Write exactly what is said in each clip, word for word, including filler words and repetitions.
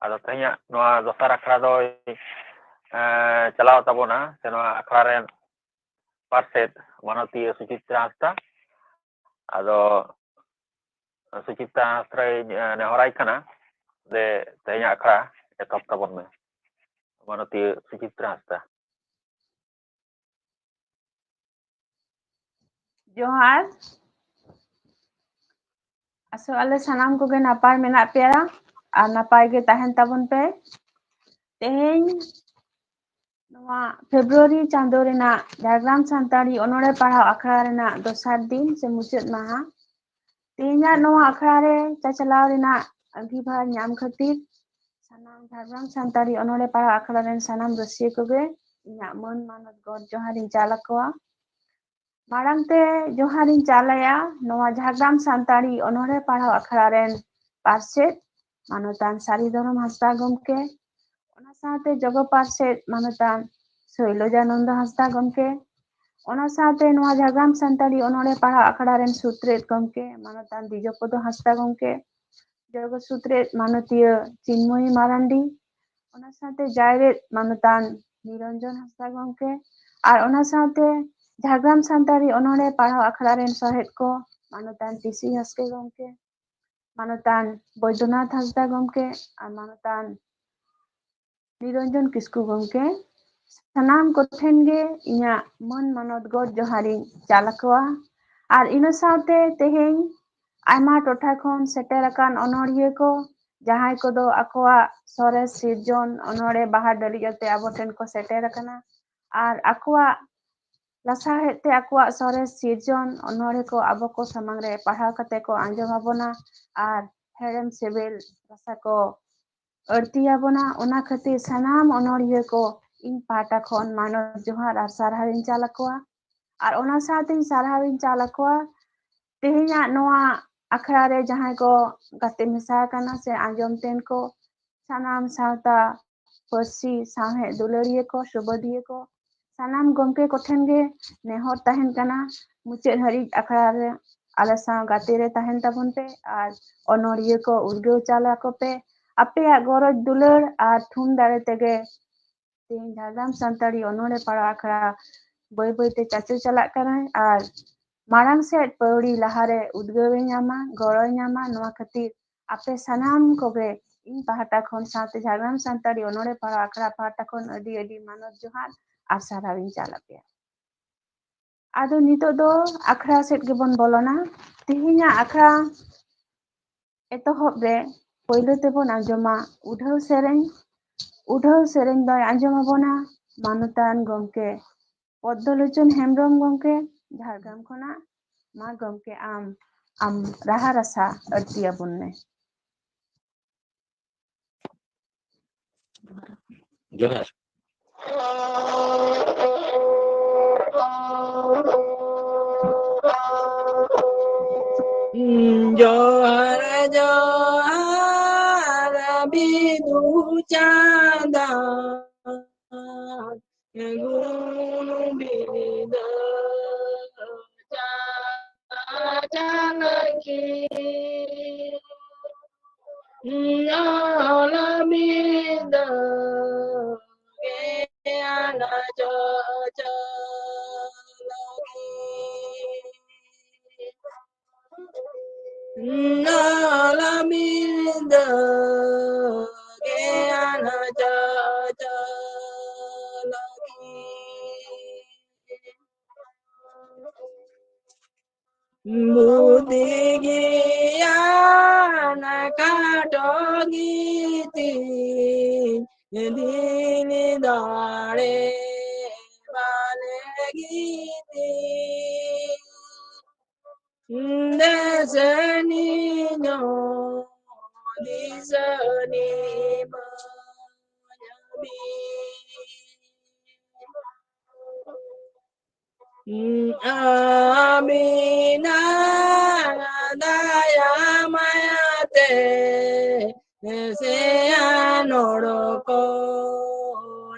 ᱟᱫᱚ ᱛᱮᱦᱮᱧᱟᱜ ᱱᱚᱣᱟ ᱫᱚᱥᱟᱨ ᱟᱠᱷᱲᱟ ᱫᱚᱭ, ᱮᱸ, ᱪᱟᱞᱟᱣ ᱛᱟᱵᱚᱱᱟ, ᱥᱮ ᱱᱚᱣᱟ ᱟᱠᱷᱲᱟ ᱨᱮᱱ ᱯᱟᱨᱥᱮᱛ ᱢᱟᱱᱚᱛᱤᱭᱟᱹ ᱥᱩᱪᱤᱛᱨᱟ ᱦᱟᱸᱥᱫᱟ᱾ ᱟᱫᱚ ᱥᱩᱪᱤᱛᱨᱟ ᱦᱟᱸᱥᱫᱟᱧ, ᱮᱸ, ᱱᱮᱦᱚᱨᱟᱭ ᱠᱟᱱᱟ, ᱫᱮ ᱛᱮᱦᱮᱧᱟᱜ ᱟᱠᱷᱲᱟ ᱮᱛᱚᱦᱚᱵ ᱛᱟᱵᱚᱱ ᱢᱮ, ᱢᱟᱱᱚᱛᱤᱭᱟᱹ ᱥᱩᱪᱤᱛᱨᱟ ᱦᱟᱸᱥᱫᱟ᱾ ᱡᱚᱦᱟᱨ᱾ ᱟᱥᱚᱜ ᱟᱞᱮ ᱥᱟᱱᱟᱢ ᱠᱚᱜᱮ ᱱᱟᱯᱟᱭ ᱢᱮᱱᱟᱜ ᱯᱮᱭᱟ ᱟᱨ ᱱᱟᱯᱟᱭ ᱜᱮ ᱛᱟᱦᱮᱱ ᱛᱟᱵᱚᱱ ᱯᱮ᱾ ᱛᱮᱦᱮᱧ ᱱᱚᱣᱟ ᱯᱷᱮᱵᱨᱩᱣᱟᱨᱤ ᱪᱟᱸᱫᱳ ᱨᱮᱱᱟᱜ ᱡᱷᱟᱲᱜᱨᱟᱢ ᱥᱟᱱᱛᱟᱲᱤ ᱚᱱᱚᱬᱦᱮ ᱯᱟᱲᱦᱟᱣ ᱟᱠᱷᱲᱟ ᱨᱮᱱᱟᱜ ᱫᱚᱥᱟᱨ ᱫᱤᱱ ᱥᱮ ᱢᱩᱪᱟᱹᱫ ᱢᱟᱦᱟ᱾ ᱛᱮᱦᱮᱧᱟᱜ ᱱᱚᱣᱟ ᱟᱠᱷᱲᱟ ᱨᱮ ᱪᱟᱪᱟᱞᱟᱣ ᱨᱮᱱᱟᱜ ᱟᱹᱜᱤᱵᱷᱟᱨ ᱧᱟᱢ ᱠᱷᱟᱹᱛᱤᱨ ᱥᱟᱱᱟᱢ ᱡᱷᱟᱲᱜᱨᱟᱢ ᱥᱟᱱᱛᱟᱲᱤ ᱚᱱᱚᱬᱦᱮ ᱯᱟᱲᱦᱟᱣ ᱟᱠᱷᱲᱟ ᱨᱮᱱ ᱥᱟᱱᱟᱢ ᱨᱟᱹᱥᱤᱭᱟᱹ ᱠᱚᱜᱮ ᱤᱧᱟᱹᱜ ᱢᱟᱹᱱ ᱢᱟᱱᱚᱛ ᱜᱚᱰ ᱡᱚᱦᱟᱨᱤᱧ ᱪᱟᱞ ᱟᱠᱚᱣᱟ᱾ ᱢᱟᱲᱟᱝ ᱛᱮ ᱡᱚᱦᱟᱨᱤᱧ ᱪᱟᱞ ᱟᱭᱟ ᱱᱚᱣᱟ ᱡᱷᱟᱲᱜᱨᱟᱢ ᱥᱟᱱᱛᱟᱲᱤ ᱚᱱᱚᱬᱦᱮ ᱯᱟᱲᱦᱟᱣ ᱟᱠᱷᱲᱟ ᱨᱮᱱ ᱯᱟᱨᱥᱮᱛ ᱢᱟᱱᱚᱛᱟᱱ ᱥᱟᱹᱨᱤ ᱫᱷᱚᱨᱚᱢ ᱦᱟᱸᱥᱫᱟ ᱜᱚᱢᱠᱮ, ᱚᱱᱟ ᱥᱟᱶᱛᱮ ᱡᱚᱜᱚ ᱯᱟᱨᱥᱮᱛ ᱢᱟᱱᱚᱛᱟᱱ ᱥᱳᱭᱞᱚᱡᱟᱱᱚᱱᱫᱚ ᱦᱟᱸᱥᱫᱟ ᱜᱚᱢᱠᱮ, ᱚᱱᱟ ᱥᱟᱶᱛᱮ ᱱᱚᱣᱟ ᱡᱷᱟᱲᱜᱨᱟᱢ ᱥᱟᱱᱛᱟᱲᱤ ᱚᱱᱚᱬᱦᱮ ᱯᱟᱲᱦᱟᱣ ᱟᱠᱷᱲᱟ ᱨᱮᱱ ᱥᱩᱛᱨᱮᱛ ᱜᱚᱢᱠᱮ ᱢᱟᱱᱚᱛᱟᱱ ᱫᱤᱡᱚᱯᱚᱫᱚ ᱦᱟᱸᱥᱫᱟ ᱜᱚᱢᱠᱮ, ᱡᱚᱜᱚ ᱥᱩᱛᱨᱮᱛ ᱢᱟᱱᱚᱛᱤᱭᱟᱹ ᱪᱤᱱᱢᱚᱭᱤ ᱢᱟᱨᱟᱱᱰᱤ, ᱚᱱᱟ ᱥᱟᱶᱛᱮ ᱡᱟᱭᱨᱮᱛ ᱢᱟᱱᱚᱛᱟᱱ ᱱᱤᱨᱚᱧᱡᱚᱱ ᱦᱟᱸᱥᱫᱟ ᱜᱚᱢᱠᱮ, ᱟᱨ ᱚᱱᱟ ᱥᱟᱶᱛᱮ ᱡᱷᱟᱲᱜᱨᱟᱢ ᱥᱟᱱᱛᱟᱲᱤ ᱚᱱᱚᱬᱦᱮ ᱯᱟᱲᱦᱟᱣ ᱟᱠᱷᱲᱟ ᱨᱮᱱ ᱥᱚᱦᱮᱫ ᱠᱚ ᱢᱟᱱᱚᱛᱟᱱ ᱴᱤᱥᱤ ᱦᱟᱸᱥᱠᱮ ᱜᱚᱢᱠᱮ, ᱢᱟᱱᱚᱛᱟᱱ ᱵᱳᱭᱫᱚᱱᱟᱛᱷ ᱦᱟᱸᱥᱫᱟ ᱜᱚᱢᱠᱮ ᱟᱨ ᱢᱟᱱᱚᱛᱟᱱ ᱱᱤᱨᱚᱧᱡᱚᱱ ᱠᱤᱥᱠᱩ ᱜᱚᱢᱠᱮ, ᱥᱟᱱᱟᱢ ᱠᱚᱴᱷᱮᱱ ᱜᱮ ᱤᱧᱟᱹᱜ ᱢᱟᱹᱱ ᱢᱟᱱᱚᱛ ᱜᱚᱰ ᱡᱚᱦᱟᱨᱤᱧ ᱪᱟᱞ ᱟᱠᱚᱣᱟ᱾ ᱟᱨ ᱤᱱᱟᱹ ᱥᱟᱶᱛᱮ ᱛᱮᱦᱮᱧ ᱟᱭᱢᱟ ᱴᱚᱴᱷᱟ ᱠᱷᱚᱱ ᱥᱮᱴᱮᱨ ᱟᱠᱟᱱ ᱚᱱᱚᱬᱦᱤᱭᱟᱹ ᱠᱚ, ᱡᱟᱦᱟᱸᱭ ᱠᱚᱫᱚ ᱟᱠᱚᱣᱟᱜ ᱥᱚᱨᱮᱥ ᱥᱤᱨᱡᱚᱱ ᱚᱱᱚᱬᱦᱮ ᱵᱟᱦᱟ ᱰᱟᱹᱞᱤᱡ ᱟᱛᱮ ᱟᱵᱚ ᱴᱷᱮᱱ ᱠᱚ ᱥᱮᱴᱮᱨ ᱟᱠᱟᱱᱟ, ᱟᱨ ᱟᱠᱚᱣᱟᱜ ᱞᱟᱥᱟᱲᱦᱮᱫ ᱛᱮ ᱟᱠᱚᱣᱟᱜ ᱥᱚᱨᱮᱥ ᱥᱤᱨᱡᱚᱱ ᱚᱱᱚᱬᱦᱮ ᱠᱚ ᱟᱵᱚ ᱠᱚ ᱥᱟᱢᱟᱝ ᱨᱮ ᱯᱟᱲᱦᱟᱣ ᱠᱟᱛᱮ ᱠᱚ ᱟᱸᱡᱚᱢ ᱟᱵᱚᱱᱟ ᱟᱨ ᱦᱮᱲᱮᱢ ᱥᱤᱵᱤᱞ ᱨᱟᱥᱟ ᱠᱚ ᱟᱹᱲᱛᱤᱭᱟᱵᱚᱱᱟ᱾ ᱚᱱᱟ ᱠᱷᱟᱹᱛᱤᱨ ᱥᱟᱱᱟᱢ ᱚᱱᱚᱬᱦᱤᱭᱟᱹ ᱠᱚ ᱤᱧ ᱯᱟᱦᱴᱟ ᱠᱷᱚᱱ ᱢᱟᱱᱚᱛ ᱡᱚᱦᱟᱨ ᱟᱨ ᱥᱟᱨᱦᱟᱣ ᱤᱧ ᱪᱟᱞ ᱟᱠᱚᱣᱟ᱾ ᱟᱨ ᱚᱱᱟ ᱥᱟᱶᱛᱮᱧ ᱥᱟᱨᱦᱟᱣ ᱤᱧ ᱪᱟᱞ ᱟᱠᱚᱣᱟ ᱛᱮᱦᱮᱧᱟᱜ ᱱᱚᱣᱟ ᱟᱠᱷᱲᱟ ᱨᱮ ᱡᱟᱦᱟᱸᱭ ᱠᱚ ᱜᱟᱛᱮ ᱢᱮᱥᱟ ᱟᱠᱟᱱᱟ ᱥᱮ ᱟᱸᱡᱚᱢ ᱛᱮᱱ ᱠᱚ, ᱥᱟᱱᱟᱢ ᱥᱟᱶᱛᱟ ᱯᱟᱹᱨᱥᱤ ᱥᱟᱶᱦᱮᱫ ᱫᱩᱞᱟᱹᱲᱤᱭᱟᱹ ᱠᱚ, ᱥᱩᱵᱟᱹᱫᱤᱭᱟᱹ ᱠᱚ, ᱥᱟᱱᱟᱢ ᱜᱚᱢᱠᱮ ᱠᱚᱴᱷᱮᱱ ᱜᱮ ᱱᱮᱦᱚᱨ ᱛᱟᱦᱮᱱ ᱠᱟᱱᱟ, ᱢᱩᱪᱟᱹᱫ ᱦᱟᱹᱨᱤᱡ ᱟᱠᱷᱲᱟ ᱨᱮ ᱟᱞᱮ ᱥᱟᱶ ᱜᱟᱛᱮ ᱨᱮ ᱛᱟᱦᱮᱱ ᱛᱟᱵᱚᱱ ᱯᱮ ᱟᱨ ᱚᱱᱚᱬᱦᱤᱭᱟᱹ ᱠᱚ ᱩᱫᱽᱜᱟᱹᱣ ᱪᱟᱞ ᱟᱠᱚ ᱯᱮ᱾ ᱟᱯᱮᱭᱟᱜ ᱜᱚᱨᱚᱡᱽ ᱫᱩᱞᱟᱹᱲ ᱟᱨ ᱛᱷᱩᱢ ᱫᱟᱲᱮ ᱛᱮᱜᱮ ᱛᱮᱦᱮᱧ ᱡᱷᱟᱲᱜᱨᱟᱢ ᱥᱟᱱᱛᱟᱲᱤ ᱚᱱᱚᱬᱦᱮ ᱯᱟᱲᱦᱟᱣ ᱟᱠᱷᱲᱟ ᱵᱟᱹᱭ ᱵᱟᱹᱭᱛᱮ ᱪᱟᱪᱳ ᱪᱟᱞᱟᱜ ᱠᱟᱱᱟ ᱟᱨ ᱢᱟᱲᱟᱝ ᱥᱮᱫ ᱯᱟᱹᱣᱲᱤ ᱞᱟᱦᱟᱨᱮ ᱩᱫᱽᱜᱟᱹᱣᱮ ᱧᱟᱢᱟ, ᱜᱚᱲᱚᱭ ᱧᱟᱢᱟ᱾ ᱱᱚᱣᱟ ᱠᱷᱟᱹᱛᱤᱨ ᱟᱯᱮ ᱥᱟᱱᱟᱢ ᱠᱚᱜᱮ ᱤᱧ ᱯᱟᱦᱴᱟ ᱠᱷᱚᱱ ᱥᱟᱶᱛᱮ ᱡᱷᱟᱲᱜᱨᱟᱢ ᱥᱟᱱᱛᱟᱲᱤ ᱚᱱᱚᱬᱦᱮ ᱯᱟᱲᱦᱟᱣ ᱟᱠᱷᱲᱟ ᱯᱟᱦᱴᱟ ᱠᱷᱚᱱ ᱟᱹᱰᱤ ᱟᱹᱰᱤ ᱢᱟᱱᱚᱛ ᱡᱚᱦᱟᱨ ᱟᱨ ᱥᱟᱨᱦᱟᱣ ᱤᱧ ᱪᱟᱞ ᱟᱯᱮᱭᱟ᱾ ᱟᱫᱚ ᱱᱤᱛᱚᱜ ᱫᱚ ᱟᱠᱷᱲᱟ ᱥᱮᱫ ᱜᱮᱵᱚᱱ ᱵᱚᱞᱚᱱᱟ᱾ ᱛᱮᱦᱮᱧᱟᱜ ᱟᱠᱷᱲᱟ ᱮᱛᱚᱦᱚᱵ ᱨᱮ ᱯᱳᱭᱞᱳ ᱛᱮᱵᱚᱱ ᱟᱸᱡᱚᱢᱟ ᱩᱰᱷᱟᱹᱣ ᱥᱮᱨᱮᱧ᱾ ᱩᱰᱷᱟᱹᱣ ᱥᱮᱨᱮᱧ ᱫᱚᱭ ᱟᱸᱡᱚᱢ ᱟᱵᱚᱱᱟ ᱢᱟᱱᱚᱛᱟᱱ ᱜᱚᱢᱠᱮ ᱯᱚᱫᱽᱫᱚᱞᱳᱪᱚᱱ ᱦᱮᱢᱵᱨᱚᱢ ᱜᱚᱢᱠᱮ ᱡᱷᱟᱲᱜᱨᱟᱢ ᱠᱷᱚᱱᱟᱜ᱾ ᱢᱟ ᱜᱚᱢᱠᱮ, ᱟᱢ ᱟᱢ ᱨᱟᱦᱟ ᱨᱟᱥᱟ ᱟᱹᱲᱛᱤ ᱟᱵᱚᱱ ᱢᱮ᱾ ᱡᱚᱦᱟᱨ᱾ ᱡᱚᱦᱟᱨ ᱡᱚᱦᱟᱨ ᱵᱤᱫᱩ ᱪᱟᱸᱫᱟᱱ ᱜᱩᱱ ᱵᱤᱨᱫᱟᱹ ᱪᱟᱞᱟᱠᱤ ᱧᱟᱞ ᱵᱤᱨᱫᱟᱹ ᱜᱮ ᱟᱱᱟ ᱪᱚ ᱪᱟᱞᱟᱠᱤ ᱱᱟᱞᱟ ᱢᱤᱫᱟᱹ ᱜᱮ ᱟᱱᱟ ᱪᱟᱪᱟ ᱞᱟᱹᱜᱤᱫ᱾ ᱵᱩᱫᱷᱤ ᱜᱮᱭᱟᱱ ᱠᱟᱴᱚ ᱜᱤᱛᱤ ᱫᱤᱱ ᱫᱟᱲᱮ ᱵᱟᱞᱮ ᱜᱤᱛᱤ ᱫᱮᱥᱮᱱᱤᱧᱚ ᱫᱤᱥᱟᱹᱱᱤ ᱢᱟᱭᱟᱵᱤ᱾ ᱟᱢᱤᱱᱟ ᱫᱟᱭᱟ ᱢᱟᱭᱟᱛᱮ ᱥᱮᱭᱟᱱ ᱦᱚᱲ ᱠᱚ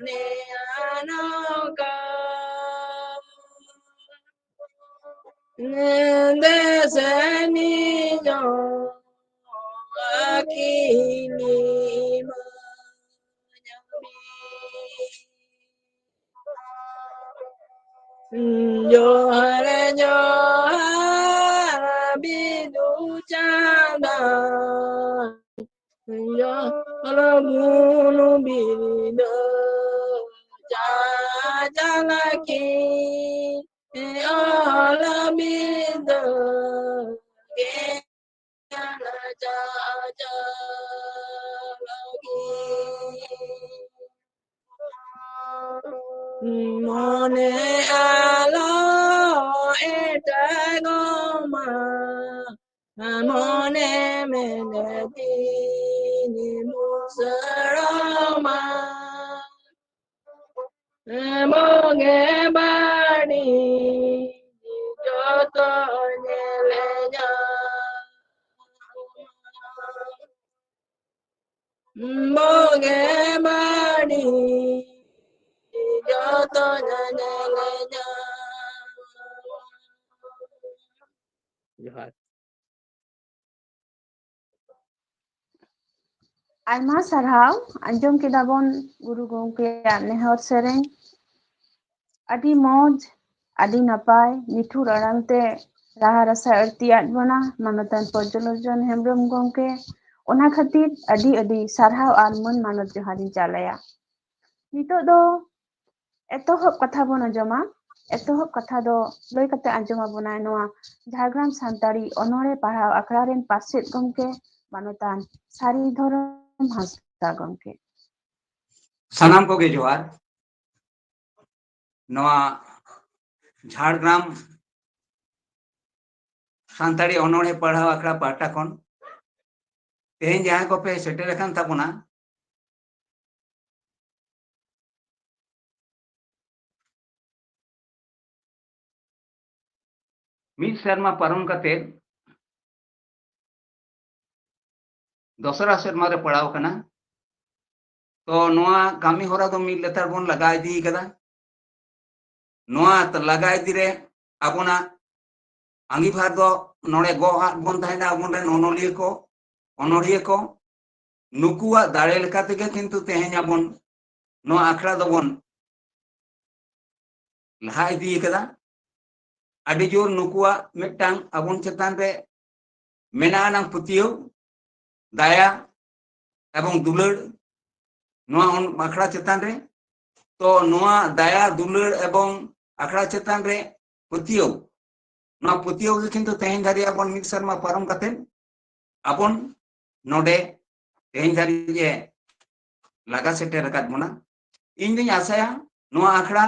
ᱱᱮᱭᱟᱱ ᱠᱟ ᱫᱮᱥᱮᱱᱤᱧᱚ ᱟᱹᱠᱤᱱᱤ ᱢᱟᱹᱧ᱾ ᱡᱚᱦᱟᱨ ᱡᱚᱦᱟᱨ ᱵᱤᱫᱩ ᱪᱟᱸᱫᱟᱱ, ᱡᱚᱦᱟᱨ ᱵᱩᱱ ᱵᱤᱫᱟᱹ ᱪᱟᱪᱟᱞᱟᱠᱤ, ᱚᱞ ᱵᱤᱫᱟᱹ ᱜᱮ᱾ ᱢᱚᱱᱮ ᱟᱞᱚ ᱮᱴᱟᱜᱚᱜ ᱢᱟ, ᱢᱚᱱᱮ ᱢᱮᱱᱮᱫᱤᱧ ᱢᱩᱥᱟᱹᱲᱚᱜ ᱢᱟ᱾ ᱵᱩᱜᱤ ᱵᱟᱹᱲᱤᱡ ᱡᱚᱛᱚ ᱧᱮᱞᱮ ᱧᱟᱢ᱾ ᱵᱩᱜᱤ ᱵᱟᱹᱲᱤᱡ ᱡᱚᱛᱚ ᱧᱮᱞᱮ ᱧᱟᱢ᱾ ᱡᱚᱦᱟᱨ᱾ ᱟᱭᱢᱟ ᱥᱟᱨᱦᱟᱣ᱾ ᱟᱸᱡᱚᱢ ᱠᱮᱫᱟ ᱵᱚᱱ ᱜᱩᱨᱩ ᱜᱚᱢᱠᱮᱭᱟᱜ ᱱᱮᱦᱚᱨ ᱥᱮᱨᱮᱧ᱾ ᱟᱹᱰᱤ ᱢᱚᱡᱽ, ᱟᱹᱰᱤ ᱱᱟᱯᱟᱭ, ᱢᱤᱴᱷᱩᱨ ᱟᱲᱟᱝ ᱛᱮ ᱨᱟᱦᱟ ᱨᱟᱥᱟ ᱟᱹᱲᱛᱤᱭᱟᱫ ᱵᱚᱱᱟ ᱢᱟᱱᱚᱛᱟᱱ ᱯᱚᱨᱡᱚᱞᱳᱪᱚᱱ ᱦᱮᱢᱵᱨᱚᱢ ᱜᱚᱢᱠᱮ᱾ ᱚᱱᱟ ᱠᱷᱟᱹᱛᱤᱨ ᱟᱹᱰᱤ ᱟᱹᱰᱤ ᱥᱟᱨᱦᱟᱣ ᱟᱨ ᱢᱟᱹᱱ ᱢᱟᱱᱚᱛ ᱡᱚᱦᱟᱨ ᱤᱧ ᱪᱟᱞ ᱟᱭᱟ᱾ ᱱᱤᱛᱚᱜ ᱫᱚ ᱮᱛᱚᱦᱚᱵ ᱠᱟᱛᱷᱟ ᱵᱚᱱ ᱟᱸᱡᱚᱢᱟ᱾ ᱮᱛᱚᱦᱚᱵ ᱠᱟᱛᱷᱟ ᱫᱚ ᱞᱟᱹᱭ ᱠᱟᱛᱮ ᱟᱸᱡᱚᱢ ᱟᱵᱚᱱᱟᱭ ᱱᱚᱣᱟ ᱡᱷᱟᱲᱜᱨᱟᱢ ᱥᱟᱱᱛᱟᱲᱤ ᱚᱱᱚᱬᱦᱮ ᱯᱟᱲᱦᱟᱣ ᱟᱠᱷᱲᱟ ᱨᱮᱱ ᱯᱟᱨᱥᱮᱛ ᱜᱚᱢᱠᱮ ᱢᱟᱱᱚᱛᱟᱱ ᱥᱟᱹᱨᱤ ᱫᱷᱚᱨᱚᱢ ᱦᱟᱸᱥᱫᱟ ᱜᱚᱢᱠᱮ᱾ ᱥᱟᱱᱟᱢ ᱠᱚᱜᱮ ᱡᱚᱦᱟᱨ᱾ ᱱᱚᱣᱟ ᱡᱷᱟᱲᱜᱨᱟᱢ ᱥᱟᱱᱛᱟᱲᱤ ᱚᱱᱚᱬᱦᱮ ᱯᱟᱲᱦᱟᱣ ᱟᱠᱷᱲᱟ ᱯᱟᱦᱴᱟ ᱠᱷᱚᱱ ᱛᱮᱦᱮᱧ ᱡᱟᱦᱟᱸᱭ ᱠᱚᱯᱮ ᱥᱮᱴᱮᱨ ᱟᱠᱟᱱ ᱛᱟᱵᱚᱱᱟ, ᱢᱤᱫ ᱥᱮᱨᱢᱟ ᱯᱟᱨᱚᱢ ᱠᱟᱛᱮ ᱫᱚᱥᱨᱟ ᱥᱮᱨᱢᱟ ᱨᱮ ᱯᱟᱲᱟᱣ ᱠᱟᱱᱟ᱾ ᱛᱚ ᱱᱚᱣᱟ ᱠᱟᱹᱢᱤ ᱦᱚᱨᱟ ᱫᱚ ᱢᱤᱫ ᱞᱮᱛᱟᱲ ᱵᱚᱱ ᱞᱟᱜᱟ ᱤᱫᱤ ᱠᱟᱫᱟ᱾ ᱱᱚᱣᱟ ᱞᱟᱜᱟ ᱤᱫᱤ ᱨᱮ ᱟᱵᱚᱱᱟᱜ ᱟᱸᱜᱤᱵᱷᱟᱨ ᱫᱚ ᱱᱚᱰᱮ ᱜᱚᱜ ᱟᱫ ᱵᱚᱱ ᱛᱟᱦᱮᱱᱟ ᱟᱵᱚ ᱨᱮᱱ ᱚᱱᱚᱞᱤᱭᱟᱹ ᱠᱚ᱾ ᱚᱱᱚᱲᱦᱤᱭᱟᱹ ᱠᱚ, ᱱᱩᱠᱩᱣᱟᱜ ᱫᱟᱲᱮ ᱞᱮᱠᱟ ᱛᱮᱜᱮ ᱠᱤᱱᱛᱩ ᱛᱮᱦᱮᱧ ᱟᱵᱚᱱ ᱱᱚᱣᱟ ᱟᱠᱷᱲᱟ ᱫᱚᱵᱚᱱ ᱞᱟᱦᱟ ᱤᱫᱤ ᱟᱠᱟᱫᱟ᱾ ᱟᱹᱰᱤ ᱡᱳᱨ ᱱᱩᱠᱩᱣᱟᱜ ᱢᱤᱫᱴᱟᱝ ᱟᱵᱚᱱ ᱪᱮᱛᱟᱱ ᱨᱮ ᱢᱮᱱᱟᱜ ᱟᱱᱟᱝ ᱯᱟᱹᱛᱭᱟᱹᱣ, ᱫᱟᱭᱟ ᱮᱵᱚᱝ ᱫᱩᱞᱟᱹᱲ ᱱᱚᱣᱟ ᱚᱱ-, ᱟᱠᱷᱲᱟ ᱪᱮᱛᱟᱱ ᱨᱮ᱾ ᱛᱚ ᱱᱚᱣᱟ ᱫᱟᱭᱟ ᱫᱩᱞᱟᱹᱲ ᱮᱵᱚᱝ ᱟᱠᱷᱲᱟ ᱪᱮᱛᱟᱱ ᱨᱮ ᱯᱟᱹᱛᱭᱟᱹᱣ, ᱱᱚᱣᱟ ᱯᱟᱹᱛᱭᱟᱹᱣ ᱜᱮ ᱠᱤᱱᱛᱩ ᱛᱮᱦᱮᱧ ᱫᱷᱟᱹᱨᱤᱡ ᱟᱵᱚᱱ ᱢᱤᱫ ᱥᱮᱨᱢᱟ ᱯᱟᱨᱚᱢ ᱠᱟᱛᱮ ᱟᱵᱚᱱ ᱱᱚᱰᱮ ᱛᱮᱦᱮᱧ ᱫᱷᱟᱹᱨᱤᱡ ᱮ ᱞᱟᱜᱟ ᱥᱮᱴᱮᱨ ᱟᱠᱟᱫ ᱵᱚᱱᱟ᱾ ᱤᱧ ᱫᱩᱧ ᱟᱥᱟᱭᱟ ᱱᱚᱣᱟ ᱟᱠᱷᱲᱟ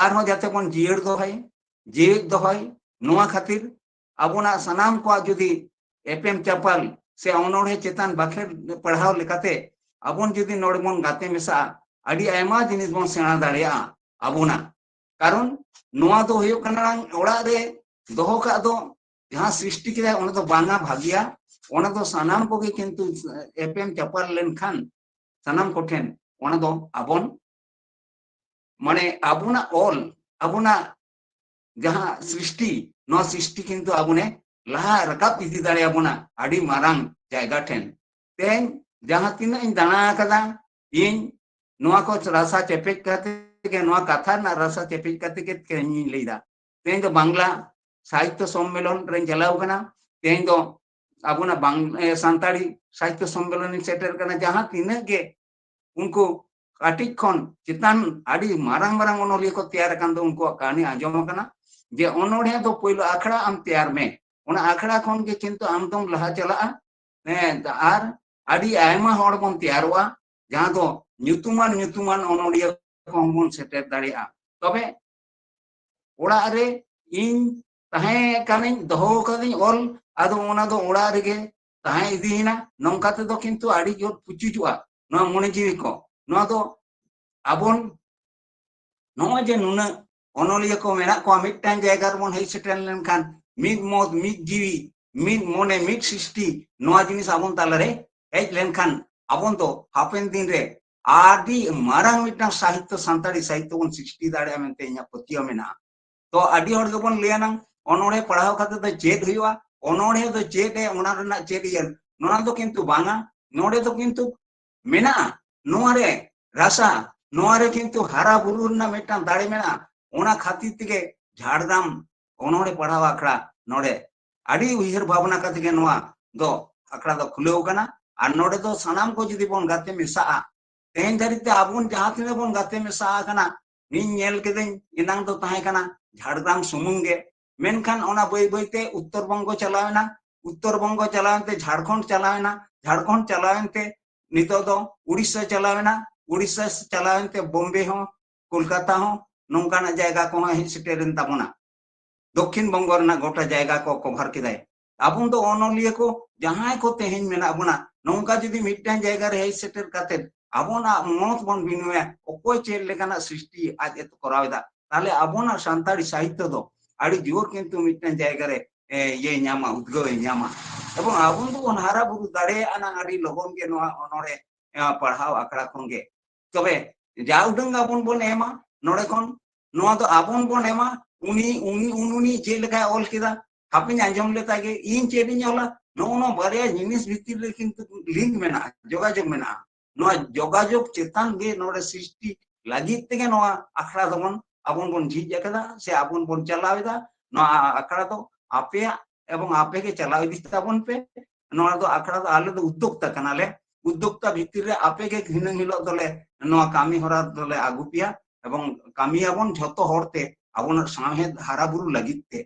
ᱟᱨᱦᱚᱸ ᱡᱟᱛᱮ ᱵᱚᱱ ᱡᱤᱭᱟᱹᱲ ᱫᱚᱦᱚᱭ, ᱡᱤᱣᱮᱫ ᱫᱚᱦᱚᱭ᱾ ᱱᱚᱣᱟ ᱠᱷᱟᱹᱛᱤᱨ ᱟᱵᱚᱱᱟᱜ ᱥᱟᱱᱟᱢ ᱠᱚᱣᱟᱜ ᱡᱩᱫᱤ ᱮᱯᱮᱢ ᱪᱟᱯᱟᱞ ᱥᱮ ᱚᱱᱚᱬᱦᱮ ᱪᱮᱛᱟᱱ ᱵᱟᱠᱷᱮᱲ ᱯᱟᱲᱦᱟᱣ ᱞᱮᱠᱟᱛᱮ ᱟᱵᱚᱱ ᱡᱩᱫᱤ ᱱᱚᱰᱮ ᱵᱚᱱ ᱜᱟᱛᱮ ᱢᱮᱥᱟᱜᱼᱟ, ᱟᱹᱰᱤ ᱟᱭᱢᱟ ᱡᱤᱱᱤᱥ ᱵᱚᱱ ᱥᱮᱬᱟ ᱫᱟᱲᱮᱭᱟᱜᱼᱟ ᱟᱵᱚᱱᱟᱜ᱾ ᱠᱟᱨᱚᱱ ᱱᱚᱣᱟ ᱫᱚ ᱦᱩᱭᱩᱜ ᱠᱟᱱᱟ ᱚᱲᱟᱜ ᱨᱮ ᱫᱚᱦᱚ ᱠᱟᱜ ᱫᱚ ᱡᱟᱦᱟᱸ ᱥᱨᱤᱥᱴᱤ ᱠᱮᱫᱟᱭ ᱚᱱᱟ ᱫᱚ ᱵᱟᱝᱟ ᱵᱷᱟᱹᱜᱤᱭᱟ, ᱚᱱᱟ ᱫᱚ ᱥᱟᱱᱟᱢ ᱠᱚᱜᱮ ᱠᱤᱱᱛᱩ ᱮᱯᱮᱢ ᱪᱟᱯᱟᱞ ᱞᱮᱱᱠᱷᱟᱱ ᱥᱟᱱᱟᱢ ᱠᱚᱴᱷᱮᱱ ᱚᱱᱟ ᱫᱚ ᱟᱵᱚᱱ ᱢᱟᱱᱮ ᱟᱵᱚᱱᱟᱜ ᱚᱞ, ᱟᱵᱚᱱᱟᱜ ᱡᱟᱦᱟᱸ ᱥᱨᱤᱥᱴᱤ, ᱱᱚᱣᱟ ᱥᱨᱤᱥᱴᱤ ᱠᱤᱱᱛᱩ ᱟᱵᱚᱱᱮ ᱞᱟᱦᱟ ᱨᱟᱠᱟᱵ ᱤᱫᱤ ᱫᱟᱲᱮᱭᱟᱵᱚᱱᱟ ᱟᱹᱰᱤ ᱢᱟᱨᱟᱝ ᱡᱟᱭᱜᱟ ᱴᱷᱮᱱ᱾ ᱛᱮᱦᱮᱧ ᱡᱟᱦᱟᱸ ᱛᱤᱱᱟᱹᱜ ᱤᱧ ᱫᱟᱬᱟ ᱟᱠᱟᱫᱟ, ᱤᱧ ᱱᱚᱣᱟ ᱠᱚ ᱨᱟᱥᱟ ᱪᱮᱯᱮᱡ ᱠᱟᱛᱮ ᱜᱮ, ᱱᱚᱣᱟ ᱠᱟᱛᱷᱟ ᱨᱮᱱᱟᱜ ᱨᱟᱥᱟ ᱪᱮᱯᱮᱡ ᱠᱟᱛᱮ ᱜᱮ ᱛᱮᱦᱮᱧ ᱤᱧ ᱞᱟᱹᱭᱫᱟ᱾ ᱛᱮᱦᱮᱧ ᱫᱚ ᱵᱟᱝᱞᱟ ᱥᱟᱦᱤᱛᱛᱚ ᱥᱚᱢᱢᱮᱞᱚᱱ ᱨᱮᱧ ᱪᱟᱞᱟᱣ ᱠᱟᱱᱟ, ᱛᱮᱦᱮᱧ ᱫᱚ ᱟᱵᱚᱱᱟᱜ ᱵᱟᱝ-, ᱮ, ᱥᱟᱱᱛᱟᱲᱤ ᱥᱟᱦᱤᱛᱛᱚ ᱥᱚᱢᱢᱮᱞᱚᱱ ᱤᱧ ᱥᱮᱴᱮᱨ ᱠᱟᱱᱟ, ᱡᱟᱦᱟᱸ ᱛᱤᱱᱟᱹᱜ ᱜᱮ ᱩᱱᱠᱩ ᱠᱟᱹᱴᱤᱡ ᱠᱷᱚᱱ ᱪᱮᱛᱟᱱ ᱟᱹᱰᱤ ᱢᱟᱨᱟᱝ ᱢᱟᱨᱟᱝ ᱚᱱᱚᱞᱤᱭᱟᱹ ᱠᱚ ᱛᱮᱭᱟᱨ ᱟᱠᱟᱱ ᱫᱚ ᱩᱱᱠᱩᱣᱟᱜ ᱠᱟᱹᱦᱱᱤ ᱟᱸᱡᱚᱢ ᱟᱠᱟᱱᱟ, ᱡᱮ ᱚᱱᱚᱬᱦᱮ ᱫᱚ ᱯᱳᱭᱞᱳ ᱟᱠᱷᱲᱟ ᱟᱢ ᱛᱮᱭᱟᱨ ᱢᱮ, ᱚᱱᱟ ᱟᱠᱷᱲᱟ ᱠᱷᱚᱱ ᱜᱮ ᱠᱤᱱᱛᱩ ᱟᱢ ᱫᱚᱢ ᱞᱟᱦᱟ ᱪᱟᱞᱟᱜᱼᱟ᱾ ᱦᱮᱸ, ᱟᱨ ᱟᱹᱰᱤ ᱟᱭᱢᱟ ᱦᱚᱲ ᱵᱚᱱ ᱛᱮᱭᱟᱨᱚᱜᱼᱟ, ᱡᱟᱦᱟᱸ ᱫᱚ ᱧᱩᱛᱩᱢᱟᱱ ᱧᱩᱛᱩᱢᱟᱱ ᱚᱱᱚᱬᱦᱤᱭᱟᱹ ᱠᱚᱦᱚᱸ ᱵᱚᱱ ᱥᱮᱴᱮᱨ ᱫᱟᱲᱮᱭᱟᱜᱼᱟ᱾ ᱛᱚᱵᱮ ᱚᱲᱟᱜ ᱨᱮ ᱤᱧ ᱛᱟᱦᱮᱸ ᱠᱟᱱᱟᱹᱧ, ᱫᱚᱦᱚ ᱠᱟᱹᱫᱟᱹᱧ ᱚᱞ, ᱟᱫᱚ ᱚᱱᱟ ᱫᱚ ᱚᱲᱟᱜ ᱨᱮᱜᱮ ᱛᱟᱦᱮᱸ ᱤᱫᱤᱭᱮᱱᱟ᱾ ᱱᱚᱝᱠᱟ ᱛᱮᱫᱚ ᱠᱤᱱᱛᱩ ᱟᱹᱰᱤ ᱡᱳᱨ ᱯᱩᱪᱩᱡᱚᱜᱼᱟ ᱱᱚᱣᱟ ᱢᱚᱱᱮ ᱡᱤᱣᱤ ᱠᱚ᱾ ᱱᱚᱣᱟ ᱫᱚ ᱟᱵᱚᱱ ᱱᱚᱜᱼᱚᱭ ᱡᱮ ᱱᱩᱱᱟᱹᱜ ᱚᱱᱚᱞᱤᱭᱟᱹ ᱠᱚ ᱢᱮᱱᱟᱜ ᱠᱚᱣᱟ, ᱢᱤᱫᱴᱟᱝ ᱡᱟᱭᱜᱟ ᱨᱮᱵᱚᱱ ᱦᱮᱡ ᱥᱮᱴᱮᱨ ᱞᱮᱱᱠᱷᱟᱱ ᱢᱤᱫ ᱢᱚᱛ, ᱢᱤᱫ ᱡᱤᱣᱤ, ᱢᱤᱫ ᱢᱚᱱᱮ, ᱢᱤᱫ ᱥᱨᱤᱥᱴᱤ, ᱱᱚᱣᱟ ᱡᱤᱱᱤᱥ ᱟᱵᱚᱱ ᱛᱟᱞᱟᱨᱮ ᱦᱮᱡ ᱞᱮᱱᱠᱷᱟᱱ ᱟᱵᱚᱱ ᱫᱚ ᱦᱟᱯᱮᱱ ᱫᱤᱱ ᱨᱮ ᱟᱹᱰᱤ ᱢᱟᱨᱟᱝ ᱢᱤᱫᱴᱟᱝ ᱥᱟᱦᱤᱛᱛᱚ, ᱥᱟᱱᱛᱟᱲᱤ ᱥᱟᱦᱤᱛᱛᱚ ᱵᱚᱱ ᱥᱨᱤᱥᱴᱤ ᱫᱟᱲᱮᱭᱟᱜᱼᱟ ᱢᱮᱱᱛᱮ ᱤᱧᱟᱹᱜ ᱯᱟᱹᱛᱭᱟᱹᱣ ᱢᱮᱱᱟᱜᱼᱟ᱾ ᱛᱚ ᱟᱹᱰᱤ ᱦᱚᱲ ᱜᱮᱵᱚᱱ ᱞᱟᱹᱭᱟ ᱱᱟᱝ ᱚᱱᱚᱬᱦᱮ ᱯᱟᱲᱦᱟᱣ ᱠᱟᱛᱮ ᱫᱚ ᱪᱮᱫ ᱦᱩᱭᱩᱜᱼᱟ? ᱚᱱᱚᱬᱦᱮ ᱫᱚ ᱪᱮᱫ ᱮ, ᱚᱱᱟ ᱨᱮᱱᱟᱜ ᱪᱮᱫ ᱤᱭᱟᱹ? ᱱᱚᱣᱟ ᱫᱚ ᱠᱤᱱᱛᱩ ᱵᱟᱝᱟ᱾ ᱱᱚᱰᱮ ᱫᱚ ᱠᱤᱱᱛᱩ ᱢᱮᱱᱟᱜᱼᱟ, ᱱᱚᱣᱟ ᱨᱮ ᱨᱟᱥᱟ, ᱱᱚᱣᱟ ᱨᱮ ᱠᱤᱱᱛᱩ ᱦᱟᱨᱟ ᱵᱩᱨᱩ ᱨᱮᱱᱟᱜ ᱢᱤᱫᱴᱟᱝ ᱫᱟᱲᱮ ᱢᱮᱱᱟᱜᱼᱟ᱾ ᱚᱱᱟ ᱠᱷᱟᱹᱛᱤᱨ ᱛᱮᱜᱮ ᱡᱷᱟᱲᱜᱨᱟᱢ ᱚᱱᱚᱬᱦᱮ ᱯᱟᱲᱦᱟᱣ ᱟᱠᱷᱲᱟ ᱱᱚᱰᱮ ᱟᱹᱰᱤ ᱩᱭᱦᱟᱹᱨ ᱵᱷᱟᱵᱽᱱᱟ ᱠᱟᱛᱮ ᱜᱮ ᱱᱚᱣᱟ ᱫᱚ ᱟᱠᱷᱲᱟ ᱫᱚ ᱠᱷᱩᱞᱟᱹᱣ ᱠᱟᱱᱟ᱾ ᱟᱨ ᱱᱚᱰᱮ ᱫᱚ ᱥᱟᱱᱟᱢ ᱠᱚ ᱡᱩᱫᱤ ᱵᱚᱱ ᱜᱟᱛᱮ ᱢᱮᱥᱟᱜᱼᱟ, ᱛᱮᱦᱮᱧ ᱫᱷᱟᱹᱨᱤᱡ ᱛᱮ ᱟᱵᱚ ᱡᱟᱦᱟᱸ ᱛᱤᱱᱟᱹᱜ ᱵᱚᱱ ᱜᱟᱛᱮ ᱢᱮᱥᱟ ᱟᱠᱟᱱᱟ, ᱤᱧ ᱧᱮᱞ ᱠᱤᱫᱟᱹᱧ ᱮᱱᱟᱝ ᱫᱚ ᱛᱟᱦᱮᱸ ᱠᱟᱱᱟ ᱡᱷᱟᱲᱜᱨᱟᱢ ᱥᱩᱢᱩᱝ ᱜᱮ, ᱢᱮᱱᱠᱷᱟᱱ ᱚᱱᱟ ᱵᱟᱹᱭ ᱵᱟᱹᱭ ᱛᱮ ᱩᱛᱛᱚᱨ ᱵᱚᱝᱜᱚ ᱪᱟᱞᱟᱣ ᱮᱱᱟ, ᱩᱛᱛᱚᱨ ᱵᱚᱝᱜᱚ ᱪᱟᱞᱟᱣ ᱮᱱᱛᱮ ᱡᱷᱟᱲᱠᱷᱚᱸᱰ ᱪᱟᱞᱟᱣ ᱮᱱᱟ, ᱡᱷᱟᱲᱠᱷᱚᱸᱰ ᱪᱟᱞᱟᱣ ᱮᱱᱛᱮ ᱱᱤᱛᱚᱜ ᱫᱚ ᱩᱲᱤᱥᱥᱟ ᱪᱟᱞᱟᱣ ᱮᱱᱟ, ᱩᱲᱤᱥᱥᱟ ᱪᱟᱞᱟᱣ ᱮᱱᱛᱮ ᱵᱳᱢᱵᱮ ᱦᱚᱸ, ᱠᱳᱞᱠᱟᱛᱟ ᱦᱚᱸ, ᱱᱚᱝᱠᱟᱱᱟᱜ ᱡᱟᱭᱜᱟ ᱠᱚᱦᱚᱸ ᱦᱮᱡ ᱥᱮᱴᱮᱨᱮᱱ ᱛᱟᱵᱚᱱᱟ᱾ ᱫᱚᱠᱠᱷᱤᱱ ᱵᱚᱝᱜᱚ ᱨᱮᱱᱟᱜ ᱜᱚᱴᱟ ᱡᱟᱭᱜᱟ ᱠᱚ ᱠᱚᱵᱷᱟᱨ ᱠᱮᱫᱟᱭ᱾ ᱟᱵᱚ ᱫᱚ ᱚᱱᱚᱞᱤᱭᱟᱹ ᱠᱚ ᱡᱟᱦᱟᱸᱭ ᱠᱚ ᱛᱮᱦᱮᱧ ᱢᱮᱱᱟᱜ ᱵᱚᱱᱟ, ᱱᱚᱝᱠᱟ ᱡᱩᱫᱤ ᱢᱤᱫᱴᱟᱝ ᱡᱟᱭᱜᱟ ᱨᱮ ᱦᱮᱡ ᱥᱮᱴᱮᱨ ᱠᱟᱛᱮ ᱟᱵᱚᱱᱟᱜ ᱢᱚᱛ ᱵᱚᱱ ᱵᱤᱱᱤᱢᱚᱭᱟ, ᱚᱠᱚᱭ ᱪᱮᱫ ᱞᱮᱠᱟᱱᱟᱜ ᱥᱨᱤᱥᱴᱤ ᱟᱡ ᱮ ᱠᱚᱨᱟᱣ ᱮᱫᱟ, ᱛᱟᱦᱞᱮ ᱟᱵᱚᱱᱟᱜ ᱥᱟᱱᱛᱟᱲᱤ ᱥᱟᱦᱤᱛᱛᱚ ᱫᱚ ᱟᱹᱰᱤ ᱡᱳᱨ ᱠᱤᱱᱛᱩ ᱢᱤᱫᱴᱟᱝ ᱡᱟᱭᱜᱟ ᱨᱮ, ᱮ, ᱤᱭᱟᱹᱭ ᱧᱟᱢᱟ, ᱩᱫᱽᱜᱟᱹᱣ ᱮ ᱧᱟᱢᱟ᱾ ᱮᱵᱚᱝ ᱟᱵᱚ ᱫᱚᱵᱚᱱ ᱦᱟᱨᱟ ᱵᱩᱨᱩ ᱫᱟᱲᱮᱭᱟᱜᱼᱟ ᱱᱟᱝ ᱟᱹᱰᱤ ᱞᱚᱜᱚᱱ ᱜᱮ ᱱᱚᱣᱟ ᱚᱱᱚᱬᱦᱮ, ᱮ, ᱯᱟᱲᱦᱟᱣ ᱟᱠᱷᱲᱟ ᱠᱷᱚᱱ ᱜᱮ᱾ ᱛᱚᱵᱮ ᱡᱟ ᱩᱰᱟᱹᱝ ᱟᱵᱚᱱ ᱵᱚᱱ ᱮᱢᱟ ᱱᱚᱰᱮ ᱠᱷᱚᱱ, ᱱᱚᱣᱟ ᱫᱚ ᱟᱵᱚᱱ ᱵᱚᱱ ᱮᱢᱟ, ᱩᱱᱤ, ᱩᱱᱤ, ᱩᱱ-, ᱩᱱᱤ ᱪᱮᱫ ᱞᱮᱠᱟᱭ ᱚᱞ ᱠᱮᱫᱟ, ᱦᱟᱯᱮᱧ ᱟᱸᱡᱚᱢ ᱞᱮᱛᱟ ᱜᱮ, ᱤᱧ ᱪᱮᱫ ᱤᱧ ᱚᱞᱟ, ᱱᱚᱜᱼᱚ ᱱᱚᱣᱟ ᱵᱟᱨᱭᱟ ᱡᱤᱱᱤᱥ ᱵᱷᱤᱛᱤᱨ ᱨᱮ ᱠᱤᱱᱛᱩ ᱞᱤᱝᱠ ᱢᱮᱱᱟᱜᱼᱟ, ᱡᱳᱜᱟᱡᱳᱜᱽ ᱢᱮᱱᱟᱜᱼᱟ᱾ ᱱᱚᱣᱟ ᱡᱳᱜᱟᱡᱳᱜᱽ ᱪᱮᱛᱟᱱ ᱜᱮ ᱱᱚᱰᱮ ᱥᱨᱤᱥᱴᱤ ᱞᱟᱹᱜᱤᱫ ᱛᱮᱜᱮ ᱱᱚᱣᱟ ᱟᱠᱷᱲᱟ ᱫᱚᱵᱚᱱ, ᱟᱵᱚᱱ ᱵᱚᱱ ᱡᱷᱤᱡ ᱟᱠᱟᱫᱟ ᱥᱮ ᱟᱵᱚᱱ ᱵᱚᱱ ᱪᱟᱞᱟᱣ ᱮᱫᱟ᱾ ᱱᱚᱣᱟ ᱟᱠᱷᱲᱟ ᱫᱚ ᱟᱯᱮᱭᱟᱜ ᱮᱵᱚᱝ ᱟᱯᱮ ᱜᱮ ᱪᱟᱞᱟᱣ ᱤᱫᱤ ᱛᱟᱵᱚᱱ ᱯᱮ᱾ ᱱᱚᱣᱟ ᱫᱚ ᱟᱠᱷᱲᱟ ᱫᱚ ᱟᱞᱮ ᱫᱚ ᱩᱫᱽᱫᱳᱠᱛᱟ ᱠᱟᱱᱟᱞᱮ᱾ ᱩᱫᱽᱫᱳᱠᱛᱟ ᱵᱷᱤᱛᱤᱨ ᱨᱮ ᱟᱯᱮ ᱜᱮ ᱫᱷᱤᱱᱟᱹᱝ ᱦᱤᱞᱳᱜ ᱫᱚᱞᱮ ᱱᱚᱣᱟ ᱠᱟᱹᱢᱤ ᱦᱚᱨᱟ ᱫᱚᱞᱮ ᱟᱹᱜᱩ ᱯᱮᱭᱟ ᱮᱵᱚᱝ ᱠᱟᱹᱢᱤᱭᱟᱵᱚᱱ ᱡᱷᱚᱛᱚ ᱦᱚᱲᱛᱮ ᱟᱵᱚᱱᱟᱜ ᱥᱟᱶᱦᱮᱫ ᱦᱟᱨᱟ ᱵᱩᱨᱩ ᱞᱟᱹᱜᱤᱫ ᱛᱮ᱾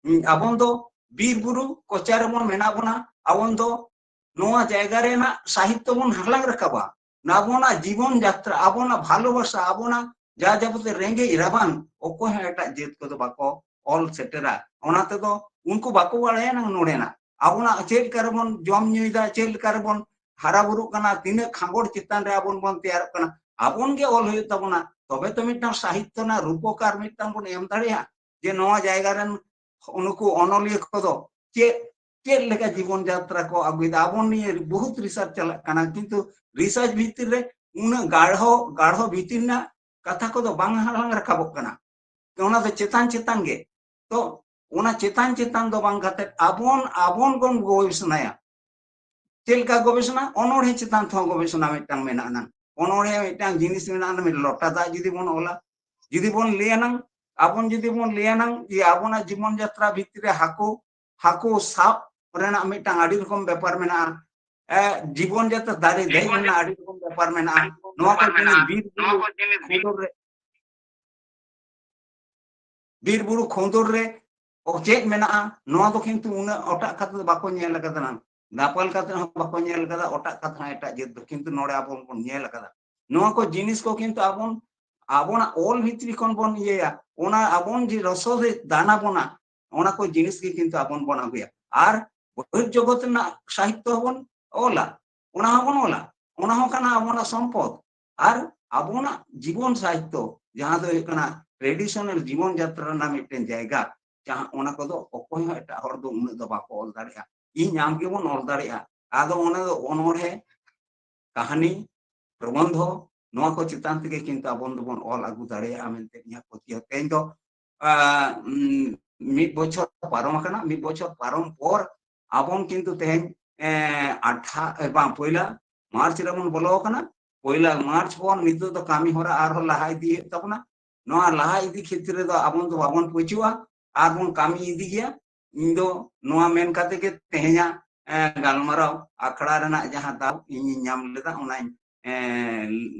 ᱩᱸ, ᱟᱵᱚᱱ ᱫᱚ ᱵᱤᱨ ᱵᱩᱨᱩ ᱠᱚᱪᱟ ᱨᱮᱵᱚᱱ ᱢᱮᱱᱟᱜ ᱵᱚᱱᱟ, ᱟᱵᱚᱱ ᱫᱚ ᱱᱚᱣᱟ ᱡᱟᱭᱜᱟ ᱨᱮᱱᱟᱜ ᱥᱟᱦᱤᱛᱛᱚ ᱵᱚᱱ ᱦᱟᱞᱟᱝ ᱨᱟᱠᱟᱵᱟ᱾ ᱟᱵᱚᱱᱟᱜ ᱡᱤᱵᱚᱱ ᱡᱟᱛᱨᱟ, ᱟᱵᱚᱱᱟᱜ ᱵᱷᱟᱞᱚᱵᱟᱥᱟ, ᱟᱵᱚᱱᱟᱜ ᱡᱟ ᱡᱟᱵᱚᱛᱤ ᱨᱮᱸᱜᱮᱡ ᱨᱟᱵᱟᱝ ᱚᱠᱚᱭ ᱦᱚᱸ ᱮᱴᱟᱜ ᱡᱟᱹᱛ ᱠᱚᱫᱚ ᱵᱟᱠᱚ ᱚᱞ ᱥᱮᱴᱮᱨᱟ᱾ ᱚᱱᱟ ᱛᱮᱫᱚ ᱩᱱᱠᱩ ᱵᱟᱠᱚ ᱵᱟᱲᱟᱭᱟ ᱱᱟᱝ ᱱᱚᱰᱮᱱᱟᱜ᱾ ᱟᱵᱚᱱᱟᱜ ᱪᱮᱫ ᱞᱮᱠᱟ ᱨᱮᱵᱚᱱ ᱡᱚᱢ ᱧᱩᱭᱮᱫᱟ, ᱪᱮᱫ ᱞᱮᱠᱟ ᱨᱮᱵᱚᱱ ᱦᱟᱨᱟ ᱵᱩᱨᱩᱜ ᱠᱟᱱᱟ, ᱛᱤᱱᱟᱹᱜ ᱠᱷᱟᱸᱜᱚᱲ ᱪᱮᱛᱟᱱ ᱨᱮ ᱟᱵᱚᱱ ᱵᱚᱱ ᱛᱮᱭᱟᱨᱚᱜ ᱠᱟᱱᱟ, ᱟᱵᱚᱱ ᱜᱮ ᱚᱞ ᱦᱩᱭᱩᱜ ᱛᱟᱵᱚᱱᱟ᱾ ᱛᱚᱵᱮ ᱛᱚ ᱢᱤᱫᱴᱟᱝ ᱥᱟᱦᱤᱛᱛᱚ ᱨᱮᱱᱟᱜ ᱨᱩᱯᱚᱠᱟᱨ ᱢᱤᱫᱴᱟᱝ ᱵᱚᱱ ᱮᱢ ᱫᱟᱲᱮᱭᱟᱜᱼᱟ, ᱡᱮ ᱱᱚᱣᱟ ᱡᱟᱭᱜᱟ ᱨᱮᱱ ᱱᱩᱠᱩ ᱚᱱᱚᱞᱤᱭᱟᱹ ᱠᱚᱫᱚ ᱪᱮᱫ, ᱪᱮᱫ ᱞᱮᱠᱟ ᱡᱤᱵᱚᱱ ᱡᱟᱛᱨᱟ ᱠᱚ ᱟᱹᱜᱩᱭᱮᱫᱟ᱾ ᱟᱵᱚ ᱱᱤᱭᱟᱹ ᱵᱚᱦᱩᱛ ᱨᱤᱥᱟᱨᱪ ᱪᱟᱞᱟᱜ ᱠᱟᱱᱟ, ᱠᱤᱱᱛᱩ ᱨᱤᱥᱟᱨᱪ ᱵᱷᱤᱛᱤᱨ ᱨᱮ ᱩᱱᱟᱹᱜ ᱜᱟᱲᱦᱚ, ᱜᱟᱲᱦᱚ ᱵᱷᱤᱛᱤᱨ ᱨᱮᱱᱟᱜ ᱠᱟᱛᱷᱟ ᱠᱚᱫᱚ ᱵᱟᱝ ᱦᱟᱞᱟᱝ ᱨᱟᱠᱟᱵᱚᱜ ᱠᱟᱱᱟ᱾ ᱚᱱᱟ ᱫᱚ ᱪᱮᱛᱟᱱ ᱪᱮᱛᱟᱱ ᱜᱮ᱾ ᱛᱚ ᱚᱱᱟ ᱪᱮᱛᱟᱱ ᱪᱮᱛᱟᱱ ᱫᱚ ᱵᱟᱝ ᱠᱟᱛᱮ ᱟᱵᱚᱱ, ᱟᱵᱚᱱ ᱵᱚᱱ ᱜᱚᱵᱮᱥᱚᱱᱟᱭᱟ᱾ ᱪᱮᱫ ᱞᱮᱠᱟ ᱜᱚᱵᱮᱥᱚᱱᱟ? ᱚᱱᱚᱬᱦᱮ ᱪᱮᱛᱟᱱ ᱛᱮᱦᱚᱸ ᱜᱚᱵᱮᱥᱚᱱᱟ ᱢᱤᱫᱴᱟᱝ ᱢᱮᱱᱟᱜᱼᱟ ᱱᱟᱝ᱾ ᱚᱱᱚᱬᱦᱮ ᱢᱤᱫᱴᱟᱝ ᱡᱤᱱᱤᱥ ᱢᱮᱱᱟᱜᱼᱟ, ᱢᱤᱫ ᱞᱚᱴᱟ ᱫᱟᱜ ᱡᱩᱫᱤ ᱵᱚᱱ ᱚᱞᱟ, ᱡᱩᱫᱤ ᱵᱚᱱ ᱞᱟᱹᱭᱟ ᱱᱟᱝ, ᱟᱵᱚᱱ ᱡᱩᱫᱤ ᱵᱚᱱ ᱞᱟᱹᱭᱟ ᱱᱟᱝ ᱡᱮ ᱟᱵᱚᱱᱟᱜ ᱡᱤᱵᱚᱱ ᱡᱟᱛᱨᱟ ᱵᱷᱤᱛᱨᱤ ᱨᱮ ᱦᱟᱹᱠᱩ, ᱦᱟᱹᱠᱩ ᱥᱟᱵ ᱨᱮᱱᱟᱜ ᱢᱤᱫᱴᱟᱝ ᱟᱹᱰᱤ ᱨᱚᱠᱚᱢ ᱵᱮᱯᱟᱨ ᱢᱮᱱᱟᱜᱼᱟ, ᱮ, ᱡᱤᱵᱚᱱ ᱡᱟᱛᱨᱟ ᱫᱟᱨᱮ ᱫᱮᱡ ᱨᱮᱱᱟᱜ ᱟᱹᱰᱤ ᱨᱚᱠᱚᱢ ᱵᱮᱯᱟᱨ ᱢᱮᱱᱟᱜᱼᱟ, ᱱᱚᱣᱟ ᱠᱚ ᱡᱤᱱᱤᱥ ᱵᱤᱨ ᱵᱩᱨᱩ ᱠᱷᱚᱸᱫᱚᱨ ᱨᱮ, ᱵᱤᱨ ᱵᱩᱨᱩ ᱠᱷᱚᱸᱫᱚᱨ ᱨᱮ ᱚ ᱪᱮᱫ ᱢᱮᱱᱟᱜᱼᱟ, ᱱᱚᱣᱟ ᱫᱚ ᱠᱤᱱᱛᱩ ᱩᱱᱟᱹᱜ ᱚᱴᱟᱜ ᱠᱟᱛᱮ ᱫᱚ ᱵᱟᱠᱚ ᱧᱮᱞ ᱟᱠᱟᱫᱟ ᱱᱟᱝ, ᱫᱟᱯᱟᱞ ᱠᱟᱛᱮ ᱦᱚᱸ ᱵᱟᱠᱚ ᱧᱮᱞ ᱟᱠᱟᱫᱟ, ᱚᱴᱟᱜ ᱠᱟᱛᱮ ᱦᱚᱸ ᱮᱴᱟᱜ ᱡᱟᱹᱛ ᱫᱚ, ᱠᱤᱱᱛᱩ ᱱᱚᱰᱮ ᱟᱵᱚ ᱵᱚᱱ ᱧᱮᱞ ᱟᱠᱟᱫᱟ᱾ ᱱᱚᱣᱟ ᱠᱚ ᱡᱤᱱᱤᱥ ᱠᱚ ᱠᱤᱱᱛᱩ ᱟᱵᱚᱱ, ᱟᱵᱚᱱᱟᱜ ᱚᱞ ᱵᱷᱤᱛᱨᱤ ᱠᱷᱚᱱ ᱵᱚᱱ ᱤᱭᱟᱹᱭᱟ, ᱚᱱᱟ ᱟᱵᱚᱱ ᱡᱮ ᱨᱚᱥᱚᱫ ᱮ ᱫᱟᱱᱟ ᱵᱚᱱᱟ, ᱚᱱᱟ ᱠᱚ ᱡᱤᱱᱤᱥ ᱜᱮ ᱠᱤᱱᱛᱩ ᱟᱵᱚᱱ ᱵᱚᱱ ᱟᱹᱜᱩᱭᱟ᱾ ᱟᱨ ᱵᱚᱦᱤᱨ ᱡᱚᱜᱚᱛ ᱨᱮᱱᱟᱜ ᱥᱟᱦᱤᱛᱛᱚ ᱦᱚᱸᱵᱚᱱ ᱚᱞᱟ, ᱚᱱᱟ ᱦᱚᱸᱵᱚᱱ ᱚᱞᱟ, ᱚᱱᱟ ᱦᱚᱸ ᱠᱟᱱᱟ ᱟᱵᱚᱱᱟᱜ ᱥᱚᱢᱯᱚᱫ᱾ ᱟᱨ ᱟᱵᱚᱱᱟᱜ ᱡᱤᱵᱚᱱ ᱥᱟᱦᱤᱛᱛᱚ, ᱡᱟᱦᱟᱸ ᱫᱚ ᱦᱩᱭᱩᱜ ᱠᱟᱱᱟ ᱴᱨᱮᱰᱤᱥᱚᱱᱟᱞ ᱡᱤᱵᱚᱱ ᱡᱟᱛᱨᱟ ᱨᱮᱱᱟᱜ ᱢᱤᱫᱴᱮᱱ ᱡᱟᱭᱜᱟ, ᱡᱟᱦᱟᱸ ᱚᱱᱟ ᱠᱚᱫᱚ ᱚᱠᱚᱭ ᱦᱚᱸ ᱮᱴᱟᱜ ᱦᱚᱲ ᱫᱚ ᱩᱱᱟᱹᱜ ᱫᱚ ᱵᱟᱠᱚ ᱚᱞ ᱫᱟᱲᱮᱭᱟᱜᱼᱟ᱾ ᱤᱧ ᱟᱢ ᱜᱮᱵᱚᱱ ᱚᱞ ᱫᱟᱲᱮᱭᱟᱜᱼᱟ᱾ ᱟᱫᱚ ᱚᱱᱟ ᱫᱚ ᱚᱱᱚᱬᱦᱮ, ᱠᱟᱹᱦᱱᱤ, ᱯᱨᱚᱵᱚᱱᱫᱷᱚ, ᱱᱚᱣᱟ ᱠᱚ ᱪᱮᱛᱟᱱ ᱛᱮᱜᱮ ᱠᱤᱱᱛᱩ ᱟᱵᱚᱱ ᱫᱚᱵᱚᱱ ᱚᱞ ᱟᱹᱜᱩ ᱫᱟᱲᱮᱭᱟᱜᱼᱟ ᱢᱮᱱᱛᱮ ᱤᱧᱟᱹᱜ ᱯᱟᱹᱛᱭᱟᱹᱣ᱾ ᱛᱮᱦᱮᱧ ᱫᱚ, ᱟ, ᱩᱢ, ᱢᱤᱫ ᱵᱚᱪᱷᱚᱨ ᱯᱟᱨᱚᱢ ᱟᱠᱟᱱᱟ᱾ ᱢᱤᱫ ᱵᱚᱪᱷᱚᱨ ᱯᱟᱨᱚᱢ ᱯᱚᱨ ᱟᱵᱚᱱ ᱠᱤᱱᱛᱩ ᱛᱮᱦᱮᱧ, ᱮ, ᱟᱴᱷᱟ-, ᱮ, ᱵᱟᱝ, ᱯᱚᱭᱞᱟ ᱢᱟᱨᱪ ᱨᱮᱵᱚᱱ ᱵᱚᱞᱚ ᱟᱠᱟᱱᱟ᱾ ᱯᱚᱭᱞᱟ ᱢᱟᱨᱪ ᱯᱚᱨ ᱱᱤᱛᱚᱜ ᱫᱚ ᱠᱟᱹᱢᱤ ᱦᱚᱨᱟ ᱟᱨᱦᱚᱸ ᱞᱟᱦᱟ ᱤᱫᱤ ᱦᱩᱭᱩᱜ ᱛᱟᱵᱚᱱᱟ᱾ ᱱᱚᱣᱟ ᱞᱟᱦᱟ ᱤᱫᱤ ᱠᱷᱮᱛᱨᱮ ᱫᱚ ᱟᱵᱚᱱ ᱫᱚ ᱵᱟᱵᱚᱱ ᱯᱟᱹᱪᱩᱜᱼᱟ, ᱟᱨ ᱵᱚᱱ ᱠᱟᱹᱢᱤ ᱤᱫᱤ ᱜᱮᱭᱟ᱾ ᱤᱧ ᱫᱚ ᱱᱚᱣᱟ ᱢᱮᱱ ᱠᱟᱛᱮ ᱜᱮ ᱛᱮᱦᱮᱧᱟᱜ, ᱮ, ᱜᱟᱞᱢᱟᱨᱟᱣ ᱟᱠᱷᱲᱟ ᱨᱮᱱᱟᱜ ᱡᱟᱦᱟᱸ ᱫᱟᱣ ᱤᱧᱤᱧ ᱧᱟᱢ ᱞᱮᱫᱟ, ᱚᱱᱟᱧ, ᱮ,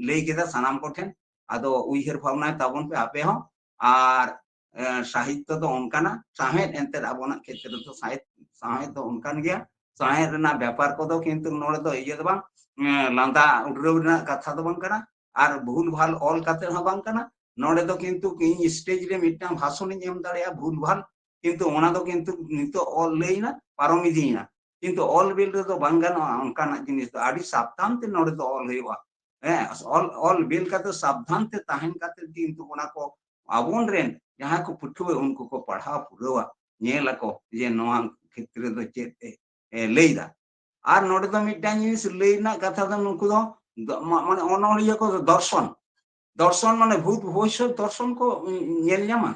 ᱞᱟᱹᱭ ᱠᱮᱫᱟ ᱥᱟᱱᱟᱢ ᱠᱚᱴᱷᱮᱱ᱾ ᱟᱫᱚ ᱩᱭᱦᱟᱹᱨ ᱵᱷᱟᱵᱽᱱᱟᱭ ᱛᱟᱵᱚᱱ ᱯᱮ ᱟᱯᱮ ᱦᱚᱸ᱾ ᱟᱨ, ᱮ, ᱥᱟᱦᱤᱛᱛᱚ ᱫᱚ ᱚᱱᱠᱟᱱᱟ, ᱥᱟᱶᱦᱮᱫ ᱮᱱᱛᱮᱫ ᱟᱵᱚᱱᱟᱜ ᱠᱷᱮᱛᱨᱮ ᱫᱚ ᱥᱟᱶᱦᱮᱫ, ᱥᱟᱶᱦᱮᱫ ᱫᱚ ᱚᱱᱠᱟᱱ ᱜᱮᱭᱟ᱾ ᱥᱟᱶᱦᱮᱫ ᱨᱮᱱᱟᱜ ᱵᱮᱯᱟᱨ ᱠᱚᱫᱚ ᱠᱤᱱᱛᱩ ᱱᱚᱰᱮ ᱫᱚ ᱤᱭᱟᱹ ᱫᱚ ᱵᱟᱝ, ᱮ, ᱞᱟᱸᱫᱟ ᱩᱰᱨᱟᱹᱣ ᱨᱮᱱᱟᱜ ᱠᱟᱛᱷᱟ ᱫᱚ ᱵᱟᱝ ᱠᱟᱱᱟ᱾ ᱟᱨ ᱵᱷᱩᱞ ᱵᱷᱟᱞ ᱚᱞ ᱠᱟᱛᱮ ᱦᱚᱸ ᱵᱟᱝ ᱠᱟᱱᱟ᱾ ᱱᱚᱰᱮ ᱫᱚ ᱠᱤᱱᱛᱩ ᱤᱧ ᱥᱴᱮᱡ ᱨᱮ ᱢᱤᱫᱴᱟᱝ ᱵᱷᱟᱥᱚᱱ ᱤᱧ ᱮᱢ ᱫᱟᱲᱮᱭᱟᱜᱼᱟ ᱵᱷᱩᱞ ᱵᱷᱟᱞ, ᱠᱤᱱᱛᱩ ᱚᱱᱟ ᱫᱚ ᱠᱤᱱᱛᱩ ᱱᱤᱛᱚᱜ ᱚᱞ ᱞᱟᱹᱭ ᱮᱱᱟ, ᱯᱟᱨᱚᱢ ᱤᱫᱤᱭᱮᱱᱟ᱾ ᱠᱤᱱᱛᱩ ᱚᱞ ᱵᱤᱞ ᱨᱮᱫᱚ ᱵᱟᱝ ᱜᱟᱱᱚᱜᱼᱟ ᱚᱱᱠᱟᱱᱟᱜ ᱡᱤᱱᱤᱥ ᱫᱚ᱾ ᱟᱹᱰᱤ ᱥᱟᱵᱫᱷᱟᱱ ᱛᱮ ᱱᱚᱰᱮ ᱫᱚ ᱚᱞ ᱦᱩᱭᱩᱜᱼᱟ᱾ ᱦᱮᱸ, ᱚᱞ, ᱚᱞ ᱵᱤᱞ ᱠᱟᱛᱮ ᱥᱟᱵᱫᱷᱟᱱ ᱛᱮ ᱛᱟᱦᱮᱱ ᱠᱟᱛᱮ ᱠᱤᱱᱛᱩ ᱚᱱᱟ ᱠᱚ ᱟᱵᱚᱱ ᱨᱮᱱ ᱡᱟᱦᱟᱸᱭ ᱠᱚ ᱯᱟᱹᱴᱷᱩᱣᱟᱹ ᱩᱱᱠᱩ ᱠᱚ ᱯᱟᱲᱦᱟᱣ ᱯᱩᱨᱟᱹᱣᱟ, ᱧᱮᱞ ᱟᱠᱚ ᱡᱮ ᱱᱚᱣᱟ ᱠᱷᱮᱛᱨᱮ ᱫᱚ ᱪᱮᱫ ᱮ, ᱮ, ᱞᱟᱹᱭ ᱫᱟ᱾ ᱟᱨ ᱱᱚᱰᱮ ᱫᱚ ᱢᱤᱫᱴᱟᱝ ᱡᱤᱱᱤᱥ ᱞᱟᱹᱭ ᱨᱮᱱᱟᱜ ᱠᱟᱛᱷᱟ ᱫᱚ ᱱᱩᱠᱩ ᱫᱚ ᱫᱚ-, ᱢᱟ-, ᱢᱟᱱᱮ ᱚᱱᱚᱬᱦᱤᱭᱟᱹ ᱠᱚ ᱫᱚ ᱫᱚᱨᱥᱚᱱ, ᱫᱚᱨᱥᱚᱱ ᱢᱟᱱᱮ ᱵᱷᱩᱛ ᱵᱷᱚᱵᱤᱥᱥᱚᱛ ᱫᱚᱨᱥᱚᱱ ᱠᱚ ᱧᱮᱞ ᱧᱟᱢᱟ᱾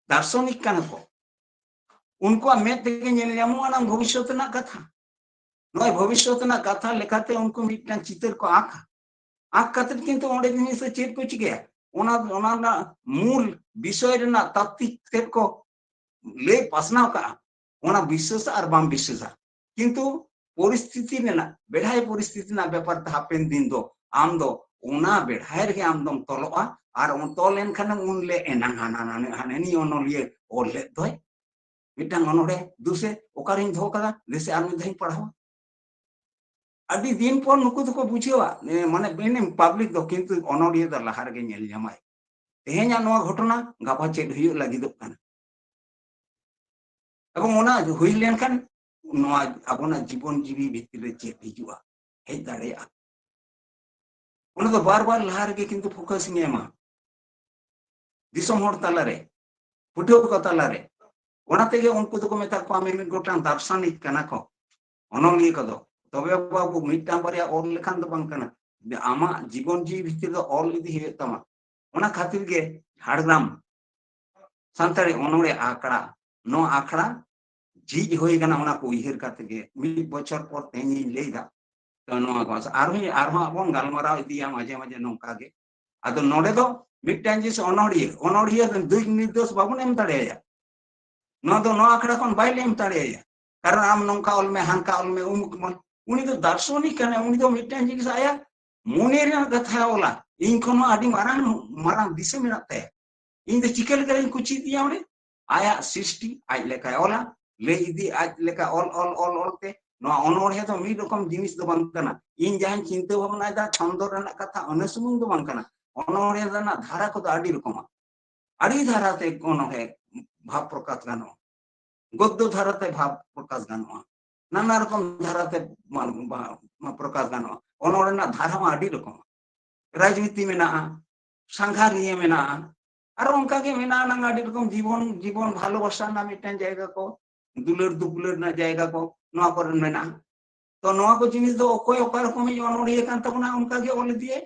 ᱫᱟᱨᱥᱚᱱᱤᱠ ᱠᱟᱱᱟ ᱠᱚ, ᱩᱱᱠᱩᱣᱟᱜ ᱢᱮᱫ ᱛᱮᱜᱮ ᱧᱮᱞ ᱧᱟᱢᱚᱜᱼᱟ ᱚᱱᱟ ᱵᱷᱚᱵᱤᱥᱥᱚᱛ ᱨᱮᱱᱟᱜ ᱠᱟᱛᱷᱟ᱾ ᱱᱚᱜᱼᱚᱭ ᱵᱷᱚᱵᱤᱥᱥᱚᱛ ᱨᱮᱱᱟᱜ ᱠᱟᱛᱷᱟ ᱞᱮᱠᱟᱛᱮ ᱩᱱᱠᱩ ᱢᱤᱫᱴᱟᱝ ᱪᱤᱛᱟᱹᱨ ᱠᱚ ᱟᱸᱠᱟ᱾ ᱟᱸᱠ ᱠᱟᱛᱮ ᱠᱤᱱᱛᱩ ᱚᱸᱰᱮ ᱡᱤᱱᱤᱥ ᱫᱚ ᱪᱮᱫ ᱠᱚ ᱪᱤᱠᱟᱹᱭᱟ? ᱚᱱᱟ, ᱚᱱᱟ ᱨᱮᱱᱟᱜ ᱢᱩᱞ ᱵᱤᱥᱚᱭ ᱨᱮᱱᱟᱜ ᱛᱟᱛᱛᱤᱠ ᱛᱮᱫ ᱠᱚ ᱞᱟᱹᱭ ᱯᱟᱥᱱᱟᱣ ᱠᱟᱜᱼᱟ, ᱚᱱᱟ ᱵᱤᱥᱥᱟᱹᱥᱟ ᱟᱨ ᱵᱟᱢ ᱵᱤᱥᱥᱟᱹᱥᱟ᱾ ᱠᱤᱱᱛᱩ ᱯᱚᱨᱤᱥᱛᱷᱤᱛᱤ ᱨᱮᱱᱟᱜ, ᱵᱮᱲᱦᱟᱭ ᱯᱚᱨᱤᱥᱛᱷᱤᱛᱤ ᱨᱮᱱᱟᱜ ᱵᱮᱯᱟᱨ ᱛᱮ ᱦᱟᱯᱮᱱ ᱫᱤᱱ ᱫᱚ ᱟᱢ ᱫᱚ ᱚᱱᱟ ᱵᱮᱲᱦᱟᱭ ᱨᱮᱜᱮ ᱟᱢ ᱫᱚᱢ ᱛᱚᱞᱚᱜᱼᱟ᱾ ᱟᱨ ᱚᱱ ᱛᱚᱞ ᱮᱱ ᱠᱷᱟᱱᱮᱢ ᱩᱱ ᱞᱮ ᱮᱱᱟᱝ ᱦᱟᱱᱟ, ᱦᱟᱱᱟ, ᱦᱟᱱᱟ, ᱦᱟᱱᱮ ᱱᱤᱭᱟᱹ ᱚᱱᱚᱞᱤᱭᱟᱹ ᱚᱞ ᱞᱮᱫ ᱫᱚᱭ ᱢᱤᱫᱴᱟᱝ ᱚᱱᱚᱬᱦᱮ, ᱫᱩᱥᱮ ᱚᱠᱟᱨᱤᱧ ᱫᱚᱦᱚ ᱠᱟᱫᱟ, ᱫᱮᱥᱮ ᱟᱨ ᱢᱤᱫ ᱫᱷᱟᱣ ᱤᱧ ᱯᱟᱲᱦᱟᱣᱟ᱾ ᱟᱹᱰᱤ ᱫᱤᱱ ᱯᱚᱨ ᱱᱩᱠᱩ ᱫᱚᱠᱚ ᱵᱩᱡᱷᱟᱹᱣᱟ, ᱮ, ᱢᱟᱱᱮ ᱮᱢᱱᱤ ᱯᱟᱵᱽᱞᱤᱠ ᱫᱚ, ᱠᱤᱱᱛᱩ ᱚᱱᱚᱲᱤᱭᱟᱹ ᱫᱚ ᱞᱟᱦᱟ ᱨᱮᱜᱮ ᱧᱮᱞ ᱧᱟᱢᱟᱭ᱾ ᱛᱮᱦᱮᱧᱟᱜ ᱱᱚᱣᱟ ᱜᱷᱚᱴᱚᱱᱟ ᱜᱟᱯᱟ ᱪᱮᱫ ᱦᱩᱭᱩᱜ ᱞᱟᱹᱜᱤᱫᱚᱜ ᱠᱟᱱᱟ᱾ ᱮᱵᱚᱝ ᱚᱱᱟ ᱦᱩᱭ ᱞᱮᱱᱠᱷᱟᱱ ᱱᱚᱣᱟ ᱟᱵᱚᱱᱟᱜ ᱡᱤᱵᱚᱱ ᱡᱤᱣᱤ ᱵᱷᱤᱛᱤᱨ ᱨᱮ ᱪᱮᱫ ᱦᱤᱡᱩᱜᱼᱟ, ᱦᱮᱡ ᱫᱟᱲᱮᱭᱟᱜᱼᱟ᱾ ᱚᱱᱟ ᱫᱚ ᱵᱟᱨ ᱵᱟᱨ ᱞᱟᱦᱟ ᱨᱮᱜᱮ ᱠᱤᱱᱛᱩ ᱯᱷᱳᱠᱟᱥ ᱤᱧ ᱮᱢᱟ ᱫᱤᱥᱚᱢ ᱦᱚᱲ ᱛᱟᱞᱟᱨᱮ, ᱯᱟᱹᱴᱷᱩᱣᱟᱹ ᱠᱚ ᱛᱟᱞᱟᱨᱮ᱾ ᱚᱱᱟ ᱛᱮᱜᱮ ᱩᱱᱠᱩ ᱫᱚᱠᱚ ᱢᱮᱛᱟ ᱠᱚᱣᱟ ᱢᱤᱢᱤᱫ ᱜᱚᱴᱟᱝ ᱫᱟᱨᱥᱚᱱᱤᱠ ᱠᱟᱱᱟ ᱠᱚ, ᱚᱱᱚᱞᱤᱭᱟᱹ ᱠᱚᱫᱚ᱾ ᱛᱚᱵᱮ ᱵᱟᱹᱵᱩ ᱢᱤᱫᱴᱟᱝ ᱵᱟᱨᱭᱟ ᱚᱞ ᱞᱮᱠᱷᱟᱱ ᱫᱚ ᱵᱟᱝ ᱠᱟᱱᱟ, ᱟᱢᱟᱜ ᱡᱤᱵᱚᱱ ᱡᱤᱣᱤ ᱵᱷᱤᱛᱤᱨ ᱫᱚ ᱚᱞ ᱤᱫᱤ ᱦᱩᱭᱩᱜ ᱛᱟᱢᱟ᱾ ᱚᱱᱟ ᱠᱷᱟᱹᱛᱤᱨ ᱜᱮ ᱡᱷᱟᱲᱜᱨᱟᱢ ᱥᱟᱱᱛᱟᱲᱤ ᱚᱱᱚᱬᱦᱮ ᱟᱠᱷᱲᱟ, ᱱᱚᱣᱟ ᱟᱠᱷᱲᱟ ᱡᱷᱤᱡ ᱦᱩᱭ ᱠᱟᱱᱟ, ᱚᱱᱟ ᱠᱚ ᱩᱭᱦᱟᱹᱨ ᱠᱟᱛᱮ ᱜᱮ ᱢᱤᱫ ᱵᱚᱪᱷᱚᱨ ᱯᱚᱨ ᱛᱮᱦᱮᱧ ᱤᱧ ᱞᱟᱹᱭ ᱫᱟ᱾ ᱛᱚ ᱱᱚᱣᱟ ᱠᱚ ᱟᱨᱦᱚᱸ, ᱟᱨᱦᱚᱸ ᱵᱚᱱ ᱜᱟᱞᱢᱟᱨᱟᱣ ᱤᱫᱤᱭᱟ ᱢᱟᱡᱷᱮ ᱢᱟᱡᱷᱮ ᱱᱚᱝᱠᱟ ᱜᱮ᱾ ᱟᱫᱚ ᱱᱚᱰᱮ ᱫᱚ ᱢᱤᱫᱴᱟᱝ ᱡᱤᱱᱤᱥ ᱚᱱᱚᱲᱦᱤᱭᱟᱹ, ᱚᱱᱚᱲᱦᱤᱭᱟᱹ ᱫᱚ ᱫᱤᱥ ᱱᱤᱨᱫᱮᱥ ᱵᱟᱵᱚᱱ ᱮᱢ ᱫᱟᱲᱮᱭᱟᱭᱟ᱾ ᱱᱚᱣᱟ ᱫᱚ ᱱᱚᱣᱟ ᱟᱠᱷᱲᱟ ᱠᱷᱚᱱ ᱵᱟᱭ ᱮᱢ ᱫᱟᱲᱮᱭᱟᱭᱟ᱾ ᱠᱟᱨᱚᱱ ᱟᱢ ᱱᱚᱝᱠᱟ ᱚᱞ ᱢᱮ, ᱦᱟᱱᱠᱟ ᱚᱞ ᱢᱮ, ᱩᱢᱩᱠ ᱮᱢᱟᱱ᱾ ᱩᱱᱤ ᱫᱚ ᱫᱟᱨᱥᱚᱱᱤᱠ ᱠᱟᱱᱟᱭ, ᱩᱱᱤ ᱫᱚ ᱢᱤᱫᱴᱟᱝ ᱡᱤᱱᱤᱥ ᱟᱭᱟᱜ ᱢᱚᱱᱮ ᱨᱮᱱᱟᱜ ᱠᱟᱛᱷᱟᱭ ᱚᱞᱟ᱾ ᱤᱧ ᱠᱷᱚᱱ ᱦᱚᱸ ᱟᱹᱰᱤ ᱢᱟᱨᱟᱝ, ᱢᱟᱨᱟᱝ ᱫᱤᱥᱟᱹ ᱢᱮᱱᱟᱜ ᱛᱟᱭᱟ᱾ ᱤᱧ ᱫᱚ ᱪᱤᱠᱟᱹ ᱞᱮᱠᱟᱨᱤᱧ ᱠᱩᱪᱤ ᱤᱫᱤᱭᱟ ᱚᱸᱰᱮ? ᱟᱭᱟᱜ ᱥᱨᱤᱥᱴᱤ ᱟᱡ ᱞᱮᱠᱟᱭ ᱚᱞᱟ, ᱞᱟᱹᱭ ᱤᱫᱤ ᱟᱡ ᱞᱮᱠᱟ ᱚᱞ, ᱚᱞ, ᱚᱞ, ᱚᱞ ᱛᱮ᱾ ᱱᱚᱣᱟ ᱚᱱᱚᱬᱦᱮ ᱫᱚ ᱢᱤᱫ ᱨᱚᱠᱚᱢ ᱡᱤᱱᱤᱥ ᱫᱚ ᱵᱟᱝ ᱠᱟᱱᱟ᱾ ᱤᱧ ᱡᱟᱦᱟᱸᱧ ᱪᱤᱱᱛᱟᱹ ᱵᱷᱟᱵᱽᱱᱟᱭᱮᱫᱟ, ᱪᱷᱚᱱᱫᱚ ᱨᱮᱱᱟᱜ ᱠᱟᱛᱷᱟ ᱚᱱᱟ ᱥᱩᱢᱩᱝ ᱫᱚ ᱵᱟᱝ ᱠᱟᱱᱟ᱾ ᱚᱱᱚᱬᱦᱮ ᱨᱮᱱᱟᱜ ᱫᱷᱟᱨᱟ ᱠᱚᱫᱚ ᱟᱹᱰᱤ ᱨᱚᱠᱚᱢᱟ᱾ ᱟᱹᱰᱤ ᱫᱷᱟᱨᱟᱛᱮ ᱚᱱᱚᱬᱦᱮ ᱵᱷᱟᱵᱽ ᱯᱨᱚᱠᱟᱥ ᱜᱟᱱᱚᱜᱼᱟ, ᱜᱚᱫᱽᱫᱚ ᱫᱷᱟᱨᱟᱛᱮ ᱵᱷᱟᱵᱽ ᱯᱨᱚᱠᱟᱥ ᱜᱟᱱᱚᱜᱼᱟ, ᱱᱟᱱᱟ ᱨᱚᱠᱚᱢ ᱫᱷᱟᱨᱟᱛᱮ ᱢᱟ-, ᱢᱟ-, ᱢᱟ ᱯᱨᱚᱠᱟᱥ ᱜᱟᱱᱚᱜᱼᱟ᱾ ᱚᱱᱚᱬᱦᱮ ᱨᱮᱱᱟᱜ ᱫᱷᱟᱨᱟ ᱢᱟ ᱟᱹᱰᱤ ᱨᱚᱠᱚᱢᱟ, ᱨᱟᱡᱽᱱᱤᱛᱤ ᱢᱮᱱᱟᱜᱼᱟ, ᱥᱟᱸᱜᱷᱟᱨᱤᱭᱟᱹ ᱢᱮᱱᱟᱜᱼᱟ, ᱟᱨᱚ ᱚᱱᱠᱟᱜᱮ ᱢᱮᱱᱟᱜᱼᱟ ᱱᱟᱝ ᱟᱹᱰᱤ ᱨᱚᱠᱚᱢ ᱡᱤᱵᱚᱱ, ᱡᱤᱵᱚᱱ ᱵᱷᱟᱞᱚᱵᱟᱥᱟ ᱨᱮᱱᱟᱜ ᱢᱤᱫᱴᱟᱝ ᱡᱟᱭᱜᱟ ᱠᱚ, ᱫᱩᱞᱟᱹᱲ ᱫᱩᱯᱞᱟᱹᱲ ᱨᱮᱱᱟᱜ ᱡᱟᱭᱜᱟ ᱠᱚ, ᱱᱚᱣᱟ ᱠᱚᱨᱮ ᱢᱮᱱᱟᱜᱼᱟ᱾ ᱛᱚ ᱱᱚᱣᱟ ᱠᱚ ᱡᱤᱱᱤᱥ ᱫᱚ ᱚᱠᱚᱭ ᱚᱠᱟ ᱨᱚᱠᱚᱢᱤᱡ ᱚᱱᱚᱲᱦᱤᱭᱟᱹ ᱠᱟᱱ ᱛᱟᱵᱚᱱᱟ, ᱚᱱᱠᱟ ᱜᱮ ᱚᱞ ᱤᱫᱤᱭᱟᱭ᱾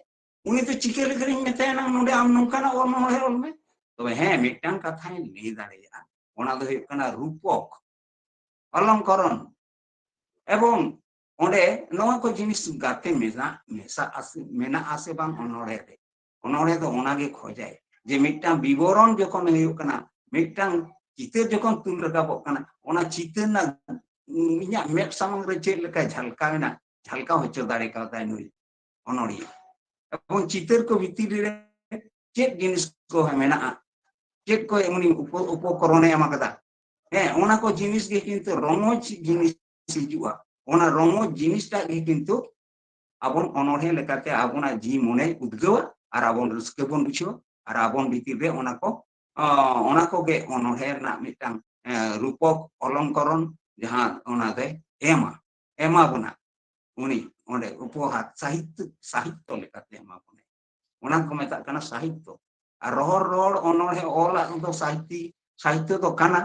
ᱩᱱᱤ ᱫᱚ ᱪᱤᱠᱟᱹ ᱞᱮᱠᱟᱨᱤᱧ ᱢᱮᱛᱟᱭᱟ ᱱᱟᱝ, ᱱᱚᱰᱮ ᱟᱢ ᱱᱚᱝᱠᱟᱱᱟᱜ ᱚᱱᱚᱲᱦᱮ ᱚᱞ ᱢᱮ? ᱛᱚᱵᱮ ᱦᱮᱸ, ᱢᱤᱫᱴᱟᱝ ᱠᱟᱛᱷᱟᱧ ᱞᱟᱹᱭ ᱫᱟᱲᱮᱭᱟᱜᱼᱟ, ᱚᱱᱟ ᱫᱚ ᱦᱩᱭᱩᱜ ᱠᱟᱱᱟ ᱨᱩᱯᱚᱠ, ᱚᱞᱚᱝᱠᱚᱨᱚᱱ᱾ ᱮᱵᱚᱝ ᱚᱸᱰᱮ ᱱᱚᱣᱟ ᱠᱚ ᱡᱤᱱᱤᱥ ᱜᱟᱛᱮ ᱢᱮᱥᱟ, ᱢᱮᱥᱟ ᱟᱥᱮ, ᱢᱮᱱᱟᱜ ᱟᱥᱮ ᱵᱟᱝ ᱚᱱᱚᱬᱦᱮ ᱨᱮ? ᱚᱱᱚᱬᱦᱮ ᱫᱚ ᱚᱱᱟᱜᱮ ᱠᱷᱚᱡᱟᱭ, ᱡᱮ ᱢᱤᱫᱴᱟᱝ ᱵᱤᱵᱚᱨᱚᱱ ᱡᱚᱠᱷᱚᱱ ᱦᱩᱭᱩᱜ ᱠᱟᱱᱟ, ᱢᱤᱫᱴᱟᱝ ᱪᱤᱛᱟᱹᱨ ᱡᱚᱠᱷᱚᱱ ᱛᱩᱞ ᱨᱟᱠᱟᱵᱚᱜ ᱠᱟᱱᱟ, ᱚᱱᱟ ᱪᱤᱛᱟᱹᱨ ᱨᱮᱱᱟᱜ, ᱩᱸ, ᱤᱧᱟᱹᱜ ᱢᱮᱫ ᱥᱟᱢᱟᱝ ᱨᱮ ᱪᱮᱫ ᱞᱮᱠᱟ ᱡᱷᱟᱞᱠᱟᱣ ᱮᱱᱟ, ᱡᱷᱟᱞᱠᱟᱣ ᱦᱚᱪᱚ ᱫᱟᱲᱮ ᱠᱟᱣᱫᱟᱭ ᱱᱩᱭ ᱚᱱᱚᱬᱦᱤᱭᱟᱹ᱾ ᱮᱵᱚᱝ ᱪᱤᱛᱟᱹᱨ ᱠᱚ ᱵᱷᱤᱛᱤᱨ ᱨᱮ ᱪᱮᱫ ᱡᱤᱱᱤᱥ ᱠᱚ ᱢᱮᱱᱟᱜᱼᱟ, ᱪᱮᱫ ᱠᱚ ᱩᱱᱤ ᱩᱯᱚ-, ᱩᱯᱚᱠᱚᱨᱚᱱᱮ ᱮᱢ ᱟᱠᱟᱫᱟ᱾ ᱦᱮᱸ, ᱚᱱᱟ ᱠᱚ ᱡᱤᱱᱤᱥ ᱜᱮ ᱠᱤᱱᱛᱩ ᱨᱚᱢᱚᱡᱽ ᱡᱤᱱᱤᱥ ᱦᱤᱡᱩᱜᱼᱟ᱾ ᱚᱱᱟ ᱨᱚᱢᱚᱡᱽ ᱡᱤᱱᱤᱥᱴᱟᱜ ᱜᱮ ᱠᱤᱱᱛᱩ ᱟᱵᱚᱱ ᱚᱱᱚᱬᱦᱮ ᱞᱮᱠᱟᱛᱮ ᱟᱵᱚᱱᱟᱜ ᱡᱤᱣᱤ ᱢᱚᱱᱮᱭ ᱩᱫᱽᱜᱟᱹᱣᱟ ᱟᱨ ᱟᱵᱚᱱ ᱨᱟᱹᱥᱠᱟᱹ ᱵᱚᱱ ᱵᱩᱡᱷᱟᱹᱣᱟ ᱟᱨ ᱟᱵᱚᱱ ᱵᱷᱤᱛᱤᱨ ᱨᱮ ᱚᱱᱟ ᱠᱚ, ᱟᱸ, ᱚᱱᱟ ᱠᱚᱜᱮ ᱚᱱᱚᱬᱦᱮ ᱨᱮᱱᱟᱜ ᱢᱤᱫᱴᱟᱝ, ᱮᱸ, ᱨᱩᱯᱚᱠ ᱚᱞᱚᱝᱠᱚᱨᱚᱱ ᱡᱟᱦᱟᱸ ᱚᱱᱟ ᱫᱚᱭ ᱮᱢᱟ, ᱮᱢᱟ ᱵᱚᱱᱟ᱾ ᱩᱱᱤ ᱚᱸᱰᱮ ᱩᱯᱚᱦᱟᱨ ᱥᱟᱦᱤᱛᱛᱚ, ᱥᱟᱦᱤᱛᱛᱚ ᱞᱮᱠᱟᱛᱮ ᱮᱢᱟ ᱵᱚᱱᱟᱭ᱾ ᱚᱱᱟ ᱠᱚ ᱢᱮᱛᱟᱜ ᱠᱟᱱᱟ ᱥᱟᱦᱤᱛᱛᱚ᱾ ᱟᱨ ᱨᱚᱦᱚᱲ ᱨᱚᱦᱚᱲ ᱚᱱᱚᱬᱦᱮ ᱚᱞᱟᱜ ᱫᱚ ᱥᱟᱦᱤᱛᱛᱤ-, ᱥᱟᱦᱤᱛᱛᱚ ᱫᱚ ᱠᱟᱱᱟ,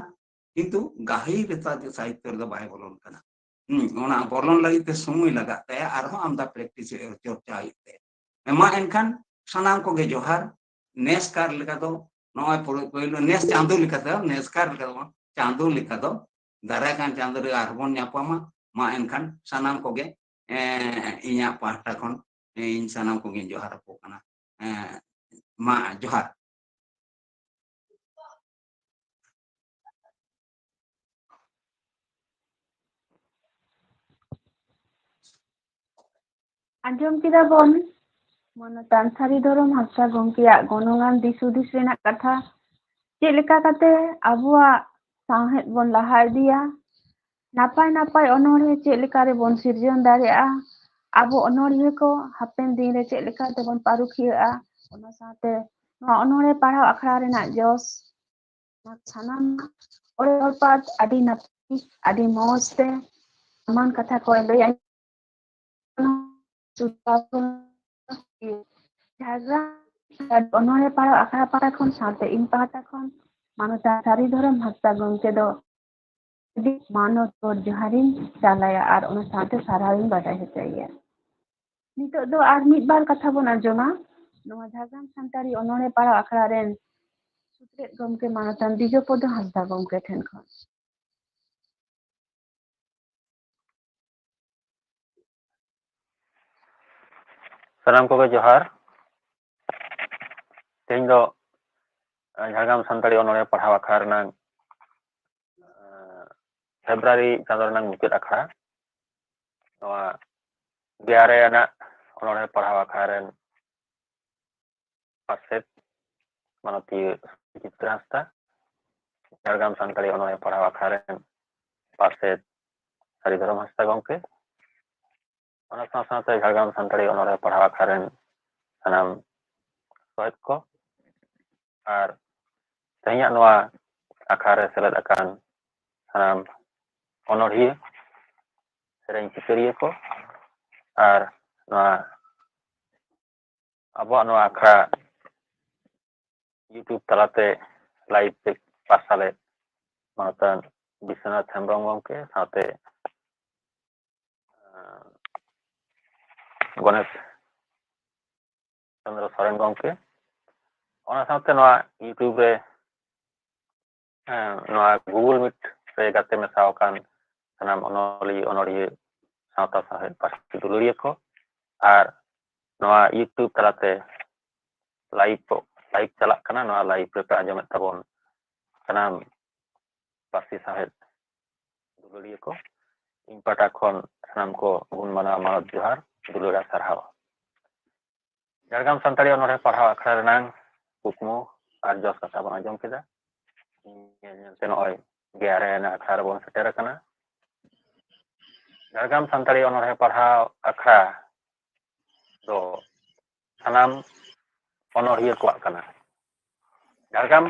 ᱠᱤᱱᱛᱩ ᱜᱟᱹᱦᱤᱨ ᱨᱮᱛᱟ-, ᱥᱟᱦᱤᱛᱛᱚ ᱨᱮᱫᱚ ᱵᱟᱭ ᱵᱚᱞᱚᱱ ᱠᱟᱱᱟ᱾ ᱦᱩᱸ, ᱚᱱᱟ ᱵᱚᱞᱚᱱ ᱞᱟᱹᱜᱤᱫ ᱛᱮ ᱥᱚᱢᱚᱭ ᱞᱟᱜᱟᱜ ᱛᱟᱭᱟ, ᱟᱨᱦᱚᱸ ᱟᱢᱫᱟ practice ᱦᱩᱭᱩᱜᱼᱟ, ᱪᱚᱨᱪᱟ ᱦᱩᱭᱩᱜ ᱛᱟᱭᱟ᱾ ᱢᱟ ᱮᱱᱠᱷᱟᱱ ᱥᱟᱱᱟᱢ ᱠᱚᱜᱮ ᱡᱚᱦᱟᱨ᱾ ᱱᱮᱥᱠᱟᱨ ᱞᱮᱠᱟ ᱫᱚ ᱱᱚᱜᱼᱚᱭ ᱯᱩᱨᱟᱹ ᱯᱳᱭᱞᱳ ᱱᱮᱥ ᱪᱟᱸᱫᱳ ᱞᱮᱠᱟ ᱫᱚ, ᱱᱮᱥᱠᱟᱨ ᱞᱮᱠᱟ ᱫᱚ ᱵᱟᱝ, ᱪᱟᱸᱫᱳ ᱞᱮᱠᱟ ᱫᱚ ᱫᱟᱨᱟᱭ ᱠᱟᱱ ᱪᱟᱸᱫᱳ ᱨᱮ ᱟᱨᱦᱚᱸ ᱵᱚᱱ ᱧᱟᱯᱟᱢᱟ᱾ ᱢᱟ ᱮᱱᱠᱷᱟᱱ ᱥᱟᱱᱟᱢ ᱠᱚᱜᱮ, ᱮᱸ, ᱤᱧᱟᱹᱜ ᱯᱟᱦᱴᱟ ᱠᱷᱚᱱ, ᱮᱸ, ᱤᱧ ᱥᱟᱱᱟᱢ ᱠᱚᱜᱮᱧ ᱡᱚᱦᱟᱨ ᱟᱠᱚ ᱠᱟᱱᱟ᱾ ᱮᱸ, ᱢᱟ ᱡᱚᱦᱟᱨ᱾ ᱟᱸᱡᱚᱢ ᱠᱮᱫᱟ ᱵᱚᱱ ᱢᱟᱱᱚᱛᱟᱱ ᱥᱟᱹᱨᱤ ᱫᱷᱚᱨᱚᱢ ᱦᱟᱸᱥᱫᱟ ᱜᱚᱢᱠᱮᱭᱟᱜ ᱜᱚᱱᱚᱝᱟᱱ ᱫᱤᱥ ᱦᱩᱫᱤᱥ ᱨᱮᱱᱟᱜ ᱠᱟᱛᱷᱟ᱾ ᱪᱮᱫ ᱞᱮᱠᱟ ᱠᱟᱛᱮ ᱟᱵᱚᱣᱟᱜ ᱥᱟᱶᱦᱮᱫ ᱵᱚᱱ ᱞᱟᱦᱟ ᱤᱫᱤᱭᱟ, ᱱᱟᱯᱟᱭ ᱱᱟᱯᱟᱭ ᱚᱱᱚᱬᱦᱮ ᱪᱮᱫ ᱞᱮᱠᱟ ᱨᱮᱵᱚᱱ ᱥᱤᱨᱡᱚᱱ ᱫᱟᱲᱮᱭᱟᱜᱼᱟ, ᱟᱵᱚ ᱚᱱᱚᱬᱦᱤᱭᱟᱹ ᱠᱚ ᱦᱟᱯᱮᱱ ᱫᱤᱱ ᱨᱮ ᱪᱮᱫ ᱞᱮᱠᱟ ᱛᱮᱵᱚᱱ ᱯᱟᱹᱨᱩᱠᱷᱤᱭᱟᱹᱜᱼᱟ, ᱚᱱᱟ ᱥᱟᱶᱛᱮ ᱱᱚᱣᱟ ᱚᱱᱚᱬᱦᱮ ᱯᱟᱲᱦᱟᱣ ᱟᱠᱷᱲᱟ ᱨᱮᱱᱟᱜ ᱡᱚᱥ, ᱥᱟᱱᱟᱢ ᱚᱲᱮ ᱦᱚᱲ ᱯᱟᱛ ᱟᱹᱰᱤ ᱱᱟᱯᱟᱭ, ᱟᱹᱰᱤ ᱢᱚᱡᱽ ᱛᱮ ᱥᱟᱢᱟᱱ ᱠᱟᱛᱷᱟ ᱠᱚᱭ ᱞᱟᱹᱭᱟ᱾ ᱡᱷᱟᱲᱜᱨᱟᱢ ᱚᱱᱚᱬᱦᱮ ᱯᱟᱲᱦᱟᱣ ᱟᱠᱷᱲᱟ ᱯᱟᱦᱴᱟ ᱠᱷᱚᱱ ᱥᱟᱶᱛᱮ ᱤᱧ ᱯᱟᱦᱴᱟ ᱠᱷᱚᱱ ᱢᱟᱱᱚᱛᱟᱱ ᱥᱟᱹᱨᱤ ᱫᱷᱚᱨᱚᱢ ᱦᱟᱸᱥᱫᱟ ᱜᱚᱢᱠᱮ ᱫᱚ ᱟᱹᱰᱤ ᱢᱟᱱᱚᱛ ᱜᱚᱰ ᱡᱚᱦᱟᱨᱤᱧ ᱪᱟᱞᱟᱭᱟ ᱟᱨ ᱚᱱᱟ ᱥᱟᱶᱛᱮ ᱥᱟᱨᱦᱟᱣᱤᱧ ᱵᱟᱰᱟᱭ ᱦᱚᱪᱚᱭᱮᱭᱟ᱾ ᱱᱤᱛᱚᱜ ᱫᱚ ᱟᱨ ᱢᱤᱫ ᱵᱟᱨ ᱠᱟᱛᱷᱟ ᱵᱚᱱ ᱟᱸᱡᱚᱢᱟ ᱱᱚᱣᱟ ᱡᱷᱟᱲᱜᱨᱟᱢ ᱥᱟᱱᱛᱟᱲᱤ ᱚᱱᱚᱬᱦᱮ ᱯᱟᱲᱦᱟᱣ ᱟᱠᱷᱲᱟ ᱨᱮᱱ ᱥᱩᱛᱨᱮᱫ ᱜᱚᱢᱠᱮ ᱢᱟᱱᱚᱛᱟᱱ ᱫᱤᱡᱚᱯᱚᱫᱚ ᱦᱟᱸᱥᱫᱟ ᱜᱚᱢᱠᱮ ᱴᱷᱮᱱ ᱠᱷᱚᱱ᱾ ᱥᱟᱱᱟᱢ ᱠᱚᱜᱮ ᱡᱚᱦᱟᱨ᱾ ᱛᱮᱦᱮᱧ ᱫᱚ ᱡᱷᱟᱲᱜᱨᱟᱢ ᱥᱟᱱᱛᱟᱲᱤ ᱚᱱᱚᱬᱦᱮ ᱯᱟᱲᱦᱟᱣ ᱟᱠᱷᱲᱟ ᱨᱮᱱᱟᱜ ᱯᱷᱮᱵᱽᱨᱩᱣᱟᱨᱤ ᱪᱟᱸᱫᱳ ᱨᱮᱱᱟᱜ ᱢᱩᱪᱟᱹᱫ ᱟᱠᱷᱲᱟ᱾ ᱱᱚᱣᱟ ᱜᱮᱞ ᱟᱨᱮ ᱟᱱᱟᱜ ᱚᱱᱚᱬᱦᱮ ᱯᱟᱲᱦᱟᱣ ᱟᱠᱷᱲᱟ ᱨᱮᱱ ᱯᱟᱨᱥᱮᱛ ᱢᱟᱱᱚᱛᱤᱭᱟᱹ ᱥᱩᱪᱤᱛᱨᱟ ᱦᱟᱸᱥᱫᱟ, ᱡᱷᱟᱲᱜᱨᱟᱢ ᱥᱟᱱᱛᱟᱲᱤ ᱚᱱᱚᱬᱦᱮ ᱯᱟᱲᱦᱟᱣ ᱟᱠᱷᱲᱟ ᱨᱮᱱ ᱯᱟᱨᱥᱮᱛ ᱥᱟᱹᱨᱤ ᱫᱷᱚᱨᱚᱢ ᱦᱟᱸᱥᱫᱟ ᱜᱚᱢᱠᱮ, ᱚᱱᱟ ᱥᱟᱶ ᱥᱟᱶᱛᱮ ᱡᱷᱟᱲᱜᱨᱟᱢ ᱥᱟᱱᱛᱟᱲᱤ ᱚᱱᱚᱬᱦᱮ ᱯᱟᱲᱦᱟᱣ ᱟᱠᱷᱲᱟ ᱨᱮᱱ ᱥᱟᱱᱟᱢ ᱥᱚᱦᱮᱫ ᱠᱚ, ᱟᱨ ᱛᱮᱦᱮᱧᱟᱜ ᱱᱚᱣᱟ ᱟᱠᱷᱲᱟ ᱨᱮ ᱥᱮᱞᱮᱫ ᱟᱠᱟᱱ ᱥᱟᱱᱟᱢ ᱚᱱᱚᱬᱦᱤᱭᱟᱹ, ᱥᱮᱨᱮᱧ ᱥᱤᱠᱟᱹᱨᱤᱭᱟᱹ ᱠᱚ, ᱟᱨ ᱱᱚᱣᱟ ᱟᱵᱚᱣᱟᱜ ᱱᱚᱣᱟ ᱟᱠᱷᱲᱟ YouTube ᱛᱟᱞᱟᱛᱮ live ᱛᱮ ᱯᱟᱨᱥᱟᱞᱮᱫ ᱢᱟᱱᱚᱛᱟᱱ ᱵᱤᱥᱥᱚᱱᱟᱛᱷ ᱦᱮᱢᱵᱨᱚᱢ ᱜᱚᱢᱠᱮ ᱥᱟᱶᱛᱮ ᱜᱚᱱᱮᱥ ᱪᱚᱸᱫᱽᱨᱚ ᱥᱚᱨᱮᱱ ᱜᱚᱢᱠᱮ, ᱚᱱᱟ ᱥᱟᱶᱛᱮ ᱱᱚᱣᱟ YouTube ᱨᱮ, ᱦᱮᱸ, ᱱᱚᱣᱟ Google Meet ᱨᱮ ᱜᱟᱛᱮ ᱢᱮᱥᱟ ᱟᱠᱟᱱ ᱥᱟᱱᱟᱢ ᱚᱱᱚᱞᱤᱭᱟᱹ, ᱚᱱᱚᱲᱦᱤᱭᱟᱹ, ᱥᱟᱶᱛᱟ ᱥᱟᱶᱦᱮᱫ ᱯᱟᱹᱨᱥᱤ ᱫᱩᱞᱟᱹᱲᱤᱭᱟᱹ ᱠᱚ, ᱟᱨ ᱱᱚᱣᱟ YouTube ᱛᱟᱞᱟᱛᱮ live ᱠᱚ, live ᱪᱟᱞᱟᱜ ᱠᱟᱱᱟ, ᱱᱚᱣᱟ live ᱨᱮᱯᱮ ᱟᱸᱡᱚᱢᱮᱫ ᱛᱟᱵᱚᱱ ᱥᱟᱱᱟᱢ ᱯᱟᱹᱨᱥᱤ ᱥᱟᱶᱦᱮᱫ ᱫᱩᱞᱟᱹᱲᱤᱭᱟᱹ ᱠᱚ, ᱤᱧ ᱯᱟᱦᱴᱟ ᱠᱷᱚᱱ ᱥᱟᱱᱟᱢ ᱠᱚ ᱜᱩᱱ ᱢᱟᱱᱟᱣ ᱢᱟᱱᱚᱛ ᱡᱚᱦᱟᱨ, ᱫᱩᱞᱟᱹᱲ ᱟᱨ ᱥᱟᱨᱦᱟᱣ᱾ ᱡᱷᱟᱲᱜᱨᱟᱢ ᱥᱟᱱᱛᱟᱲᱤ ᱚᱱᱚᱬᱦᱮ ᱯᱟᱲᱦᱟᱣ ᱟᱠᱷᱲᱟ ᱨᱮᱱᱟᱝ ᱠᱩᱠᱢᱩ ᱟᱨ ᱡᱚᱥ ᱠᱟᱛᱷᱟ ᱵᱚᱱ ᱟᱸᱡᱚᱢ ᱠᱮᱫᱟ᱾ ᱧᱮᱞ ᱧᱮᱞ ᱛᱮ ᱱᱚᱜᱼᱚᱭ ᱜᱮᱞ ᱟᱨᱮ ᱟᱱᱟᱜ ᱟᱠᱷᱲᱟ ᱨᱮᱵᱚᱱ ᱥᱮᱴᱮᱨ ᱟᱠᱟᱱᱟ᱾ ᱡᱷᱟᱲᱜᱨᱟᱢ ᱥᱟᱱᱛᱟᱲᱤ ᱚᱱᱚᱬᱦᱮ ᱯᱟᱲᱦᱟᱣ ᱟᱠᱷᱲᱟ ᱫᱚ ᱥᱟᱱᱟᱢ ᱚᱱᱚᱲᱦᱤᱭᱟᱹ ᱠᱚᱣᱟᱜ ᱠᱟᱱᱟ᱾ ᱡᱷᱟᱲᱜᱨᱟᱢ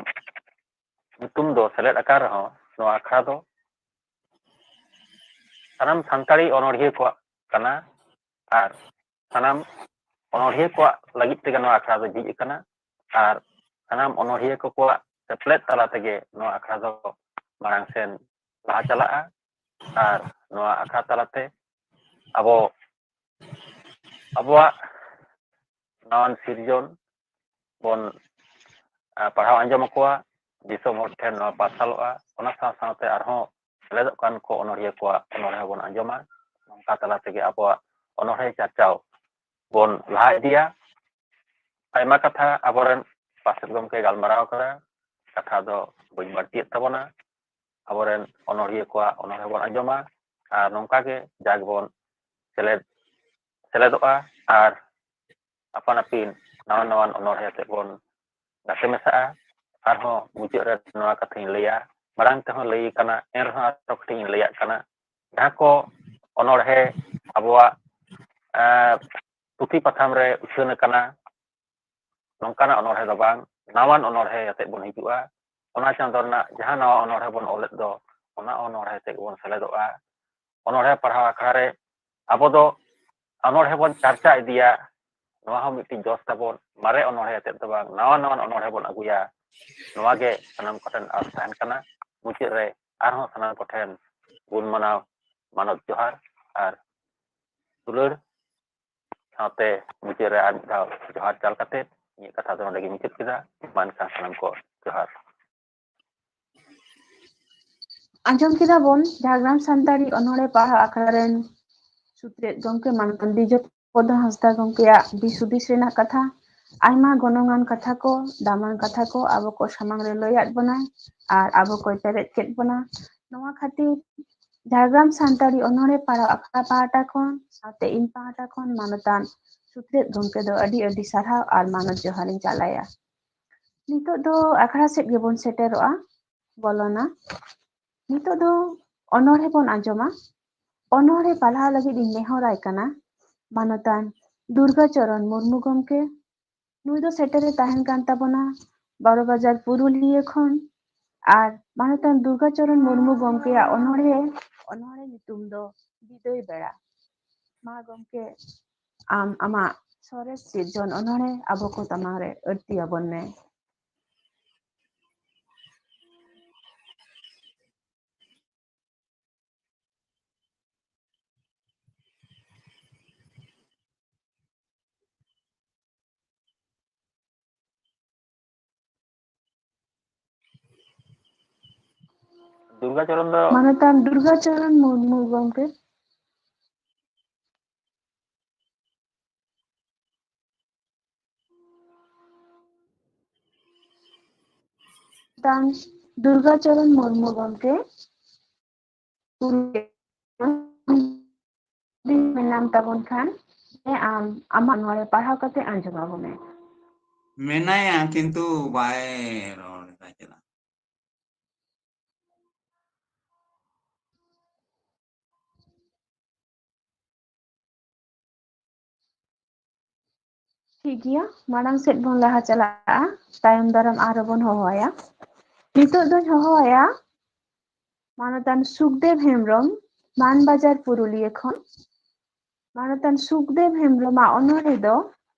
ᱧᱩᱛᱩᱢ ᱫᱚ ᱥᱮᱞᱮᱫ ᱟᱠᱟᱱ ᱨᱮᱦᱚᱸ, ᱱᱚᱣᱟ ᱟᱠᱷᱲᱟ ᱫᱚ ᱥᱟᱱᱟᱢ ᱥᱟᱱᱛᱟᱲᱤ ᱚᱱᱚᱲᱦᱤᱭᱟᱹ ᱠᱚᱣᱟᱜ ᱠᱟᱱᱟ ᱟᱨ ᱥᱟᱱᱟᱢ ᱚᱱᱚᱲᱦᱤᱭᱟᱹ ᱠᱚᱣᱟᱜ ᱞᱟᱹᱜᱤᱫ ᱛᱮᱜᱮ ᱱᱚᱣᱟ ᱟᱠᱷᱲᱟ ᱫᱚ ᱡᱷᱤᱡ ᱟᱠᱟᱱᱟ᱾ ᱟᱨ ᱥᱟᱱᱟᱢ ᱚᱱᱚᱲᱦᱤᱭᱟᱹ ᱠᱚ ᱠᱚᱣᱟᱜ ᱥᱮᱯᱞᱮᱫ ᱛᱟᱞᱟ ᱛᱮᱜᱮ ᱱᱚᱣᱟ ᱟᱠᱷᱲᱟ ᱫᱚ ᱢᱟᱲᱟᱝ ᱥᱮᱱ ᱞᱟᱦᱟ ᱪᱟᱞᱟᱜᱼᱟ᱾ ᱟᱨ ᱱᱚᱣᱟ ᱟᱠᱷᱲᱟ ᱛᱟᱞᱟᱛᱮ ᱟᱵᱚ ᱟᱵᱚᱣᱟᱜ ᱱᱟᱣᱟᱱ ᱥᱤᱨᱡᱚᱱ ᱵᱚᱱ, ᱟᱸ, ᱯᱟᱲᱦᱟᱣ ᱟᱸᱡᱚᱢ ᱟᱠᱚᱣᱟ, ᱫᱤᱥᱚᱢ ᱦᱚᱲ ᱴᱷᱮᱱ ᱱᱚᱣᱟ ᱯᱟᱨᱥᱟᱞᱚᱜᱼᱟ᱾ ᱚᱱᱟ ᱥᱟᱶ ᱥᱟᱶᱛᱮ ᱟᱨᱦᱚᱸ ᱥᱮᱞᱮᱫᱚᱜ ᱠᱟᱱ ᱠᱚ ᱚᱱᱚᱲᱦᱤᱭᱟᱹ ᱠᱚᱣᱟᱜ ᱚᱱᱚᱲᱦᱮ ᱵᱚᱱ ᱟᱸᱡᱚᱢᱟ᱾ ᱱᱚᱝᱠᱟ ᱛᱟᱞᱟ ᱛᱮᱜᱮ ᱟᱵᱚᱣᱟᱜ ᱚᱱᱚᱲᱦᱮ ᱪᱟᱨᱪᱟᱣ ᱵᱚᱱ ᱞᱟᱦᱟ ᱤᱫᱤᱭᱟ᱾ ᱟᱭᱢᱟ ᱠᱟᱛᱷᱟ ᱟᱵᱚᱨᱮᱱ ᱯᱟᱨᱥᱮᱛ ᱜᱚᱢᱠᱮ ᱜᱟᱞᱢᱟᱨᱟᱣ ᱠᱟᱫᱟ, ᱠᱟᱛᱷᱟ ᱫᱚ ᱵᱟᱹᱧ ᱵᱟᱹᱲᱛᱤᱭᱮᱫ ᱛᱟᱵᱚᱱᱟ᱾ ᱟᱵᱚᱨᱮᱱ ᱚᱱᱚᱲᱦᱤᱭᱟᱹ ᱠᱚᱣᱟᱜ ᱚᱱᱚᱲᱦᱮ ᱵᱚᱱ ᱟᱸᱡᱚᱢᱟ ᱟᱨ ᱱᱚᱝᱠᱟ ᱜᱮ ᱡᱟ ᱜᱮᱵᱚᱱ ᱥᱮᱞᱮᱫ ᱥᱮᱞᱮᱫᱚᱜᱼᱟ ᱟᱨ ᱟᱯᱟᱱ ᱟᱹᱯᱤᱱ ᱱᱟᱣᱟ ᱱᱟᱣᱟᱱ ᱚᱱᱚᱲᱦᱮ ᱟᱛᱮᱫ ᱵᱚᱱ ᱜᱟᱛᱮ ᱢᱮᱥᱟᱜᱼᱟ᱾ ᱟᱨᱦᱚᱸ ᱢᱩᱪᱟᱹᱫ ᱨᱮ ᱱᱚᱣᱟ ᱠᱟᱛᱷᱟᱧ ᱞᱟᱹᱭᱟ, ᱢᱟᱲᱟᱝ ᱛᱮᱦᱚᱸ ᱞᱟᱹᱭ ᱠᱟᱱᱟ, ᱮᱱ ᱨᱮᱦᱚᱸ ᱟᱨᱦᱚᱸ ᱠᱟᱹᱴᱤᱡ ᱤᱧ ᱞᱟᱹᱭᱟᱜ ᱠᱟᱱᱟ᱾ ᱡᱟᱦᱟᱸ ᱠᱚ ᱚᱱᱚᱲᱦᱮ ᱟᱵᱚᱣᱟᱜ, ᱮᱸ, ᱯᱩᱛᱷᱤ ᱯᱟᱛᱷᱟᱢ ᱨᱮ ᱩᱪᱷᱟᱹᱱ ᱟᱠᱟᱱᱟ, ᱱᱚᱝᱠᱟᱱᱟᱜ ᱚᱱᱚᱲᱦᱮ ᱫᱚ ᱵᱟᱝ, ᱱᱟᱣᱟᱱ ᱚᱱᱚᱲᱦᱮ ᱟᱛᱮᱫ ᱵᱚᱱ ᱦᱤᱡᱩᱜᱼᱟ᱾ ᱚᱱᱟ ᱪᱟᱸᱫᱚ ᱨᱮᱱᱟᱜ ᱡᱟᱦᱟᱸ ᱱᱟᱣᱟ ᱚᱱᱚᱲᱦᱮ ᱵᱚᱱ ᱚᱞᱮᱫ ᱫᱚ, ᱚᱱᱟ ᱚᱱᱚᱲᱦᱮ ᱟᱛᱮᱫ ᱜᱮᱵᱚᱱ ᱥᱮᱞᱮᱫᱚᱜᱼᱟ᱾ ᱚᱱᱚᱲᱦᱮ ᱯᱟᱲᱦᱟᱣ ᱟᱠᱷᱲᱟ ᱨᱮ ᱟᱵᱚ ᱫᱚ ᱚᱱᱚᱲᱦᱮ ᱵᱚᱱ ᱪᱟᱨᱪᱟ ᱤᱫᱤᱭᱟ᱾ ᱱᱚᱣᱟ ᱦᱚᱸ ᱢᱤᱫᱴᱤᱡ ᱡᱚᱥ ᱛᱟᱵᱚᱱ, ᱢᱟᱨᱮ ᱚᱱᱚᱲᱦᱮ ᱟᱛᱮᱫ ᱫᱚ ᱵᱟᱝ, ᱱᱟᱣᱟ ᱱᱟᱣᱟᱱ ᱚᱱᱚᱲᱦᱮ ᱵᱚᱱ ᱟᱹᱜᱩᱭᱟ᱾ ᱱᱚᱣᱟ ᱜᱮ ᱥᱟᱱᱟᱢ ᱠᱚᱴᱷᱮᱱ ᱟᱸᱥ ᱛᱟᱦᱮᱱ ᱠᱟᱱᱟ᱾ ᱢᱩᱪᱟᱹᱫ ᱨᱮ ᱟᱨᱦᱚᱸ ᱥᱟᱱᱟᱢ ᱠᱚᱴᱷᱮᱱ ᱜᱩᱱ ᱢᱟᱱᱟᱣ ᱢᱟᱱᱚᱛ ᱡᱚᱦᱟᱨ ᱟᱨ ᱫᱩᱞᱟᱹᱲ ᱥᱟᱶᱛᱮ ᱢᱩᱪᱟᱹᱫ ᱨᱮ ᱟᱨ ᱢᱤᱫ ᱫᱷᱟᱣ ᱡᱚᱦᱟᱨ ᱪᱟᱞ ᱠᱟᱛᱮ ᱤᱧᱟᱹᱜ ᱠᱟᱛᱷᱟ ᱫᱚ ᱱᱚᱰᱮ ᱜᱤᱧ ᱢᱩᱪᱟᱹᱫ ᱠᱮᱫᱟ᱾ ᱢᱟ ᱮᱱᱠᱷᱟᱱ ᱥᱟᱱᱟᱢ ᱠᱚ ᱡᱚᱦᱟᱨ᱾ ᱟᱸᱡᱚᱢ ᱠᱮᱫᱟ ᱵᱚᱱ ᱡᱷᱟᱲᱜᱨᱟᱢ ᱥᱟᱱᱛᱟᱲᱤ ᱚᱱᱚᱲᱦᱮ ᱯᱟᱲᱦᱟᱣ ᱟᱠᱷᱲᱟ ᱨᱮᱱ ᱥᱩᱛᱨᱮᱫ ᱜᱚᱢᱠᱮ ᱢᱟᱱᱚᱛᱟᱱ ᱵᱤᱡᱚᱭ ᱯᱚᱫᱚ ᱦᱟᱸᱥᱫᱟ ᱜᱚᱢᱠᱮᱭᱟᱜ ᱫᱤᱥ ᱦᱩᱫᱤᱥ ᱨᱮᱱᱟᱜ ᱠᱟᱛᱷᱟ᱾ ᱟᱭᱢᱟ ᱜᱚᱱᱚᱝᱟᱱ ᱠᱟᱛᱷᱟ ᱠᱚ, ᱫᱟᱢᱟᱱ ᱠᱟᱛᱷᱟ ᱠᱚ ᱟᱵᱚ ᱠᱚ ᱥᱟᱢᱟᱝ ᱨᱮ ᱞᱟᱹᱭᱟᱫ ᱵᱚᱱᱟᱭ ᱟᱨ ᱟᱵᱚ ᱠᱚᱭ ᱯᱮᱨᱮᱡ ᱠᱮᱫ ᱵᱚᱱᱟ᱾ ᱱᱚᱣᱟ ᱠᱷᱟᱹᱛᱤᱨ ᱡᱷᱟᱲᱜᱨᱟᱢ ᱥᱟᱱᱛᱟᱲᱤ ᱚᱱᱚᱲᱦᱮ ᱯᱟᱲᱦᱟᱣ ᱟᱠᱷᱲᱟ ᱯᱟᱦᱴᱟ ᱠᱷᱚᱱ ᱥᱟᱶᱛᱮ ᱤᱧ ᱯᱟᱦᱴᱟ ᱠᱷᱚᱱ ᱢᱟᱱᱚᱛᱟᱱ ᱥᱩᱛᱨᱮᱫ ᱜᱚᱢᱠᱮ ᱫᱚ ᱟᱹᱰᱤ ᱟᱹᱰᱤ ᱥᱟᱨᱦᱟᱣ ᱟᱨ ᱢᱟᱱᱚᱛ ᱡᱚᱦᱟᱨᱤᱧ ᱪᱟᱞᱟᱭᱟ᱾ ᱱᱤᱛᱚᱜ ᱫᱚ ᱟᱠᱷᱲᱟ ᱥᱮᱫ ᱜᱮᱵᱚᱱ ᱥᱮᱴᱮᱨᱚᱜᱼᱟ, ᱵᱚᱞᱚᱱᱟ᱾ ᱱᱤᱛᱚᱜ ᱫᱚ ᱚᱱᱚᱲᱦᱮ ᱵᱚᱱ ᱟᱸᱡᱚᱢᱟ᱾ ᱚᱱᱚᱲᱦᱮ ᱯᱟᱲᱦᱟᱣ ᱞᱟᱹᱜᱤᱫ ᱤᱧ ᱱᱮᱦᱚᱨᱟᱭ ᱠᱟᱱᱟ ᱢᱟᱱᱚᱛᱟᱱ ᱫᱩᱨᱜᱟ ᱪᱚᱨᱚᱱ ᱢᱩᱨᱢᱩ ᱜᱚᱢᱠᱮ᱾ ᱱᱩᱭ ᱫᱚ ᱥᱮᱴᱮᱨᱮ ᱛᱟᱦᱮᱱ ᱠᱟᱱ ᱛᱟᱵᱚᱱᱟ ᱵᱟᱨᱚ ᱵᱟᱡᱟᱨ ᱯᱩᱨᱩᱞᱤᱭᱟᱹ ᱠᱷᱚᱱ᱾ ᱟᱨ ᱢᱟᱱᱚᱛᱟᱱ ᱫᱩᱨᱜᱟ ᱪᱚᱨᱚᱱ ᱢᱩᱨᱢᱩ ᱜᱚᱢᱠᱮᱭᱟᱜ ᱚᱱᱚᱲᱦᱮ, ᱚᱱᱚᱲᱦᱮ ᱧᱩᱛᱩᱢ ᱫᱚ ᱵᱤᱫᱟᱹᱭ ᱵᱮᱲᱟ᱾ ᱢᱟ ᱜᱚᱢᱠᱮ, ᱟᱢ ᱟᱢᱟᱜ ᱥᱚᱨᱮᱥ ᱥᱤᱨᱡᱚᱱ ᱚᱱᱚᱲᱦᱮ ᱟᱵᱚ ᱠᱚ ᱥᱟᱢᱟᱝ ᱨᱮ ᱟᱹᱲᱛᱤ ᱟᱵᱚᱱ ᱢᱮ᱾ ᱫᱩᱨᱜᱟᱪᱚᱨᱚᱱ ᱫᱚ ᱢᱟᱱᱚᱛᱟᱱ ᱫᱩᱨᱜᱟᱪᱚᱨᱚᱱ ᱢᱩᱨᱢᱩ ᱜᱚᱢᱠᱮ᱾ ᱢᱟᱱᱚᱛᱟᱱ ᱫᱩᱨᱜᱟᱪᱚᱨᱚᱱ ᱢᱩᱨᱢᱩ ᱜᱚᱢᱠᱮ, ᱡᱩᱫᱤ ᱢᱮᱱᱟᱢ ᱛᱟᱵᱚᱱ ᱠᱷᱟᱱ, ᱦᱮᱸ, ᱟᱢ ᱟᱢᱟᱜ ᱱᱚᱣᱟ ᱨᱮ ᱯᱟᱲᱦᱟᱣ ᱠᱟᱛᱮ ᱟᱸᱡᱚᱢ ᱟᱵᱚᱱ ᱢᱮ᱾ ᱢᱮᱱᱟᱭᱟ, ᱠᱤᱱᱛᱩ ᱵᱟᱭ ᱨᱚᱲ ᱮᱫᱟ᱾ ᱪᱮᱫᱟᱜ? ᱴᱷᱤᱠ ᱜᱮᱭᱟ, ᱢᱟᱲᱟᱝ ᱥᱮᱫ ᱵᱚᱱ ᱞᱟᱦᱟ ᱪᱟᱞᱟᱜᱼᱟ, ᱛᱟᱭᱚᱢ ᱫᱟᱨᱟᱢ ᱟᱨᱦᱚᱸ ᱵᱚᱱ ᱦᱚᱦᱚᱣᱟᱭᱟ᱾ ᱱᱤᱛᱚᱜ ᱫᱚᱧ ᱦᱚᱦᱚᱣᱟᱭᱟ ᱢᱟᱱᱚᱛᱟᱱ ᱥᱩᱠᱫᱮᱵ ᱦᱮᱢᱵᱨᱚᱢ, ᱢᱟᱱᱵᱟᱡᱟᱨ ᱯᱩᱨᱩᱞᱤᱭᱟᱹ ᱠᱷᱚᱱ᱾ ᱢᱟᱱᱚᱛᱟᱱ ᱥᱩᱠᱫᱮᱵ ᱦᱮᱢᱵᱨᱚᱢᱟᱜ ᱚᱱᱚᱬᱦᱮ ᱫᱚ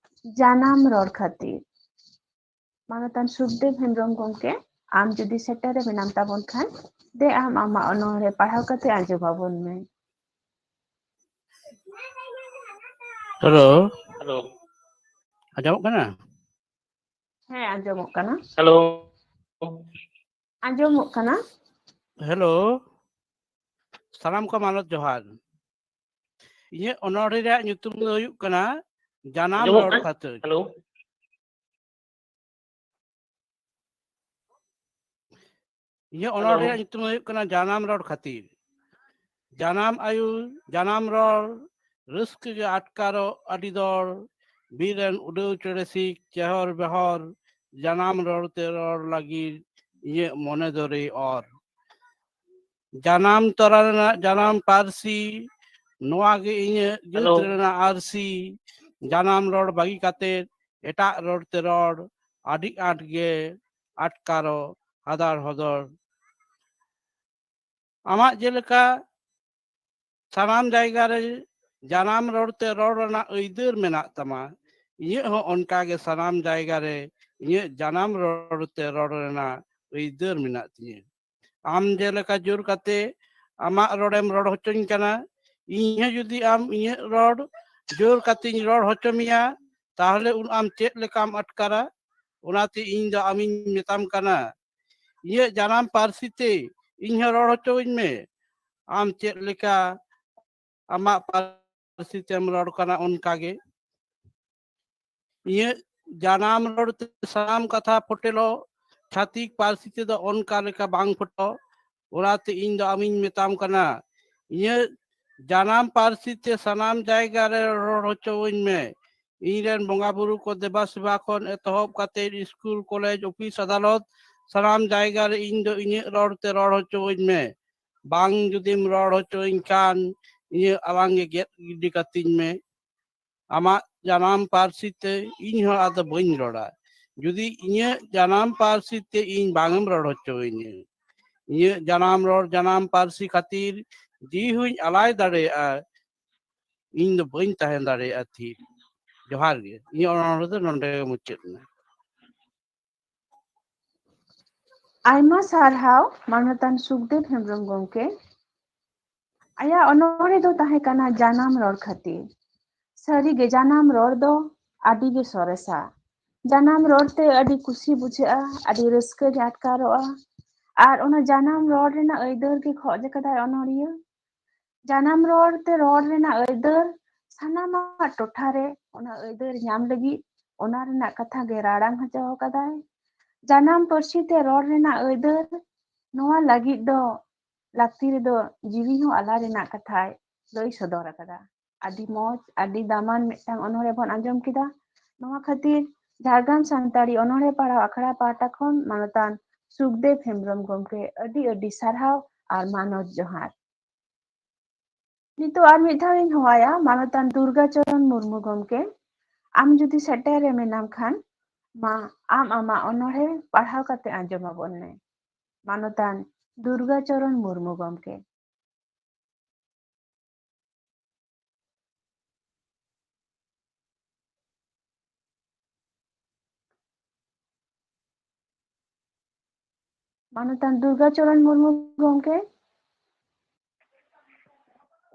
ᱡᱟᱱᱟᱢ ᱨᱚᱲ ᱠᱷᱟᱹᱛᱤᱨ᱾ ᱢᱟᱱᱚᱛᱟᱱ ᱥᱩᱠᱫᱮᱵ ᱦᱮᱢᱵᱨᱚᱢ ᱜᱚᱢᱠᱮ, ᱟᱢ ᱡᱩᱫᱤ ᱥᱮᱴᱮᱨ ᱨᱮ ᱢᱮᱱᱟᱢ ᱛᱟᱵᱚᱱ ᱠᱷᱟᱱ, ᱫᱮ ᱟᱢ ᱟᱢᱟᱜ ᱚᱱᱚᱬᱦᱮ ᱯᱟᱲᱦᱟᱣ ᱠᱟᱛᱮ ᱟᱸᱡᱚᱢ ᱟᱵᱚᱱ ᱢᱮ᱾ Hello, hello. ᱟᱸᱡᱚᱢᱚᱜ ᱠᱟᱱᱟ? ᱦᱮᱸ, ᱟᱸᱡᱚᱢᱚᱜ ᱠᱟᱱᱟ᱾ ᱦᱮᱞᱳ᱾ ᱟᱸᱡᱚᱢᱚᱜ ᱠᱟᱱᱟ᱾ ᱦᱮᱞᱳ, ᱥᱟᱱᱟᱢ ᱠᱚ ᱢᱟᱱᱚᱛ ᱡᱚᱦᱟᱨ᱾ ᱤᱧᱟᱹᱜ ᱚᱱᱚᱬᱦᱮ ᱨᱮᱭᱟᱜ ᱧᱩᱛᱩᱢ ᱫᱚ ᱦᱩᱭᱩᱜ ᱠᱟᱱᱟ ᱡᱟᱱᱟᱢ ᱟᱸᱡᱚᱢᱚᱜ ᱨᱚᱲ ᱠᱟᱱᱟ? ᱠᱷᱟᱹᱛᱤᱨ᱾ ᱦᱮᱞᱳ᱾ ᱤᱧᱟᱹᱜ ᱦᱮᱞᱳ᱾ ᱚᱱᱚᱬᱦᱮ ᱨᱮᱭᱟᱜ ᱧᱩᱛᱩᱢ ᱫᱚ ᱦᱩᱭᱩᱜ ᱠᱟᱱᱟ ᱡᱟᱱᱟᱢ ᱨᱚᱲ ᱠᱷᱟᱹᱛᱤᱨ᱾ ᱡᱟᱱᱟᱢ ᱟᱭᱳ, ᱡᱟᱱᱟᱢ ᱨᱚᱲ, ᱨᱟᱹᱥᱠᱟᱹ ᱜᱮ ᱟᱴᱠᱟᱨᱚᱜ ᱟᱹᱰᱤ ᱫᱚᱲ, ᱵᱤᱨ ᱨᱮᱱ ᱩᱰᱟᱹᱣ ᱪᱮᱬᱮ ᱥᱤᱠ ᱪᱮᱦᱚᱨ ᱵᱮᱦᱚᱨ, ᱡᱟᱱᱟᱢ ᱨᱚᱲ ᱛᱮ ᱨᱚᱲ ᱞᱟᱹᱜᱤᱫ ᱤᱧᱟᱹᱜ ᱢᱚᱱᱮ ᱫᱚᱨᱮ ᱚᱨ᱾ ᱡᱟᱱᱟᱢ ᱛᱚᱨᱟ ᱨᱮᱱᱟᱜ ᱡᱟᱱᱟᱢ ᱯᱟᱹᱨᱥᱤ, ᱱᱚᱣᱟ ᱜᱮ ᱤᱧᱟᱹᱜ ᱡᱟᱹᱛ ᱦᱮᱞᱳ᱾ ᱨᱮᱱᱟᱜ ᱟᱹᱨᱥᱤ᱾ ᱡᱟᱱᱟᱢ ᱨᱚᱲ ᱵᱟᱹᱜᱤ ᱠᱟᱛᱮ ᱮᱴᱟᱜ ᱨᱚᱲ ᱛᱮ ᱨᱚᱲ ᱟᱹᱰᱤ ᱟᱸᱴ ᱜᱮ ᱟᱴᱠᱟᱨᱚᱜ ᱦᱟᱫᱟᱲ ᱦᱚᱫᱚᱲ᱾ ᱟᱢᱟᱜ ᱡᱮᱞᱮᱠᱟ ᱥᱟᱱᱟᱢ ᱡᱟᱭᱜᱟ ᱨᱮ ᱡᱟᱱᱟᱢ ᱨᱚᱲ ᱛᱮ ᱨᱚᱲ ᱨᱮᱱᱟᱜ ᱟᱹᱭᱫᱟᱹᱨ ᱢᱮᱱᱟᱜ ᱛᱟᱢᱟ, ᱤᱧᱟᱹᱜ ᱦᱚᱸ ᱚᱱᱠᱟ ᱜᱮ ᱥᱟᱱᱟᱢ ᱡᱟᱭᱜᱟ ᱨᱮ ᱤᱧᱟᱹᱜ ᱡᱟᱱᱟᱢ ᱨᱚᱲ ᱛᱮ ᱨᱚᱲ ᱨᱮᱱᱟᱜ ᱟᱹᱭᱫᱟᱹᱨ ᱢᱮᱱᱟᱜ ᱛᱤᱧᱟᱹ᱾ ᱟᱢ ᱡᱮᱞᱮᱠᱟ ᱡᱳᱨ ᱠᱟᱛᱮ ᱟᱢᱟᱜ ᱨᱚᱲᱮᱢ ᱨᱚᱲ ᱦᱚᱪᱚᱧ ᱠᱟᱱᱟ, ᱤᱧ ᱦᱚᱸ ᱡᱩᱫᱤ ᱟᱢ ᱤᱧᱟᱹᱜ ᱨᱚᱲ ᱡᱳᱨ ᱠᱟᱛᱮᱧ ᱨᱚᱲ ᱦᱚᱪᱚ ᱢᱮᱭᱟ, ᱛᱟᱦᱚᱞᱮ ᱩᱱ ᱟᱢ ᱪᱮᱫ ᱞᱮᱠᱟᱢ ᱟᱴᱠᱟᱨᱟ? ᱚᱱᱟᱛᱮ ᱤᱧ ᱫᱚ ᱟᱢᱤᱧ ᱢᱮᱛᱟᱢ ᱠᱟᱱᱟ, ᱤᱧᱟᱹᱜ ᱡᱟᱱᱟᱢ ᱯᱟᱹᱨᱥᱤ ᱛᱮ ᱤᱧ ᱦᱚᱸ ᱨᱚᱲ ᱦᱚᱪᱚᱣᱟᱹᱧ ᱢᱮ᱾ ᱟᱢ ᱪᱮᱫ ᱞᱮᱠᱟ ᱟᱢᱟᱜ ᱯᱟᱹᱨᱥᱤ ᱛᱮᱢ ᱨᱚᱲ ᱠᱟᱱᱟ, ᱚᱱᱠᱟ ᱜᱮ ᱤᱧᱟᱹᱜ ᱡᱟᱱᱟᱢ ᱨᱚᱲ ᱛᱮ ᱥᱟᱱᱟᱢ ᱠᱟᱛᱷᱟ ᱯᱷᱚᱴᱮᱞᱚᱜ, ᱪᱷᱟᱹᱛᱤᱠ ᱯᱟᱹᱨᱥᱤ ᱛᱮᱫᱚ ᱚᱱᱠᱟ ᱞᱮᱠᱟ ᱵᱟᱝ ᱯᱷᱚᱴᱚ᱾ ᱚᱱᱟᱛᱮ ᱤᱧ ᱫᱚ ᱟᱢᱤᱧ ᱢᱮᱛᱟᱢ ᱠᱟᱱᱟ, ᱤᱧᱟᱹᱜ ᱡᱟᱱᱟᱢ ᱯᱟᱹᱨᱥᱤ ᱛᱮ ᱥᱟᱱᱟᱢ ᱡᱟᱭᱜᱟ ᱨᱮ ᱨᱚᱲ ᱦᱚᱪᱚᱣᱟᱹᱧ ᱢᱮ᱾ ᱤᱧ ᱨᱮᱱ ᱵᱚᱸᱜᱟ ᱵᱩᱨᱩ ᱠᱚ ᱫᱮᱵᱟ ᱥᱮᱵᱟ ᱠᱷᱚᱱ ᱮᱛᱚᱦᱚᱵ ᱠᱟᱛᱮ ᱥᱠᱩᱞ, ᱠᱚᱞᱮᱡᱽ, ᱚᱯᱷᱤᱥ, ᱟᱫᱟᱞᱚᱛ, ᱥᱟᱱᱟᱢ ᱡᱟᱭᱜᱟ ᱨᱮ ᱤᱧ ᱫᱚ ᱤᱧᱟᱹᱜ ᱨᱚᱲ ᱛᱮ ᱨᱚᱲ ᱦᱚᱪᱚᱣᱟᱹᱧ ᱢᱮ᱾ ᱵᱟᱝ ᱡᱩᱫᱤᱢ ᱨᱚᱲ ᱦᱚᱪᱚᱣᱟᱹᱧ ᱠᱷᱟᱱ, ᱤᱧᱟᱹᱜ ᱟᱞᱟᱝ ᱜᱮ ᱜᱮᱫ ᱜᱤᱰᱤ ᱠᱟᱹᱛᱤᱧ ᱢᱮ᱾ ᱟᱢᱟᱜ ᱡᱟᱱᱟᱢ ᱯᱟᱹᱨᱥᱤ ᱛᱮ ᱤᱧ ᱦᱚᱸ ᱟᱫᱚ ᱵᱟᱹᱧ ᱨᱚᱲᱟ᱾ ᱡᱩᱫᱤ ᱤᱧᱟᱹᱜ ᱡᱟᱱᱟᱢ ᱯᱟᱹᱨᱥᱤ ᱛᱮ ᱤᱧ ᱵᱟᱝ ᱮᱢ ᱨᱚᱲ ᱦᱚᱪᱚᱣᱟᱹᱧᱟ, ᱤᱧᱟᱹᱜ ᱡᱟᱱᱟᱢ ᱨᱚᱲ, ᱡᱟᱱᱟᱢ ᱯᱟᱹᱨᱥᱤ ᱠᱷᱟᱹᱛᱤᱨ ᱡᱤᱣᱤ ᱦᱚᱸᱧ ᱟᱞᱟᱭ ᱫᱟᱲᱮᱭᱟᱜᱼᱟ, ᱤᱧ ᱫᱚ ᱵᱟᱹᱧ ᱛᱟᱦᱮᱸ ᱫᱟᱲᱮᱭᱟᱜᱼᱟ ᱛᱷᱤᱨ᱾ ᱡᱚᱦᱟᱨ ᱜᱮ᱾ ᱤᱧᱟᱹᱜ ᱚᱱᱚᱬᱦᱮ ᱫᱚ ᱱᱚᱰᱮ ᱜᱮ ᱢᱩᱪᱟᱹᱫ ᱮᱱᱟ᱾ ᱟᱭᱢᱟ ᱥᱟᱨᱦᱟᱣ ᱢᱟᱱᱚᱛᱟᱱ ᱥᱩᱠᱫᱮᱵ ᱦᱮᱢᱵᱨᱚᱢ ᱜᱚᱢᱠᱮ᱾ ᱟᱭᱟᱜ ᱚᱱᱚᱬᱦᱮ ᱫᱚ ᱛᱟᱦᱮᱸ ᱠᱟᱱᱟ ᱡᱟᱱᱟᱢ ᱨᱚᱲ ᱠᱷᱟᱹᱛᱤᱨ᱾ ᱥᱟᱹᱨᱤᱜᱮ ᱡᱟᱱᱟᱢ ᱨᱚᱲ ᱫᱚ ᱟᱹᱰᱤ ᱜᱮ ᱥᱚᱨᱮᱥᱟ᱾ ᱡᱟᱱᱟᱢ ᱨᱚᱲ ᱛᱮ ᱟᱹᱰᱤ ᱠᱩᱥᱤ ᱵᱩᱡᱷᱟᱹᱜᱼᱟ, ᱟᱹᱰᱤ ᱨᱟᱹᱥᱠᱟᱹ ᱜᱮ ᱟᱴᱠᱟᱨᱚᱜᱼᱟ᱾ ᱟᱨ ᱚᱱᱟ ᱡᱟᱱᱟᱢ ᱨᱚᱲ ᱨᱮᱱᱟᱜ ᱟᱹᱭᱫᱟᱹᱨ ᱜᱮ ᱠᱷᱚᱡ ᱟᱠᱟᱫᱟᱭ ᱚᱱᱚᱬᱦᱤᱭᱟᱹ᱾ ᱡᱟᱱᱟᱢ ᱨᱚᱲ ᱛᱮ ᱨᱚᱲ ᱨᱮᱱᱟᱜ ᱟᱹᱭᱫᱟᱹᱨ ᱥᱟᱱᱟᱢᱟᱜ ᱴᱚᱴᱷᱟ ᱨᱮ ᱚᱱᱟ ᱟᱹᱭᱫᱟᱹᱨ ᱧᱟᱢ ᱞᱟᱹᱜᱤᱫ ᱚᱱᱟ ᱨᱮᱱᱟᱜ ᱠᱟᱛᱷᱟ ᱜᱮ ᱨᱟᱲᱟᱝ ᱦᱚᱪᱚ ᱟᱠᱟᱫᱟᱭ᱾ ᱡᱟᱱᱟᱢ ᱯᱟᱹᱨᱥᱤ ᱛᱮ ᱨᱚᱲ ᱨᱮᱱᱟᱜ ᱟᱹᱭᱫᱟᱹᱨ ᱱᱚᱣᱟ ᱞᱟᱹᱜᱤᱫ ᱫᱚ ᱞᱟᱹᱠᱛᱤ ᱨᱮᱫᱚ ᱡᱤᱣᱤ ᱦᱚᱸ ᱟᱞᱟ ᱨᱮᱱᱟᱜ ᱠᱟᱛᱷᱟᱭ ᱞᱟᱹᱭ ᱥᱚᱫᱚᱨ ᱟᱠᱟᱫᱟ᱾ ᱟᱹᱰᱤ ᱢᱚᱡᱽ, ᱟᱹᱰᱤ ᱫᱟᱢᱟᱱ ᱢᱤᱫᱴᱟᱝ ᱚᱱᱚᱬᱦᱮ ᱵᱚᱱ ᱟᱸᱡᱚᱢ ᱠᱮᱫᱟ᱾ ᱱᱚᱣᱟ ᱠᱷᱟᱹᱛᱤᱨ ᱡᱷᱟᱲᱜᱨᱟᱢ ᱥᱟᱱᱛᱟᱲᱤ ᱚᱱᱚᱬᱦᱮ ᱯᱟᱲᱦᱟᱣ ᱟᱠᱷᱲᱟ ᱯᱟᱦᱴᱟ ᱠᱷᱚᱱ ᱢᱟᱱᱚᱛᱟᱱ ᱥᱩᱠᱫᱮᱵ ᱦᱮᱢᱵᱨᱚᱢ ᱜᱚᱢᱠᱮ ᱟᱹᱰᱤ ᱟᱹᱰᱤ ᱥᱟᱨᱦᱟᱣ ᱟᱨ ᱢᱟᱱᱚᱛ ᱡᱚᱦᱟᱨ᱾ ᱱᱤᱛᱚᱜ ᱟᱨ ᱢᱤᱫ ᱫᱷᱟᱣ ᱤᱧ ᱦᱚᱦᱚᱣᱟᱭᱟ ᱢᱟᱱᱚᱛᱟᱱ ᱫᱩᱨᱜᱟ ᱪᱚᱨᱚᱱ ᱢᱩᱨᱢᱩ ᱜᱚᱢᱠᱮ᱾ ᱟᱢ ᱡᱩᱫᱤ ᱥᱮᱴᱮᱨ ᱨᱮ ᱢᱮᱱᱟᱢ ᱠᱷᱟᱱ, ᱢᱟ ᱟᱢ ᱟᱢᱟᱜ ᱚᱱᱚᱬᱦᱮ ᱯᱟᱲᱦᱟᱣ ᱠᱟᱛᱮ ᱟᱸᱡᱚᱢ ᱟᱵᱚᱱ ᱢᱮ᱾ ᱢᱟᱱᱚᱛᱟᱱ ᱫᱩᱨᱜᱟ ᱪᱚᱨᱚᱱ ᱢᱩᱨᱢᱩ ᱜᱚᱢᱠᱮ᱾ ᱢᱟᱱᱚᱛᱟᱱ ᱫᱩᱨᱜᱟ ᱪᱚᱨᱚᱱ ᱢᱩᱨᱢᱩ ᱜᱚᱢᱠᱮ᱾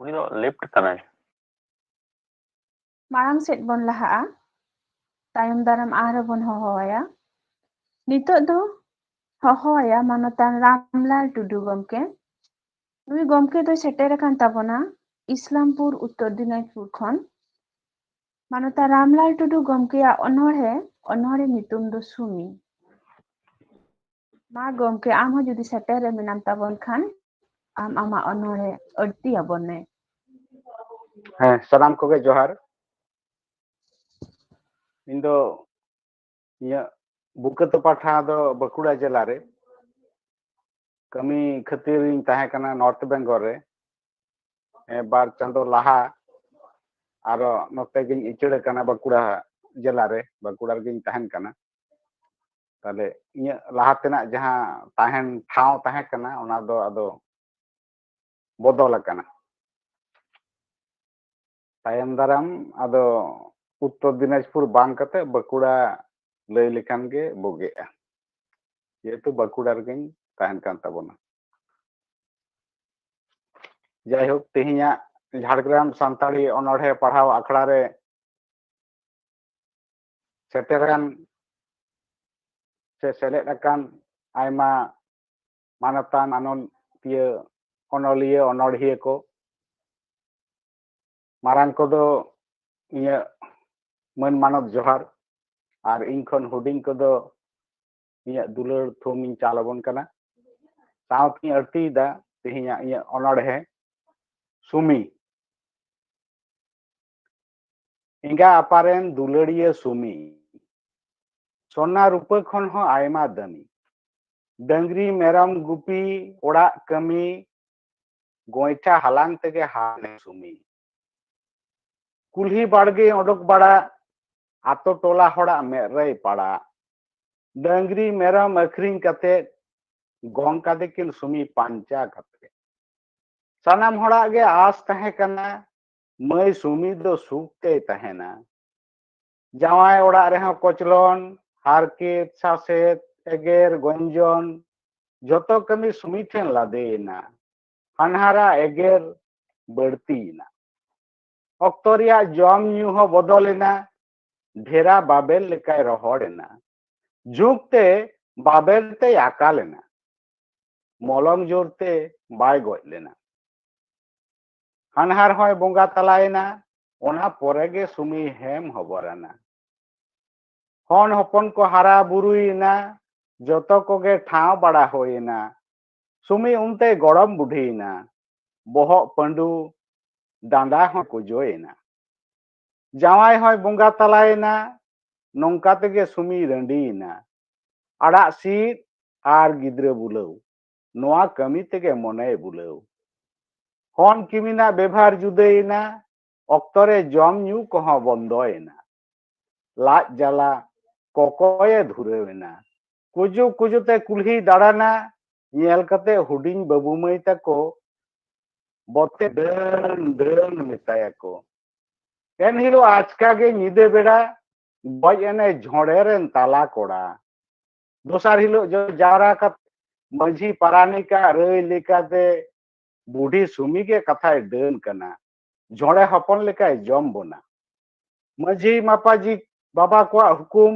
ᱩᱱᱤ ᱫᱚ ᱞᱮᱯᱴ ᱠᱟᱱᱟᱭ᱾ ᱢᱟᱲᱟᱝ ᱥᱮᱫ ᱵᱚᱱ ᱞᱟᱦᱟᱜᱼᱟ, ᱛᱟᱭᱚᱢ ᱫᱟᱨᱟᱢ ᱟᱨᱦᱚᱸ ᱵᱚᱱ ᱦᱚᱦᱚᱣᱟᱭᱟ᱾ ᱱᱤᱛᱚᱜ ᱫᱚ ᱦᱚᱦᱚᱣᱟᱭᱟ ᱢᱟᱱᱚᱛᱟᱱ ᱨᱟᱢᱞᱟᱞ ᱴᱩᱰᱩ ᱜᱚᱢᱠᱮ᱾ ᱱᱩᱭ ᱜᱚᱢᱠᱮ ᱫᱚᱭ ᱥᱮᱴᱮᱨ ᱟᱠᱟᱱ ᱛᱟᱵᱚᱱᱟ ᱤᱥᱞᱟᱢᱯᱩᱨ, ᱩᱛᱛᱚᱨ ᱫᱤᱱᱟᱡᱽᱯᱩᱨ ᱠᱷᱚᱱ᱾ ᱢᱟᱱᱚᱛᱟᱱ ᱨᱟᱢᱞᱟᱞ ᱴᱩᱰᱩ ᱜᱚᱢᱠᱮᱭᱟᱜ ᱚᱱᱚᱬᱦᱮ, ᱚᱱᱚᱬᱦᱮ ᱧᱩᱛᱩᱢ ᱫᱚ ᱥᱩᱢᱤ᱾ ᱢᱟ ᱜᱚᱢᱠᱮ, ᱟᱢ ᱦᱚᱸ ᱡᱩᱫᱤ ᱥᱮᱴᱮᱨ ᱨᱮ ᱢᱮᱱᱟᱢ ᱛᱟᱵᱚᱱ ᱠᱷᱟᱱ, ᱟᱢ ᱟᱢᱟᱜ ᱚᱱᱚᱬᱦᱮ ᱟᱹᱲᱛᱤ ᱟᱵᱚᱱ ᱢᱮ᱾ ᱦᱮᱸ, ᱥᱟᱱᱟᱢ ᱠᱚᱜᱮ ᱡᱚᱦᱟᱨ᱾ ᱤᱧ ᱫᱚ ᱤᱧᱟᱹᱜ ᱵᱩᱠᱟᱹ ᱛᱚᱯᱟ ᱴᱷᱟᱶ ᱫᱚ ᱵᱟᱸᱠᱩᱲᱟ ᱡᱮᱞᱟ ᱨᱮ᱾ ᱠᱟᱹᱢᱤ ᱠᱷᱟᱹᱛᱤᱨ ᱤᱧ ᱛᱟᱦᱮᱸ ᱠᱟᱱᱟ ᱱᱚᱨᱛᱷ ᱵᱮᱝᱜᱚᱞ ᱨᱮ᱾ ᱦᱮᱸ, ᱵᱟᱨ ᱪᱟᱸᱫᱚ ᱞᱟᱦᱟ ᱟᱨᱚ ᱱᱚᱛᱮ ᱜᱤᱧ ᱩᱪᱟᱹᱲ ᱟᱠᱟᱱᱟ ᱵᱟᱸᱠᱩᱲᱟ ᱡᱮᱞᱟ ᱨᱮ, ᱵᱟᱸᱠᱩᱲᱟ ᱨᱮᱜᱤᱧ ᱛᱟᱦᱮᱱ ᱠᱟᱱᱟ᱾ ᱛᱟᱦᱞᱮ ᱤᱧᱟᱹᱜ ᱞᱟᱦᱟ ᱛᱮᱱᱟᱜ ᱡᱟᱦᱟᱸ ᱛᱟᱦᱮᱱ ᱴᱷᱟᱶ ᱛᱟᱦᱮᱸ ᱠᱟᱱᱟ, ᱚᱱᱟ ᱫᱚ ᱟᱫᱚ ᱵᱚᱫᱚᱞ ᱟᱠᱟᱱᱟ᱾ ᱛᱟᱭᱚᱢ ᱫᱟᱨᱟᱢ ᱟᱫᱚ ᱩᱛᱛᱚᱨ ᱫᱤᱱᱟᱡᱽᱯᱩᱨ ᱵᱟᱝ ᱠᱟᱛᱮ ᱵᱟᱸᱠᱩᱲᱟ ᱞᱟᱹᱭ ᱞᱮᱠᱷᱟᱱ ᱜᱮ ᱵᱩᱜᱤᱜᱼᱟ, ᱡᱮᱦᱮᱛᱩ ᱵᱟᱸᱠᱩᱲᱟ ᱨᱮᱜᱮᱧ ᱛᱟᱦᱮᱱ ᱠᱟᱱ ᱛᱟᱵᱚᱱᱟ᱾ ᱡᱟᱭᱦᱳᱠ, ᱛᱮᱦᱮᱧᱟᱜ ᱡᱷᱟᱲᱜᱨᱟᱢ ᱥᱟᱱᱛᱟᱲᱤ ᱚᱱᱚᱬᱦᱮ ᱯᱟᱲᱦᱟᱣ ᱟᱠᱷᱲᱟ ᱨᱮ ᱥᱮᱴᱮᱨᱟᱱ ᱥᱮ ᱥᱮᱞᱮᱫ ᱟᱠᱟᱱ ᱟᱭᱢᱟ ᱢᱟᱱᱚᱛᱟᱱ ᱚᱱᱚᱞᱤᱭᱟᱹ, ᱚᱱᱚᱞᱤᱭᱟᱹ, ᱚᱱᱚᱬᱦᱤᱭᱟᱹ ᱠᱚ, ᱢᱟᱨᱟᱝ ᱠᱚᱫᱚ ᱤᱧᱟᱹᱜ ᱢᱟᱹᱱ ᱢᱟᱱᱚᱛ ᱡᱚᱦᱟᱨ, ᱟᱨ ᱤᱧ ᱠᱷᱚᱱ ᱦᱩᱰᱤᱧ ᱠᱚᱫᱚ ᱤᱧᱟᱹᱜ ᱫᱩᱞᱟᱹᱲ ᱛᱷᱩᱢ ᱤᱧ ᱪᱟᱞ ᱟᱵᱚᱱ ᱠᱟᱱᱟ᱾ ᱥᱟᱶᱛᱮᱧ ᱟᱹᱲᱛᱤᱭᱮᱫᱟ ᱛᱮᱦᱮᱧᱟᱜ ᱤᱧᱟᱹᱜ ᱚᱱᱚᱬᱦᱮ ᱥᱩᱢᱤ᱾ ᱮᱸᱜᱟ ᱟᱯᱟᱨᱮᱱ ᱫᱩᱞᱟᱹᱲᱤᱭᱟᱹ ᱥᱩᱢᱤ, ᱥᱚᱱᱟ ᱨᱩᱯᱟᱹ ᱠᱷᱚᱱ ᱦᱚᱸ ᱟᱭᱢᱟ ᱫᱟᱹᱢᱤ᱾ ᱰᱟᱹᱝᱨᱤ ᱢᱮᱨᱚᱢ ᱜᱩᱯᱤ, ᱚᱲᱟᱜ ᱠᱟᱹᱢᱤ, ᱜᱚᱭᱴᱷᱟ ᱦᱟᱞᱟᱝ ᱛᱮᱜᱮ ᱦᱟᱨ ᱞᱮᱱ ᱥᱩᱢᱤ᱾ ᱠᱩᱞᱦᱤ ᱵᱟᱲᱜᱮ ᱚᱰᱚᱠ ᱵᱟᱲᱟ, ᱟᱛᱳ ᱴᱚᱞᱟ ᱦᱚᱲᱟᱜ ᱢᱮᱫ ᱨᱮᱭ ᱯᱟᱲᱟᱜ᱾ ᱰᱟᱹᱝᱨᱤ ᱢᱮᱨᱚᱢ ᱟᱹᱠᱷᱨᱤᱧ ᱠᱟᱛᱮ ᱜᱚᱝ ᱠᱟᱫᱮ ᱠᱤᱱ ᱥᱩᱢᱤ ᱯᱟᱧᱪᱟ ᱠᱟᱛᱮ᱾ ᱥᱟᱱᱟᱢ ᱦᱚᱲᱟᱜ ᱜᱮ ᱟᱸᱥ ᱛᱟᱦᱮᱸ ᱠᱟᱱᱟ, ᱢᱟᱹᱭ ᱥᱩᱢᱤ ᱫᱚ ᱥᱩᱠ ᱛᱮᱭ ᱛᱟᱦᱮᱱᱟ᱾ ᱡᱟᱶᱟᱭ ᱚᱲᱟᱜ ᱨᱮᱦᱚᱸ ᱠᱚᱪᱞᱚᱱ, ᱦᱟᱨᱠᱮᱛ, ᱥᱟᱥᱮᱛ, ᱮᱜᱮᱨ, ᱜᱚᱧᱡᱚᱱ, ᱡᱚᱛᱚ ᱠᱟᱹᱢᱤ ᱥᱩᱢᱤ ᱴᱷᱮᱱ ᱞᱟᱫᱮᱭᱮᱱᱟ᱾ ᱦᱟᱱᱦᱟᱨᱟᱜ ᱮᱜᱮᱨ ᱵᱟᱹᱲᱛᱤᱭᱮᱱᱟ᱾ ᱚᱠᱛᱚ ᱨᱮᱭᱟᱜ ᱡᱚᱢ ᱧᱩ ᱦᱚᱸ ᱵᱚᱫᱚᱞᱮᱱᱟ᱾ ᱰᱷᱮᱨᱟ ᱵᱟᱵᱮᱨ ᱞᱮᱠᱟᱭ ᱨᱚᱦᱚᱲ ᱮᱱᱟ᱾ ᱡᱷᱩᱸᱠ ᱛᱮ ᱵᱟᱵᱮᱨ ᱛᱮᱭ ᱟᱠᱟᱞ ᱮᱱᱟ᱾ ᱢᱚᱞᱚᱝ ᱡᱳᱨ ᱛᱮ ᱵᱟᱭ ᱜᱚᱡ ᱞᱮᱱᱟ᱾ ᱦᱟᱱᱦᱟᱨ ᱦᱚᱸᱭ ᱵᱚᱸᱜᱟ ᱛᱟᱞᱟᱭᱮᱱᱟ᱾ ᱚᱱᱟ ᱯᱚᱨᱮ ᱜᱮ ᱥᱩᱢᱤ ᱦᱮᱢ ᱦᱚᱵᱚᱨ ᱮᱱᱟ᱾ ᱦᱚᱱ ᱦᱚᱯᱚᱱ ᱠᱚ ᱦᱟᱨᱟ ᱵᱩᱨᱩᱭᱮᱱᱟ᱾ ᱡᱚᱛᱚ ᱠᱚᱜᱮ ᱴᱷᱟᱶ ᱵᱟᱲᱟ ᱦᱩᱭᱮᱱᱟ᱾ ᱥᱩᱢᱤ ᱩᱱᱛᱮ ᱜᱚᱲᱚᱢ ᱵᱩᱰᱷᱤᱭᱮᱱᱟ᱾ ᱵᱚᱦᱚᱜ ᱯᱟᱹᱰᱩ, ᱰᱟᱸᱰᱟ ᱦᱚᱸ ᱠᱚᱡᱚᱭᱮᱱᱟ᱾ ᱡᱟᱶᱟᱭ ᱦᱚᱸᱭ ᱵᱚᱸᱜᱟ ᱛᱟᱞᱟᱭᱮᱱᱟ᱾ ᱱᱚᱝᱠᱟ ᱛᱮᱜᱮ ᱥᱩᱢᱤ ᱨᱟᱺᱰᱤᱭᱮᱱᱟ᱾ ᱟᱲᱟᱜ ᱥᱤᱫ ᱟᱨ ᱜᱤᱫᱽᱨᱟᱹ ᱵᱩᱞᱟᱹᱣ, ᱱᱚᱣᱟ ᱠᱟᱹᱢᱤ ᱛᱮᱜᱮ ᱢᱚᱱᱮᱭ ᱵᱩᱞᱟᱹᱣ᱾ ᱦᱚᱱ ᱠᱤᱢᱤᱱᱟᱜ ᱵᱮᱵᱷᱟᱨ ᱡᱩᱫᱟᱹᱭᱮᱱᱟ᱾ ᱚᱠᱛᱚ ᱨᱮ ᱡᱚᱢ ᱧᱩ ᱠᱚᱦᱚᱸ ᱵᱚᱱᱫᱚᱭᱮᱱᱟ᱾ ᱞᱟᱡ ᱡᱟᱞᱟ ᱠᱚᱠᱚᱭᱮ ᱫᱷᱩᱨᱟᱹᱣᱮᱱᱟ᱾ ᱠᱩᱡᱩ ᱠᱩᱡᱩ ᱛᱮ ᱠᱩᱞᱦᱤ ᱫᱟᱬᱟᱱᱟ᱾ ᱧᱮᱞ ᱠᱟᱛᱮ ᱦᱩᱰᱤᱧ ᱵᱟᱹᱵᱩ ᱢᱟᱹᱭ ᱛᱟᱠᱚ ᱵᱚᱛᱮ ᱰᱟᱹᱱ ᱰᱟᱹᱱ ᱢᱮᱛᱟᱭᱟᱠᱚ᱾ ᱮᱱᱦᱤᱞᱳᱜ ᱟᱪᱠᱟ ᱜᱮ ᱧᱤᱫᱟᱹ ᱵᱮᱲᱟ ᱜᱚᱡ ᱮᱱᱮ ᱡᱷᱚᱲᱮ ᱨᱮᱱ ᱛᱟᱞᱟ ᱠᱚᱲᱟ᱾ ᱫᱚᱥᱟᱨ ᱦᱤᱞᱳᱜ ᱡᱚ ᱡᱟᱣᱨᱟ ᱠᱟᱛᱮ ᱢᱟᱹᱡᱷᱤ ᱯᱟᱨᱟᱱᱤᱠᱟᱜ ᱨᱟᱹᱭ ᱞᱮᱠᱟᱛᱮ ᱵᱩᱰᱷᱤ ᱥᱩᱢᱤ ᱜᱮ ᱠᱟᱛᱷᱟᱭ ᱰᱟᱹᱱ ᱠᱟᱱᱟ᱾ ᱡᱷᱚᱲᱮ ᱦᱚᱯᱚᱱ ᱞᱮᱠᱟᱭ ᱡᱚᱢ ᱵᱚᱱᱟ᱾ ᱢᱟᱹᱡᱷᱤ ᱢᱟᱯᱟᱡᱤ ᱵᱟᱵᱟ ᱠᱚᱣᱟᱜ ᱦᱩᱠᱩᱢ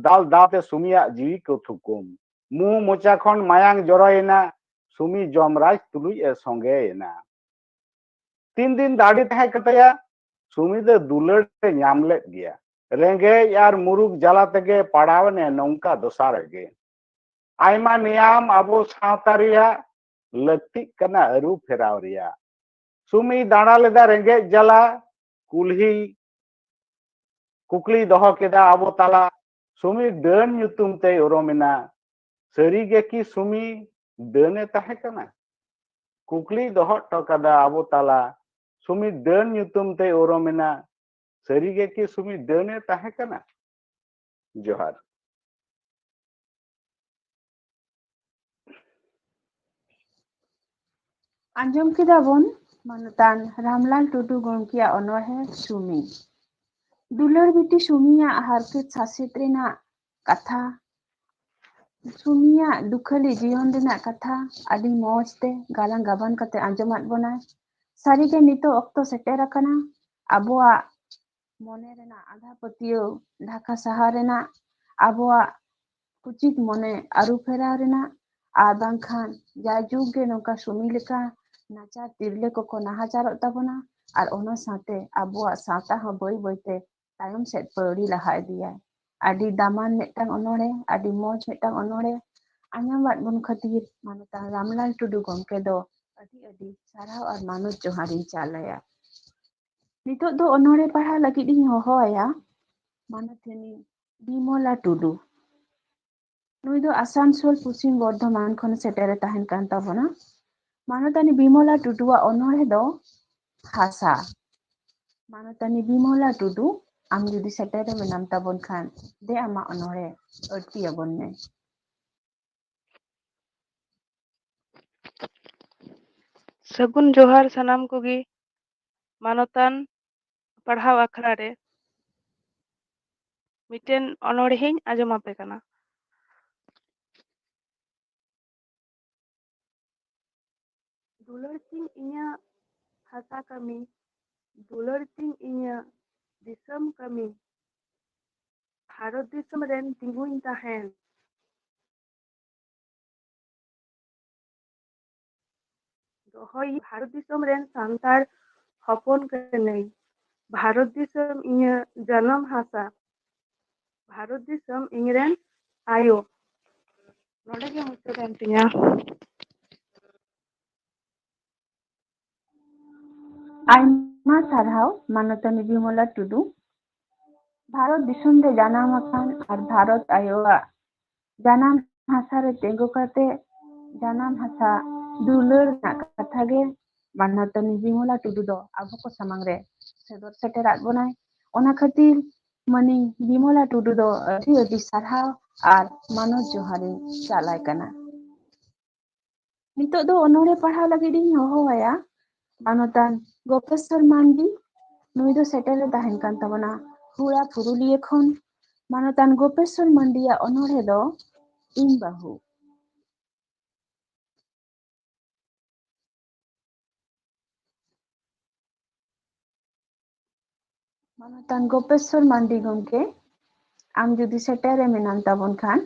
ᱫᱟᱞ ᱫᱟᱞ ᱛᱮ ᱥᱩᱢᱤᱭᱟᱜ ᱡᱤᱣᱤ ᱠᱚ ᱛᱷᱩᱠᱩᱢ᱾ ᱢᱩ ᱢᱚᱪᱟ ᱠᱷᱚᱱ ᱢᱟᱭᱟᱝ ᱡᱚᱨᱚᱭᱮᱱᱟ᱾ ᱥᱩᱢᱤ ᱡᱚᱢᱨᱟᱡᱽ ᱛᱩᱞᱩᱡ ᱮ ᱥᱚᱸᱜᱮᱭᱮᱱᱟ᱾ ᱛᱤᱱ ᱫᱤᱱ ᱫᱟᱲᱮ ᱛᱟᱦᱮᱸ ᱠᱟᱱ ᱛᱟᱭᱟ, ᱥᱩᱢᱤ ᱫᱚ ᱫᱩᱞᱟᱹᱲ ᱮ ᱧᱟᱢ ᱞᱮᱫ ᱜᱮᱭᱟ᱾ ᱨᱮᱸᱜᱮᱡ ᱟᱨ ᱢᱩᱨᱩᱠ ᱡᱟᱞᱟ ᱛᱮᱜᱮ ᱯᱟᱲᱟᱣ ᱮᱱᱟᱭ ᱱᱚᱝᱠᱟ ᱫᱚᱥᱟ ᱨᱮᱜᱮ᱾ ᱟᱭᱢᱟ ᱱᱮᱭᱟᱢ ᱟᱵᱚ ᱥᱟᱶᱛᱟ ᱨᱮᱭᱟᱜ ᱞᱟᱹᱠᱛᱤᱜ ᱠᱟᱱᱟ ᱟᱹᱨᱩ ᱯᱷᱮᱨᱟᱣ ᱨᱮᱭᱟᱜ᱾ ᱥᱩᱢᱤ ᱫᱟᱬᱟ ᱞᱮᱫᱟ ᱨᱮᱸᱜᱮᱡ ᱡᱟᱞᱟ, ᱠᱩᱞᱦᱤ ᱠᱩᱠᱞᱤ ᱫᱚᱦᱚ ᱠᱮᱫᱟ ᱟᱵᱚ ᱛᱟᱞᱟ, ᱥᱩᱢᱤ ᱰᱟᱹᱱ ᱧᱩᱛᱩᱢ ᱛᱮᱭ ᱩᱨᱩᱢᱮᱱᱟ᱾ ᱥᱟᱹᱨᱤ ᱜᱮ ᱠᱤ ᱥᱩᱢᱤ ᱰᱟᱹᱱ ᱮ ᱛᱟᱦᱮᱸ ᱠᱟᱱᱟ? ᱠᱩᱠᱞᱤ ᱫᱚᱦᱚ ᱦᱚᱴᱚ ᱠᱟᱫᱟ ᱟᱵᱚ ᱛᱟᱞᱟ, ᱥᱩᱢᱤ ᱰᱟᱹᱱ ᱧᱩᱛᱩᱢ ᱛᱮᱭ ᱩᱨᱩᱢᱮᱱᱟ᱾ ᱥᱟᱹᱨᱤ ᱜᱮ ᱠᱤ ᱥᱩᱢᱤ ᱰᱟᱹᱱ ᱮ ᱛᱟᱦᱮᱸ ᱠᱟᱱᱟ? ᱡᱚᱦᱟᱨ᱾ ᱟᱸᱡᱚᱢ ᱠᱮᱫᱟ ᱵᱚᱱ ᱢᱟᱱᱚᱛᱟᱱ ᱨᱟᱢᱞᱟᱞ ᱴᱩᱰᱩ ᱜᱚᱢᱠᱮᱭᱟᱜ ᱚᱱᱚᱬᱦᱮ ᱥᱩᱢᱤ᱾ ᱫᱩᱞᱟᱹᱲ ᱵᱤᱴᱤ ᱥᱩᱢᱤᱭᱟᱜ ᱦᱟᱨᱠᱮᱛ ᱥᱟᱥᱮᱛ ᱨᱮᱱᱟᱜ ᱠᱟᱛᱷᱟ, ᱥᱩᱢᱤᱭᱟᱜ ᱫᱩᱠᱷᱟᱹᱞᱤ ᱡᱤᱭᱚᱱ ᱨᱮᱱᱟᱜ ᱠᱟᱛᱷᱟ ᱟᱹᱰᱤ ᱢᱚᱸᱡᱽ ᱛᱮ ᱜᱟᱞᱟᱝ ᱜᱟᱵᱟᱱ ᱠᱟᱛᱮ ᱟᱸᱡᱚᱢᱟᱫ ᱵᱚᱱᱟᱭ᱾ ᱥᱟᱹᱨᱤᱜᱮ ᱱᱤᱛᱚᱜ ᱚᱠᱛᱚ ᱥᱮᱴᱮᱨ ᱟᱠᱟᱱᱟ ᱟᱵᱚᱣᱟᱜ ᱢᱚᱱᱮ ᱨᱮᱱᱟᱜ ᱟᱸᱫᱷᱟ ᱯᱟᱹᱛᱭᱟᱹᱣ ᱰᱷᱟᱠᱟ ᱥᱟᱦᱟ ᱨᱮᱱᱟᱜ, ᱟᱵᱚᱣᱟᱜ ᱠᱩᱪᱤᱛ ᱢᱚᱱᱮ ᱟᱹᱨᱩ ᱯᱷᱮᱨᱟᱣ ᱨᱮᱱᱟᱜ, ᱟᱨ ᱵᱟᱝᱠᱷᱟᱱ ᱡᱟᱭᱡᱩᱜᱽ ᱜᱮ ᱱᱚᱝᱠᱟ ᱥᱩᱢᱤ ᱞᱮᱠᱟ ᱱᱟᱪᱟᱨ ᱛᱤᱨᱞᱟᱹ ᱠᱚᱠᱚ ᱱᱟᱦᱟᱪᱟᱨᱚᱜ ᱛᱟᱵᱚᱱᱟ, ᱟᱨ ᱚᱱᱟ ᱥᱟᱶᱛᱮ ᱟᱵᱚᱣᱟᱜ ᱥᱟᱶᱛᱟ ᱦᱚᱸ ᱵᱟᱹᱭ ᱵᱟᱹᱭᱛᱮ ᱛᱟᱭᱚᱢ ᱥᱮᱫ ᱯᱟᱹᱣᱲᱤ ᱞᱟᱦᱟ ᱤᱫᱤᱭᱟᱭ᱾ ᱟᱹᱰᱤ ᱫᱟᱢᱟᱱ ᱢᱤᱫᱴᱟᱝ ᱚᱱᱚᱬᱦᱮ, ᱟᱹᱰᱤ ᱢᱚᱡᱽ ᱢᱤᱫᱴᱟᱝ ᱚᱱᱚᱬᱦᱮ ᱟᱸᱡᱚᱢᱟᱫ ᱵᱚᱱ ᱠᱷᱟᱹᱛᱤᱨ ᱢᱟᱱᱚᱛᱟᱱ ᱨᱟᱢᱞᱟᱞ ᱴᱩᱰᱩ ᱜᱚᱢᱠᱮ ᱫᱚ ᱟᱹᱰᱤ ᱟᱹᱰᱤ ᱥᱟᱨᱦᱟᱣ ᱟᱨ ᱢᱟᱱᱚᱛ ᱡᱚᱦᱟᱨᱤᱧ ᱪᱟᱞ ᱟᱭᱟ᱾ ᱱᱤᱛᱚᱜ ᱫᱚ ᱚᱱᱚᱬᱦᱮ ᱯᱟᱲᱦᱟᱣ ᱞᱟᱹᱜᱤᱫ ᱤᱧ ᱦᱚᱦᱚ ᱟᱭᱟ ᱢᱟᱱᱚᱛᱟᱱᱤ ᱵᱤᱢᱚᱞᱟ ᱴᱩᱰᱩ᱾ ᱱᱩᱭ ᱫᱚ ᱟᱥᱟᱱᱥᱳᱞ ᱯᱚᱥᱪᱤᱢ ᱵᱚᱨᱫᱷᱚᱢᱟᱱ ᱠᱷᱚᱱ ᱥᱮᱴᱮᱨᱮ ᱛᱟᱦᱮᱱ ᱠᱟᱱ ᱛᱟᱵᱚᱱᱟ᱾ ᱢᱟᱱᱚᱛᱟᱱᱤ ᱵᱤᱢᱚᱞᱟ ᱴᱩᱰᱩᱣᱟᱜ ᱚᱱᱚᱬᱦᱮ ᱫᱚ ᱦᱟᱥᱟ᱾ ᱢᱟᱱᱚᱛᱟᱱᱤ ᱵᱤᱢᱚᱞᱟ ᱴᱩᱰᱩ, ᱟᱢ ᱡᱩᱫᱤ ᱥᱮᱴᱮᱨ ᱨᱮ ᱢᱮᱱᱟᱢ ᱛᱟᱵᱚᱱ ᱠᱷᱟᱱ, ᱫᱮ ᱟᱢᱟᱜ ᱚᱱᱚᱬᱦᱮ ᱟᱹᱲᱛᱤ ᱟᱵᱚᱱ ᱢᱮ᱾ ᱥᱟᱹᱜᱩᱱ ᱡᱚᱦᱟᱨ ᱥᱟᱱᱟᱢ ᱠᱚᱜᱮ᱾ ᱢᱟᱱᱚᱛᱟᱱ ᱯᱟᱲᱦᱟᱣ ᱟᱠᱷᱲᱟ ᱨᱮ ᱢᱤᱫᱴᱮᱱ ᱚᱱᱚᱬᱦᱮᱧ ᱟᱸᱡᱚᱢ ᱟᱯᱮ ᱠᱟᱱᱟ᱾ ᱫᱩᱞᱟᱹᱲ ᱛᱤᱧ ᱤᱧᱟᱹᱜ ᱦᱟᱥᱟ ᱠᱟᱹᱢᱤ, ᱫᱩᱞᱟᱹᱲ ᱛᱤᱧ ᱤᱧᱟᱹᱜ ᱫᱤᱥᱚᱢ ᱠᱟᱹᱢᱤ, ᱵᱷᱟᱨᱚᱛ ᱫᱤᱥᱚᱢ ᱨᱮᱱ ᱛᱤᱸᱜᱩᱧ ᱛᱟᱦᱮᱱ᱾ ᱫᱚᱦᱚᱭ ᱵᱷᱟᱨᱚᱛ ᱫᱤᱥᱚᱢ ᱨᱮᱱ ᱥᱟᱱᱛᱟᱲ ᱦᱚᱯᱚᱱ ᱠᱟᱹᱱᱟᱹᱧ᱾ ᱵᱷᱟᱨᱚᱛ ᱫᱤᱥᱚᱢ ᱤᱧᱟᱹᱜ ᱡᱟᱱᱟᱢ ᱦᱟᱥᱟ᱾ ᱵᱷᱟᱨᱚᱛ ᱫᱤᱥᱚᱢ ᱤᱧᱨᱮᱱ ᱟᱭᱳ᱾ ᱱᱚᱰᱮ ᱜᱮ ᱢᱩᱪᱟᱹᱫ ᱮᱱ ᱛᱤᱧᱟ᱾ ᱟᱭᱢᱟ ᱥᱟᱨᱦᱟᱣ ᱢᱟᱱᱚᱛᱟᱱᱤ ᱵᱤᱢᱚᱞᱟ ᱴᱩᱰᱩ᱾ ᱵᱷᱟᱨᱚᱛ ᱫᱤᱥᱚᱢ ᱨᱮ ᱡᱟᱱᱟᱢ ᱟᱠᱟᱱ ᱟᱨ ᱵᱷᱟᱨᱚᱛ ᱟᱭᱳᱣᱟᱜ ᱡᱟᱱᱟᱢ ᱦᱟᱥᱟ ᱨᱮ ᱛᱤᱸᱜᱩ ᱠᱟᱛᱮ ᱡᱟᱱᱟᱢ ᱦᱟᱥᱟ ᱫᱩᱞᱟᱹᱲ ᱨᱮᱱᱟᱜ ᱠᱟᱛᱷᱟ ᱜᱮ ᱢᱟᱱᱚᱛᱟᱱᱤ ᱵᱤᱢᱚᱞᱟ ᱴᱩᱰᱩ ᱫᱚ ᱟᱵᱚ ᱠᱚ ᱥᱟᱢᱟᱝ ᱨᱮ ᱥᱚᱫᱚᱨ ᱥᱮᱴᱮᱨᱟᱫ ᱵᱚᱱᱟᱭ᱾ ᱚᱱᱟ ᱠᱷᱟᱹᱛᱤᱨ ᱢᱟᱹᱱᱤ ᱵᱤᱢᱚᱞᱟ ᱴᱩᱰᱩ ᱫᱚ ᱟᱹᱰᱤ ᱟᱹᱰᱤ ᱥᱟᱨᱦᱟᱣ ᱟᱨ ᱢᱟᱱᱚᱛ ᱡᱚᱦᱟᱨᱤᱧ ᱪᱟᱞ ᱟᱭ ᱠᱟᱱᱟ᱾ ᱱᱤᱛᱚᱜ ᱫᱚ ᱚᱱᱚᱬᱦᱮ ᱯᱟᱲᱦᱟᱣ ᱞᱟᱹᱜᱤᱫ ᱤᱧ ᱦᱚᱦᱚ ᱟᱭᱟ ᱢᱟᱱᱚᱛᱟᱱ ᱜᱳᱯᱮᱥᱥᱚᱨ ᱢᱟᱱᱰᱤ᱾ ᱱᱩᱭ ᱫᱚ ᱥᱮᱴᱮᱨ ᱮ ᱛᱟᱦᱮᱱ ᱠᱟᱱ ᱛᱟᱵᱚᱱᱟ ᱦᱩᱲᱟ ᱯᱩᱨᱩᱞᱤᱭᱟᱹ ᱠᱷᱚᱱ᱾ ᱢᱟᱱᱚᱛᱟᱱ ᱜᱳᱯᱮᱥᱥᱚᱨ ᱢᱟᱱᱰᱤᱭᱟᱜ ᱚᱱᱚᱬᱦᱮ ᱫᱚ ᱤᱧ ᱵᱟᱹᱦᱩ᱾ ᱢᱟᱱᱚᱛᱟᱱ ᱜᱳᱯᱮᱥᱥᱚᱨ ᱢᱟᱱᱰᱤ ᱜᱚᱢᱠᱮ, ᱟᱢ ᱡᱩᱫᱤ ᱥᱮᱴᱮᱨ ᱨᱮ ᱢᱮᱱᱟᱢ ᱛᱟᱵᱚᱱ ᱠᱷᱟᱱ,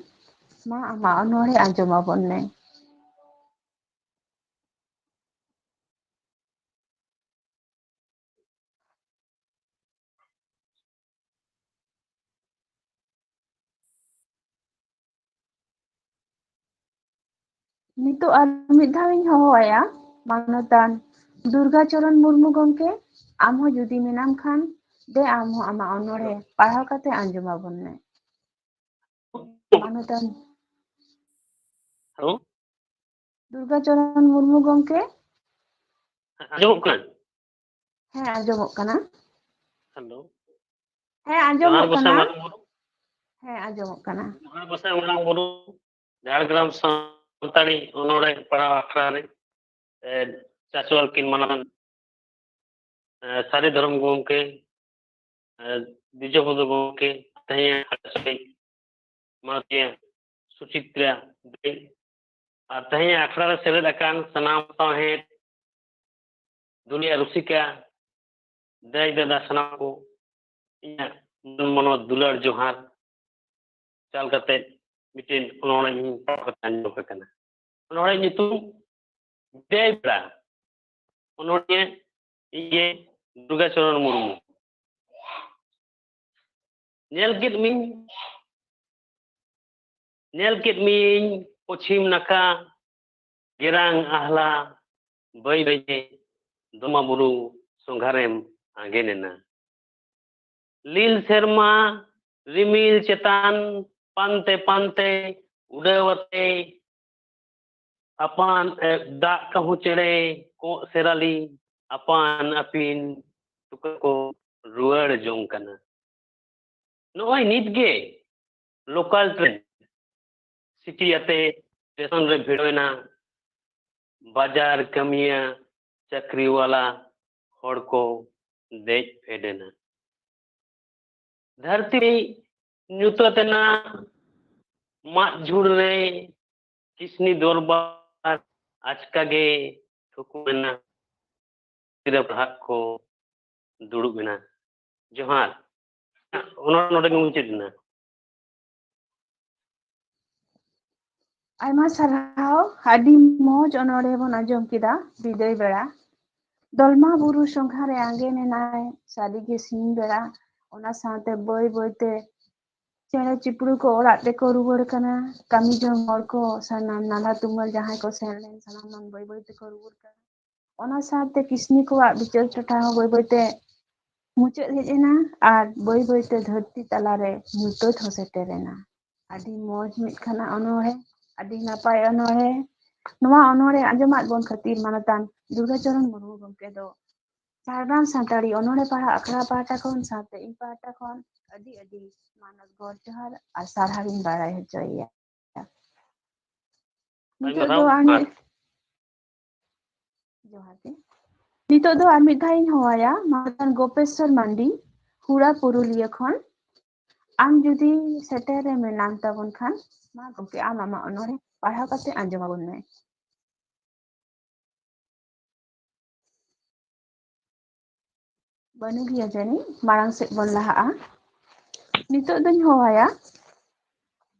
ᱢᱟ ᱟᱢᱟᱜ ᱚᱱᱚᱬᱦᱮ ᱟᱸᱡᱚᱢ ᱟᱵᱚᱱ ᱢᱮ᱾ ᱱᱤᱛᱚᱜ ᱟᱨ ᱢᱤᱫ ᱫᱷᱟᱣ ᱤᱧ ᱦᱚᱦᱚᱣᱟᱭᱟ, ᱢᱟᱱᱚᱛᱟᱱ ᱫᱩᱨᱜᱟᱪᱚᱨᱚᱱ ᱢᱩᱨᱢᱩ ᱜᱚᱢᱠᱮ, ᱟᱢ ᱦᱚᱸ ᱡᱩᱫᱤ ᱢᱮᱱᱟᱢ ᱠᱷᱟᱱ, ᱫᱮ ᱟᱢ ᱦᱚᱸ ᱟᱢᱟᱜ ᱚᱱᱚᱬᱦᱮ ᱯᱟᱲᱦᱟᱣ ᱠᱟᱛᱮ ᱟᱸᱡᱚᱢ ᱟᱵᱚᱱ ᱢᱮ᱾ ᱢᱟᱱᱚᱛᱟᱱ ᱦᱮᱞᱳ? ᱫᱩᱨᱜᱟᱪᱚᱨᱚᱱ ᱢᱩᱨᱢᱩ ᱜᱚᱢᱠᱮ? ᱟᱸᱡᱚᱢᱚᱜ ᱠᱟᱱᱟ? ᱦᱮᱸ, ᱟᱸᱡᱚᱢᱚᱜ ᱠᱟᱱᱟ᱾ ᱦᱮᱞᱳ? ᱦᱮᱸ, ᱟᱸᱡᱚᱢᱚᱜ ᱡᱚᱦᱟᱨ ᱜᱚᱸᱥᱟᱭ ᱠᱟᱱᱟ᱾ ᱢᱟᱨᱟᱝ ᱵᱩᱨᱩ᱾ ᱦᱮᱸ, ᱟᱸᱡᱚᱢᱚᱜ ᱠᱟᱱᱟ᱾ ᱡᱚᱦᱟᱨ ᱜᱚᱸᱥᱟᱭ ᱢᱟᱨᱟᱝ ᱵᱩᱨᱩ, ᱡᱷᱟᱲᱜᱨᱟᱢ ᱥᱟᱱᱛᱟᱲᱤ ᱚᱱᱚᱬᱦᱮ ᱯᱟᱲᱦᱟᱣ ᱟᱠᱷᱲᱟ ᱨᱮ, ᱮ, ᱪᱟᱪᱚᱣᱟᱞ ᱠᱤᱱ ᱢᱟᱱᱟᱣ ᱮ, ᱥᱟᱹᱨᱤ ᱫᱷᱚᱨᱚᱢ ᱜᱚᱢᱠᱮ, ᱮ, ᱫᱤᱡᱚᱵᱚᱱᱫᱷᱩ ᱜᱚᱢᱠᱮ, ᱛᱮᱦᱮᱧᱟᱜ ᱟᱠᱷᱲᱟ ᱨᱮ ᱢᱟᱱᱚᱛᱤᱭᱟᱹ ᱥᱩᱪᱤᱛᱨᱟ ᱫᱟᱹᱭ, ᱟᱨ ᱛᱮᱦᱮᱧᱟᱜ ᱟᱠᱷᱲᱟ ᱨᱮ ᱥᱮᱞᱮᱫ ᱟᱠᱟᱱ ᱥᱟᱱᱟᱢ ᱥᱟᱶᱦᱮᱫ, ᱫᱩᱱᱤᱭᱟᱹ ᱨᱩᱥᱤᱠᱟ, ᱫᱟᱹᱭ ᱫᱟᱫᱟ ᱥᱟᱱᱟᱢ ᱠᱚ ᱤᱧᱟᱹᱜ ᱢᱟᱱᱚᱛ ᱫᱩᱞᱟᱹᱲ ᱡᱚᱦᱟᱨ ᱪᱟᱞ ᱠᱟᱛᱮ ᱢᱤᱫᱴᱮᱱ ᱚᱱᱚᱬᱦᱮ ᱤᱧ ᱯᱟᱲᱦᱟᱣ ᱠᱟᱛᱮ ᱟᱸᱡᱚᱢ ᱟᱯᱮ ᱠᱟᱱᱟ᱾ ᱚᱱᱚᱬᱦᱮ ᱧᱩᱛᱩᱢ ᱵᱤᱫᱟᱹᱭ ᱵᱮᱲᱟ᱾ ᱚᱱᱚᱬᱦᱤᱭᱟᱹ ᱤᱧ ᱜᱮ ᱫᱩᱨᱜᱟᱪᱚᱨᱚᱱ ᱢᱩᱨᱢᱩ᱾ ᱧᱮᱞ ᱠᱮᱫ ᱢᱤᱧ, ᱧᱮᱞ ᱠᱮᱫ ᱢᱤᱭᱟᱹᱧ ᱯᱚᱪᱷᱤᱢ ᱱᱟᱠᱷᱟ, ᱜᱮᱨᱟᱝ ᱟᱦᱞᱟ, ᱵᱟᱹᱭ ᱵᱟᱹᱭᱛᱮ ᱫᱚᱞᱢᱟ ᱵᱩᱨᱩ ᱥᱚᱸᱜᱷᱟᱨᱮᱢ ᱟᱸᱜᱮᱱ ᱮᱱᱟ᱾ ᱞᱤᱞ ᱥᱮᱨᱢᱟ ᱨᱤᱢᱤᱞ ᱪᱮᱛᱟᱱ ᱯᱟᱱᱛᱮ ᱯᱟᱱᱛᱮ ᱩᱰᱟᱹᱣ ᱟᱛᱮ ᱟᱯᱟᱱ, ᱮ, ᱫᱟᱜ ᱠᱟᱹᱦᱩ ᱪᱮᱬᱮ, ᱠᱚᱸᱜ ᱥᱮᱨᱟᱞᱤ ᱟᱯᱟᱱ ᱟᱹᱯᱤᱱ ᱛᱩᱠᱟᱹ ᱠᱚ ᱨᱩᱣᱟᱹᱲ ᱡᱚᱝ ᱠᱟᱱᱟ᱾ ᱱᱚᱜᱼᱚᱭ ᱱᱤᱛ ᱜᱮ ᱞᱳᱠᱟᱞ ᱴᱨᱮᱱ ᱥᱤᱴᱤ ᱟᱛᱮ ᱥᱴᱮᱥᱚᱱ ᱨᱮ ᱵᱷᱤᱲᱟᱹᱣ ᱮᱱᱟ᱾ ᱵᱟᱡᱟᱨ ᱠᱟᱹᱢᱤᱭᱟᱹ, ᱪᱟᱹᱠᱨᱤᱣᱟᱞᱟ ᱦᱚᱲ ᱠᱚ ᱫᱮᱡ ᱯᱷᱮᱰ ᱮᱱᱟ᱾ ᱫᱷᱟᱹᱨᱛᱤ ᱧᱩᱛᱟᱹᱛ ᱮᱱᱟ᱾ ᱢᱟᱫ ᱡᱷᱩᱲ ᱨᱮ ᱠᱤᱥᱱᱤ ᱫᱚᱨᱵᱟᱨ ᱟᱪᱠᱟ ᱜᱮ ᱛᱷᱩᱠᱩᱢ ᱮᱱᱟ᱾ ᱜᱤᱫᱽᱨᱟᱹ ᱯᱟᱲᱦᱟᱜ ᱠᱚ ᱫᱩᱲᱩᱵ ᱮᱱᱟ᱾ ᱡᱚᱦᱟᱨ᱾ ᱚᱱᱟ ᱱᱚᱰᱮ ᱜᱮ ᱢᱩᱪᱟᱹᱫ ᱮᱱᱟ᱾ ᱟᱭᱢᱟ ᱥᱟᱨᱦᱟᱣ, ᱟᱹᱰᱤ ᱢᱚᱡᱽ ᱚᱱᱚᱬᱦᱮ ᱵᱚᱱ ᱟᱸᱡᱚᱢ ᱠᱮᱫᱟ, ᱵᱤᱫᱟᱹᱭ ᱵᱮᱲᱟ᱾ ᱫᱚᱞᱢᱟ ᱵᱩᱨᱩ ᱥᱚᱸᱜᱷᱟ ᱨᱮ ᱟᱸᱜᱮᱱ ᱮᱱᱟᱭ, ᱥᱟᱹᱨᱤᱜᱮ ᱥᱤᱧ ᱵᱮᱲᱟ, ᱚᱱᱟ ᱥᱟᱶᱛᱮ ᱵᱟᱹᱭ ᱵᱟᱹᱭᱛᱮ ᱪᱮᱬᱮ ᱪᱤᱯᱨᱩ ᱠᱚ ᱚᱲᱟᱜ ᱛᱮᱠᱚ ᱨᱩᱣᱟᱹᱲ ᱠᱟᱱᱟ᱾ ᱠᱟᱹᱢᱤ ᱡᱚᱝ ᱦᱚᱲ ᱠᱚ ᱥᱟᱱᱟᱢ ᱱᱟᱞᱦᱟ ᱛᱩᱢᱟᱹᱞ ᱡᱟᱦᱟᱸᱭ ᱠᱚ ᱥᱮᱱ ᱞᱮᱱ, ᱥᱟᱱᱟᱢ ᱵᱟᱹᱭ ᱵᱟᱹᱭ ᱛᱮᱠᱚ ᱨᱩᱣᱟᱹᱲ ᱠᱟᱱᱟ᱾ ᱚᱱᱟ ᱥᱟᱶᱛᱮ ᱠᱤᱥᱱᱤ ᱠᱚᱣᱟᱜ ᱵᱤᱪᱟᱹᱨ ᱴᱚᱴᱷᱟ ᱦᱚᱸ ᱵᱟᱹᱭ ᱵᱟᱹᱭ ᱛᱮ ᱢᱩᱪᱟᱹᱫ ᱦᱮᱡ ᱮᱱᱟ ᱟᱨ ᱵᱟᱹᱭ ᱵᱟᱹᱭ ᱛᱮ ᱫᱷᱟᱹᱨᱛᱤ ᱛᱟᱞᱟᱨᱮ ᱧᱩᱛᱟᱹᱛ ᱦᱚᱸ ᱥᱮᱴᱮᱨ ᱮᱱᱟ᱾ ᱟᱹᱰᱤ ᱢᱚᱡᱽ ᱢᱤᱫ ᱠᱷᱟᱱᱟ ᱚᱱᱚᱬᱦᱮ, ᱟᱹᱰᱤ ᱱᱟᱯᱟᱭ ᱚᱱᱚᱬᱦᱮ᱾ ᱱᱚᱣᱟ ᱚᱱᱚᱬᱦᱮ ᱟᱸᱡᱚᱢᱟᱫ ᱵᱚᱱ ᱠᱷᱟᱹᱛᱤᱨ ᱢᱟᱱᱚᱛᱟᱱ ᱫᱩᱨᱜᱟᱪᱚᱨᱚᱱ ᱢᱩᱨᱢᱩ ᱜᱚᱢᱠᱮ ᱫᱚ ᱡᱷᱟᱲᱜᱨᱟᱢ ᱥᱟᱱᱛᱟᱲᱤ ᱚᱱᱚᱬᱦᱮ ᱯᱟᱲᱦᱟᱣ ᱟᱠᱷᱲᱟ ᱯᱟᱦᱴᱟ ᱠᱷᱚᱱ ᱥᱟᱶᱛᱮ ᱤᱧ ᱯᱟᱦᱴᱟ ᱠᱷᱚᱱ ᱟᱹᱰᱤ ᱟᱹᱰᱤ ᱢᱟᱱᱚᱛ ᱜᱚᱰ ᱡᱚᱦᱟᱨ ᱟᱨ ᱥᱟᱨᱦᱟᱣ ᱤᱧ ᱵᱟᱲᱟᱭ ᱦᱚᱪᱚᱭᱮᱭᱟ᱾ ᱟᱭᱢᱟ ᱱᱤᱛᱚᱜ ᱫᱚ ᱥᱟᱨᱦᱟᱣ᱾ ᱟᱨ ᱢᱤᱫ ᱟᱨ ᱡᱚᱦᱟᱨ ᱜᱮ᱾ ᱱᱤᱛᱚᱜ ᱫᱚ ᱟᱨ ᱢᱤᱫ ᱫᱷᱟᱣ ᱤᱧ ᱦᱚᱦᱚᱣᱟᱭᱟ ᱢᱟᱱᱚᱛᱟᱱ ᱜᱳᱯᱮᱥᱥᱚᱨ ᱢᱟᱱᱰᱤ, ᱦᱩᱲᱟ ᱯᱩᱨᱩᱞᱤᱭᱟᱹ ᱠᱷᱚᱱ᱾ ᱟᱢ ᱡᱩᱫᱤ ᱥᱮᱴᱮᱨ ᱨᱮ ᱢᱮᱱᱟᱢ ᱛᱟᱵᱚᱱ ᱠᱷᱟᱱ, ᱢᱟ ᱜᱚᱢᱠᱮ, ᱟᱢ ᱟᱢᱟᱜ ᱚᱱᱚᱬᱦᱮ ᱯᱟᱲᱦᱟᱣ ᱠᱟᱛᱮ ᱟᱸᱡᱚᱢ ᱟᱵᱚᱱ ᱢᱮ᱾ ᱵᱟᱹᱱᱩᱜ ᱜᱮᱭᱟ ᱡᱟᱹᱱᱤᱡ, ᱢᱟᱲᱟᱝ ᱥᱮᱫ ᱵᱚᱱ ᱞᱟᱦᱟᱜᱼᱟ᱾ ᱱᱤᱛᱚᱜ ᱫᱚᱧ ᱦᱚᱦᱚᱣᱟᱭᱟ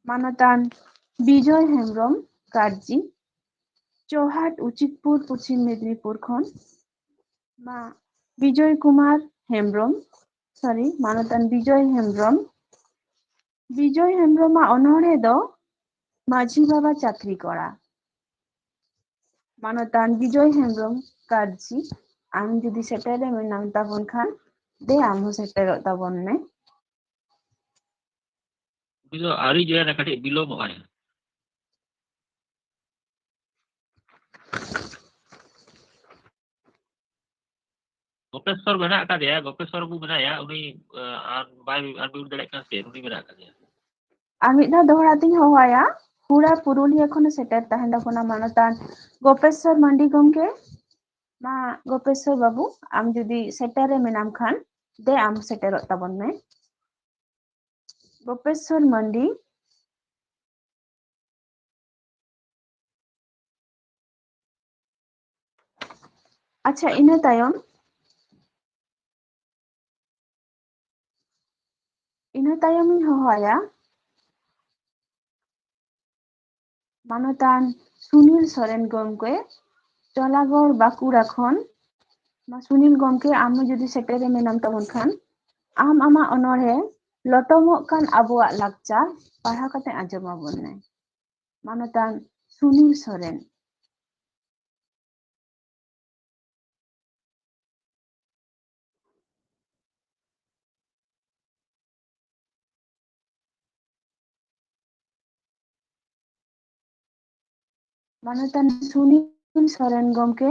ᱢᱟᱱᱚᱛᱟᱱ ᱵᱤᱡᱚᱭ ᱦᱮᱢᱵᱨᱚᱢ ᱠᱟᱨᱡᱤ, ᱪᱳᱦᱟᱴ ᱩᱪᱤᱛᱯᱩᱨ, ᱯᱚᱪᱷᱤᱢ ᱢᱮᱫᱽᱱᱤᱯᱩᱨ ᱠᱷᱚᱱ᱾ ᱢᱟ ᱵᱤᱡᱚᱭ ᱠᱩᱢᱟᱨ ᱦᱮᱢᱵᱨᱚᱢ, ᱥᱚᱨᱤ, ᱢᱟᱱᱚᱛᱟᱱ ᱵᱤᱡᱚᱭ ᱦᱮᱢᱵᱨᱚᱢ᱾ ᱵᱤᱡᱚᱭ ᱦᱮᱢᱵᱨᱚᱢᱟᱜ ᱚᱱᱚᱬᱦᱮ ᱫᱚ ᱢᱟᱹᱡᱷᱤ ᱵᱟᱵᱟ ᱪᱟᱹᱠᱨᱤ ᱠᱚᱲᱟ᱾ ᱢᱟᱱᱚᱛᱟᱱ ᱵᱤᱡᱚᱭ ᱦᱮᱢᱵᱨᱚᱢ ᱠᱟᱨᱡᱤ, ᱟᱢ ᱡᱩᱫᱤ ᱥᱮᱴᱮᱨ ᱨᱮ ᱢᱮᱱᱟᱢ ᱛᱟᱵᱚᱱ ᱠᱷᱟᱱ, ᱫᱮ ᱟᱢ ᱦᱚᱸ ᱥᱮᱴᱮᱨᱚᱜ ᱛᱟᱵᱚᱱ ᱢᱮ᱾ ᱩᱱᱤ ᱫᱚ ᱟᱹᱣᱨᱤ ᱡᱚᱭᱮᱱᱟ, ᱠᱟᱹᱴᱤᱡ ᱵᱤᱞᱚᱢᱚᱜ ᱟᱭ᱾ ᱜᱳᱯᱮᱥᱥᱚᱨ ᱢᱮᱱᱟᱜ ᱟᱠᱟᱫᱮᱭᱟ, ᱜᱳᱯᱮᱥᱥᱚᱨ ᱵᱟᱹᱵᱩ ᱢᱮᱱᱟᱭᱟ, ᱩᱱᱤ, ᱟᱨ ᱵᱟᱭ unmute ᱫᱟᱲᱮᱭᱟᱜ ᱠᱟᱱᱟ ᱥᱮ, ᱩᱱᱤ ᱢᱮᱱᱟᱜ ᱟᱠᱟᱫᱮᱭᱟ᱾ ᱟᱨ ᱢᱤᱫ ᱫᱷᱟᱣ ᱫᱚᱦᱲᱟ ᱛᱤᱧ ᱦᱚᱦᱚᱣᱟᱭᱟ, ᱦᱩᱲᱟ ᱯᱩᱨᱩᱞᱤᱭᱟᱹ ᱠᱷᱚᱱᱮ ᱥᱮᱴᱮᱨ ᱛᱟᱦᱮᱱ ᱛᱟᱵᱚᱱᱟ ᱢᱟᱱᱚᱛᱟᱱ ᱜᱳᱯᱮᱥᱥᱚᱨ ᱢᱟᱱᱰᱤ ᱜᱚᱢᱠᱮ᱾ ᱢᱟ ᱜᱳᱯᱮᱥᱥᱚᱨ ᱵᱟᱹᱵᱩ, ᱟᱢ ᱡᱩᱫᱤ ᱥᱮᱴᱮᱨ ᱨᱮ ᱢᱮᱱᱟᱢ ᱠᱷᱟᱱ, ᱫᱮ ᱟᱢ ᱥᱮᱴᱮᱨᱚᱜ ᱛᱟᱵᱚᱱ ᱢᱮ᱾ ᱜᱳᱯᱮᱥᱥᱚᱨ ᱢᱟᱱᱰᱤ᱾ ᱟᱪᱪᱷᱟ, ᱤᱱᱟᱹ ᱛᱟᱭᱚᱢ, ᱤᱱᱟᱹ ᱛᱟᱭᱚᱢᱤᱧ ᱦᱚᱦᱚᱣᱟᱭᱟ ᱢᱟᱱᱚᱛᱟᱱ ᱥᱩᱱᱤᱞ ᱥᱚᱨᱮᱱ ᱜᱚᱢᱠᱮ, ᱪᱚᱞᱟᱜᱚᱲ, ᱵᱟᱸᱠᱩᱲᱟ ᱠᱷᱚᱱ᱾ ᱢᱟ ᱥᱩᱱᱤᱞ ᱜᱚᱢᱠᱮ, ᱟᱢ ᱦᱚᱸ ᱡᱩᱫᱤ ᱥᱮᱴᱮᱨ ᱨᱮ ᱢᱮᱱᱟᱢ ᱛᱟᱵᱚᱱ ᱠᱷᱟᱱ, ᱟᱢ ᱟᱢᱟᱜ ᱚᱱᱚᱬᱦᱮ ᱞᱚᱴᱚᱢᱚᱜ ᱠᱟᱱ ᱟᱵᱚᱣᱟᱜ ᱞᱟᱠᱪᱟᱨ ᱯᱟᱲᱦᱟᱣ ᱠᱟᱛᱮ ᱟᱸᱡᱚᱢ ᱟᱵᱚᱱ ᱢᱮ᱾ ᱢᱟᱱᱚᱛᱟᱱ ᱥᱩᱱᱤᱞ ᱥᱚᱨᱮᱱ᱾ ᱢᱟᱱᱚᱛᱟᱱ ᱥᱩᱱᱤᱞ ᱥᱚᱨᱮᱱ ᱜᱚᱢᱠᱮ᱾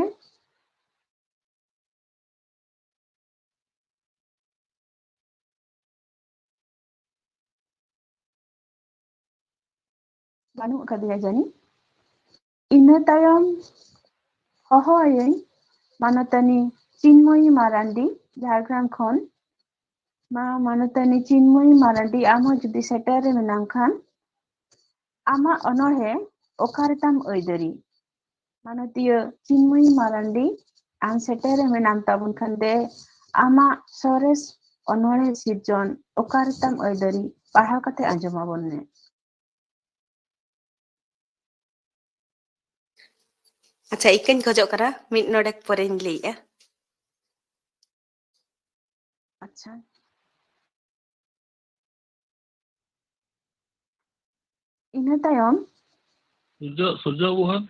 ᱵᱟᱹᱱᱩᱜ ᱟᱠᱟᱫᱮᱭᱟ ᱡᱟᱹᱱᱤᱡ᱾ ᱤᱱᱟᱹ ᱛᱟᱭᱚᱢ ᱦᱚᱦᱚ ᱟᱹᱭᱟᱹᱧ ᱢᱟᱱᱚᱛᱟᱱᱤ ᱪᱤᱱᱢᱚᱭᱤ ᱢᱟᱨᱟᱱᱰᱤ, ᱡᱷᱟᱲᱜᱨᱟᱢ ᱠᱷᱚᱱ᱾ ᱢᱟ ᱢᱟᱱᱚᱛᱟᱱᱤ ᱪᱤᱱᱢᱚᱭᱤ ᱢᱟᱨᱟᱱᱰᱤ, ᱟᱢ ᱦᱚᱸ ᱡᱩᱫᱤ ᱥᱮᱴᱮᱨ ᱨᱮ ᱢᱮᱱᱟᱢ ᱠᱷᱟᱱ, ᱟᱢᱟᱜ ᱚᱱᱚᱬᱦᱮ ᱚᱠᱟ ᱨᱮᱛᱟᱢ ᱟᱹᱭᱫᱟᱹᱨᱤ? ᱢᱟᱱᱚᱛᱤᱭᱟᱹ ᱪᱤᱱᱢᱚᱭᱤ ᱢᱟᱨᱟᱱᱰᱤ, ᱟᱢ ᱥᱮᱴᱮᱨ ᱨᱮ ᱢᱮᱱᱟᱢ ᱛᱟᱵᱚᱱ ᱠᱷᱟᱱ ᱫᱮ, ᱟᱢᱟᱜ ᱥᱚᱨᱮᱥ ᱚᱱᱚᱬᱦᱮ ᱥᱤᱨᱡᱚᱱ ᱚᱠᱟ ᱨᱮᱛᱟᱢ ᱟᱹᱭᱫᱟᱹᱨᱤ? ᱯᱟᱲᱦᱟᱣ ᱠᱟᱛᱮ ᱟᱸᱡᱚᱢ ᱟᱵᱚᱱ ᱢᱮ᱾ ᱟᱪᱪᱷᱟ, ᱤᱠᱟᱹᱧ ᱠᱷᱚᱡᱚᱜ ᱠᱟᱱᱟ, ᱢᱤᱫ ᱱᱚᱰᱮᱠ ᱯᱚᱨᱮᱧ ᱞᱟᱹᱭᱮᱜᱼᱟ᱾ ᱟᱪᱪᱷᱟ, ᱤᱱᱟᱹ ᱛᱟᱭᱚᱢ ᱥᱩᱨᱡᱚ, ᱥᱩᱨᱡᱚ ᱵᱟᱹᱵᱩ ᱦᱚᱸ᱾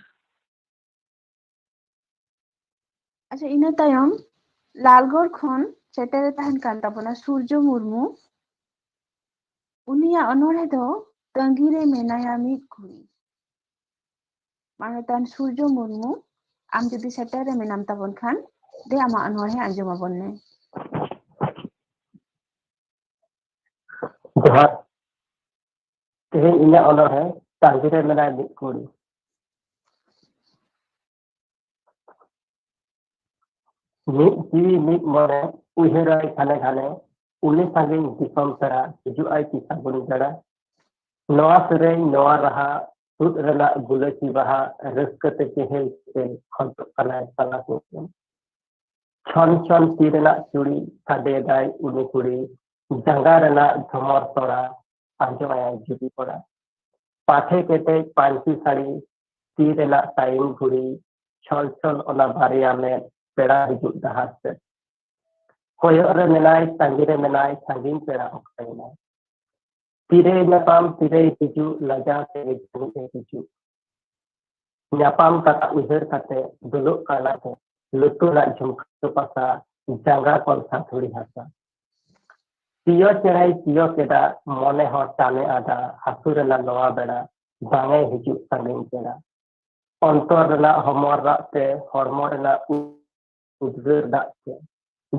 ᱟᱪᱪᱷᱟ, ᱤᱱᱟᱹ ᱛᱟᱭᱚᱢ ᱞᱟᱞᱜᱚᱲ ᱠᱷᱚᱱ ᱥᱮᱴᱮᱨᱮ ᱛᱟᱦᱮᱱ ᱠᱟᱱ ᱛᱟᱵᱚᱱᱟ ᱥᱩᱨᱡᱚ ᱢᱩᱨᱢᱩ᱾ ᱩᱱᱤᱭᱟᱜ ᱚᱱᱚᱬᱦᱮ ᱫᱚ ᱛᱟᱺᱜᱤ ᱨᱮ ᱢᱮᱱᱟᱭᱟ ᱢᱤᱫ ᱠᱩᱲᱤ᱾ ᱢᱟᱱᱚᱛᱟᱱ ᱥᱩᱨᱡᱚ ᱢᱩᱨᱢᱩ, ᱟᱢ ᱡᱩᱫᱤ ᱥᱮᱴᱮᱨ ᱨᱮ ᱢᱮᱱᱟᱢ ᱛᱟᱵᱚᱱ ᱠᱷᱟᱱ, ᱫᱮ ᱟᱢᱟᱜ ᱚᱱᱚᱬᱦᱮ ᱟᱸᱡᱚᱢ ᱟᱵᱚᱱ ᱢᱮ᱾ ᱡᱚᱦᱟᱨ᱾ ᱛᱮᱦᱮᱧ ᱤᱧᱟᱹᱜ ᱚᱱᱚᱬᱦᱮ ᱛᱟᱺᱜᱤ ᱨᱮ ᱢᱮᱱᱟᱭ ᱢᱤᱫ ᱠᱩᱲᱤ᱾ ᱢᱤᱫ ᱡᱤᱣᱤ ᱢᱤᱫ ᱢᱚᱱᱮ ᱩᱭᱦᱟᱹᱨᱟᱭ ᱜᱷᱟᱱᱮ ᱜᱷᱟᱱᱮ, ᱩᱱᱤ ᱥᱟᱺᱜᱤᱧ ᱫᱤᱥᱚᱢ ᱯᱮᱲᱟ ᱦᱤᱡᱩᱜ ᱟᱭ ᱠᱤ ᱥᱟᱹᱜᱩᱱ ᱵᱮᱲᱟ᱾ ᱱᱚᱣᱟ ᱥᱮᱨᱮᱧ, ᱱᱚᱣᱟ ᱨᱟᱦᱟ, ᱥᱩᱫ ᱨᱮᱱᱟᱜ ᱜᱩᱞᱟᱹᱪᱤ ᱵᱟᱦᱟ, ᱨᱟᱹᱥᱠᱟᱹ ᱛᱮ ᱪᱮᱦᱮᱞ ᱪᱮᱦᱮᱞ ᱠᱷᱚᱡᱚᱜ ᱠᱟᱱᱟᱭ ᱛᱟᱞᱟ ᱠᱚ᱾ ᱪᱷᱚᱱ ᱪᱷᱚᱱ ᱛᱤ ᱨᱮᱱᱟᱜ ᱪᱩᱲᱤ, ᱥᱟᱰᱮᱭᱮᱫᱟᱭ ᱩᱱᱤ ᱠᱩᱲᱤ, ᱡᱟᱸᱜᱟ ᱨᱮᱱᱟᱜ ᱡᱷᱚᱢᱚᱨ ᱛᱚᱲᱟ, ᱟᱸᱡᱚᱢᱟᱭᱟᱭ ᱡᱩᱫᱤ ᱠᱚᱲᱟ᱾ ᱯᱟᱴᱷᱮ ᱠᱮᱴᱮᱡ ᱯᱟᱹᱧᱪᱤ ᱥᱟᱹᱲᱤ, ᱛᱤ ᱨᱮᱱᱟᱜ ᱴᱟᱭᱤᱢ ᱜᱷᱩᱲᱤ, ᱪᱷᱚᱞ ᱪᱷᱚᱞ ᱚᱱᱟ ᱵᱟᱨᱭᱟ ᱢᱮᱫ, ᱯᱮᱲᱟ ᱦᱤᱡᱩᱜ ᱰᱟᱦᱟᱨ ᱥᱮᱫ᱾ ᱠᱚᱭᱚᱜ ᱨᱮ ᱢᱮᱱᱟᱭ, ᱛᱟᱺᱜᱤ ᱨᱮ ᱢᱮᱱᱟᱭ, ᱥᱟᱺᱜᱤᱧ ᱯᱮᱲᱟ ᱚᱠᱟᱭᱮᱱᱟᱭ? ᱛᱤᱨᱮᱭ ᱧᱟᱯᱟᱢ, ᱛᱤᱨᱮᱭ ᱦᱤᱡᱩᱜ, ᱞᱟᱡᱟᱣ ᱛᱮᱜᱮ ᱡᱟᱹᱱᱤᱡ ᱮ ᱜᱩᱡᱩᱜ᱾ ᱧᱟᱯᱟᱢ ᱠᱟᱛᱷᱟ ᱩᱭᱦᱟᱹᱨ ᱠᱟᱛᱮ ᱫᱩᱞᱩᱜ ᱠᱟᱱᱟ ᱠᱚ, ᱞᱩᱛᱩᱨ ᱨᱮᱱᱟᱜ ᱡᱷᱩᱢᱠᱟᱹ ᱯᱟᱥᱟ, ᱡᱟᱸᱜᱟ ᱠᱚᱞᱥᱟ ᱫᱷᱩᱲᱤ ᱦᱟᱥᱟ᱾ ᱯᱤᱭᱳ ᱪᱮᱬᱮᱭ ᱯᱤᱭᱳ ᱠᱮᱫᱟ, ᱢᱚᱱᱮ ᱦᱚᱸ ᱴᱟᱱᱮ ᱟᱫᱟ, ᱦᱟᱹᱥᱩ ᱨᱮᱱᱟᱜ ᱱᱚᱣᱟ ᱵᱮᱲᱟ, ᱵᱟᱝᱮ ᱦᱤᱡᱩᱜ ᱥᱟᱺᱜᱤᱧ ᱯᱮᱲᱟ᱾ ᱚᱱᱛᱚᱨ ᱨᱮᱱᱟᱜ ᱦᱚᱢᱚᱨ ᱨᱟᱜ ᱛᱮ, ᱦᱚᱲᱢᱚ ᱨᱮᱱᱟᱜ ᱩᱫᱽᱜᱟᱹᱨ ᱫᱟᱜ ᱛᱮ,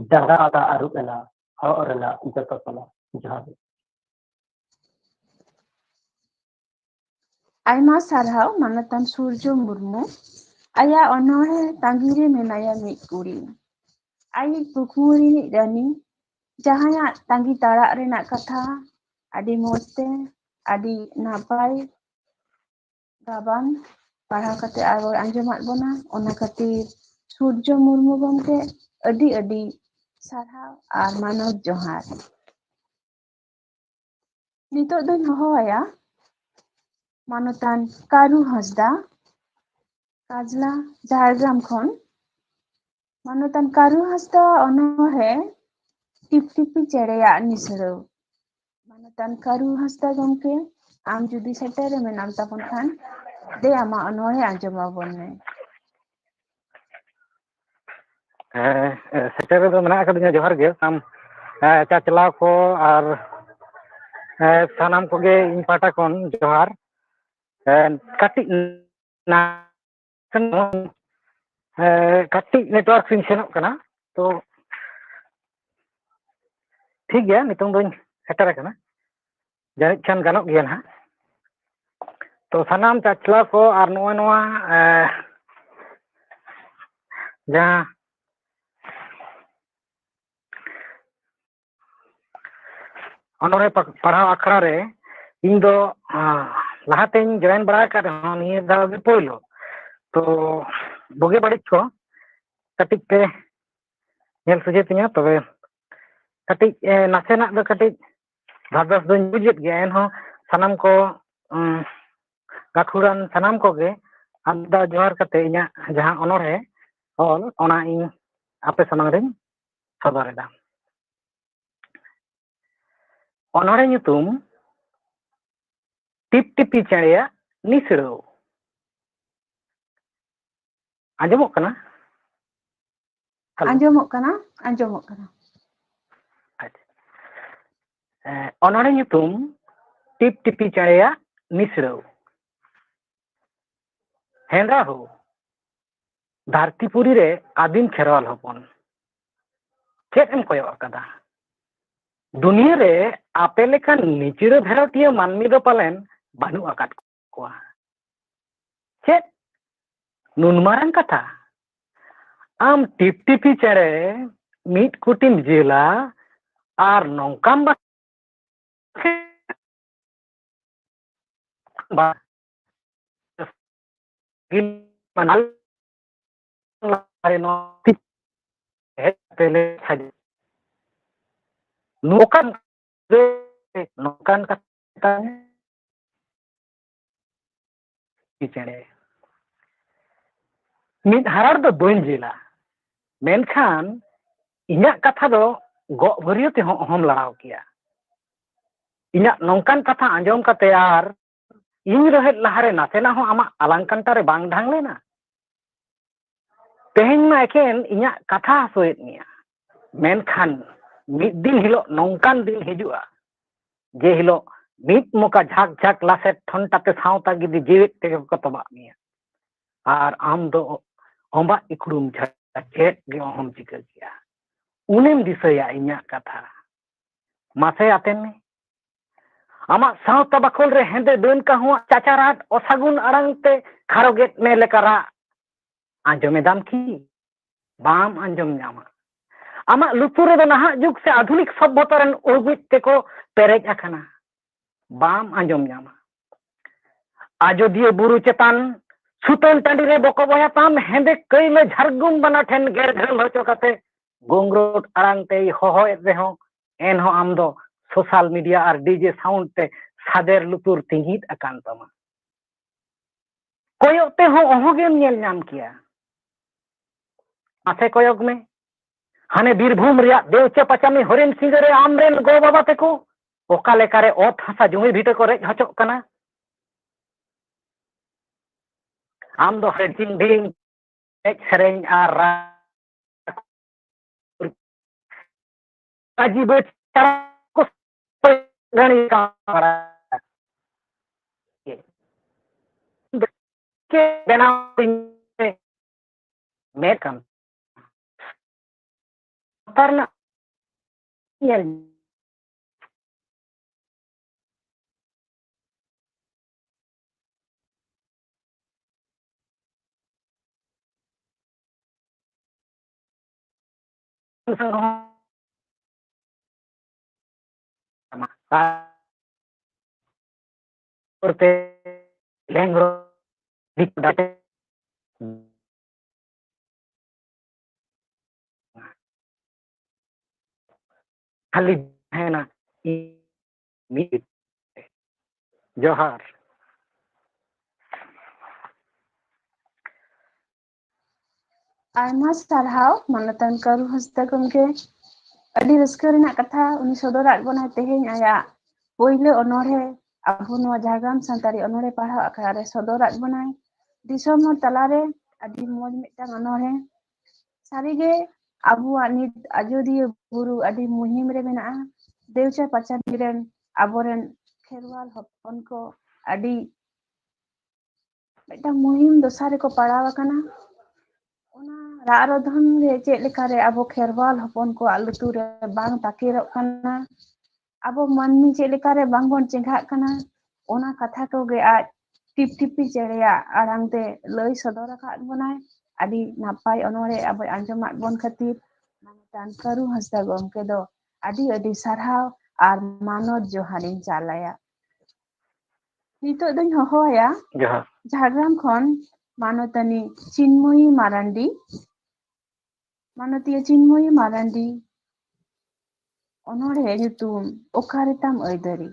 ᱡᱟᱸᱜᱟ ᱟᱫᱟ ᱟᱹᱨᱩᱵ ᱮᱱᱟ, ᱦᱚᱜ ᱨᱮᱱᱟᱜ ᱡᱚᱛᱚ ᱥᱟᱱᱟ᱾ ᱡᱚᱦᱟᱨ ᱜᱮ᱾ ᱟᱭᱢᱟ ᱥᱟᱨᱦᱟᱣ ᱢᱟᱱᱚᱛᱟᱱ ᱥᱩᱨᱡᱚ ᱢᱩᱨᱢᱩ᱾ ᱟᱭᱟᱜ ᱚᱱᱚᱬᱦᱮ ᱛᱟᱺᱜᱤ ᱨᱮ ᱢᱮᱱᱟᱭᱟ ᱢᱤᱫ ᱠᱩᱲᱤ, ᱟᱭᱤᱡ ᱠᱩᱠᱢᱩ ᱨᱤᱱᱤᱡ ᱨᱟᱹᱱᱤ, ᱡᱟᱦᱟᱸᱭᱟᱜ ᱛᱟᱺᱜᱤ ᱛᱟᱲᱟᱜ ᱨᱮᱱᱟᱜ ᱠᱟᱛᱷᱟ ᱟᱹᱰᱤ ᱢᱚᱡᱽ ᱛᱮ, ᱟᱹᱰᱤ ᱱᱟᱯᱟᱭ ᱜᱟᱵᱟᱱ ᱯᱟᱲᱦᱟᱣ ᱠᱟᱛᱮ ᱟᱨ ᱟᱸᱡᱚᱢᱟᱫ ᱵᱚᱱᱟ᱾ ᱚᱱᱟ ᱠᱷᱟᱹᱛᱤᱨ ᱥᱩᱨᱡᱚ ᱢᱩᱨᱢᱩ ᱜᱚᱢᱠᱮ ᱟᱹᱰᱤ ᱟᱹᱰᱤ ᱥᱟᱨᱦᱟᱣ ᱟᱨ ᱢᱟᱱᱚᱛ ᱡᱚᱦᱟᱨ᱾ ᱱᱤᱛᱚᱜ ᱫᱚᱧ ᱦᱚᱦᱚᱣᱟᱭᱟ ᱢᱟᱱᱚᱛᱟᱱ ᱠᱟᱹᱨᱩ ᱦᱟᱸᱥᱫᱟ, ᱠᱟᱡᱽᱞᱟ, ᱡᱷᱟᱲᱜᱨᱟᱢ ᱠᱷᱚᱱ᱾ ᱢᱟᱱᱚᱛᱟᱱ ᱠᱟᱹᱨᱩ ᱦᱟᱸᱥᱫᱟ ᱚᱱᱚᱬᱦᱮ ᱴᱤᱯᱴᱤᱯᱤ ᱪᱮᱬᱮᱭᱟᱜ ᱱᱤᱥᱲᱟᱹᱣ᱾ ᱢᱟᱱᱚᱛᱟᱱ ᱠᱟᱹᱨᱩ ᱦᱟᱸᱥᱫᱟ ᱜᱚᱢᱠᱮ, ᱟᱢ ᱡᱩᱫᱤ ᱥᱮᱴᱮᱨ ᱨᱮ ᱢᱮᱱᱟᱢ ᱛᱟᱵᱚᱱ ᱠᱷᱟᱱ, ᱫᱮ ᱟᱢᱟᱜ ᱚᱱᱚᱬᱦᱮ ᱟᱸᱡᱚᱢ ᱟᱵᱚᱱ ᱢᱮ᱾ ᱦᱮᱸ, ᱥᱮᱴᱮᱨ ᱨᱮᱫᱚ ᱢᱮᱱᱟᱜ ᱟᱠᱟᱫᱤᱧᱟ᱾ ᱡᱚᱦᱟᱨ ᱜᱮ ᱥᱟᱱᱟᱢ ᱪᱟᱪᱞᱟᱣ ᱠᱚ ᱟᱨ ᱥᱟᱱᱟᱢ ᱠᱚᱜᱮ ᱤᱧ ᱯᱟᱦᱴᱟ ᱠᱷᱚᱱ ᱡᱚᱦᱟᱨ᱾ ᱠᱟᱹᱴᱤᱡ ᱱᱟ-, ᱠᱟᱹᱴᱤᱡ network ᱥᱮᱧ ᱥᱮᱱᱚᱜ ᱠᱟᱱᱟ, ᱛᱚ ᱴᱷᱤᱠ ᱜᱮᱭᱟ, ᱱᱤᱛᱚᱝ ᱫᱚᱧ ᱥᱮᱴᱮᱨ ᱟᱠᱟᱱᱟ, ᱡᱟᱹᱱᱤᱡ ᱠᱷᱟᱱ ᱜᱟᱱᱚᱜ ᱜᱮᱭᱟ ᱱᱟᱦᱟᱜ᱾ ᱛᱚ ᱥᱟᱱᱟᱢ ᱪᱟᱪᱞᱟᱣ ᱠᱚ ᱟᱨ ᱱᱚᱜᱼᱚᱭ ᱱᱚᱣᱟ ᱡᱟᱦᱟᱸ ᱚᱱᱚᱬᱦᱮ ᱯᱟᱲᱦᱟᱣ ᱟᱠᱷᱲᱟ ᱨᱮ ᱤᱧ ᱫᱚ ᱞᱟᱦᱟᱛᱮᱧ join ᱵᱟᱲᱟ ᱟᱠᱟᱫ ᱨᱮᱦᱚᱸ, ᱱᱤᱭᱟᱹ ᱫᱷᱟᱣ ᱜᱮ ᱯᱳᱭᱞᱳ᱾ ᱛᱚ ᱵᱩᱜᱤ ᱵᱟᱹᱲᱤᱡ ᱠᱚ ᱠᱟᱹᱴᱤᱡ ᱯᱮ ᱧᱮᱞ ᱥᱚᱡᱷᱮ ᱛᱤᱧᱟ᱾ ᱛᱚᱵᱮ ᱠᱟᱹᱴᱤᱡ ᱱᱟᱥᱮᱱᱟᱜ ᱫᱚ ᱠᱟᱹᱴᱤᱡ ᱵᱷᱟᱵᱽ ᱫᱚᱧ ᱵᱩᱡᱮᱫ ᱜᱮᱭᱟ, ᱮᱱᱦᱚᱸ ᱥᱟᱱᱟᱢ ᱠᱚ ᱜᱟᱹᱠᱷᱩᱲᱟᱱ ᱥᱟᱱᱟᱢ ᱠᱚᱜᱮ ᱟᱢᱫᱟ ᱡᱚᱦᱟᱨ ᱠᱟᱛᱮ ᱤᱧᱟᱹᱜ ᱡᱟᱦᱟᱸ ᱚᱱᱚᱬᱦᱮ ᱚᱞ, ᱚᱱᱟ ᱤᱧ ᱟᱯᱮ ᱥᱟᱢᱟᱝ ᱨᱤᱧ ᱥᱚᱫᱚᱨ ᱮᱫᱟ᱾ ᱚᱱᱚᱬᱦᱮ ᱧᱩᱛᱩᱢ ᱴᱤᱯ ᱴᱤᱯᱤ ᱪᱮᱬᱮᱭᱟᱜ ᱱᱤᱥᱲᱟᱹᱣ᱾ ᱟᱸᱡᱚᱢᱚᱜ ᱠᱟᱱᱟ? Hello? ᱟᱸᱡᱚᱢᱚᱜ ᱠᱟᱱᱟ, ᱟᱸᱡᱚᱢᱚᱜ ᱠᱟᱱᱟ᱾ ᱟᱪᱪᱷᱟ᱾ ᱮᱸ, ᱚᱱᱚᱬᱦᱮ ᱧᱩᱛᱩᱢ ᱴᱤᱯ ᱴᱤᱯᱤ ᱪᱮᱬᱮᱭᱟᱜ ᱱᱤᱥᱲᱟᱹᱣ᱾ ᱦᱮᱸᱫᱟ ᱦᱳ, ᱫᱷᱟᱹᱨᱛᱤᱯᱩᱨᱤ ᱨᱮ ᱟᱹᱫᱤᱢ ᱠᱷᱮᱨᱣᱟᱞ ᱦᱚᱯᱚᱱ, ᱪᱮᱫ ᱮᱢ ᱠᱚᱭᱚᱜ ᱟᱠᱟᱫᱟ? ᱫᱩᱱᱤᱭᱟᱹ ᱨᱮ ᱟᱯᱮ ᱞᱮᱠᱟᱱ ᱱᱤᱪᱤᱲᱟᱹ ᱵᱷᱮᱨᱚᱴᱤᱭᱟᱹ ᱢᱟᱹᱱᱢᱤ ᱫᱚ ᱯᱟᱞᱮᱱ ᱵᱟᱹᱱᱩᱜ ᱟᱠᱟᱫ ᱠᱚᱣᱟ᱾ ᱪᱮᱫ ᱱᱩᱱ ᱢᱟᱨᱟᱝ ᱠᱟᱛᱷᱟ? ᱟᱢ ᱴᱤᱯ ᱴᱤᱯᱤ ᱪᱮᱬᱮ ᱢᱤᱫ ᱠᱩᱴᱤᱢ ᱡᱤᱞᱟ ᱟᱨ ᱱᱚᱝᱠᱟᱢ ᱵᱟ-, ᱵᱟ-, ᱦᱮᱡ ᱠᱟᱛᱮ ᱞᱮ ᱥᱟᱡᱟᱣ᱾ ᱱᱚᱝᱠᱟᱱ, ᱱᱚᱝᱠᱟᱱ ᱠᱟᱛᱷᱟ ᱪᱮᱬᱮ᱾ ᱢᱤᱫ ᱦᱟᱨᱟᱲ ᱫᱚ ᱵᱟᱹᱧ ᱡᱤᱞᱟ, ᱢᱮᱱᱠᱷᱟᱱ ᱤᱧᱟᱹᱜ ᱠᱟᱛᱷᱟ ᱫᱚ ᱜᱚᱜ ᱵᱷᱟᱹᱨᱭᱟᱹ ᱛᱮᱦᱚᱸ ᱚᱦᱚᱢ ᱞᱟᱲᱟᱣ ᱠᱮᱭᱟ᱾ ᱤᱧᱟᱹᱜ ᱱᱚᱝᱠᱟᱱ ᱠᱟᱛᱷᱟ ᱟᱸᱡᱚᱢ ᱠᱟᱛᱮ ᱟᱨ ᱤᱧ ᱨᱚᱦᱮᱫ ᱞᱟᱦᱟᱨᱮ ᱱᱟᱥᱮᱱᱟᱜ ᱦᱚᱸ ᱟᱢᱟᱜ ᱟᱞᱟᱝ ᱠᱟᱱᱴᱟ ᱨᱮ ᱵᱟᱝ ᱰᱷᱟᱝ ᱞᱮᱱᱟ? ᱛᱮᱦᱮᱧ ᱢᱟ ᱮᱠᱮᱱ ᱤᱧᱟᱹᱜ ᱠᱟᱛᱷᱟ ᱦᱟᱹᱥᱩᱭᱮᱫ ᱢᱮᱭᱟ, ᱢᱮᱱᱠᱷᱟᱱ ᱢᱤᱫ ᱫᱤᱱ ᱦᱤᱞᱳᱜ ᱱᱚᱝᱠᱟᱱ ᱫᱤᱱ ᱦᱤᱡᱩᱜᱼᱟ, ᱡᱮ ᱦᱤᱞᱳᱜ ᱢᱤᱫ ᱢᱚᱠᱟ ᱡᱷᱟᱠ ᱡᱷᱟᱠ ᱞᱟᱥᱮᱨ ᱴᱷᱚᱱᱴᱟ ᱛᱮ ᱥᱟᱶᱛᱟ ᱜᱤᱫᱤ ᱡᱮᱣᱮᱫ ᱛᱮᱜᱮ ᱠᱚ ᱛᱚᱵᱟᱜ ᱢᱮᱭᱟ᱾ ᱟᱨ ᱟᱢ ᱫᱚ ᱚᱢᱵᱟᱜ ᱤᱠᱲᱩᱢ ᱪᱷᱟᱲᱟ ᱪᱮᱫ ᱜᱮ ᱚᱦᱚᱢ ᱪᱤᱠᱟᱹ ᱠᱮᱭᱟ᱾ ᱩᱱᱮᱢ ᱫᱤᱥᱟᱹᱭᱟ ᱤᱧᱟᱹᱜ ᱠᱟᱛᱷᱟ᱾ ᱢᱟᱥᱮ ᱟᱛᱮᱱ ᱢᱮ᱾ ᱟᱢᱟᱜ ᱥᱟᱶᱛᱟ ᱵᱟᱠᱷᱳᱞ ᱨᱮ ᱦᱮᱸᱫᱮ ᱰᱟᱹᱱ ᱠᱟᱹᱦᱩᱣᱟᱜ ᱪᱟᱪᱟᱨᱟᱴ ᱚᱥᱟᱹᱜᱩᱱ ᱟᱲᱟᱝ ᱛᱮ ᱠᱷᱟᱨᱚᱜᱮᱫ ᱢᱮ ᱞᱮᱠᱟ ᱨᱟᱜ᱾ ᱟᱸᱡᱚᱢᱮᱫᱟᱢ ᱠᱤ? ᱵᱟᱢ ᱟᱸᱡᱚᱢ ᱧᱟᱢᱟ᱾ ᱟᱢᱟᱜ ᱞᱩᱛᱩᱨ ᱨᱮᱫᱚ ᱱᱟᱦᱟᱜ ᱡᱩᱜᱽ ᱥᱮ ᱟᱫᱷᱩᱱᱤᱠ ᱥᱚᱵᱷᱚᱛᱟ ᱨᱮᱱ ᱩᱲᱜᱩᱡ ᱛᱮᱠᱚ ᱯᱮᱨᱮᱡ ᱟᱠᱟᱱᱟ᱾ ᱵᱟᱢ ᱟᱸᱡᱚᱢ ᱧᱟᱢᱟ᱾ ᱟᱡᱚᱫᱤᱭᱟᱹ ᱵᱩᱨᱩ ᱪᱮᱛᱟᱱ ᱥᱩᱛᱟᱹᱱ ᱴᱟᱺᱰᱤ ᱨᱮ ᱵᱚᱠᱚ ᱵᱚᱭᱦᱟ ᱛᱟᱢ ᱦᱮᱸᱫᱮ ᱠᱟᱹᱭᱞᱟᱹ ᱡᱷᱟᱨᱜᱩᱢ ᱵᱟᱱᱟ ᱴᱷᱮᱱ ᱜᱮᱨ ᱜᱷᱟᱹᱞ ᱦᱚᱪᱚ ᱠᱟᱛᱮ ᱜᱳᱝᱨᱳᱴ ᱟᱲᱟᱝ ᱛᱮᱭ ᱦᱚᱦᱚᱭᱮᱫ ᱨᱮᱦᱚᱸ ᱮᱱᱦᱚᱸ ᱟᱢ ᱫᱚ social media ᱟᱨ DJ sound ᱛᱮ ᱥᱟᱫᱮᱨ ᱞᱩᱛᱩᱨ ᱛᱤᱸᱜᱤᱫ ᱟᱠᱟᱱ ᱛᱟᱢᱟ᱾ ᱠᱚᱭᱚᱜ ᱛᱮᱦᱚᱸ ᱚᱦᱚᱸ ᱜᱮᱢ ᱧᱮᱞ ᱧᱟᱢ ᱠᱮᱭᱟ᱾ ᱢᱟᱥᱮ ᱠᱚᱭᱚᱜ ᱢᱮ, ᱦᱟᱱᱮ ᱵᱤᱨᱵᱷᱩᱢ ᱨᱮᱭᱟᱜ ᱫᱮᱣᱪᱟ ᱯᱟᱪᱟᱢᱤ ᱦᱚᱨᱮᱱ ᱥᱤᱝᱜᱟᱹ ᱨᱮ ᱟᱢᱨᱮᱱ ᱜᱚ ᱵᱟᱵᱟ ᱛᱮᱠᱚ ᱚᱠᱟ ᱞᱮᱠᱟᱨᱮ ᱚᱛ ᱦᱟᱥᱟ ᱡᱩᱢᱤ ᱵᱷᱤᱴᱟᱹ ᱠᱚ ᱨᱮᱡ ᱦᱚᱪᱚᱜ ᱠᱟᱱᱟ? ᱟᱢ ᱫᱚ ᱦᱟᱹᱴᱤᱧ ᱰᱷᱤᱝ ᱮᱱᱮᱡ ᱥᱮᱨᱮᱧ ᱟᱨ ᱨᱟᱡᱽ ᱵᱟᱹᱫᱽ ᱪᱟᱞᱟᱣ ᱠᱚ ᱜᱟᱹᱲᱤ ᱠᱟᱱ ᱵᱟᱲᱟᱭᱟ᱾ ᱪᱮᱫ ᱵᱮᱱᱟᱣ ᱢᱮ? ᱢᱮᱫ ᱠᱟᱱ ᱞᱟᱛᱟᱨ ᱨᱮᱱᱟᱜ ᱧᱮᱞ ᱛᱮ ᱞᱮᱝᱜᱽᱲᱚ ᱠᱷᱟᱹᱞᱤ ᱛᱟᱦᱮᱱᱟ ᱢᱤᱫ᱾ ᱡᱚᱦᱟᱨ᱾ ᱟᱭᱢᱟ ᱥᱟᱨᱦᱟᱣ ᱢᱟᱱᱚᱛᱟᱱ ᱠᱟᱹᱨᱩ ᱦᱟᱸᱥᱫᱟ ᱜᱚᱢᱠᱮ᱾ ᱟᱹᱰᱤ ᱨᱟᱹᱥᱠᱟᱹ ᱨᱮᱱᱟᱜ ᱠᱟᱛᱷᱟ ᱩᱱᱤ ᱥᱚᱫᱚᱨᱟᱫ ᱵᱚᱱᱟᱭ ᱛᱮᱦᱮᱧ ᱟᱭᱟᱜ ᱯᱳᱭᱞᱳ ᱚᱱᱚᱬᱦᱮ ᱟᱵᱚ ᱱᱚᱣᱟ ᱡᱷᱟᱲᱜᱨᱟᱢ ᱥᱟᱱᱛᱟᱲᱤ ᱚᱱᱚᱬᱦᱮ ᱯᱟᱲᱦᱟᱣ ᱟᱠᱷᱲᱟ ᱨᱮ ᱥᱚᱫᱚᱨᱟᱫ ᱵᱚᱱᱟᱭ᱾ ᱫᱤᱥᱚᱢ ᱦᱚᱲ ᱛᱟᱞᱟᱨᱮ ᱟᱹᱰᱤ ᱢᱚᱡᱽ ᱢᱤᱫᱴᱟᱝ ᱚᱱᱚᱬᱦᱮ᱾ ᱥᱟᱹᱨᱤᱜᱮ ᱟᱵᱚᱣᱟᱜ ᱱᱤᱛ ᱟᱡᱚᱫᱤᱭᱟᱹ ᱵᱩᱨᱩ ᱟᱹᱰᱤ ᱢᱩᱦᱤᱢ ᱨᱮ ᱢᱮᱱᱟᱜᱼᱟ᱾ ᱫᱮᱣᱪᱟ ᱯᱟᱪᱟᱢᱤ ᱨᱮᱱ ᱟᱵᱚᱨᱮᱱ ᱠᱷᱮᱨᱣᱟᱞ ᱦᱚᱯᱚᱱ ᱠᱚ ᱟᱹᱰᱤ ᱢᱤᱫᱴᱟᱝ ᱢᱩᱦᱤᱢ ᱫᱚᱥᱟ ᱨᱮᱠᱚ ᱯᱟᱲᱟᱣ ᱟᱠᱟᱱᱟ᱾ ᱚᱱᱟ ᱨᱟᱜ ᱨᱚᱫᱷᱚᱱ ᱨᱮ ᱪᱮᱫ ᱞᱮᱠᱟᱨᱮ ᱟᱵᱚ ᱠᱷᱮᱨᱣᱟᱞ ᱦᱚᱯᱚᱱ ᱠᱚᱣᱟᱜ ᱞᱩᱛᱩᱨ ᱨᱮ ᱵᱟᱝ ᱛᱟᱠᱮᱨᱚᱜ ᱠᱟᱱᱟ, ᱟᱵᱚ ᱢᱟᱹᱱᱢᱤ ᱪᱮᱫ ᱞᱮᱠᱟᱨᱮ ᱵᱟᱝᱵᱚᱱ ᱪᱮᱸᱜᱷᱟᱜ ᱠᱟᱱᱟ, ᱚᱱᱟ ᱠᱟᱛᱷᱟ ᱠᱚᱜᱮ ᱟᱡ ᱴᱤᱯᱴᱤᱯᱤ ᱪᱮᱬᱮᱭᱟᱜ ᱟᱲᱟᱝ ᱛᱮ ᱞᱟᱹᱭ ᱥᱚᱫᱚᱨ ᱟᱠᱟᱫ ᱵᱚᱱᱟᱭ᱾ ᱟᱹᱰᱤ ᱱᱟᱯᱟᱭ ᱚᱱᱚᱬᱦᱮ ᱟᱵᱚᱭ ᱟᱸᱡᱚᱢᱟᱫ ᱵᱚᱱ ᱠᱷᱟᱹᱛᱤᱨ ᱢᱟᱱᱚᱛᱟᱱ ᱠᱟᱹᱨᱩ ᱦᱟᱸᱥᱫᱟ ᱜᱚᱢᱠᱮ ᱫᱚ ᱟᱹᱰᱤ ᱟᱹᱰᱤ ᱥᱟᱨᱦᱟᱣ ᱟᱨ ᱢᱟᱱᱚᱛ ᱡᱚᱦᱟᱨᱤᱧ ᱪᱟᱞ ᱟᱭᱟ᱾ ᱱᱤᱛᱚᱜ ᱫᱚᱧ ᱦᱚᱦᱚᱣᱟᱭᱟ ᱡᱚᱦᱟᱨ᱾ ᱡᱷᱟᱲᱜᱨᱟᱢ ᱠᱷᱚᱱ ᱢᱟᱱᱚᱛᱟᱱᱤ ᱪᱤᱱᱢᱚᱭᱤ ᱢᱟᱨᱟᱱᱰᱤ᱾ ᱢᱟᱱᱚᱛᱤᱭᱟᱹ ᱪᱤᱱᱢᱚᱭᱤ ᱢᱟᱨᱟᱱᱰᱤ, ᱚᱱᱚᱬᱦᱮ ᱧᱩᱛᱩᱢ ᱚᱠᱟᱨᱮ ᱛᱟᱢ ᱟᱹᱭᱫᱟᱹᱨᱤ?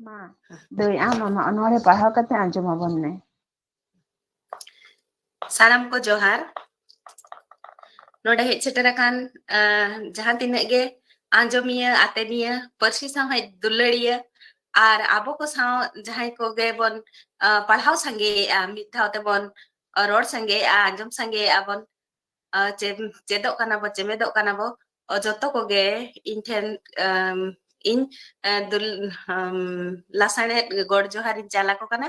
ᱢᱟ ᱫᱟᱹᱭ, ᱟᱢ ᱟᱢᱟᱜ ᱚᱱᱚᱬᱦᱮ ᱯᱟᱲᱦᱟᱣ ᱠᱟᱛᱮ ᱟᱸᱡᱚᱢ ᱟᱵᱚᱱ ᱢᱮ᱾ ᱥᱟᱱᱟᱢ ᱠᱚ ᱡᱚᱦᱟᱨ᱾ ᱱᱚᱰᱮ ᱦᱮᱡ ᱥᱮᱴᱮᱨ ᱟᱠᱟᱱ ᱡᱟᱦᱟᱸ ᱛᱤᱱᱟᱹᱜ ᱜᱮ ᱟᱸᱡᱚᱢᱤᱭᱟᱹ, ᱟᱛᱮᱱᱤᱭᱟᱹ, ᱯᱟᱹᱨᱥᱤ ᱥᱟᱶᱦᱮᱫ ᱫᱩᱞᱟᱹᱲᱤᱭᱟᱹ ᱟᱨ ᱟᱵᱚ ᱠᱚ ᱥᱟᱶ ᱡᱟᱦᱟᱸᱭ ᱠᱚᱜᱮ ᱵᱚᱱ ᱯᱟᱲᱦᱟᱣ ᱥᱟᱸᱜᱮᱭᱮᱜᱼᱟ, ᱢᱤᱫ ᱫᱷᱟᱣ ᱛᱮᱵᱚᱱ ᱨᱚᱲ ᱥᱟᱸᱜᱮᱭᱮᱜᱼᱟ, ᱟᱸᱡᱚᱢ ᱥᱟᱸᱜᱮᱭᱮᱜᱼᱟ ᱵᱚᱱ, ᱪᱮᱫᱚᱜ ᱠᱟᱱᱟ ᱵᱚ, ᱪᱮᱢᱮᱫᱚᱜ ᱠᱟᱱᱟ ᱵᱚ, ᱡᱚᱛᱚ ᱠᱚᱜᱮ ᱤᱧ ᱴᱷᱮᱱ ᱤᱧ ᱫᱩᱞ ᱞᱟᱥᱟᱬᱦᱮᱫ ᱜᱚᱰ ᱡᱚᱦᱟᱨ ᱤᱧ ᱪᱟᱞ ᱟᱠᱚ ᱠᱟᱱᱟ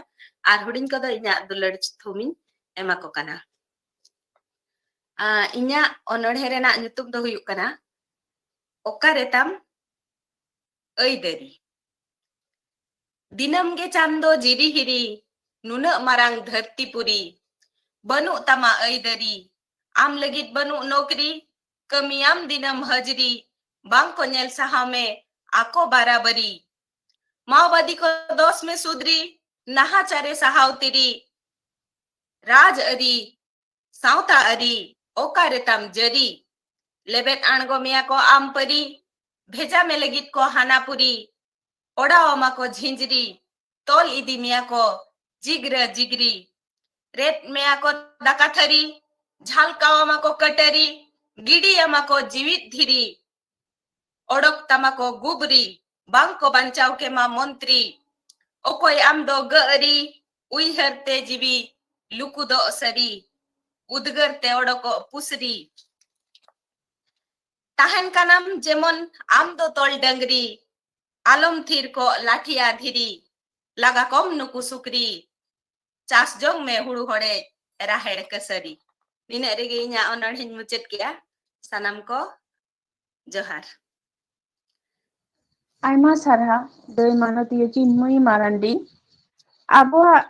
ᱟᱨ ᱦᱩᱰᱤᱧ ᱠᱚᱫᱚ ᱤᱧᱟᱹᱜ ᱫᱩᱞᱟᱹᱲ ᱛᱷᱩᱢ ᱤᱧ ᱮᱢᱟ ᱠᱚ ᱠᱟᱱᱟ᱾ ᱤᱧᱟᱹᱜ ᱚᱱᱚᱬᱦᱮ ᱨᱮᱱᱟᱜ ᱧᱩᱛᱩᱢ ᱫᱚ ᱦᱩᱭᱩᱜ ᱠᱟᱱᱟ ᱚᱠᱟᱨᱮ ᱛᱟᱢ ᱟᱹᱭᱫᱟᱹᱨᱤ᱾ ᱫᱤᱱᱟᱹᱢ ᱜᱮ ᱪᱟᱸᱫᱚ ᱡᱤᱨᱤ ᱦᱤᱨᱤ, ᱱᱩᱱᱟᱹᱜ ᱢᱟᱨᱟᱝ ᱫᱷᱟᱹᱨᱛᱤ ᱯᱩᱨᱤ, ᱵᱟᱹᱱᱩᱜ ᱛᱟᱢᱟ ᱟᱹᱭᱫᱟᱹᱨᱤ᱾ ᱟᱢ ᱞᱟᱹᱜᱤᱫ ᱵᱟᱹᱱᱩᱜ ᱱᱚᱠᱨᱤ, ᱠᱟᱹᱢᱤᱭᱟᱢ ᱫᱤᱱᱟᱹᱢ ᱦᱟᱹᱡᱨᱤ᱾ ᱵᱟᱝ ᱠᱚ ᱧᱮᱞ ᱥᱟᱦᱟᱣ ᱢᱮ ᱟᱠᱚ ᱵᱟᱨᱟᱵᱟᱨᱤ᱾ ᱢᱟᱣᱵᱟᱫᱤ ᱠᱚ ᱫᱚᱥ ᱢᱮ ᱥᱩᱫᱽᱨᱤ, ᱱᱟᱦᱟᱪᱟᱨᱮ ᱥᱟᱦᱟᱣ ᱛᱤᱨᱤ᱾ ᱨᱟᱡᱽ ᱟᱹᱨᱤ, ᱥᱟᱶᱛᱟ ᱟᱹᱨᱤ, ᱚᱠᱟᱨᱮ ᱛᱟᱢ ᱡᱟᱹᱨᱤ? ᱞᱮᱵᱮᱫ ᱟᱬᱜᱚ ᱢᱮᱭᱟ ᱠᱚ ᱟᱢ ᱯᱟᱹᱨᱤ, ᱵᱷᱮᱡᱟ ᱢᱮ ᱞᱟᱹᱜᱤᱫ ᱠᱚ ᱦᱟᱱᱟ ᱯᱩᱨᱤ᱾ ᱚᱰᱟᱣ ᱟᱢᱟ ᱠᱚ ᱡᱷᱤᱸᱡᱽᱨᱤ, ᱛᱚᱞ ᱤᱫᱤ ᱢᱮᱭᱟ ᱠᱚ ᱡᱤᱜᱽᱨᱟᱹ ᱡᱤᱜᱽᱨᱤ᱾ ᱨᱮᱫ ᱢᱮᱭᱟ ᱠᱚ ᱫᱟᱠᱟ ᱛᱷᱟᱹᱨᱤ, ᱡᱷᱟᱞᱠᱟᱣ ᱟᱢᱟ ᱠᱚ ᱠᱟᱹᱴᱟᱹᱨᱤ, ᱜᱤᱰᱤ ᱟᱢᱟ ᱠᱚ ᱡᱤᱣᱤᱫ ᱫᱷᱤᱨᱤ᱾ ᱚᱰᱚᱠ ᱛᱟᱢᱟ ᱠᱚ ᱜᱩᱵᱽᱨᱤ, ᱵᱟᱝ ᱠᱚ ᱵᱟᱧᱪᱟᱣ ᱠᱮᱢᱟ ᱢᱚᱱᱛᱨᱤ᱾ ᱚᱠᱚᱭ ᱟᱢ ᱫᱚ ᱜᱟᱹᱜ ᱟᱹᱨᱤ, ᱩᱭᱦᱟᱹᱨ ᱛᱮ ᱡᱤᱣᱤ ᱞᱩᱠᱩᱫᱚᱜ ᱥᱟᱹᱨᱤ᱾ ᱩᱫᱽᱜᱟᱹᱨ ᱛᱮ ᱚᱰᱚᱠᱚᱜ ᱯᱩᱥᱨᱤ᱾ ᱛᱟᱦᱮᱱ ᱠᱟᱱᱟᱢ ᱡᱮᱢᱚᱱ ᱟᱢ ᱫᱚ ᱛᱚᱞ ᱰᱟᱹᱝᱨᱤ, ᱟᱞᱚᱢ ᱛᱷᱤᱨ ᱠᱚᱜ ᱞᱟᱴᱷᱤᱭᱟ ᱫᱷᱤᱨᱤ, ᱞᱟᱜᱟ ᱠᱚᱢ ᱱᱩᱠᱩ ᱥᱩᱠᱨᱤ, ᱪᱟᱥ ᱡᱚᱝ ᱢᱮ ᱦᱩᱲᱩ ᱦᱚᱲᱮᱡ ᱨᱟᱦᱮᱲ ᱠᱟᱹᱥᱟᱹᱨᱤ᱾ ᱱᱤᱱᱟᱹᱜ ᱨᱮᱜᱮ ᱤᱧᱟᱹᱜ ᱚᱱᱚᱬᱦᱮᱧ ᱢᱩᱪᱟᱹᱫ ᱠᱮᱜᱼᱟ᱾ ᱥᱟᱱᱟᱢ ᱠᱚ ᱡᱚᱦᱟᱨ᱾ ᱟᱭᱢᱟ ᱥᱟᱨᱦᱟᱣ ᱫᱟᱹᱭ ᱢᱟᱱᱚᱛᱤᱭᱟᱹ ᱪᱤᱱᱢᱚᱭᱤ ᱢᱟᱨᱟᱱᱰᱤ᱾ ᱟᱵᱚᱣᱟᱜ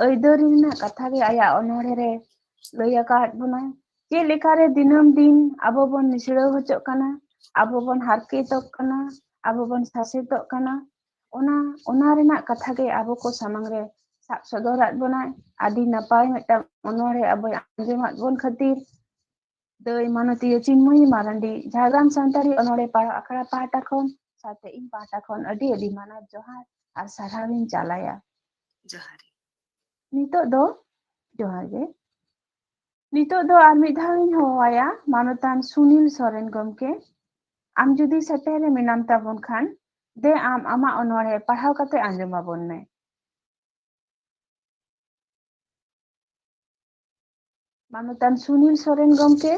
ᱟᱹᱭᱫᱟᱹᱨᱤ ᱨᱮᱱᱟᱜ ᱠᱟᱛᱷᱟ ᱜᱮ ᱟᱭᱟᱜ ᱚᱱᱚᱬᱦᱮ ᱨᱮ ᱞᱟᱹᱭ ᱟᱠᱟᱫ ᱵᱚᱱᱟᱭ᱾ ᱪᱮᱫ ᱞᱮᱠᱟᱨᱮ ᱫᱤᱱᱟᱹᱢ ᱫᱤᱱ ᱟᱵᱚ ᱵᱚᱱ ᱱᱤᱥᱲᱟᱹᱣ ᱦᱚᱪᱚᱜ ᱠᱟᱱᱟ, ᱟᱵᱚ ᱵᱚᱱ ᱦᱟᱨᱠᱮᱛᱚᱜ ᱠᱟᱱᱟ, ᱟᱵᱚ ᱵᱚᱱ ᱥᱟᱥᱮᱛᱚᱜ ᱠᱟᱱᱟ, ᱚᱱᱟ ᱚᱱᱟ ᱨᱮᱱᱟᱜ ᱠᱟᱛᱷᱟ ᱜᱮ ᱟᱵᱚ ᱠᱚ ᱥᱟᱢᱟᱝ ᱨᱮ ᱥᱟᱵ ᱥᱚᱫᱚᱨᱟᱫ ᱵᱚᱱᱟᱭ᱾ ᱟᱹᱰᱤ ᱱᱟᱯᱟᱭ ᱢᱤᱫᱴᱟᱝ ᱚᱱᱚᱬᱦᱮ ᱟᱵᱚᱭ ᱟᱸᱡᱚᱢᱟᱫ ᱵᱚᱱ ᱠᱷᱟᱹᱛᱤᱨ ᱫᱟᱹᱭ ᱢᱟᱱᱚᱛᱤᱭᱟᱹ ᱪᱤᱱᱢᱚᱭᱤ ᱢᱟᱨᱟᱱᱰᱤ ᱡᱷᱟᱲᱜᱨᱟᱢ ᱥᱟᱱᱛᱟᱲᱤ ᱚᱱᱚᱬᱦᱮ ᱯᱟᱲᱦᱟᱣ ᱟᱠᱷᱲᱟ ᱯᱟᱦᱴᱟ ᱠᱷᱚᱱ ᱥᱟᱶᱛᱮ ᱤᱧ ᱯᱟᱦᱴᱟ ᱠᱷᱚᱱ ᱟᱹᱰᱤ ᱟᱹᱰᱤ ᱢᱟᱱᱟᱣ ᱡᱚᱦᱟᱨ ᱟᱨ ᱥᱟᱨᱦᱟᱣ ᱤᱧ ᱪᱟᱞᱟᱭᱟ᱾ ᱡᱚᱦᱟᱨ᱾ ᱱᱤᱛᱚᱜ ᱫᱚ ᱡᱚᱦᱟᱨ ᱜᱮ᱾ ᱱᱤᱛᱚᱜ ᱫᱚ ᱟᱨ ᱢᱤᱫ ᱫᱷᱟᱣ ᱤᱧ ᱦᱚᱦᱚᱣᱟᱭᱟ ᱢᱟᱱᱚᱛᱟᱱ ᱥᱩᱱᱤᱞ ᱥᱚᱨᱮᱱ ᱜᱚᱢᱠᱮ᱾ ᱟᱢ ᱡᱩᱫᱤ ᱥᱮᱴᱮᱨ ᱨᱮ ᱢᱮᱱᱟᱢ ᱛᱟᱵᱚᱱ ᱠᱷᱟᱱ, ᱫᱮ ᱟᱢ ᱟᱢᱟᱜ ᱚᱱᱚᱬᱦᱮ ᱯᱟᱲᱦᱟᱣ ᱠᱟᱛᱮ ᱟᱸᱡᱚᱢ ᱟᱵᱚᱱ ᱢᱮ᱾ ᱢᱟᱱᱚᱛᱟᱱ ᱥᱩᱱᱤᱞ ᱥᱚᱨᱮᱱ ᱜᱚᱢᱠᱮ᱾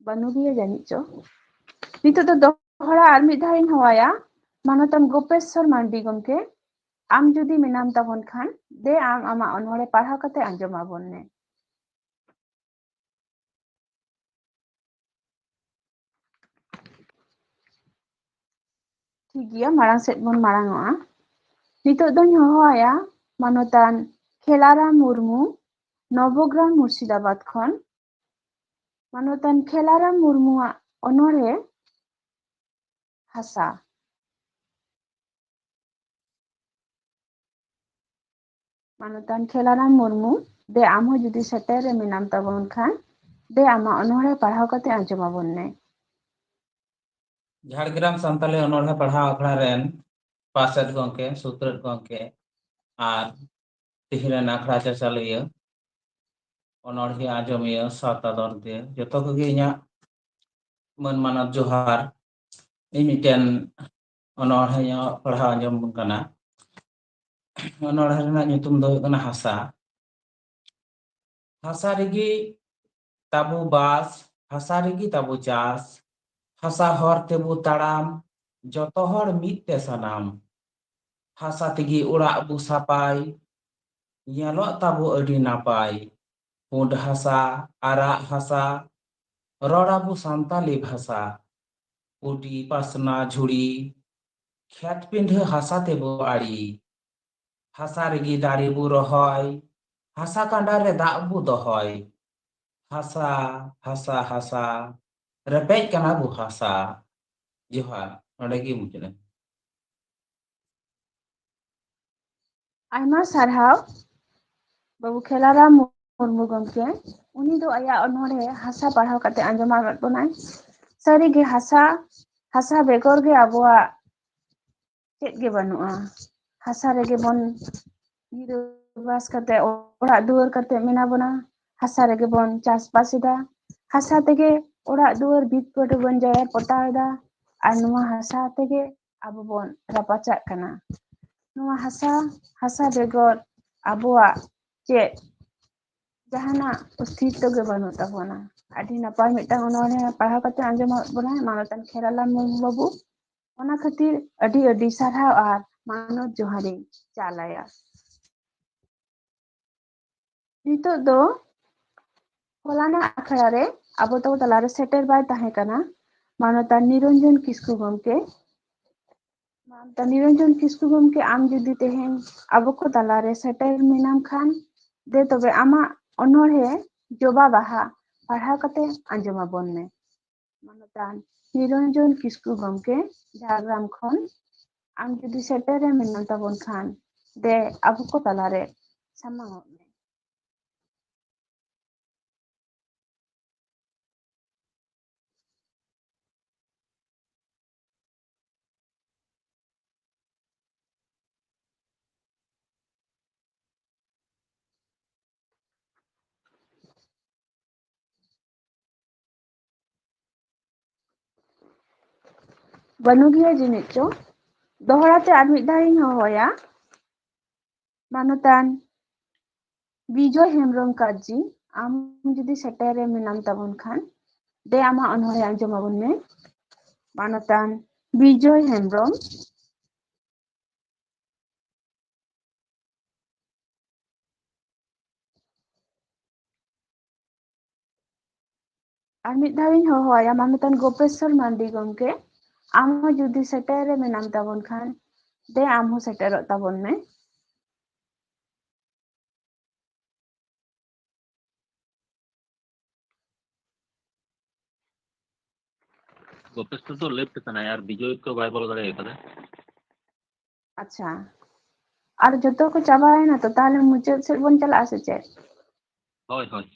ᱵᱟᱹᱱᱩᱜᱮᱭᱟ ᱡᱟᱹᱱᱤᱡ ᱪᱚ᱾ ᱱᱤᱛᱚᱜ ᱫᱚ ᱫᱚᱦᱲᱟ ᱟᱨ ᱢᱤᱫ ᱫᱷᱟᱣ ᱤᱧ ᱦᱚᱦᱚᱣᱟᱭᱟ, ᱢᱟᱱᱚᱛᱟᱱ ᱜᱳᱯᱮᱥᱥᱚᱨ ᱢᱟᱱᱰᱤ ᱜᱚᱢᱠᱮ᱾ ᱟᱢ ᱡᱩᱫᱤ ᱢᱮᱱᱟᱢ ᱛᱟᱵᱚᱱ ᱠᱷᱟᱱ, ᱫᱮ ᱟᱢ ᱟᱢᱟᱜ ᱚᱱᱚᱬᱦᱮ ᱯᱟᱲᱦᱟᱣ ᱠᱟᱛᱮ ᱟᱸᱡᱚᱢ ᱟᱵᱚᱱ ᱢᱮ᱾ ᱴᱷᱤᱠ ᱜᱮᱭᱟ, ᱢᱟᱲᱟᱝ ᱥᱮᱫ ᱵᱚᱱ ᱢᱟᱲᱟᱝ ᱚᱜᱼᱟ᱾ ᱱᱤᱛᱚᱜ ᱫᱚᱧ ᱦᱚᱦᱚᱣᱟᱭᱟ ᱢᱟᱱᱚᱛᱟᱱ ᱠᱷᱮᱞᱟᱨᱟᱢ ᱢᱩᱨᱢᱩ, ᱱᱚᱵᱚᱜᱨᱟᱢ, ᱢᱩᱨᱥᱤᱫᱟᱵᱟᱫᱽ ᱠᱷᱚᱱ᱾ ᱢᱟᱱᱚᱛᱟᱱ ᱠᱷᱮᱞᱟᱨᱟᱢ ᱢᱩᱨᱢᱩᱣᱟᱜ ᱚᱱᱚᱬᱦᱮ ᱦᱟᱥᱟ᱾ ᱢᱟᱱᱚᱛᱟᱱ ᱠᱷᱮᱞᱟᱨᱟᱢ ᱢᱩᱨᱢᱩ, ᱫᱮ ᱟᱢ ᱦᱚᱸ ᱡᱩᱫᱤ ᱥᱮᱴᱮᱨ ᱨᱮ ᱢᱮᱱᱟᱢ ᱛᱟᱵᱚᱱ ᱠᱷᱟᱱ, ᱫᱮ ᱟᱢᱟᱜ ᱚᱱᱚᱬᱦᱮ ᱯᱟᱲᱦᱟᱣ ᱠᱟᱛᱮ ᱟᱸᱡᱚᱢ ᱟᱵᱚᱱ ᱢᱮ᱾ ᱡᱷᱟᱲᱜᱨᱟᱢ ᱥᱟᱱᱛᱟᱞᱤ ᱚᱱᱚᱬᱦᱮ ᱯᱟᱲᱦᱟᱣ ᱟᱠᱷᱲᱟ ᱨᱮᱱ ᱯᱟᱨᱥᱮᱛ ᱜᱚᱢᱠᱮ, ᱥᱩᱛᱨᱮᱛ ᱜᱚᱢᱠᱮ ᱟᱨ ᱛᱮᱦᱮᱧ ᱨᱮᱱ ᱟᱠᱷᱲᱟ ᱪᱟᱪᱟᱞᱟᱹᱭᱟᱹ, ᱚᱱᱚᱬᱦᱮ ᱟᱸᱡᱚᱢᱤᱭᱟᱹ, ᱥᱟᱶᱛᱟ ᱫᱚᱨᱫᱤᱭᱟᱹ, ᱡᱚᱛᱚ ᱠᱚᱜᱮ ᱤᱧᱟᱹᱜ ᱢᱟᱹᱱ ᱢᱟᱱᱚᱛ ᱡᱚᱦᱟᱨ᱾ ᱤᱧ ᱢᱤᱫᱴᱮᱱ ᱚᱱᱚᱬᱦᱮ ᱯᱟᱲᱦᱟᱣ ᱟᱸᱡᱚᱢ ᱠᱟᱱᱟ᱾ ᱚᱱᱚᱬᱦᱮ ᱨᱮᱱᱟᱜ ᱧᱩᱛᱩᱢ ᱫᱚ ᱦᱩᱭᱩᱜ ᱠᱟᱱᱟ ᱦᱟᱥᱟ᱾ ᱦᱟᱥᱟ ᱨᱮᱜᱮ ᱛᱟᱵᱚ ᱵᱟᱥ, ᱦᱟᱥᱟ ᱨᱮᱜᱮ ᱛᱟᱵᱚ ᱪᱟᱥ, ᱦᱟᱥᱟ ᱦᱚᱨ ᱛᱮᱵᱚ ᱛᱟᱲᱟᱢ, ᱡᱚᱛᱚ ᱦᱚᱲ ᱢᱤᱫ ᱛᱮ ᱥᱟᱱᱟᱢ᱾ ᱦᱟᱥᱟ ᱛᱮᱜᱮ ᱚᱲᱟᱜ ᱵᱚ ᱥᱟᱯᱟᱭ, ᱧᱮᱞᱚᱜ ᱛᱟᱵᱚ ᱟᱹᱰᱤ ᱱᱟᱯᱟᱭ᱾ ᱯᱩᱸᱰ ᱦᱟᱥᱟ, ᱟᱨᱟᱜ ᱦᱟᱥᱟ, ᱨᱚᱲ ᱟᱵᱚ ᱥᱟᱱᱛᱟᱞᱤ ᱵᱷᱟᱥᱟ᱾ ᱯᱩᱰᱤ ᱯᱟᱥᱱᱟ ᱡᱷᱩᱲᱤ, ᱠᱷᱮᱛ ᱯᱤᱸᱰᱷᱟᱹ ᱦᱟᱥᱟ ᱛᱮᱵᱚ ᱟᱲᱮ᱾ ᱦᱟᱥᱟ ᱨᱮᱜᱮ ᱫᱟᱨᱮ ᱵᱚ ᱨᱚᱦᱚᱭ, ᱦᱟᱥᱟ ᱠᱟᱸᱰᱟ ᱨᱮ ᱫᱟᱜ ᱵᱚ ᱫᱚᱦᱚᱭ᱾ ᱦᱟᱥᱟ, ᱦᱟᱥᱟ, ᱦᱟᱥᱟ, ᱨᱮᱯᱮᱡ ᱠᱟᱱᱟ ᱵᱚ ᱦᱟᱥᱟ᱾ ᱡᱚᱦᱟᱨ, ᱱᱚᱰᱮ ᱜᱮ ᱢᱩᱪᱟᱹᱫ ᱮᱱᱟ᱾ ᱟᱭᱢᱟ ᱥᱟᱨᱦᱟᱣ ᱵᱟᱹᱵᱩ ᱠᱷᱮᱞᱟᱨᱟᱢ ᱢᱩᱨᱢᱩ ᱜᱚᱢᱠᱮ᱾ ᱩᱱᱤ ᱫᱚ ᱟᱭᱟᱜ ᱚᱱᱚᱬᱦᱮ ᱦᱟᱥᱟ ᱯᱟᱲᱦᱟᱣ ᱠᱟᱛᱮ ᱟᱸᱡᱚᱢᱟᱫ ᱵᱚᱱᱟᱭ᱾ ᱥᱟᱹᱨᱤᱜᱮ ᱦᱟᱥᱟ, ᱦᱟᱥᱟ ᱵᱮᱜᱚᱨ ᱜᱮ ᱟᱵᱚᱣᱟᱜ ᱪᱮᱫ ᱜᱮ ᱵᱟᱹᱱᱩᱜᱼᱟ᱾ ᱦᱟᱥᱟ ᱨᱮᱜᱮ ᱵᱚᱱ ᱜᱤᱨᱟᱹᱵᱟᱥ ᱠᱟᱛᱮ, ᱚᱲᱟᱜ ᱫᱩᱣᱟᱹᱨ ᱠᱟᱛᱮ ᱢᱮᱱᱟᱜ ᱵᱚᱱᱟ, ᱦᱟᱥᱟ ᱨᱮᱜᱮ ᱵᱚᱱ ᱪᱟᱥᱵᱟᱥ ᱮᱫᱟ, ᱦᱟᱥᱟ ᱛᱮᱜᱮ ᱚᱲᱟᱜ ᱫᱩᱣᱟᱹᱨ ᱵᱷᱤᱛ ᱯᱟᱹᱴᱤ ᱵᱚᱱ ᱡᱟᱭᱟ ᱯᱚᱛᱟᱣ ᱮᱫᱟ, ᱟᱨ ᱱᱚᱣᱟ ᱦᱟᱥᱟ ᱛᱮᱜᱮ ᱟᱵᱚ ᱵᱚᱱ ᱨᱟᱯᱟᱪᱟᱜ ᱠᱟᱱᱟ᱾ ᱱᱚᱣᱟ ᱦᱟᱥᱟ, ᱦᱟᱥᱟ ᱵᱮᱜᱚᱨ ᱟᱵᱚᱣᱟᱜ ᱪᱮᱫ ᱡᱟᱦᱟᱱᱟᱜ ᱚᱥᱛᱤᱛᱛᱚ ᱜᱮ ᱵᱟᱹᱱᱩᱜ ᱛᱟᱵᱚᱱᱟ᱾ ᱟᱹᱰᱤ ᱱᱟᱯᱟᱭ ᱢᱤᱫᱴᱟᱝ ᱚᱱᱚᱬᱦᱮ ᱯᱟᱲᱦᱟᱣ ᱠᱟᱛᱮ ᱟᱸᱡᱚᱢᱟᱫ ᱵᱚᱱᱟᱭ ᱢᱟᱱᱚᱛᱟᱱ ᱠᱷᱮᱨᱟᱞᱟᱞ ᱢᱩᱨᱢᱩ ᱵᱟᱹᱵᱩ᱾ ᱚᱱᱟ ᱠᱷᱟᱹᱛᱤᱨ ᱟᱹᱰᱤ ᱟᱹᱰᱤ ᱥᱟᱨᱦᱟᱣ ᱟᱨ ᱢᱟᱱᱚᱛ ᱡᱚᱦᱟᱨᱤᱧ ᱪᱟᱞ ᱟᱭᱟ᱾ ᱱᱤᱛᱚᱜ ᱫᱚ ᱦᱚᱞᱟᱱᱟᱜ ᱟᱠᱷᱲᱟ ᱨᱮ ᱟᱵᱚ ᱛᱟᱵᱚ ᱛᱟᱞᱟᱨᱮ ᱥᱮᱴᱮᱨ ᱵᱟᱭ ᱛᱟᱦᱮᱸ ᱠᱟᱱᱟ ᱢᱟᱱᱚᱛᱟᱱ ᱱᱤᱨᱚᱧᱡᱚᱱ ᱠᱤᱥᱠᱩ ᱜᱚᱢᱠᱮ᱾ ᱢᱟᱱᱚᱛᱟᱱ ᱱᱤᱨᱚᱧᱡᱚᱱ ᱠᱤᱥᱠᱩ ᱜᱚᱢᱠᱮ, ᱟᱢ ᱡᱩᱫᱤ ᱛᱮᱦᱮᱧ ᱟᱵᱚ ᱠᱚ ᱛᱟᱞᱟᱨᱮ ᱥᱮᱴᱮᱨ ᱢᱮᱱᱟᱢ ᱠᱷᱟᱱ, ᱫᱮ ᱛᱚᱵᱮ ᱟᱢᱟᱜ ᱚᱱᱚᱬᱦᱮ ᱡᱚᱵᱟ ᱵᱟᱦᱟ ᱯᱟᱲᱦᱟᱣ ᱠᱟᱛᱮ ᱟᱸᱡᱚᱢ ᱟᱵᱚᱱ ᱢᱮ᱾ ᱢᱟᱱᱚᱛᱟᱱ ᱱᱤᱨᱚᱧᱡᱚᱱ ᱠᱤᱥᱠᱩ ᱜᱚᱢᱠᱮ, ᱡᱷᱟᱲᱜᱨᱟᱢ ᱠᱷᱚᱱ, ᱟᱢ ᱡᱩᱫᱤ ᱥᱮᱴᱮᱨ ᱨᱮ ᱢᱮᱱᱟᱜ ᱛᱟᱵᱚᱱ ᱠᱷᱟᱱ, ᱫᱮ ᱟᱵᱚ ᱠᱚ ᱛᱟᱞᱟᱨᱮ ᱥᱟᱢᱟᱝᱚᱜ ᱢᱮ᱾ ᱵᱟᱹᱱᱩᱜ ᱜᱮᱭᱟ ᱡᱟᱹᱱᱤᱡ ᱪᱚ᱾ ᱫᱚᱦᱲᱟ ᱛᱮ ᱟᱨ ᱢᱤᱫ ᱫᱷᱟᱣ ᱤᱧ ᱦᱚᱦᱚᱭᱟ᱾ ᱢᱟᱱᱚᱛᱟᱱ ᱵᱤᱡᱚᱭ ᱦᱮᱢᱵᱨᱚᱢ ᱠᱟᱨᱡᱤ, ᱟᱢ ᱡᱩᱫᱤ ᱥᱮᱴᱮᱨ ᱨᱮ ᱢᱮᱱᱟᱢ ᱛᱟᱵᱚᱱ ᱠᱷᱟᱱ, ᱫᱮ ᱟᱢᱟᱜ ᱚᱱᱚᱬᱦᱮ ᱟᱸᱡᱚᱢ ᱟᱵᱚᱱ ᱢᱮ᱾ ᱢᱟᱱᱚᱛᱟᱱ ᱵᱤᱡᱚᱭ ᱦᱮᱢᱵᱨᱚᱢ᱾ ᱟᱨ ᱢᱤᱫ ᱫᱷᱟᱣ ᱤᱧ ᱦᱚᱦᱚᱣᱟᱭᱟ, ᱢᱟᱱᱚᱛᱟᱱ ᱜᱳᱯᱮᱥᱥᱚᱨ ᱢᱟᱱᱰᱤ ᱜᱚᱢᱠᱮ, ᱟᱢ ᱦᱚᱸ ᱡᱩᱫᱤ ᱥᱮᱴᱮᱨ ᱨᱮ ᱢᱮᱱᱟᱢ ᱛᱟᱵᱚᱱ ᱠᱷᱟᱱ, ᱫᱮ ᱟᱢ ᱦᱚᱸ ᱥᱮᱴᱮᱨᱚᱜ ᱛᱟᱵᱚᱱ ᱢᱮ᱾ ᱜᱳᱯᱮᱥᱥᱚᱨ ᱫᱚ ᱞᱮᱯᱴ ᱠᱟᱱᱟᱭ ᱟᱨ ᱵᱤᱡᱚᱭ ᱛᱚ ᱵᱟᱭ ᱵᱚᱞᱚ ᱫᱟᱲᱮ ᱠᱟᱫᱟ᱾ ᱟᱪᱪᱷᱟ, ᱟᱨ ᱡᱚᱛᱚ ᱠᱚ ᱪᱟᱵᱟᱭᱮᱱᱟ ᱛᱚ, ᱛᱟᱦᱞᱮ ᱢᱩᱪᱟᱹᱫ ᱥᱮᱫ ᱵᱚᱱ ᱪᱟᱞᱟᱜᱼᱟ ᱥᱮ ᱪᱮᱫ? ᱦᱳᱭ, ᱦᱳᱭ᱾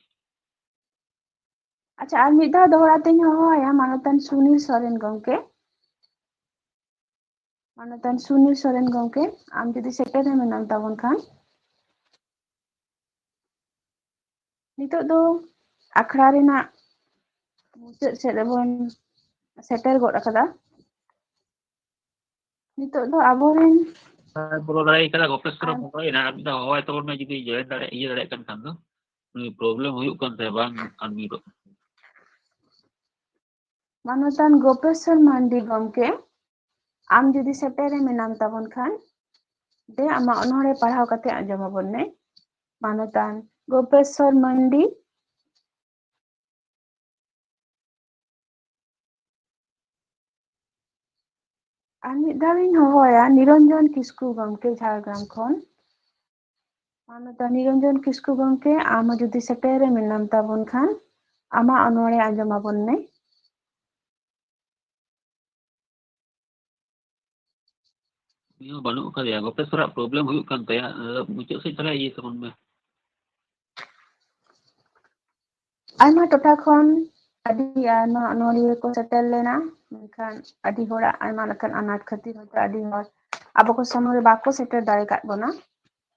ᱟᱪᱪᱷᱟ, ᱟᱨ ᱢᱤᱫ ᱫᱷᱟᱣ ᱫᱚᱦᱲᱟ ᱛᱮᱧ ᱦᱚᱦᱚᱣᱟᱭᱟ, ᱢᱟᱱᱚᱛᱟᱱ ᱥᱩᱱᱤᱞ ᱥᱚᱨᱮᱱ ᱜᱚᱢᱠᱮ᱾ ᱢᱟᱱᱚᱛᱟᱱ ᱥᱩᱱᱤᱞ ᱥᱚᱨᱮᱱ ᱜᱚᱢᱠᱮ, ᱟᱢ ᱡᱩᱫᱤ ᱥᱮᱴᱮᱨ ᱨᱮ ᱢᱮᱱᱟᱢ ᱛᱟᱵᱚᱱ ᱠᱷᱟᱱ, ᱱᱤᱛᱚᱜ ᱫᱚ ᱟᱠᱷᱲᱟ ᱨᱮᱱᱟᱜ ᱢᱩᱪᱟᱹᱫ ᱥᱮᱫ ᱨᱮᱵᱚᱱ ᱥᱮᱴᱮᱨ ᱜᱚᱫ ᱟᱠᱟᱫᱟ᱾ ᱱᱤᱛᱚᱜ ᱫᱚ ᱟᱵᱚᱨᱮᱱ ᱵᱚᱞᱚ ᱫᱟᱲᱮ ᱠᱟᱫᱟ, ᱜᱚᱯᱮᱥ ᱠᱚᱨᱮ ᱟᱨ ᱵᱚᱞᱚᱭᱮᱱᱟ᱾ ᱟᱨ ᱢᱤᱫ ᱫᱷᱟᱣ ᱦᱚᱦᱚᱭ ᱛᱟᱵᱚᱱ ᱢᱮ, ᱡᱩᱫᱤ ᱡᱚᱭᱮᱱ ᱫᱟᱲᱮ, ᱤᱭᱟᱹ ᱫᱟᱲᱮᱭᱟᱜ ᱠᱟᱱ ᱠᱷᱟᱱ ᱫᱚ᱾ ᱩᱱᱤ ᱯᱨᱚᱵᱞᱮᱢ ᱦᱩᱭᱩᱜ ᱠᱟᱱ ᱛᱟᱭᱟ, ᱵᱟᱝ ᱟᱱᱢᱤᱴᱚᱜ ᱠᱟᱱᱟ᱾ ᱢᱟᱱᱚᱛᱟᱱ ᱜᱳᱯᱮᱥᱥᱚᱨ ᱢᱟᱱᱰᱤ ᱜᱚᱢᱠᱮ, ᱟᱢ ᱡᱩᱫᱤ ᱥᱮᱴᱮᱨ ᱨᱮ ᱢᱮᱱᱟᱢ ᱛᱟᱵᱚᱱ ᱠᱷᱟᱱ, ᱫᱮ ᱟᱢᱟᱜ ᱚᱱᱚᱬᱦᱮ ᱯᱟᱲᱦᱟᱣ ᱠᱟᱛᱮ ᱟᱸᱡᱚᱢ ᱟᱵᱚᱱ ᱢᱮ᱾ ᱢᱟᱱᱚᱛᱟᱱ ᱜᱳᱯᱮᱥᱥᱚᱨ ᱢᱟᱱᱰᱤ᱾ ᱟᱨ ᱢᱤᱫ ᱫᱷᱟᱣ ᱤᱧ ᱦᱚᱦᱚᱭᱟ ᱱᱤᱨᱚᱧᱡᱚᱱ ᱠᱤᱥᱠᱩ ᱜᱚᱢᱠᱮ, ᱡᱷᱟᱲᱜᱨᱟᱢ ᱠᱷᱚᱱ᱾ ᱢᱟᱱᱚᱛᱟᱱ ᱱᱤᱨᱚᱧᱡᱚᱱ ᱠᱤᱥᱠᱩ ᱜᱚᱢᱠᱮ, ᱟᱢ ᱦᱚᱸ ᱡᱩᱫᱤ ᱥᱮᱴᱮᱨ ᱨᱮ ᱢᱮᱱᱟᱢ ᱛᱟᱵᱚᱱ ᱠᱷᱟᱱ, ᱟᱢᱟᱜ ᱚᱱᱚᱬᱦᱮ ᱟᱸᱡᱚᱢ ᱟᱵᱚᱱ ᱢᱮ᱾ ᱩᱱᱤ ᱦᱚᱸ ᱵᱟᱹᱱᱩᱜ ᱟᱠᱟᱫᱮᱭᱟ, ᱜᱚᱯᱮᱥᱚᱨᱟᱜ ᱯᱨᱚᱵᱞᱮᱢ ᱦᱩᱭᱩᱜ ᱠᱟᱱ ᱛᱟᱭᱟ᱾ ᱟᱫᱚ ᱢᱩᱪᱟᱹᱫ ᱥᱮᱫ ᱛᱟᱦᱞᱮ ᱤᱭᱟᱹ ᱛᱟᱵᱚᱱ ᱢᱮ᱾ ᱟᱭᱢᱟ ᱴᱚᱴᱷᱟ ᱠᱷᱚᱱ ᱟᱹᱰᱤ ᱟᱭᱢᱟ ᱚᱱᱚᱞᱤᱭᱟᱹ ᱠᱚ ᱥᱮᱴᱮᱨ ᱞᱮᱱᱟ, ᱢᱮᱱᱠᱷᱟᱱ ᱟᱹᱰᱤ ᱦᱚᱲᱟᱜ ᱟᱭᱢᱟ ᱞᱮᱠᱟᱱ ᱟᱱᱟᱴ ᱠᱷᱟᱹᱛᱤᱨ ᱦᱚᱭᱛᱳ ᱟᱹᱰᱤ ᱦᱚᱲ ᱟᱵᱚ ᱠᱚ ᱥᱟᱢᱟᱝ ᱨᱮ ᱵᱟᱠᱚ ᱥᱮᱴᱮᱨ ᱫᱟᱲᱮ ᱠᱟᱫ ᱵᱚᱱᱟ᱾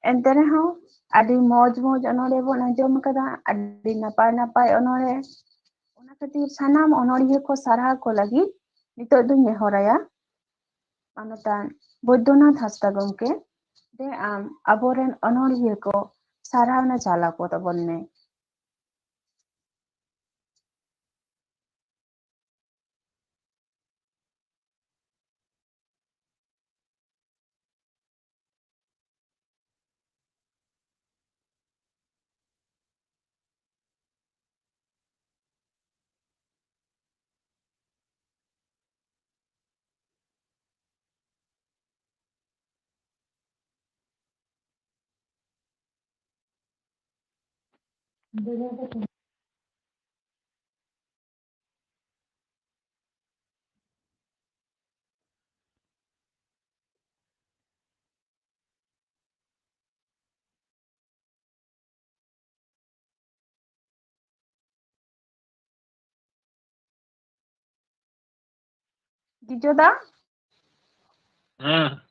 ᱮᱱᱛᱮ ᱨᱮᱦᱚᱸ ᱟᱹᱰᱤ ᱢᱚᱡᱽ ᱢᱚᱡᱽ ᱚᱱᱚᱬᱦᱮ ᱵᱚᱱ ᱟᱸᱡᱚᱢ ᱟᱠᱟᱫᱟ, ᱟᱹᱰᱤ ᱱᱟᱯᱟᱭ ᱱᱟᱯᱟᱭ ᱚᱱᱚᱬᱦᱮ᱾ ᱚᱱᱟ ᱠᱷᱟᱹᱛᱤᱨ ᱥᱟᱱᱟᱢ ᱚᱱᱚᱬᱦᱤᱭᱟᱹ ᱠᱚ ᱥᱟᱨᱦᱟᱣ ᱠᱚ ᱞᱟᱹᱜᱤᱫ ᱱᱤᱛᱚᱜ ᱫᱚᱧ ᱱᱮᱦᱚᱨᱟᱭᱟ, ᱢᱟᱱᱚᱛᱟᱱ ᱵᱳᱭᱫᱚᱱᱟᱛᱷ ᱦᱟᱸᱥᱫᱟ ᱜᱚᱢᱠᱮ, ᱫᱮ ᱟᱢ ᱟᱵᱚᱨᱮᱱ ᱚᱱᱚᱬᱦᱤᱭᱟᱹ ᱠᱚ ᱥᱟᱨᱦᱟᱣᱱᱟ ᱪᱟᱞ ᱟᱠᱚ ᱛᱟᱵᱚᱱ ᱢᱮ᱾ ᱡᱤᱡᱚ ᱫᱟ? ᱦᱮᱸ᱾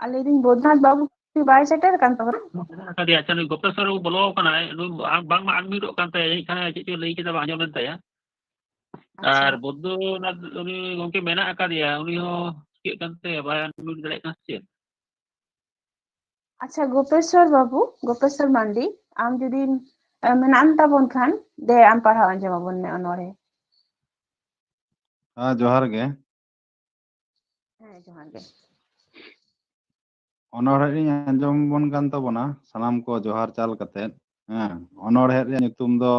ᱟᱨ ᱞᱟᱹᱭᱫᱟᱹᱧ, ᱵᱳᱫᱷᱱᱟᱛᱷ ᱵᱟᱹᱵᱩ ᱵᱟᱭ ᱥᱮᱴᱮᱨ ᱟᱠᱟᱱ ᱛᱟᱵᱚᱱᱟ? ᱢᱮᱱᱟᱜ ᱟᱠᱟᱫᱮᱭᱟ᱾ ᱟᱪᱪᱷᱟ, ᱱᱩᱭ ᱜᱳᱯᱮᱥᱣᱚᱨ ᱵᱟᱹᱵᱩ ᱵᱚᱞᱚ ᱟᱠᱟᱱᱟᱭ, ᱱᱩᱭ ᱟᱝ-, ᱵᱟᱝᱢᱟ unmute ᱚᱜ ᱠᱟᱱ ᱛᱟᱭᱟ, ᱡᱟᱹᱱᱤᱡ ᱠᱷᱟᱱ ᱪᱮᱫ ᱪᱚᱭ ᱞᱟᱹᱭ ᱠᱮᱫᱟ, ᱵᱟᱝ ᱟᱸᱡᱚᱢ ᱞᱮᱱ ᱛᱟᱭᱟ᱾ ᱟᱪᱪᱷᱟ᱾ ᱟᱨ ᱵᱩᱫᱽᱫᱷᱚᱱᱟᱛᱷ ᱩᱱᱤ ᱜᱚᱝᱠᱮ ᱢᱮᱱᱟᱜ ᱟᱠᱟᱫᱮᱭᱟ, ᱩᱱᱤ ᱦᱚᱸ ᱪᱤᱠᱟᱹᱜ ᱠᱟᱱ ᱛᱟᱭᱟ, ᱵᱟᱭ unmute ᱫᱟᱲᱮᱭᱟᱜ ᱠᱟᱱᱟ ᱥᱮ ᱪᱮᱫ? ᱟᱪᱪᱷᱟ, ᱜᱳᱯᱮᱥᱣᱚᱨ ᱵᱟᱹᱵᱩ, ᱜᱳᱯᱮᱥᱣᱚᱨ ᱢᱟᱱᱰᱤ, ᱟᱢ ᱡᱩᱫᱤᱢ, ᱮ, ᱢᱮᱱᱟᱜ ᱛᱟᱵᱚᱱ ᱠᱷᱟᱱ, ᱫᱮ ᱟᱢ ᱯᱟᱲᱦᱟᱣ ᱟᱸᱡᱚᱢ ᱟᱵᱚᱱ ᱢᱮ ᱚᱱᱚᱬᱦᱮ᱾ ᱦᱮᱸ, ᱡᱚᱦᱟᱨ ᱜᱮ᱾ ᱦᱮᱸ, ᱡᱚᱦᱟᱨ ᱜᱮ᱾ ᱚᱱᱚᱬᱦᱮ ᱤᱧ ᱟᱸᱡᱚᱢ ᱟᱵᱚᱱ ᱠᱟᱱ ᱛᱟᱵᱚᱱᱟ, ᱥᱟᱱᱟᱢ ᱠᱚ ᱡᱚᱦᱟᱨ ᱪᱟᱞ ᱠᱟᱛᱮᱫ᱾ ᱦᱮᱸ, ᱚᱱᱚᱬᱦᱮ ᱨᱮᱭᱟᱜ ᱧᱩᱛᱩᱢ ᱫᱚ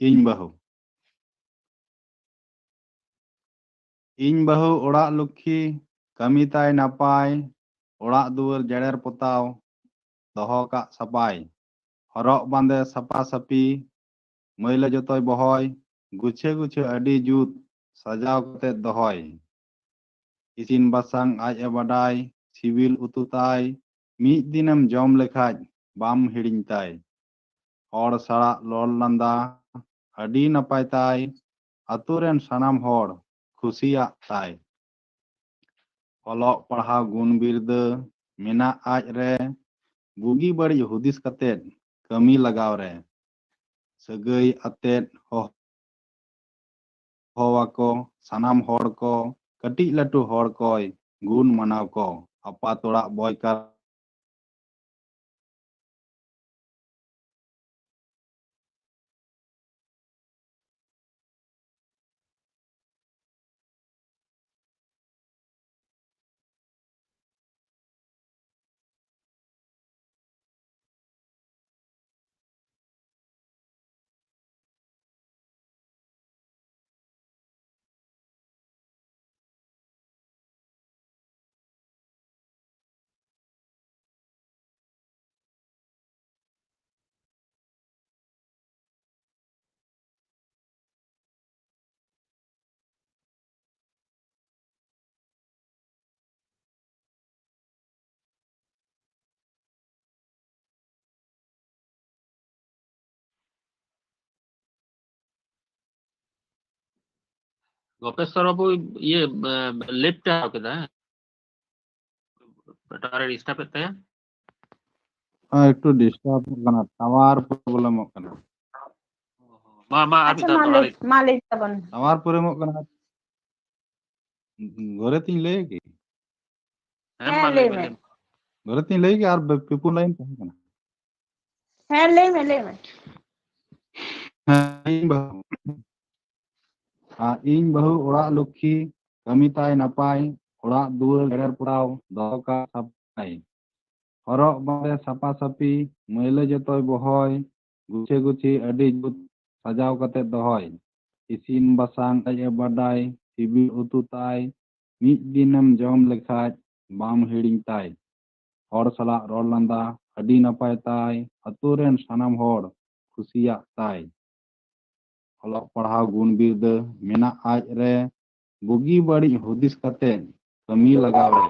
ᱤᱧ ᱵᱟᱹᱦᱩ᱾ ᱤᱧ ᱵᱟᱹᱦᱩ ᱚᱲᱟᱜ ᱞᱚᱠᱠᱷᱤ, ᱠᱟᱹᱢᱤ ᱛᱟᱭ ᱱᱟᱯᱟᱭ, ᱚᱲᱟᱜ ᱫᱩᱣᱟᱹᱨ ᱡᱮᱲᱮᱨ ᱯᱚᱛᱟᱣ, ᱫᱚᱦᱚ ᱠᱟᱜ ᱥᱟᱯᱟᱭ, ᱦᱚᱨᱚᱜ ᱵᱟᱸᱫᱮ ᱥᱟᱯᱟ ᱥᱟᱯᱤ, ᱢᱟᱹᱭᱞᱟᱹ ᱡᱚᱛᱚᱭ ᱵᱚᱦᱚᱭ, ᱜᱩᱪᱷᱟᱹ ᱜᱩᱪᱷᱟᱹ ᱟᱹᱰᱤ ᱡᱩᱛ, ᱥᱟᱡᱟᱣ ᱠᱟᱛᱮ ᱫᱚᱦᱚᱭ᱾ ᱤᱥᱤᱱ ᱵᱟᱥᱟᱝ ᱟᱡ ᱮ ᱵᱟᱰᱟᱭ, ᱥᱤᱵᱤᱞ ᱩᱛᱩ ᱛᱟᱭ, ᱢᱤᱫ ᱫᱤᱱᱮᱢ ᱡᱚᱢ ᱞᱮᱠᱷᱟᱡ ᱵᱟᱢ ᱦᱤᱲᱤᱧ ᱛᱟᱭ᱾ ᱦᱚᱲ ᱥᱟᱞᱟᱜ ᱨᱚᱲ ᱞᱟᱸᱫᱟ ᱟᱹᱰᱤ ᱱᱟᱯᱟᱭ ᱛᱟᱭ, ᱟᱛᱳ ᱨᱮᱱ ᱥᱟᱱᱟᱢ ᱦᱚᱲ ᱠᱷᱩᱥᱤᱭᱟᱜ ᱛᱟᱭ᱾ ᱚᱞᱚᱜ ᱯᱟᱲᱦᱟᱣ ᱜᱩᱱ ᱵᱤᱨᱫᱟᱹ ᱢᱮᱱᱟᱜ ᱟᱡ ᱨᱮ, ᱵᱩᱜᱤ ᱵᱟᱹᱲᱤᱡ ᱦᱩᱫᱤᱥ ᱠᱟᱛᱮᱫ ᱠᱟᱹᱢᱤ ᱞᱟᱜᱟᱣ ᱨᱮ᱾ ᱥᱟᱹᱜᱟᱹᱭ ᱟᱛᱮᱫ ᱦᱚᱦᱚᱣᱟᱠᱚ ᱥᱟᱱᱟᱢ ᱦᱚᱲ ᱠᱚ, ᱠᱟᱹᱴᱤᱡ ᱞᱟᱹᱴᱩ ᱦᱚᱲ ᱠᱚᱭ ᱜᱩᱱ ᱢᱟᱱᱟᱣ ᱠᱚ᱾ ᱟᱯᱟᱛ ᱚᱲᱟᱜ ᱵᱚᱭ ᱠᱟᱨ ᱜᱳᱯᱮᱥᱣᱚᱨ ᱵᱟᱹᱵᱩ ᱤᱭᱟᱹ, ᱮ, ᱞᱮᱯᱴ ᱮ ᱦᱟᱛᱟᱣ ᱠᱮᱫᱟ, ᱦᱮᱸ? ᱴᱟᱣᱟᱨ ᱮ ᱰᱤᱥᱴᱟᱵ ᱮᱫ ᱛᱟᱭᱟ᱾ ᱦᱮᱸ, ᱮᱠᱴᱩ ᱰᱤᱥᱴᱟᱨᱵ ᱠᱟᱱᱟ, ᱴᱟᱣᱟᱨ ᱯᱨᱚᱵᱞᱮᱢᱚᱜ ᱠᱟᱱᱟ᱾ ᱢᱟ ᱢᱟ ᱟᱨ ᱢᱤᱫ ᱟᱪᱪᱷᱟ, ᱫᱷᱟᱣ ᱢᱟ ᱫᱚᱦᱲᱟ ᱞᱟᱹᱭ ᱞᱟᱹᱭ᱾ ᱢᱟ ᱞᱟᱹᱭ ᱛᱟᱵᱚᱱ ᱢᱮ᱾ ᱴᱟᱣᱟᱨ ᱯᱨᱚᱵᱞᱮᱢᱚᱜ ᱠᱟᱱᱟ᱾ ᱜᱷᱚᱨᱮ ᱛᱤᱧ ᱞᱟᱹᱭ ᱠᱤ? ᱦᱮᱸ, ᱦᱮᱸ, ᱢᱟ ᱞᱟᱹᱭ ᱞᱟᱹᱭ ᱢᱮ, ᱢᱮ᱾ ᱞᱟᱹᱭ ᱢᱮ᱾ ᱜᱷᱚᱨᱮ ᱛᱤᱧ ᱞᱟᱹᱭ ᱠᱤ ᱟᱨ ᱯᱤᱯᱩ ᱞᱟᱭᱤᱱ ᱛᱟᱦᱮᱸ ᱠᱟᱱᱟ? ᱦᱮᱸ, ᱞᱟᱹᱭ ᱢᱮ, ᱞᱟᱹᱭ ᱢᱮ᱾ ᱦᱮᱸ, ᱤᱧ ᱵᱟᱹᱦᱩ᱾ ᱟᱨ ᱤᱧ ᱵᱟᱹᱦᱩ ᱚᱲᱟᱜ ᱞᱚᱠᱠᱷᱤ, ᱠᱟᱹᱢᱤ ᱛᱟᱭ ᱱᱟᱯᱟᱭ, ᱚᱲᱟᱜ ᱫᱩᱣᱟᱹᱨ ᱡᱮᱨᱮᱲ ᱯᱚᱛᱟᱣ, ᱫᱚᱦᱚ ᱠᱟᱜ ᱥᱟᱯᱷᱟᱭ᱾ ᱦᱚᱨᱚᱜ ᱵᱟᱸᱫᱮ ᱥᱟᱯᱷᱟ ᱥᱟᱯᱷᱤ, ᱢᱟᱹᱭᱞᱟᱹ ᱡᱚᱛᱚᱭ ᱵᱚᱦᱚᱭ, ᱜᱩᱪᱷᱮ ᱜᱩᱪᱷᱤ ᱟᱹᱰᱤ ᱡᱩᱛ ᱥᱟᱡᱟᱣ ᱠᱟᱛᱮ ᱫᱚᱦᱚᱭ᱾ ᱤᱥᱤᱱ ᱵᱟᱥᱟᱝ ᱟᱡ ᱮ ᱵᱟᱰᱟᱭ, ᱥᱤᱵᱤᱞ ᱩᱛᱩ ᱛᱟᱭ, ᱢᱤᱫ ᱫᱤᱱᱮᱢ ᱡᱚᱢ ᱞᱮᱠᱷᱟᱡ ᱵᱟᱢ ᱦᱤᱲᱤᱧ ᱛᱟᱭ᱾ ᱦᱚᱲ ᱥᱟᱞᱟᱜ ᱨᱚᱲ ᱞᱟᱸᱫᱟ ᱟᱹᱰᱤ ᱱᱟᱯᱟᱭ ᱛᱟᱭ, ᱟᱛᱳ ᱨᱮᱱ ᱥᱟᱱᱟᱢ ᱦᱚᱲ ᱠᱩᱥᱤᱭᱟᱜ ᱛᱟᱭ᱾ ᱚᱞᱚᱜ ᱯᱟᱲᱦᱟᱣ ᱜᱩᱱ ᱵᱤᱨᱫᱟᱹ ᱢᱮᱱᱟᱜ ᱟᱡ ᱨᱮ, ᱵᱩᱜᱤ ᱵᱟᱹᱲᱤᱡ ᱦᱩᱫᱤᱥ ᱠᱟᱛᱮ ᱠᱟᱹᱢᱤ ᱞᱟᱜᱟᱣ ᱨᱮ᱾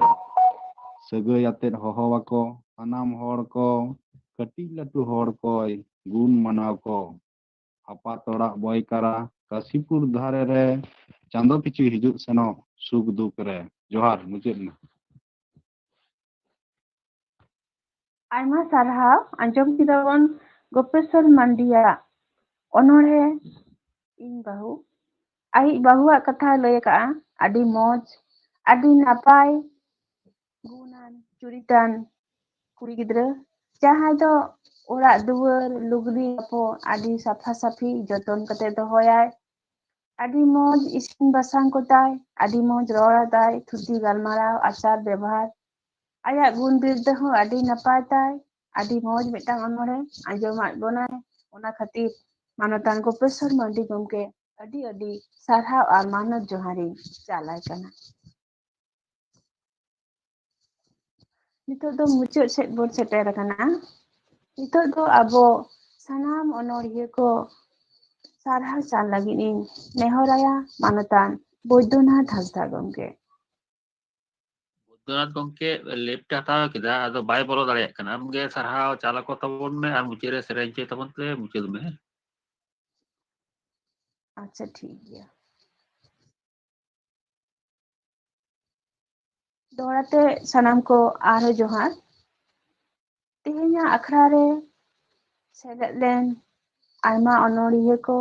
ᱥᱟᱹᱜᱟᱹᱭ ᱟᱛᱮᱫ ᱦᱚᱦᱚ ᱟᱠᱚ ᱥᱟᱱᱟᱢ ᱦᱚᱲ ᱠᱚ, ᱠᱟᱹᱴᱤᱡ ᱞᱟᱹᱴᱩ ᱦᱚᱲ ᱠᱚᱭ ᱜᱩᱱ ᱢᱟᱱᱟᱣ ᱠᱚ᱾ ᱟᱯᱟᱛ ᱚᱲᱟᱜ ᱵᱚᱭᱠᱟᱨᱟ, ᱠᱟᱥᱤᱯᱩᱨ ᱫᱷᱟᱨᱮ ᱨᱮ, ᱪᱟᱸᱫᱚ ᱯᱤᱪᱷᱩ ᱦᱤᱡᱩᱜ ᱥᱮᱱᱚᱜ ᱥᱩᱠ ᱫᱩᱠ ᱨᱮ᱾ ᱡᱚᱦᱟᱨ, ᱢᱩᱪᱟᱹᱫ ᱮᱱᱟ᱾ ᱟᱭᱢᱟ ᱥᱟᱨᱦᱟᱣ᱾ ᱟᱸᱡᱚᱢ ᱠᱮᱫᱟ ᱵᱚᱱ ᱜᱳᱯᱮᱥᱚᱨ ᱢᱟᱱᱰᱤᱭᱟᱜ ᱚᱱᱚᱬᱦᱮ ᱤᱧ ᱵᱟᱹᱦᱩ᱾ ᱟᱡ ᱵᱟᱹᱦᱩᱣᱟᱜ ᱠᱟᱛᱷᱟ ᱞᱟᱹᱭ ᱟᱠᱟᱫᱼᱟ, ᱟᱹᱰᱤ ᱢᱚᱡᱽ, ᱟᱹᱰᱤ ᱱᱟᱯᱟᱭ ᱜᱩᱱᱟᱱ ᱪᱩᱨᱤᱛᱟᱱ ᱠᱩᱲᱤ ᱜᱤᱫᱽᱨᱟᱹ, ᱡᱟᱦᱟᱸᱭ ᱫᱚ ᱚᱲᱟᱜ ᱫᱩᱣᱟᱹᱨ ᱞᱩᱜᱽᱲᱤ ᱞᱟᱯᱚ ᱟᱹᱰᱤ ᱥᱟᱯᱷᱟ ᱥᱟᱹᱯᱷᱤ ᱡᱚᱛᱚᱱ ᱠᱟᱛᱮ ᱫᱚᱦᱚᱭᱟᱭ᱾ ᱟᱹᱰᱤ ᱢᱚᱡᱽ ᱤᱥᱤᱱ ᱵᱟᱥᱟᱝ ᱠᱚᱛᱟᱭ, ᱟᱹᱰᱤ ᱢᱚᱡᱽ ᱨᱚᱲ ᱟᱫᱟᱭ, ᱛᱷᱩᱛᱤ ᱜᱟᱞᱢᱟᱨᱟᱣ, ᱟᱪᱟᱨ ᱵᱮᱵᱚᱦᱟᱨ᱾ ᱟᱭᱟᱜ ᱜᱩᱱ ᱵᱤᱨᱫᱟᱹ ᱦᱚᱸ ᱟᱹᱰᱤ ᱱᱟᱯᱟᱭ ᱛᱟᱭ, ᱟᱹᱰᱤ ᱢᱚᱡᱽ ᱢᱤᱫᱴᱟᱝ ᱚᱱᱚᱬᱦᱮ ᱟᱸᱡᱚᱢᱟᱫ ᱵᱚᱱᱟᱭ᱾ ᱚᱱᱟ ᱠᱷᱟᱹᱛᱤᱨ ᱢᱟᱱᱚᱛᱟᱱ ᱜᱳᱯᱮᱥᱚᱨ ᱢᱟᱱᱰᱤ ᱜᱚᱢᱠᱮ ᱟᱹᱰᱤ ᱟᱹᱰᱤ ᱥᱟᱨᱦᱟᱣ ᱟᱨ ᱢᱟᱱᱚᱛ ᱡᱚᱦᱟᱨᱤᱧ ᱪᱟᱞᱟᱭ ᱠᱟᱱᱟ᱾ ᱱᱤᱛᱚᱜ ᱫᱚ ᱢᱩᱪᱟᱹᱫ ᱥᱮᱫ ᱵᱚᱱ ᱥᱮᱴᱮᱨ ᱟᱠᱟᱱᱟ᱾ ᱱᱤᱛᱚᱜ ᱫᱚ ᱟᱵᱚ ᱥᱟᱱᱟᱢ ᱚᱱᱚᱬᱦᱤᱭᱟᱹ ᱠᱚ ᱥᱟᱨᱦᱟᱣ ᱪᱟᱞ ᱞᱟᱹᱜᱤᱫ ᱤᱧ ᱱᱮᱦᱚᱨᱟᱭᱟ ᱢᱟᱱᱚᱛᱟᱱ ᱵᱳᱭᱫᱚᱱᱟᱛᱷ ᱦᱟᱸᱥᱫᱟ ᱜᱚᱢᱠᱮ᱾ ᱵᱳᱭᱫᱚᱱᱟᱛᱷ ᱜᱚᱢᱠᱮ ᱞᱮᱯᱴ ᱮ ᱦᱟᱛᱟᱣ ᱠᱮᱫᱟ, ᱟᱫᱚ ᱵᱟᱭ ᱵᱚᱞᱚ ᱫᱟᱲᱮᱭᱟᱜ ᱠᱟᱱᱟ᱾ ᱟᱢᱜᱮ ᱥᱟᱨᱦᱟᱣ ᱪᱟᱞ ᱟᱠᱚ ᱛᱟᱵᱚᱱ ᱢᱮ ᱟᱨ ᱢᱩᱪᱟᱹᱫ ᱨᱮ ᱥᱮᱨᱮᱧ ᱦᱚᱪᱚᱭ ᱛᱟᱵᱚᱱ ᱛᱮ ᱢᱩᱪᱟᱹᱫ ᱢᱮ᱾ ᱟᱪᱪᱷᱟ, ᱴᱷᱤᱠ ᱜᱮᱭᱟ᱾ ᱫᱚᱦᱲᱟ ᱛᱮ ᱥᱟᱱᱟᱢ ᱠᱚ ᱟᱨᱦᱚᱸ ᱡᱚᱦᱟᱨ᱾ ᱛᱮᱦᱮᱧᱟᱜ ᱟᱠᱷᱲᱟ ᱨᱮ ᱥᱮᱞᱮᱫ ᱞᱮᱱ ᱟᱭᱢᱟ ᱚᱱᱚᱬᱦᱤᱭᱟᱹ ᱠᱚ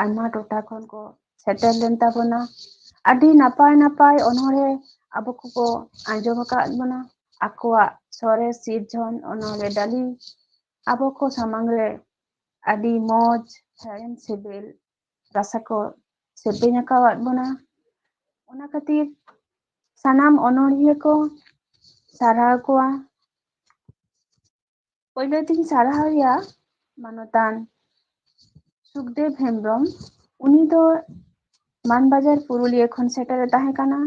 ᱟᱭᱢᱟ ᱴᱚᱴᱷᱟ ᱠᱷᱚᱱ ᱠᱚ ᱥᱮᱴᱮᱨ ᱞᱮᱱ ᱛᱟᱵᱚᱱᱟ᱾ ᱟᱹᱰᱤ ᱱᱟᱯᱟᱭ ᱱᱟᱯᱟᱭ ᱚᱱᱚᱬᱦᱮ ᱟᱵᱚ ᱠᱚᱠᱚ ᱟᱸᱡᱚᱢ ᱟᱠᱟᱫ ᱵᱚᱱᱟ᱾ ᱟᱠᱚᱣᱟᱜ ᱥᱚᱨᱮᱥ ᱥᱤᱨᱡᱚᱱ ᱚᱱᱚᱬᱦᱮ ᱰᱟᱹᱞᱤ ᱟᱵᱚ ᱠᱚ ᱥᱟᱢᱟᱝ ᱨᱮ ᱟᱹᱰᱤ ᱢᱚᱡᱽ, ᱦᱮᱲᱮᱢ ᱥᱤᱵᱤᱞ ᱨᱟᱥᱟ ᱠᱚ ᱥᱮᱯᱮᱧ ᱟᱠᱟᱣᱟᱫ ᱵᱚᱱᱟ᱾ ᱚᱱᱟ ᱠᱷᱟᱹᱛᱤᱨ ᱥᱟᱱᱟᱢ ᱚᱱᱚᱬᱦᱤᱭᱟᱹ ᱠᱚ ᱥᱟᱨᱦᱟᱣ ᱠᱚᱣᱟ᱾ ᱯᱳᱭᱞᱳ ᱛᱤᱧ ᱥᱟᱨᱦᱟᱣᱮᱭᱟ ᱢᱟᱱᱚᱛᱟᱱ ᱥᱩᱠᱫᱮᱵ ᱦᱮᱢᱵᱨᱚᱢ᱾ ᱩᱱᱤ ᱫᱚ ᱢᱟᱱᱵᱟᱡᱟᱨ ᱯᱩᱨᱩᱞᱤᱭᱟᱹ ᱠᱷᱚᱱ ᱥᱮᱴᱮᱨᱮ ᱛᱟᱦᱮᱸ ᱠᱟᱱᱟ᱾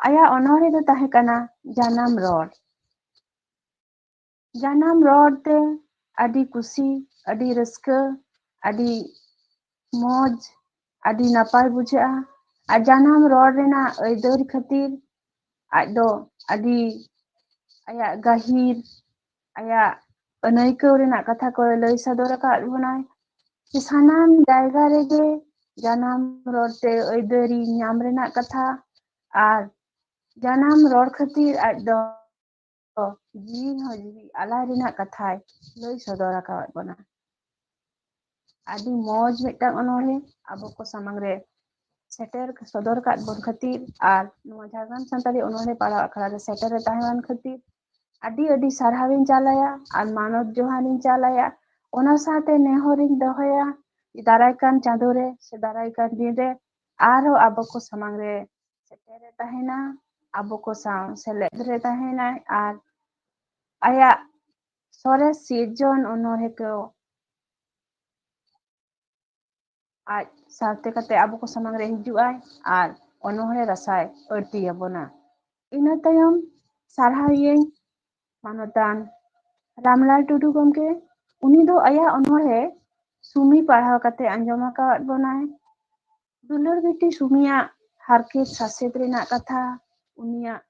ᱟᱭᱟᱜ ᱚᱱᱚᱬᱦᱮ ᱫᱚ ᱛᱟᱦᱮᱸ ᱠᱟᱱᱟ ᱡᱟᱱᱟᱢ ᱨᱚᱲ᱾ ᱡᱟᱱᱟᱢ ᱨᱚᱲ ᱛᱮ ᱟᱹᱰᱤ ᱠᱩᱥᱤ, ᱟᱹᱰᱤ ᱨᱟᱹᱥᱠᱟᱹ, ᱟᱹᱰᱤ ᱢᱚᱡᱽ, ᱟᱹᱰᱤ ᱱᱟᱯᱟᱭ ᱵᱩᱡᱷᱟᱹᱜᱼᱟ᱾ ᱟᱨ ᱡᱟᱱᱟᱢ ᱨᱚᱲ ᱨᱮᱱᱟᱜ ᱟᱹᱭᱫᱟᱹᱨ ᱠᱷᱟᱹᱛᱤᱨ ᱟᱡ ᱫᱚ ᱟᱹᱰᱤ ᱟᱭᱟᱜ ᱜᱟᱹᱦᱤᱨ, ᱟᱭᱟᱜ ᱟᱹᱱᱟᱹᱭᱠᱟᱹᱣ ᱨᱮᱱᱟᱜ ᱠᱟᱛᱷᱟ ᱠᱚᱭ ᱞᱟᱹᱭ ᱥᱚᱫᱚᱨ ᱟᱠᱟᱫ ᱵᱚᱱᱟᱭ᱾ ᱥᱟᱱᱟᱢ ᱡᱟᱭᱜᱟ ᱨᱮᱜᱮ ᱡᱟᱱᱟᱢ ᱨᱚᱲ ᱛᱮ ᱟᱹᱭᱫᱟᱹᱨᱤ ᱧᱟᱢ ᱨᱮᱱᱟᱜ ᱠᱟᱛᱷᱟ ᱟᱨ ᱡᱟᱱᱟᱢ ᱨᱚᱲ ᱠᱷᱟᱹᱛᱤᱨ ᱟᱡ ᱫᱚ ᱡᱤᱣᱤ ᱦᱚᱸ ᱡᱤᱣᱤ ᱟᱞᱟᱭ ᱨᱮᱱᱟᱜ ᱠᱟᱛᱷᱟᱭ ᱞᱟᱹᱭ ᱥᱚᱫᱚᱨ ᱟᱠᱟᱫ ᱵᱚᱱᱟ᱾ ᱟᱹᱰᱤ ᱢᱚᱡᱽ ᱢᱤᱫᱴᱟᱝ ᱚᱱᱚᱬᱦᱮ ᱟᱵᱚ ᱠᱚ ᱥᱟᱢᱟᱝ ᱨᱮ ᱥᱮᱴᱮᱨ ᱥᱚᱫᱚᱨ ᱟᱠᱟᱫ ᱵᱚᱱ ᱠᱷᱟᱹᱛᱤᱨ ᱟᱨ ᱱᱚᱣᱟ ᱡᱷᱟᱲᱜᱨᱟᱢ ᱥᱟᱱᱛᱟᱲᱤ ᱚᱱᱚᱬᱦᱮ ᱯᱟᱲᱦᱟᱣ ᱟᱠᱷᱲᱟ ᱨᱮ ᱥᱮᱴᱮᱨ ᱨᱮ ᱛᱟᱦᱮᱸ ᱠᱟᱱ ᱠᱷᱟᱹᱛᱤᱨ ᱟᱹᱰᱤ ᱟᱹᱰᱤ ᱥᱟᱨᱦᱟᱣᱤᱧ ᱪᱟᱞᱟᱭᱟ ᱟᱨ ᱢᱟᱱᱚᱛ ᱡᱚᱦᱟᱨᱤᱧ ᱪᱟᱞᱟᱭᱟ᱾ ᱚᱱᱟ ᱥᱟᱶᱛᱮ ᱱᱮᱦᱚᱨᱤᱧ ᱫᱚᱦᱚᱭᱟ, ᱫᱟᱨᱟᱭ ᱠᱟᱱ ᱪᱟᱸᱫᱳ ᱨᱮ ᱥᱮ ᱫᱟᱨᱟᱭ ᱠᱟᱱ ᱫᱤᱱ ᱨᱮ ᱟᱨᱦᱚᱸ ᱟᱵᱚ ᱠᱚ ᱥᱟᱢᱟᱝ ᱨᱮ ᱥᱮᱴᱮᱨ ᱮ ᱛᱟᱦᱮᱱᱟ, ᱟᱵᱚ ᱠᱚ ᱥᱟᱶ ᱥᱮᱞᱮᱫ ᱨᱮ ᱛᱟᱦᱮᱱᱟᱭ ᱟᱨ ᱟᱭᱟᱜ ᱥᱚᱨᱮᱥ ᱥᱤᱨᱡᱚᱱ ᱚᱱᱚᱬᱦᱮ ᱠᱚ ᱟᱡ ᱥᱟᱶᱛᱮ ᱠᱟᱛᱮ ᱟᱵᱚ ᱠᱚ ᱥᱟᱢᱟᱝ ᱨᱮ ᱦᱤᱡᱩᱜ ᱟᱭ ᱟᱨ ᱚᱱᱚᱬᱦᱮ ᱨᱟᱥᱟᱭ ᱟᱹᱲᱛᱤ ᱟᱵᱚᱱᱟ᱾ ᱤᱱᱟᱹ ᱛᱟᱭᱚᱢ ᱥᱟᱨᱦᱟᱣᱤᱭᱟᱹᱧ ᱢᱟᱱᱚᱛᱟᱱ ᱨᱟᱢᱞᱟᱞ ᱴᱩᱰᱩ ᱜᱚᱢᱠᱮ᱾ ᱩᱱᱤ ᱫᱚ ᱟᱭᱟᱜ ᱚᱱᱚᱬᱦᱮ ᱥᱩᱢᱤ ᱯᱟᱲᱦᱟᱣ ᱠᱟᱛᱮ ᱟᱸᱡᱚᱢ ᱟᱠᱟᱫ ᱵᱚᱱᱟᱭ᱾ ᱫᱩᱞᱟᱹᱲ ᱵᱤᱴᱤ ᱥᱩᱢᱤᱭᱟᱜ ᱦᱟᱨᱠᱮᱛ ᱥᱟᱥᱮᱛ ᱨᱮᱱᱟᱜ ᱠᱟᱛᱷᱟ, ᱩᱱᱤᱭᱟᱜ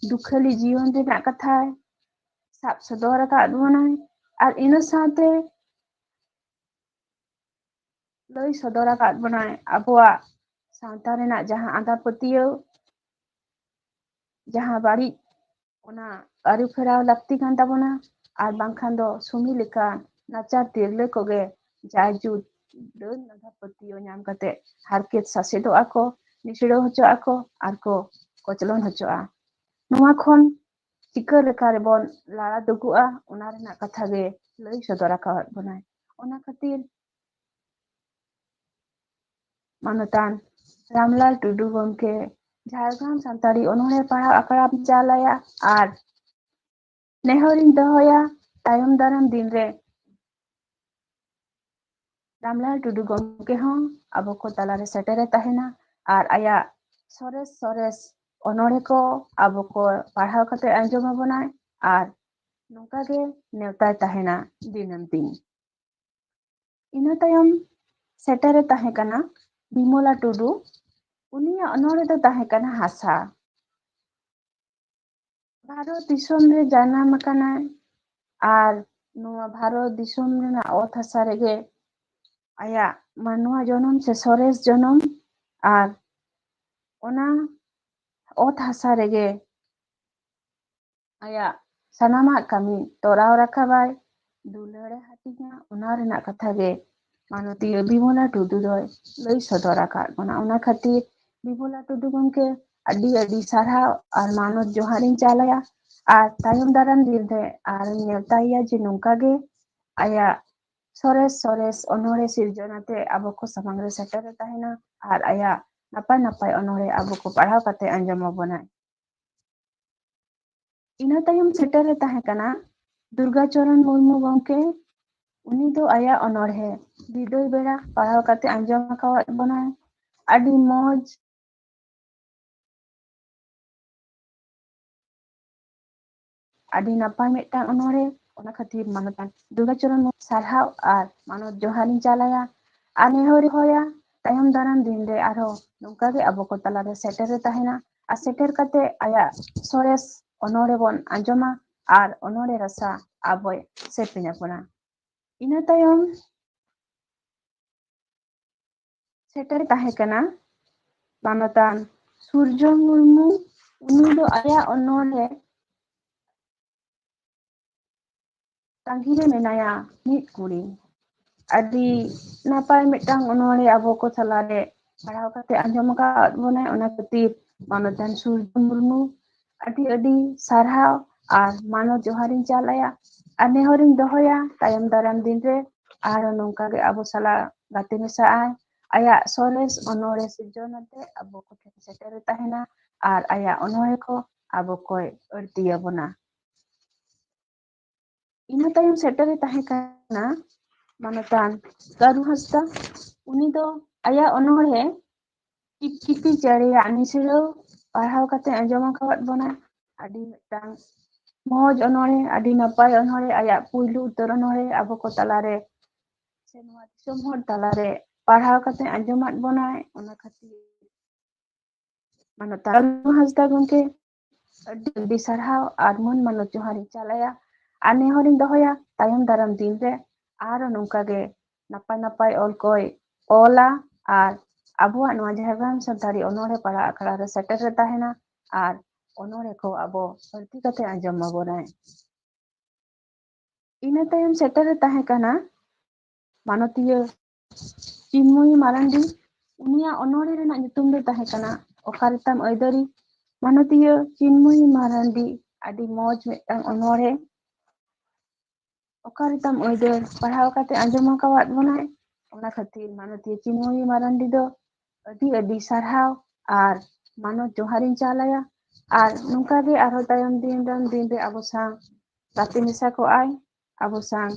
ᱫᱩᱠᱷᱟᱹᱞᱤ ᱡᱤᱭᱚᱱ ᱨᱮᱱᱟᱜ ᱠᱟᱛᱷᱟᱭ ᱥᱟᱵ ᱥᱚᱫᱚᱨ ᱟᱠᱟᱫ ᱵᱚᱱᱟᱭ᱾ ᱟᱨ ᱤᱱᱟᱹ ᱥᱟᱶᱛᱮ ᱞᱟᱹᱭ ᱥᱚᱫᱚᱨ ᱟᱠᱟᱫ ᱵᱚᱱᱟᱭ ᱟᱵᱚᱣᱟᱜ ᱥᱟᱶᱛᱟ ᱨᱮᱱᱟᱜ ᱡᱟᱦᱟᱸ ᱟᱸᱫᱷᱟ ᱯᱟᱹᱛᱭᱟᱹᱣ, ᱡᱟᱦᱟᱸ ᱵᱟᱹᱲᱤᱡ, ᱚᱱᱟ ᱟᱹᱨᱩ ᱯᱷᱮᱨᱟᱣ ᱞᱟᱹᱠᱛᱤ ᱠᱟᱱ ᱛᱟᱵᱚᱱᱟ᱾ ᱟᱨ ᱵᱟᱝᱠᱷᱟᱱ ᱫᱚ ᱥᱩᱢᱤ ᱞᱮᱠᱟ ᱱᱟᱪᱟᱨ ᱛᱤᱨᱞᱟᱹ ᱠᱚᱜᱮ ᱡᱟᱭᱡᱩᱜᱽ ᱰᱟᱹᱱ ᱟᱸᱫᱷᱟ ᱯᱟᱹᱛᱭᱟᱹᱣ ᱧᱟᱢ ᱠᱟᱛᱮ ᱦᱟᱨᱠᱮᱛ ᱥᱟᱥᱮᱛᱚᱜᱼᱟ ᱠᱚ, ᱱᱤᱥᱲᱟᱹᱣ ᱦᱚᱪᱚᱜᱼᱟ ᱠᱚ ᱟᱨ ᱠᱚ ᱠᱚᱪᱞᱚᱱ ᱦᱚᱪᱚᱜᱼᱟ᱾ ᱱᱚᱣᱟ ᱠᱷᱚᱱ ᱪᱤᱠᱟᱹ ᱞᱮᱠᱟ ᱨᱮᱵᱚᱱ ᱞᱟᱲᱟ ᱫᱩᱜᱩᱜᱼᱟ, ᱚᱱᱟ ᱨᱮᱱᱟᱜ ᱠᱟᱛᱷᱟ ᱜᱮ ᱞᱟᱹᱭ ᱥᱚᱫᱚᱨ ᱟᱠᱟᱣᱟᱫ ᱵᱚᱱᱟᱭ᱾ ᱚᱱᱟ ᱠᱷᱟᱹᱛᱤᱨ ᱢᱟᱱᱚᱛᱟᱱ ᱨᱟᱢᱞᱟᱞ ᱴᱩᱰᱩ ᱜᱚᱢᱠᱮ ᱡᱷᱟᱲᱜᱨᱟᱢ ᱥᱟᱱᱛᱟᱲᱤ ᱚᱱᱚᱬᱦᱮ ᱯᱟᱲᱦᱟᱣ ᱟᱠᱷᱲᱟᱢ ᱪᱟᱞᱟᱭᱟ ᱟᱨ ᱱᱮᱦᱚᱨᱤᱧ ᱫᱚᱦᱚᱭᱟ, ᱛᱟᱭᱚᱢ ᱫᱟᱨᱟᱢ ᱫᱤᱱ ᱨᱮ ᱨᱟᱢᱞᱟᱞ ᱴᱩᱰᱩ ᱜᱚᱢᱠᱮ ᱦᱚᱸ ᱟᱵᱚ ᱠᱚ ᱛᱟᱞᱟᱨᱮ ᱥᱮᱴᱮᱨᱮ ᱛᱟᱦᱮᱱᱟ ᱟᱨ ᱟᱭᱟᱜ ᱥᱚᱨᱮᱥ ᱥᱚᱨᱮᱥ ᱚᱱᱚᱬᱦᱮ ᱠᱚ ᱟᱵᱚ ᱠᱚ ᱯᱟᱲᱦᱟᱣ ᱠᱟᱛᱮ ᱟᱸᱡᱚᱢ ᱟᱵᱚᱱᱟᱭ ᱟᱨ ᱱᱚᱝᱠᱟ ᱜᱮ ᱱᱮᱣᱛᱟᱭ ᱛᱟᱦᱮᱱᱟ ᱫᱤᱱᱟᱹᱢ ᱫᱤᱱ᱾ ᱤᱱᱟᱹ ᱛᱟᱭᱚᱢ ᱥᱮᱴᱮᱨᱮ ᱛᱟᱦᱮᱸ ᱠᱟᱱᱟ ᱵᱤᱢᱚᱞᱟ ᱴᱩᱰᱩ᱾ ᱩᱱᱤᱭᱟᱜ ᱚᱱᱚᱬᱦᱮ ᱫᱚ ᱛᱟᱦᱮᱸ ᱠᱟᱱᱟ ᱦᱟᱥᱟ᱾ ᱵᱷᱟᱨᱚᱛ ᱫᱤᱥᱚᱢ ᱨᱮ ᱡᱟᱱᱟᱢ ᱟᱠᱟᱱᱟᱭ ᱟᱨ ᱱᱚᱣᱟ ᱵᱷᱟᱨᱚᱛ ᱫᱤᱥᱚᱢ ᱨᱮᱱᱟᱜ ᱚᱛ ᱦᱟᱥᱟ ᱨᱮᱜᱮ ᱟᱭᱟᱜ ᱢᱟᱱᱣᱟ ᱡᱚᱱᱚᱢ ᱥᱮ ᱥᱚᱨᱮᱥ ᱡᱚᱱᱚᱢ ᱟᱨ ᱚᱱᱟ ᱚᱛ ᱦᱟᱥᱟ ᱨᱮᱜᱮ ᱟᱭᱟᱜ ᱥᱟᱱᱟᱢᱟᱜ ᱠᱟᱹᱢᱤ ᱛᱚᱨᱟᱣ ᱨᱟᱠᱟᱵᱟᱭ, ᱫᱩᱞᱟᱹᱲᱮ ᱦᱟᱹᱴᱤᱧᱟ, ᱚᱱᱟ ᱨᱮᱱᱟᱜ ᱠᱟᱛᱷᱟ ᱜᱮ ᱢᱟᱱᱚᱛᱤᱭᱟᱹ ᱵᱤᱢᱚᱞᱟ ᱴᱩᱰᱩ ᱫᱚᱭ ᱞᱟᱹᱭ ᱥᱚᱫᱚᱨ ᱟᱠᱟᱫ ᱵᱚᱱᱟ᱾ ᱚᱱᱟ ᱠᱷᱟᱹᱛᱤᱨ ᱵᱤᱢᱚᱞᱟ ᱴᱩᱰᱩ ᱜᱚᱢᱠᱮ ᱟᱹᱰᱤ ᱟᱹᱰᱤ ᱥᱟᱨᱦᱟᱣ ᱟᱨ ᱢᱟᱱᱚᱛ ᱡᱚᱦᱟᱨᱤᱧ ᱪᱟᱞᱟᱭᱟ᱾ ᱟᱨ ᱛᱟᱭᱚᱢ ᱫᱟᱨᱟᱢ ᱫᱤᱱ ᱨᱮ ᱟᱨᱤᱧ ᱱᱮᱣᱛᱟᱭᱮᱭᱟ ᱡᱮ ᱱᱚᱝᱠᱟ ᱜᱮ ᱟᱭᱟᱜ ᱥᱚᱨᱮᱥ ᱥᱚᱨᱮᱥ ᱚᱱᱚᱬᱦᱮ ᱥᱤᱨᱡᱚᱱ ᱟᱛᱮ ᱟᱵᱚ ᱠᱚ ᱥᱟᱢᱟᱝ ᱨᱮ ᱥᱮᱴᱮᱨᱮ ᱛᱟᱦᱮᱱᱟ ᱟᱨ ᱟᱭᱟᱜ ᱱᱟᱯᱟᱭ ᱱᱟᱯᱟᱭ ᱚᱱᱚᱬᱦᱮ ᱟᱵᱚ ᱠᱚ ᱯᱟᱲᱦᱟᱣ ᱠᱟᱛᱮ ᱟᱸᱡᱚᱢ ᱟᱵᱚᱱᱟᱭ᱾ ᱤᱱᱟᱹ ᱛᱟᱭᱚᱢ ᱥᱮᱴᱮᱨᱮ ᱛᱟᱦᱮᱸ ᱠᱟᱱᱟ ᱫᱩᱨᱜᱟᱪᱚᱨᱚᱱ ᱢᱩᱨᱢᱩ ᱜᱚᱢᱠᱮ᱾ ᱩᱱᱤ ᱫᱚ ᱟᱭᱟᱜ ᱚᱱᱚᱬᱦᱮ ᱵᱤᱫᱟᱹᱭ ᱵᱮᱲᱟ ᱯᱟᱲᱦᱟᱣ ᱠᱟᱛᱮ ᱟᱸᱡᱚᱢ ᱟᱠᱟᱣᱟᱫ ᱵᱚᱱᱟᱭ᱾ ᱟᱹᱰᱤ ᱢᱚᱡᱽ, ᱟᱹᱰᱤ ᱱᱟᱯᱟᱭ ᱢᱤᱫᱴᱟᱝ ᱚᱱᱚᱬᱦᱮ᱾ ᱚᱱᱟ ᱠᱷᱟᱹᱛᱤᱨ ᱢᱟᱱᱚᱛᱟᱱ ᱫᱩᱨᱜᱟᱪᱚᱨᱚᱱ ᱢᱩᱨᱢᱩ ᱥᱟᱨᱦᱟᱣ ᱟᱨ ᱢᱟᱱᱚᱛ ᱡᱚᱦᱟᱨᱤᱧ ᱪᱟᱞᱟᱭᱟ ᱟᱨ ᱱᱮᱦᱚᱨᱤᱧ ᱦᱚᱦᱚᱭᱟ ᱛᱟᱭᱚᱢ ᱫᱟᱨᱟᱢ ᱫᱤᱱ ᱨᱮ ᱟᱨᱦᱚᱸ ᱱᱚᱝᱠᱟ ᱜᱮ ᱟᱵᱚ ᱠᱚ ᱛᱟᱞᱟᱨᱮ ᱥᱮᱴᱮᱨᱮ ᱛᱟᱦᱮᱱᱟ ᱟᱨ ᱥᱮᱴᱮᱨ ᱠᱟᱛᱮ ᱟᱭᱟᱜ ᱥᱚᱨᱮᱥ ᱚᱱᱚᱬᱦᱮ ᱵᱚᱱ ᱟᱸᱡᱚᱢᱟ ᱟᱨ ᱚᱱᱚᱬᱦᱮ ᱨᱟᱥᱟ ᱟᱵᱚᱭ ᱥᱮᱯᱮᱧ ᱟᱵᱚᱱᱟ᱾ ᱤᱱᱟᱹ ᱛᱟᱭᱚᱢ ᱥᱮᱴᱮᱨ ᱛᱟᱦᱮᱸ ᱠᱟᱱᱟ ᱢᱟᱱᱚᱛᱟᱱ ᱥᱩᱨᱡᱚ ᱢᱩᱨᱢᱩ᱾ ᱩᱱᱤ ᱫᱚ ᱟᱭᱟᱜ ᱚᱱᱚᱬᱦᱮ ᱛᱟᱺᱜᱤ ᱨᱮ ᱢᱮᱱᱟᱭᱟ ᱢᱤᱫ ᱠᱩᱲᱤ᱾ ᱟᱹᱰᱤ ᱱᱟᱯᱟᱭ ᱢᱤᱫᱴᱟᱝ ᱚᱱᱚᱬᱦᱮ ᱟᱵᱚ ᱠᱚ ᱛᱟᱞᱟᱨᱮ ᱯᱟᱲᱦᱟᱣ ᱠᱟᱛᱮ ᱟᱸᱡᱚᱢ ᱟᱠᱟᱫ ᱵᱚᱱᱟᱭ᱾ ᱚᱱᱟ ᱠᱷᱟᱹᱛᱤᱨ ᱢᱟᱱᱚᱛᱟᱱ ᱥᱩᱨᱡᱚ ᱢᱩᱨᱢᱩ ᱟᱹᱰᱤ ᱟᱹᱰᱤ ᱥᱟᱨᱦᱟᱣ ᱟᱨ ᱢᱟᱱᱚᱛ ᱡᱚᱦᱟᱨᱤᱧ ᱪᱟᱞ ᱟᱭᱟ᱾ ᱟᱨ ᱱᱮᱦᱚᱨᱤᱧ ᱫᱚᱦᱚᱭᱟ ᱛᱟᱭᱚᱢ ᱫᱟᱨᱟᱢ ᱫᱤᱱ ᱨᱮ ᱟᱨᱦᱚᱸ ᱱᱚᱝᱠᱟ ᱜᱮ ᱟᱵᱚ ᱥᱟᱞᱟᱜ ᱜᱟᱛᱮ ᱢᱮᱥᱟᱜ ᱟᱭ᱾ ᱟᱭᱟᱜ ᱥᱚᱨᱮᱥ ᱚᱱᱚᱬᱦᱮ ᱥᱤᱨᱡᱚᱱ ᱟᱛᱮ ᱟᱵᱚ ᱠᱚᱴᱷᱮᱱ ᱥᱮᱴᱮᱨ ᱮ ᱛᱟᱦᱮᱱᱟ ᱟᱨ ᱟᱭᱟᱜ ᱚᱱᱚᱬᱦᱮ ᱠᱚ ᱟᱵᱚ ᱠᱚᱭ ᱟᱹᱲᱛᱤᱭᱟᱵᱚᱱᱟ᱾ ᱤᱱᱟᱹ ᱛᱟᱭᱚᱢ ᱥᱮᱴᱮᱨᱮ ᱛᱟᱦᱮᱸ ᱠᱟᱱᱟ ᱢᱟᱱᱚᱛᱟᱱ ᱠᱟᱹᱨᱩ ᱦᱟᱸᱥᱫᱟ᱾ ᱩᱱᱤ ᱫᱚ ᱟᱭᱟᱜ ᱚᱱᱚᱬᱦᱮ ᱴᱤᱯ ᱴᱤᱯᱤ ᱪᱮᱬᱮᱭᱟᱜ ᱱᱤᱥᱲᱟᱹᱣ ᱯᱟᱲᱦᱟᱣ ᱠᱟᱛᱮ ᱟᱸᱡᱚᱢ ᱟᱠᱟᱫ ᱵᱚᱱᱟ᱾ ᱟᱹᱰᱤ ᱢᱤᱫᱴᱟᱝ ᱢᱚᱡᱽ ᱚᱱᱚᱬᱦᱮ, ᱟᱹᱰᱤ ᱱᱟᱯᱟᱭ ᱚᱱᱚᱬᱦᱮ, ᱟᱭᱟᱜ ᱯᱩᱭᱞᱩ ᱩᱛᱟᱹᱨ ᱚᱱᱚᱬᱦᱮ ᱟᱵᱚ ᱠᱚ ᱛᱟᱞᱟᱨᱮ ᱥᱮ ᱱᱚᱣᱟ ᱫᱤᱥᱚᱢ ᱦᱚᱲ ᱛᱟᱞᱟᱨᱮ ᱯᱟᱲᱦᱟᱣ ᱠᱟᱛᱮ ᱟᱸᱡᱚᱢᱟᱫ ᱵᱚᱱᱟᱭ᱾ ᱚᱱᱟ ᱠᱷᱟᱹᱛᱤᱨ ᱢᱟᱱᱚᱛᱟᱱ ᱦᱟᱸᱥᱫᱟ ᱜᱚᱢᱠᱮ ᱟᱹᱰᱤ ᱟᱹᱰᱤ ᱥᱟᱨᱦᱟᱣ ᱟᱨ ᱢᱟᱹᱱ ᱢᱟᱱᱚᱛ ᱡᱚᱦᱟᱨᱤᱧ ᱪᱟᱞ ᱟᱭᱟ᱾ ᱟᱨ ᱱᱮᱦᱚᱨᱤᱧ ᱫᱚᱦᱚᱭᱟ ᱛᱟᱭᱚᱢ ᱫᱟᱨᱟᱢ ᱫᱤᱱ ᱨᱮ ᱟᱨᱚ ᱱᱚᱝᱠᱟ ᱜᱮ ᱱᱟᱯᱟᱭ ᱱᱟᱯᱟᱭ ᱚᱞ ᱠᱚᱭ ᱚᱞᱟ ᱟᱨ ᱟᱵᱚᱣᱟᱜ ᱱᱚᱣᱟ ᱡᱷᱟᱲᱜᱨᱟᱢ ᱥᱟᱱᱛᱟᱲᱤ ᱚᱱᱚᱬᱦᱮ ᱯᱟᱲᱦᱟᱣ ᱟᱠᱷᱲᱟ ᱨᱮ ᱥᱮᱴᱮᱨ ᱨᱮ ᱛᱟᱦᱮᱱᱟ ᱟᱨ ᱚᱱᱚᱬᱦᱮ ᱠᱚ ᱟᱵᱚ ᱵᱟᱹᱲᱛᱤ ᱠᱟᱛᱮ ᱟᱸᱡᱚᱢ ᱟᱵᱚᱱᱟᱭ᱾ ᱤᱱᱟᱹ ᱛᱟᱭᱚᱢ ᱥᱮᱴᱮᱨ ᱨᱮ ᱛᱟᱦᱮᱸ ᱠᱟᱱᱟ ᱢᱟᱱᱚᱛᱤᱭᱟᱹ ᱪᱤᱱᱢᱚᱭᱤ ᱢᱟᱨᱟᱱᱰᱤ᱾ ᱩᱱᱤᱭᱟᱜ ᱚᱱᱚᱬᱦᱮ ᱨᱮᱱᱟᱜ ᱧᱩᱛᱩᱢ ᱫᱚ ᱛᱟᱦᱮᱸ ᱠᱟᱱᱟ ᱚᱠᱟ ᱨᱮᱛᱟᱢ ᱟᱹᱭᱫᱟᱹᱨᱤ᱾ ᱢᱟᱱᱚᱛᱤᱭᱟᱹ ᱪᱤᱱᱢᱚᱭᱤ ᱢᱟᱨᱟᱱᱰᱤ ᱟᱹᱰᱤ ᱢᱚᱡᱽ ᱢᱤᱫᱴᱟᱝ ᱚᱱᱚᱬᱦᱮ᱾ ᱚᱠᱟ ᱨᱮᱛᱟᱢ ᱟᱹᱭᱫᱟᱹᱨ ᱯᱟᱲᱦᱟᱣ ᱠᱟᱛᱮ ᱟᱸᱡᱚᱢ ᱟᱠᱟᱣᱟᱫ ᱵᱚᱱᱟᱭ᱾ ᱚᱱᱟ ᱠᱷᱟᱹᱛᱤᱨ ᱢᱟᱱᱚᱛᱤᱭᱟᱹ ᱪᱤᱱᱢᱚᱭᱤ ᱢᱟᱨᱟᱱᱰᱤ ᱫᱚ ᱟᱹᱰᱤ ᱟᱹᱰᱤ ᱥᱟᱨᱦᱟᱣ ᱟᱨ ᱢᱟᱱᱚᱛ ᱡᱚᱦᱟᱨᱤᱧ ᱪᱟᱞ ᱟᱭᱟ᱾ ᱟᱨ ᱱᱚᱝᱠᱟ ᱜᱮ ᱟᱨᱦᱚᱸ ᱛᱟᱭᱚᱢ ᱫᱤᱱ ᱨᱮᱱ ᱫᱤᱱ ᱨᱮ ᱟᱵᱚ ᱥᱟᱶ ᱜᱟᱛᱮ ᱢᱮᱥᱟ ᱠᱚᱜᱼᱟᱭ, ᱟᱵᱚ ᱥᱟᱶ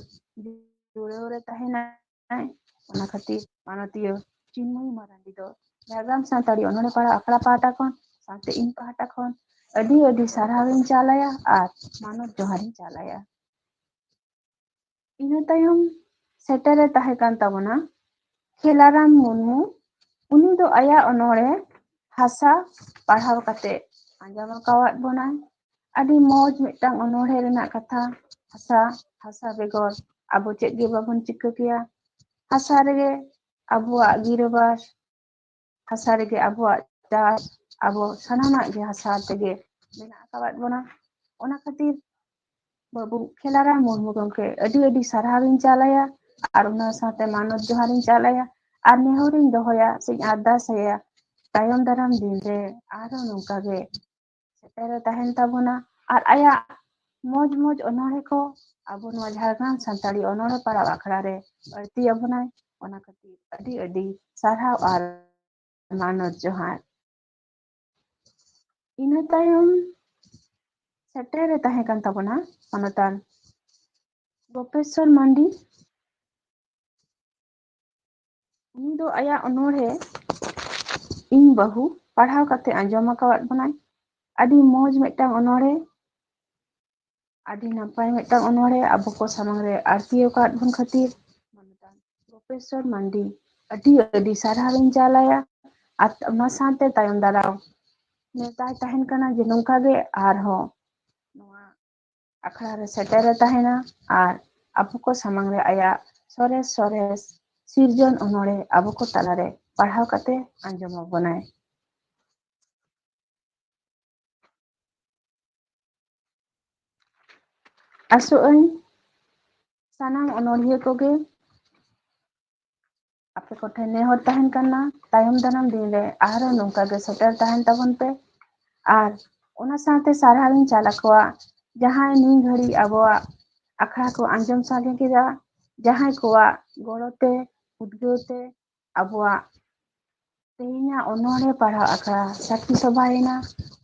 ᱡᱩᱲᱟᱹᱣ ᱨᱮ ᱛᱟᱦᱮᱱᱟᱭ᱾ ᱚᱱᱟ ᱠᱷᱟᱹᱛᱤᱨ ᱢᱟᱱᱚᱛᱤᱭᱟᱹ ᱪᱤᱱᱢᱚᱭᱤ ᱢᱟᱨᱟᱱᱰᱤ ᱫᱚ ᱡᱷᱟᱲᱜᱨᱟᱢ ᱥᱟᱱᱛᱟᱲᱤ ᱚᱱᱚᱬᱦᱮ ᱯᱟᱲᱦᱟᱣ ᱟᱠᱷᱲᱟ ᱯᱟᱦᱴᱟ ᱠᱷᱚᱱ ᱥᱟᱶᱛᱮ ᱤᱧ ᱯᱟᱦᱴᱟ ᱠᱷᱚᱱ ᱟᱹᱰᱤ ᱟᱹᱰᱤ ᱥᱟᱨᱦᱟᱣᱤᱧ ᱪᱟᱞ ᱟᱭᱟ ᱟᱨ ᱢᱟᱱᱚᱛ ᱡᱚᱦᱟᱨᱤᱧ ᱪᱟᱞ ᱟᱭᱟ᱾ ᱤᱱᱟᱹ ᱛᱟᱭᱚᱢ ᱥᱮᱴᱮᱨᱮ ᱛᱟᱦᱮᱸ ᱠᱟᱱ ᱛᱟᱵᱚᱱᱟ ᱠᱷᱮᱞᱟᱨᱟᱢ ᱢᱩᱨᱢᱩ᱾ ᱩᱱᱤ ᱫᱚ ᱟᱭᱟᱜ ᱚᱱᱚᱬᱦᱮ ᱦᱟᱥᱟ ᱯᱟᱲᱦᱟᱣ ᱠᱟᱛᱮ ᱟᱸᱡᱚᱢ ᱟᱠᱟᱣᱟᱫ ᱵᱚᱱᱟᱭ᱾ ᱟᱹᱰᱤ ᱢᱚᱡᱽ ᱢᱤᱫᱴᱟᱝ ᱚᱱᱚᱬᱦᱮ ᱨᱮᱱᱟᱜ ᱠᱟᱛᱷᱟ᱾ ᱦᱟᱥᱟ, ᱦᱟᱥᱟ ᱵᱮᱜᱚᱨ ᱟᱵᱚ ᱪᱮᱫ ᱜᱮ ᱵᱟᱵᱚᱱ ᱪᱤᱠᱟᱹ ᱠᱮᱭᱟ᱾ ᱦᱟᱥᱟ ᱨᱮᱜᱮ ᱟᱵᱚᱣᱟᱜ ᱜᱤᱨᱟᱹᱵᱟᱥ, ᱦᱟᱥᱟ ᱨᱮᱜᱮ ᱟᱵᱚᱣᱟᱜ ᱪᱟᱥ, ᱟᱵᱚ ᱥᱟᱱᱟᱢᱟᱜ ᱜᱮ ᱦᱟᱥᱟ ᱛᱮᱜᱮ ᱢᱮᱱᱟᱜ ᱟᱠᱟᱫ ᱵᱚᱱᱟ᱾ ᱚᱱᱟ ᱠᱷᱟᱹᱛᱤᱨ ᱵᱟᱹᱵᱩ ᱠᱷᱮᱞᱟᱨᱟᱢ ᱢᱩᱨᱢᱩ ᱜᱚᱢᱠᱮ ᱟᱹᱰᱤ ᱟᱹᱰᱤ ᱥᱟᱨᱦᱟᱣᱤᱧ ᱪᱟᱞ ᱟᱭᱟ, ᱟᱨ ᱚᱱᱟ ᱥᱟᱶᱛᱮ ᱢᱟᱱᱚᱛ ᱡᱚᱦᱟᱨᱤᱧ ᱪᱟᱞ ᱟᱭᱟ, ᱟᱨ ᱱᱮᱦᱚᱨᱤᱧ ᱫᱚᱦᱚᱭᱟ ᱥᱮᱧ ᱟᱨᱫᱟᱥ ᱟᱭᱟ, ᱛᱟᱭᱚᱢ ᱫᱟᱨᱟᱢ ᱫᱤᱱ ᱨᱮ ᱟᱨᱦᱚᱸ ᱱᱚᱝᱠᱟ ᱜᱮ ᱥᱮᱴᱮᱨᱮ ᱛᱟᱦᱮᱱ ᱛᱟᱵᱚᱱᱟ᱾ ᱟᱨ ᱟᱭᱟᱜ ᱢᱚᱡᱽ ᱢᱚᱡᱽ ᱚᱱᱚᱬᱦᱮ ᱠᱚ ᱟᱵᱚ ᱱᱚᱣᱟ ᱡᱷᱟᱲᱜᱨᱟᱢ ᱥᱟᱱᱛᱟᱲᱤ ᱚᱱᱚᱬᱦᱮ ᱯᱟᱲᱦᱟᱣ ᱟᱠᱷᱲᱟ ᱨᱮ ᱟᱹᱲᱛᱤ ᱟᱵᱚᱱᱟᱭ᱾ ᱚᱱᱟ ᱠᱷᱟᱹᱛᱤᱨ ᱟᱹᱰᱤ ᱟᱹᱰᱤ ᱥᱟᱨᱦᱟᱣ ᱟᱨ ᱢᱟᱱᱚᱛ ᱡᱚᱦᱟᱨ᱾ ᱤᱱᱟᱹ ᱛᱟᱭᱚᱢ ᱥᱮᱴᱮᱨ ᱨᱮ ᱛᱟᱦᱮᱸ ᱠᱟᱱ ᱛᱟᱵᱚᱱᱟ ᱢᱟᱱᱚᱛᱟᱱ ᱜᱳᱯᱮᱥᱥᱚᱨ ᱢᱟᱱᱰᱤ᱾ ᱩᱱᱤ ᱫᱚ ᱟᱭᱟᱜ ᱚᱱᱚᱬᱦᱮ ᱤᱧ ᱵᱟᱹᱦᱩ ᱯᱟᱲᱦᱟᱣ ᱠᱟᱛᱮ ᱟᱸᱡᱚᱢ ᱟᱠᱟᱣᱟᱫ ᱵᱚᱱᱟᱭ᱾ ᱟᱹᱰᱤ ᱢᱚᱡᱽ ᱢᱤᱫᱴᱟᱝ ᱚᱱᱚᱬᱦᱮ, ᱟᱹᱰᱤ ᱱᱟᱯᱟᱭ ᱢᱤᱫᱴᱟᱝ ᱚᱱᱚᱬᱦᱮ ᱟᱵᱚ ᱠᱚ ᱥᱟᱢᱟᱝ ᱨᱮ ᱟᱹᱲᱛᱤ ᱟᱠᱟᱫ ᱵᱚᱱ ᱠᱷᱟᱹᱛᱤᱨ ᱢᱟᱱᱚᱛᱟᱱ ᱜᱳᱯᱮᱥᱥᱚᱨ ᱢᱟᱱᱰᱤ ᱟᱹᱰᱤ ᱟᱹᱰᱤ ᱥᱟᱨᱦᱟᱣᱤᱧ ᱪᱟᱞ ᱟᱭᱟ᱾ ᱟᱨ ᱚᱱᱟ ᱥᱟᱶᱛᱮ ᱛᱟᱭᱚᱢ ᱫᱟᱨᱟᱢ ᱱᱮᱣᱛᱟᱭ ᱛᱟᱦᱮᱱ ᱠᱟᱱᱟ ᱡᱮ ᱱᱚᱝᱠᱟ ᱜᱮ ᱟᱨᱦᱚᱸ ᱱᱚᱣᱟ ᱟᱠᱷᱲᱟ ᱨᱮ ᱥᱮᱴᱮᱨᱮ ᱛᱟᱦᱮᱱᱟ ᱟᱨ ᱟᱵᱚ ᱠᱚ ᱥᱟᱢᱟᱝ ᱨᱮ ᱟᱭᱟᱜ ᱥᱚᱨᱮᱥ ᱥᱚᱨᱮᱥ ᱥᱤᱨᱡᱚᱱ ᱚᱱᱚᱬᱦᱮ ᱟᱵᱚ ᱠᱚ ᱛᱟᱞᱟᱨᱮ ᱯᱟᱲᱦᱟᱣ ᱠᱟᱛᱮ ᱟᱸᱡᱚᱢ ᱟᱵᱚᱱᱟᱭ᱾ ᱟᱥᱚᱜ ᱟᱹᱧ ᱥᱟᱱᱟᱢ ᱚᱱᱚᱬᱦᱤᱭᱟᱹ ᱠᱚᱜᱮ ᱟᱯᱮ ᱠᱚᱴᱷᱮᱱ ᱱᱮᱦᱚᱨ ᱛᱟᱦᱮᱱ ᱠᱟᱱᱟ, ᱛᱟᱭᱚᱢ ᱫᱟᱨᱟᱢ ᱫᱤᱱ ᱨᱮ ᱟᱨᱦᱚᱸ ᱱᱚᱝᱠᱟ ᱜᱮ ᱥᱮᱴᱮᱨ ᱛᱟᱦᱮᱱ ᱛᱟᱵᱚᱱ ᱯᱮ᱾ ᱟᱨ ᱚᱱᱟ ᱥᱟᱶᱛᱮ ᱥᱟᱨᱦᱟᱣᱤᱧ ᱪᱟᱞ ᱟᱠᱚᱣᱟ ᱡᱟᱦᱟᱸᱭ ᱱᱤᱭᱟᱹ ᱜᱷᱟᱹᱲᱤᱡ ᱟᱵᱚᱣᱟᱜ ᱟᱠᱷᱲᱟ ᱠᱚ ᱟᱸᱡᱚᱢ ᱥᱟᱸᱜᱮ ᱠᱮᱫᱟ, ᱡᱟᱦᱟᱸᱭ ᱠᱚᱣᱟᱜ ᱜᱚᱲᱚ ᱛᱮ, ᱩᱫᱽᱜᱟᱹᱣ ᱛᱮ ᱟᱵᱚᱣᱟᱜ ᱛᱮᱦᱮᱧᱟᱜ ᱚᱱᱚᱬᱦᱮ ᱯᱟᱲᱦᱟᱣ ᱟᱠᱷᱲᱟ ᱥᱟᱹᱠᱷᱤ ᱥᱚᱵᱷᱟᱭᱮᱱᱟ,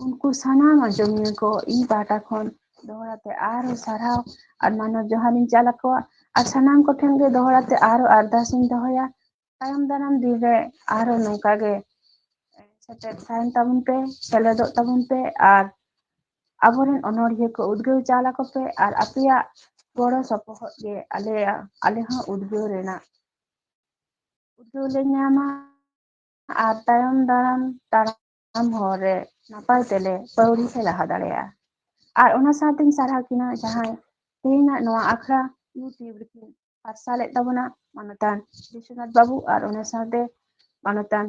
ᱩᱱᱠᱩ ᱥᱟᱱᱟᱢ ᱟᱸᱡᱚᱢᱤᱭᱟᱹ ᱠᱚ ᱤᱧ ᱯᱟᱦᱴᱟ ᱠᱷᱚᱱ ᱫᱚᱦᱲᱟ ᱛᱮ ᱟᱨᱦᱚᱸ ᱥᱟᱨᱦᱟᱣ ᱟᱨ ᱢᱟᱱᱚᱛ ᱡᱚᱦᱟᱨᱤᱧ ᱪᱟᱞ ᱟᱠᱚᱣᱟ᱾ ᱟᱨ ᱥᱟᱱᱟᱢ ᱠᱚᱴᱷᱮᱱ ᱜᱮ ᱫᱚᱦᱲᱟ ᱛᱮ ᱟᱨᱦᱚᱸ ᱟᱨᱫᱟᱥ ᱤᱧ ᱫᱚᱦᱚᱭᱟ, ᱛᱟᱭᱚᱢ ᱫᱟᱨᱟᱢ ᱫᱤᱱ ᱨᱮ ᱟᱨᱦᱚᱸ ᱱᱚᱝᱠᱟ ᱜᱮ ᱥᱮᱴᱮᱨ ᱛᱟᱦᱮᱱ ᱛᱟᱵᱚᱱ ᱯᱮ, ᱥᱮᱞᱮᱫᱚᱜ ᱛᱟᱵᱚᱱ ᱯᱮ᱾ ᱟᱨ ᱟᱵᱚᱨᱮᱱ ᱚᱱᱚᱬᱦᱤᱭᱟᱹ ᱠᱚ ᱩᱫᱽᱜᱟᱹᱣ ᱪᱟᱞ ᱟᱠᱚ ᱯᱮ, ᱟᱨ ᱟᱯᱮᱭᱟᱜ ᱜᱚᱲᱚ ᱥᱚᱯᱚᱦᱚᱫ ᱜᱮ ᱟᱞᱮᱭᱟᱜ, ᱟᱞᱮ ᱦᱚᱸ ᱩᱫᱽᱜᱟᱹᱣ ᱨᱮᱱᱟᱜ ᱩᱫᱽᱜᱟᱹᱣ ᱞᱮ ᱧᱟᱢᱟ᱾ ᱟᱨ ᱛᱟᱭᱚᱢ ᱫᱟᱨᱟᱢ ᱛᱟᱲᱟᱢ ᱦᱚᱨ ᱨᱮ ᱱᱟᱯᱟᱭ ᱛᱮᱞᱮ ᱯᱟᱹᱣᱲᱤ ᱞᱮ ᱞᱟᱦᱟ ᱫᱟᱲᱮᱭᱟᱜᱼᱟ᱾ ᱟᱨ ᱚᱱᱟ ᱥᱟᱶᱛᱮᱧ ᱥᱟᱨᱦᱟᱣ ᱠᱤᱱᱟ ᱡᱟᱦᱟᱸᱭ ᱛᱮᱦᱮᱧᱟᱜ ᱱᱚᱣᱟ ᱟᱠᱷᱲᱟ YouTube ᱨᱮᱠᱤᱱ ᱯᱟᱨᱥᱟᱞᱮᱫ ᱛᱟᱵᱚᱱᱟ, ᱢᱟᱱᱚᱛᱟᱱ ᱵᱤᱥᱣᱚᱱᱟᱛᱷ ᱵᱟᱹᱵᱩ ᱟᱨ ᱚᱱᱟ ᱥᱟᱶᱛᱮ ᱢᱟᱱᱚᱛᱟᱱ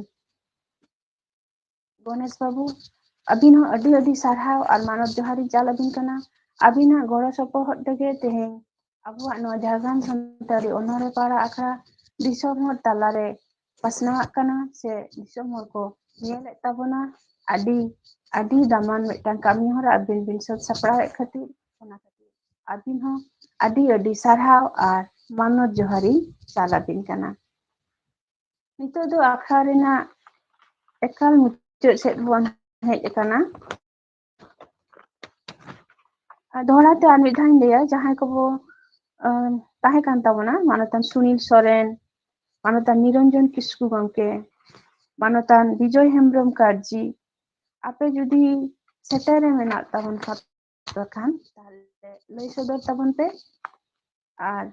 ᱜᱚᱱᱮᱥ ᱵᱟᱹᱵᱩ, ᱟᱹᱵᱤᱱ ᱦᱚᱸ ᱟᱹᱰᱤ ᱟᱹᱰᱤ ᱥᱟᱨᱦᱟᱣ ᱟᱨ ᱢᱟᱱᱚᱛ ᱡᱚᱦᱟᱨᱤᱧ ᱪᱟᱞ ᱟᱹᱵᱤᱱ ᱠᱟᱱᱟ᱾ ᱟᱹᱵᱤᱱᱟᱜ ᱜᱚᱲᱚ ᱥᱚᱯᱚᱦᱚᱫ ᱛᱮᱜᱮ ᱛᱮᱦᱮᱧ ᱟᱵᱚᱣᱟᱜ ᱱᱚᱣᱟ ᱡᱷᱟᱲᱜᱨᱟᱢ ᱥᱟᱱᱛᱟᱲᱤ ᱚᱱᱚᱬᱦᱮ ᱯᱟᱲᱟ ᱟᱠᱷᱲᱟ ᱫᱤᱥᱚᱢ ᱦᱚᱲ ᱛᱟᱞᱟᱨᱮ ᱯᱟᱥᱱᱟᱣᱟᱜ ᱠᱟᱱᱟ, ᱥᱮ ᱫᱤᱥᱚᱢ ᱦᱚᱲ ᱠᱚ ᱧᱮᱞᱮᱫ ᱛᱟᱵᱚᱱᱟ᱾ ᱟᱹᱰᱤ, ᱟᱹᱰᱤ ᱫᱟᱢᱟᱱ ᱢᱤᱫᱴᱟᱝ ᱠᱟᱹᱢᱤ ᱦᱚᱨᱟ ᱟᱹᱵᱤᱱ ᱵᱤᱱ ᱥᱟᱹᱛ ᱥᱟᱯᱲᱟᱣᱮᱫ ᱠᱷᱟᱹᱛᱤᱨ, ᱚᱱᱟ ᱠᱷᱟᱹᱛᱤᱨ ᱟᱹᱵᱤᱱ ᱦᱚᱸ ᱟᱹᱰᱤ, ᱟᱹᱰᱤ ᱥᱟᱨᱦᱟᱣ ᱟᱨ ᱢᱟᱱᱚᱛ ᱡᱚᱦᱟᱨᱤᱧ ᱪᱟᱞ ᱟᱹᱵᱤᱱ ᱠᱟᱱᱟ᱾ ᱱᱤᱛᱚᱜ ᱫᱚ ᱟᱠᱷᱲᱟ ᱨᱮᱱᱟᱜ ᱮᱠᱟᱞ ᱢᱩᱪᱟᱹᱫ ᱥᱮᱫ ᱵᱚᱱ ᱦᱮᱡ ᱟᱠᱟᱱᱟ᱾ ᱟᱨ ᱫᱚᱦᱲᱟ ᱛᱮ ᱟᱨ ᱢᱤᱫ ᱫᱷᱟᱣ ᱤᱧ ᱞᱟᱹᱭᱟ, ᱡᱟᱦᱟᱸᱭ ᱠᱚᱵᱚ, ᱟᱸ, ᱛᱟᱦᱮᱸ ᱠᱟᱱ ᱛᱟᱵᱚᱱᱟ, ᱢᱟᱱᱚᱛᱟᱱ ᱥᱩᱱᱤᱞ ᱥᱚᱨᱮᱱ, ᱢᱟᱱᱚᱛᱟᱱ ᱱᱤᱨᱚᱧᱡᱚᱱ ᱠᱤᱥᱠᱩ ᱜᱚᱢᱠᱮ, ᱢᱟᱱᱚᱛᱟᱱ ᱵᱤᱡᱚᱭ ᱦᱮᱢᱵᱨᱚᱢ ᱠᱟᱨᱡᱤ, ᱟᱯᱮ ᱡᱩᱫᱤ ᱥᱮᱴᱮᱨ ᱨᱮ ᱢᱮᱱᱟᱜ ᱛᱟᱵᱚᱱ ᱠᱷᱟᱱ, ᱠᱷᱟᱱ, ᱛᱟᱦᱞᱮ ᱞᱟᱹᱭ ᱥᱚᱫᱚᱨ ᱛᱟᱵᱚᱱ ᱯᱮ᱾ ᱟᱨ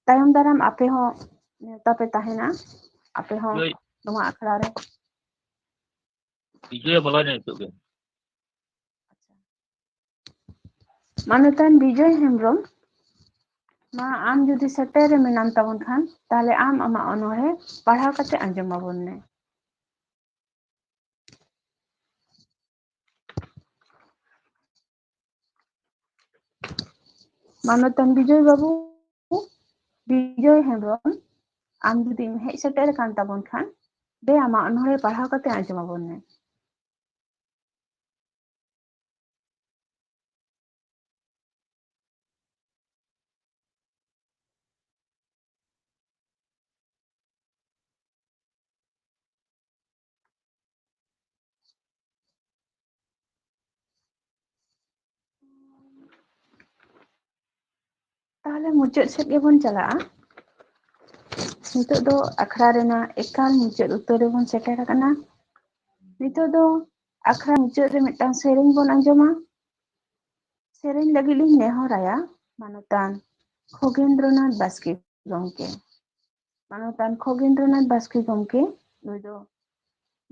ᱛᱟᱭᱚᱢ ᱫᱟᱨᱟᱢ ᱟᱯᱮ ᱦᱚᱸ ᱱᱮᱣᱛᱟ ᱯᱮ ᱛᱟᱦᱮᱱᱟ, ᱟᱯᱮ ᱦᱚᱸ ᱞᱟᱹᱭ᱾ ᱱᱚᱣᱟ ᱟᱠᱷᱲᱟ ᱨᱮ᱾ ᱵᱤᱡᱚᱭ ᱵᱚᱞᱚᱭᱮᱱᱟ ᱱᱤᱛᱚᱜ ᱜᱮ᱾ ᱢᱟᱱᱚᱛᱟᱱ ᱵᱤᱡᱚᱭ ᱦᱮᱢᱵᱨᱚᱢ, ᱢᱟ ᱟᱢ ᱡᱩᱫᱤ ᱥᱮᱴᱮᱨ ᱨᱮ ᱢᱮᱱᱟᱢ ᱛᱟᱵᱚᱱ ᱠᱷᱟᱱ, ᱛᱟᱦᱞᱮ ᱟᱢ ᱟᱢᱟᱜ ᱚᱱᱚᱬᱦᱮ ᱯᱟᱲᱦᱟᱣ ᱠᱟᱛᱮ ᱟᱸᱡᱚᱢ ᱟᱵᱚᱱ ᱢᱮ᱾ ᱢᱟᱱᱚᱛᱟᱱ ᱵᱤᱡᱚᱭ ᱵᱟᱹᱵᱩ, ᱵᱤᱡᱚᱭ ᱦᱮᱢᱵᱨᱚᱢ, ᱟᱢ ᱡᱩᱫᱤᱢ ᱦᱮᱡ ᱥᱮᱴᱮᱨ ᱟᱠᱟᱱ ᱛᱟᱵᱚᱱ ᱠᱷᱟᱱ, ᱫᱮ ᱟᱢᱟᱜ ᱚᱱᱚᱬᱦᱮ ᱯᱟᱲᱦᱟᱣ ᱠᱟᱛᱮ ᱟᱸᱡᱚᱢ ᱟᱵᱚᱱ ᱢᱮ᱾ ᱛᱟᱦᱞᱮ ᱢᱩᱪᱟᱹᱫ ᱥᱮᱫ ᱜᱮᱵᱚᱱ ᱪᱟᱞᱟᱜᱼᱟ᱾ ᱱᱤᱛᱚᱜ ᱫᱚ ᱟᱠᱷᱲᱟ ᱨᱮᱱᱟᱜ ᱮᱠᱟᱞ ᱢᱩᱪᱟᱹᱫ ᱩᱛᱟᱹᱨ ᱨᱮᱵᱚᱱ ᱥᱮᱴᱮᱨ ᱟᱠᱟᱱᱟ᱾ ᱱᱤᱛᱚᱜ ᱫᱚ ᱟᱠᱷᱲᱟ ᱢᱩᱪᱟᱹᱫ ᱨᱮ ᱢᱤᱫᱴᱟᱝ ᱥᱮᱨᱮᱧ ᱵᱚᱱ ᱟᱸᱡᱚᱢᱟ᱾ ᱥᱮᱨᱮᱧ ᱞᱟᱹᱜᱤᱫ ᱞᱤᱧ ᱱᱮᱦᱚᱨᱟᱭᱟ ᱢᱟᱱᱚᱛᱟᱱ ᱠᱷᱚᱜᱮᱱᱫᱨᱚᱱᱟᱛᱷ ᱵᱟᱥᱠᱮ ᱜᱚᱢᱠᱮ᱾ ᱢᱟᱱᱚᱛᱟᱱ ᱠᱷᱚᱜᱮᱱᱫᱨᱚᱱᱟᱛᱷ ᱵᱟᱥᱠᱮ ᱜᱚᱢᱠᱮ ᱱᱩᱭ ᱫᱚ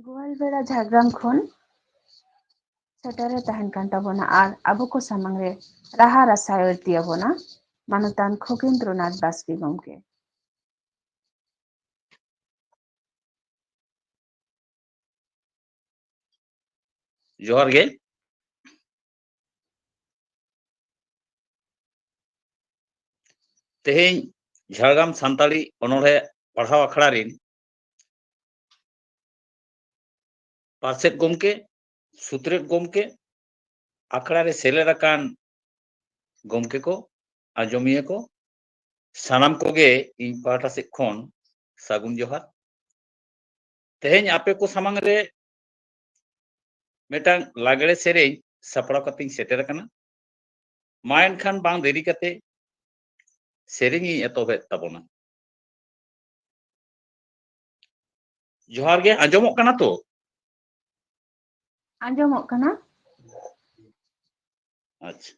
ᱜᱳᱣᱟᱞᱵᱮᱲᱟ ᱡᱷᱟᱲᱜᱨᱟᱢ ᱠᱷᱚᱱ ᱥᱮᱴᱮᱨ ᱮ ᱛᱟᱦᱮᱱ ᱠᱟᱱ ᱛᱟᱵᱚᱱᱟ ᱟᱨ ᱟᱵᱚ ᱠᱚ ᱥᱟᱢᱟᱝ ᱨᱮ ᱨᱟᱦᱟ ᱨᱟᱥᱟᱭ ᱟᱹᱲᱛᱤ ᱟᱵᱚᱱᱟ ᱢᱟᱱᱚᱛᱟᱱ ᱠᱷᱚᱜᱮᱱᱫᱨᱚᱱᱟᱛᱷ ᱵᱟᱥᱠᱮ ᱜᱚᱢᱠᱮ᱾ ᱡᱚᱦᱟᱨ ᱜᱮ᱾ ᱛᱮᱦᱮᱧ ᱡᱷᱟᱲᱜᱨᱟᱢ ᱥᱟᱱᱛᱟᱲᱤ ᱚᱱᱚᱬᱦᱮ ᱯᱟᱲᱦᱟᱣ ᱟᱠᱷᱲᱟ ᱨᱤᱱ ᱯᱟᱨᱥᱮᱛ ᱜᱚᱢᱠᱮ, ᱥᱩᱛᱨᱮᱛ ᱜᱚᱢᱠᱮ, ᱟᱠᱷᱲᱟ ᱨᱮ ᱥᱮᱞᱮᱫ ᱟᱠᱟᱱ ᱜᱚᱢᱠᱮ ᱠᱚ, ᱟᱸᱡᱚᱢᱤᱭᱟᱹ ᱠᱚ, ᱥᱟᱱᱟᱢ ᱠᱚᱜᱮ ᱤᱧ ᱯᱟᱦᱴᱟ ᱥᱮᱫ ᱠᱷᱚᱱ ᱥᱟᱹᱜᱩᱱ ᱡᱚᱦᱟᱨ᱾ ᱛᱮᱦᱮᱧ ᱟᱯᱮ ᱠᱚ ᱥᱟᱢᱟᱝ ᱨᱮ ᱢᱤᱫᱴᱟᱝ ᱞᱟᱜᱽᱲᱮ ᱥᱮᱨᱮᱧ ᱥᱟᱯᱲᱟᱣ ᱠᱟᱛᱮᱧ ᱥᱮᱴᱮᱨ ᱟᱠᱟᱱᱟ᱾ ᱢᱟ ᱮᱱᱠᱷᱟᱱ ᱵᱟᱝ ᱫᱮᱨᱤ ᱠᱟᱛᱮ ᱥᱮᱨᱮᱧ ᱤᱧ ᱮᱛᱚᱦᱚᱵᱮᱫ ᱛᱟᱵᱚᱱᱟ᱾ ᱡᱚᱦᱟᱨ ᱜᱮ, ᱟᱸᱡᱚᱢᱚᱜ ᱠᱟᱱᱟ ᱛᱚ? ᱟᱸᱡᱚᱢᱚᱜ ᱠᱟᱱᱟ᱾ ᱟᱪᱪᱷᱟ᱾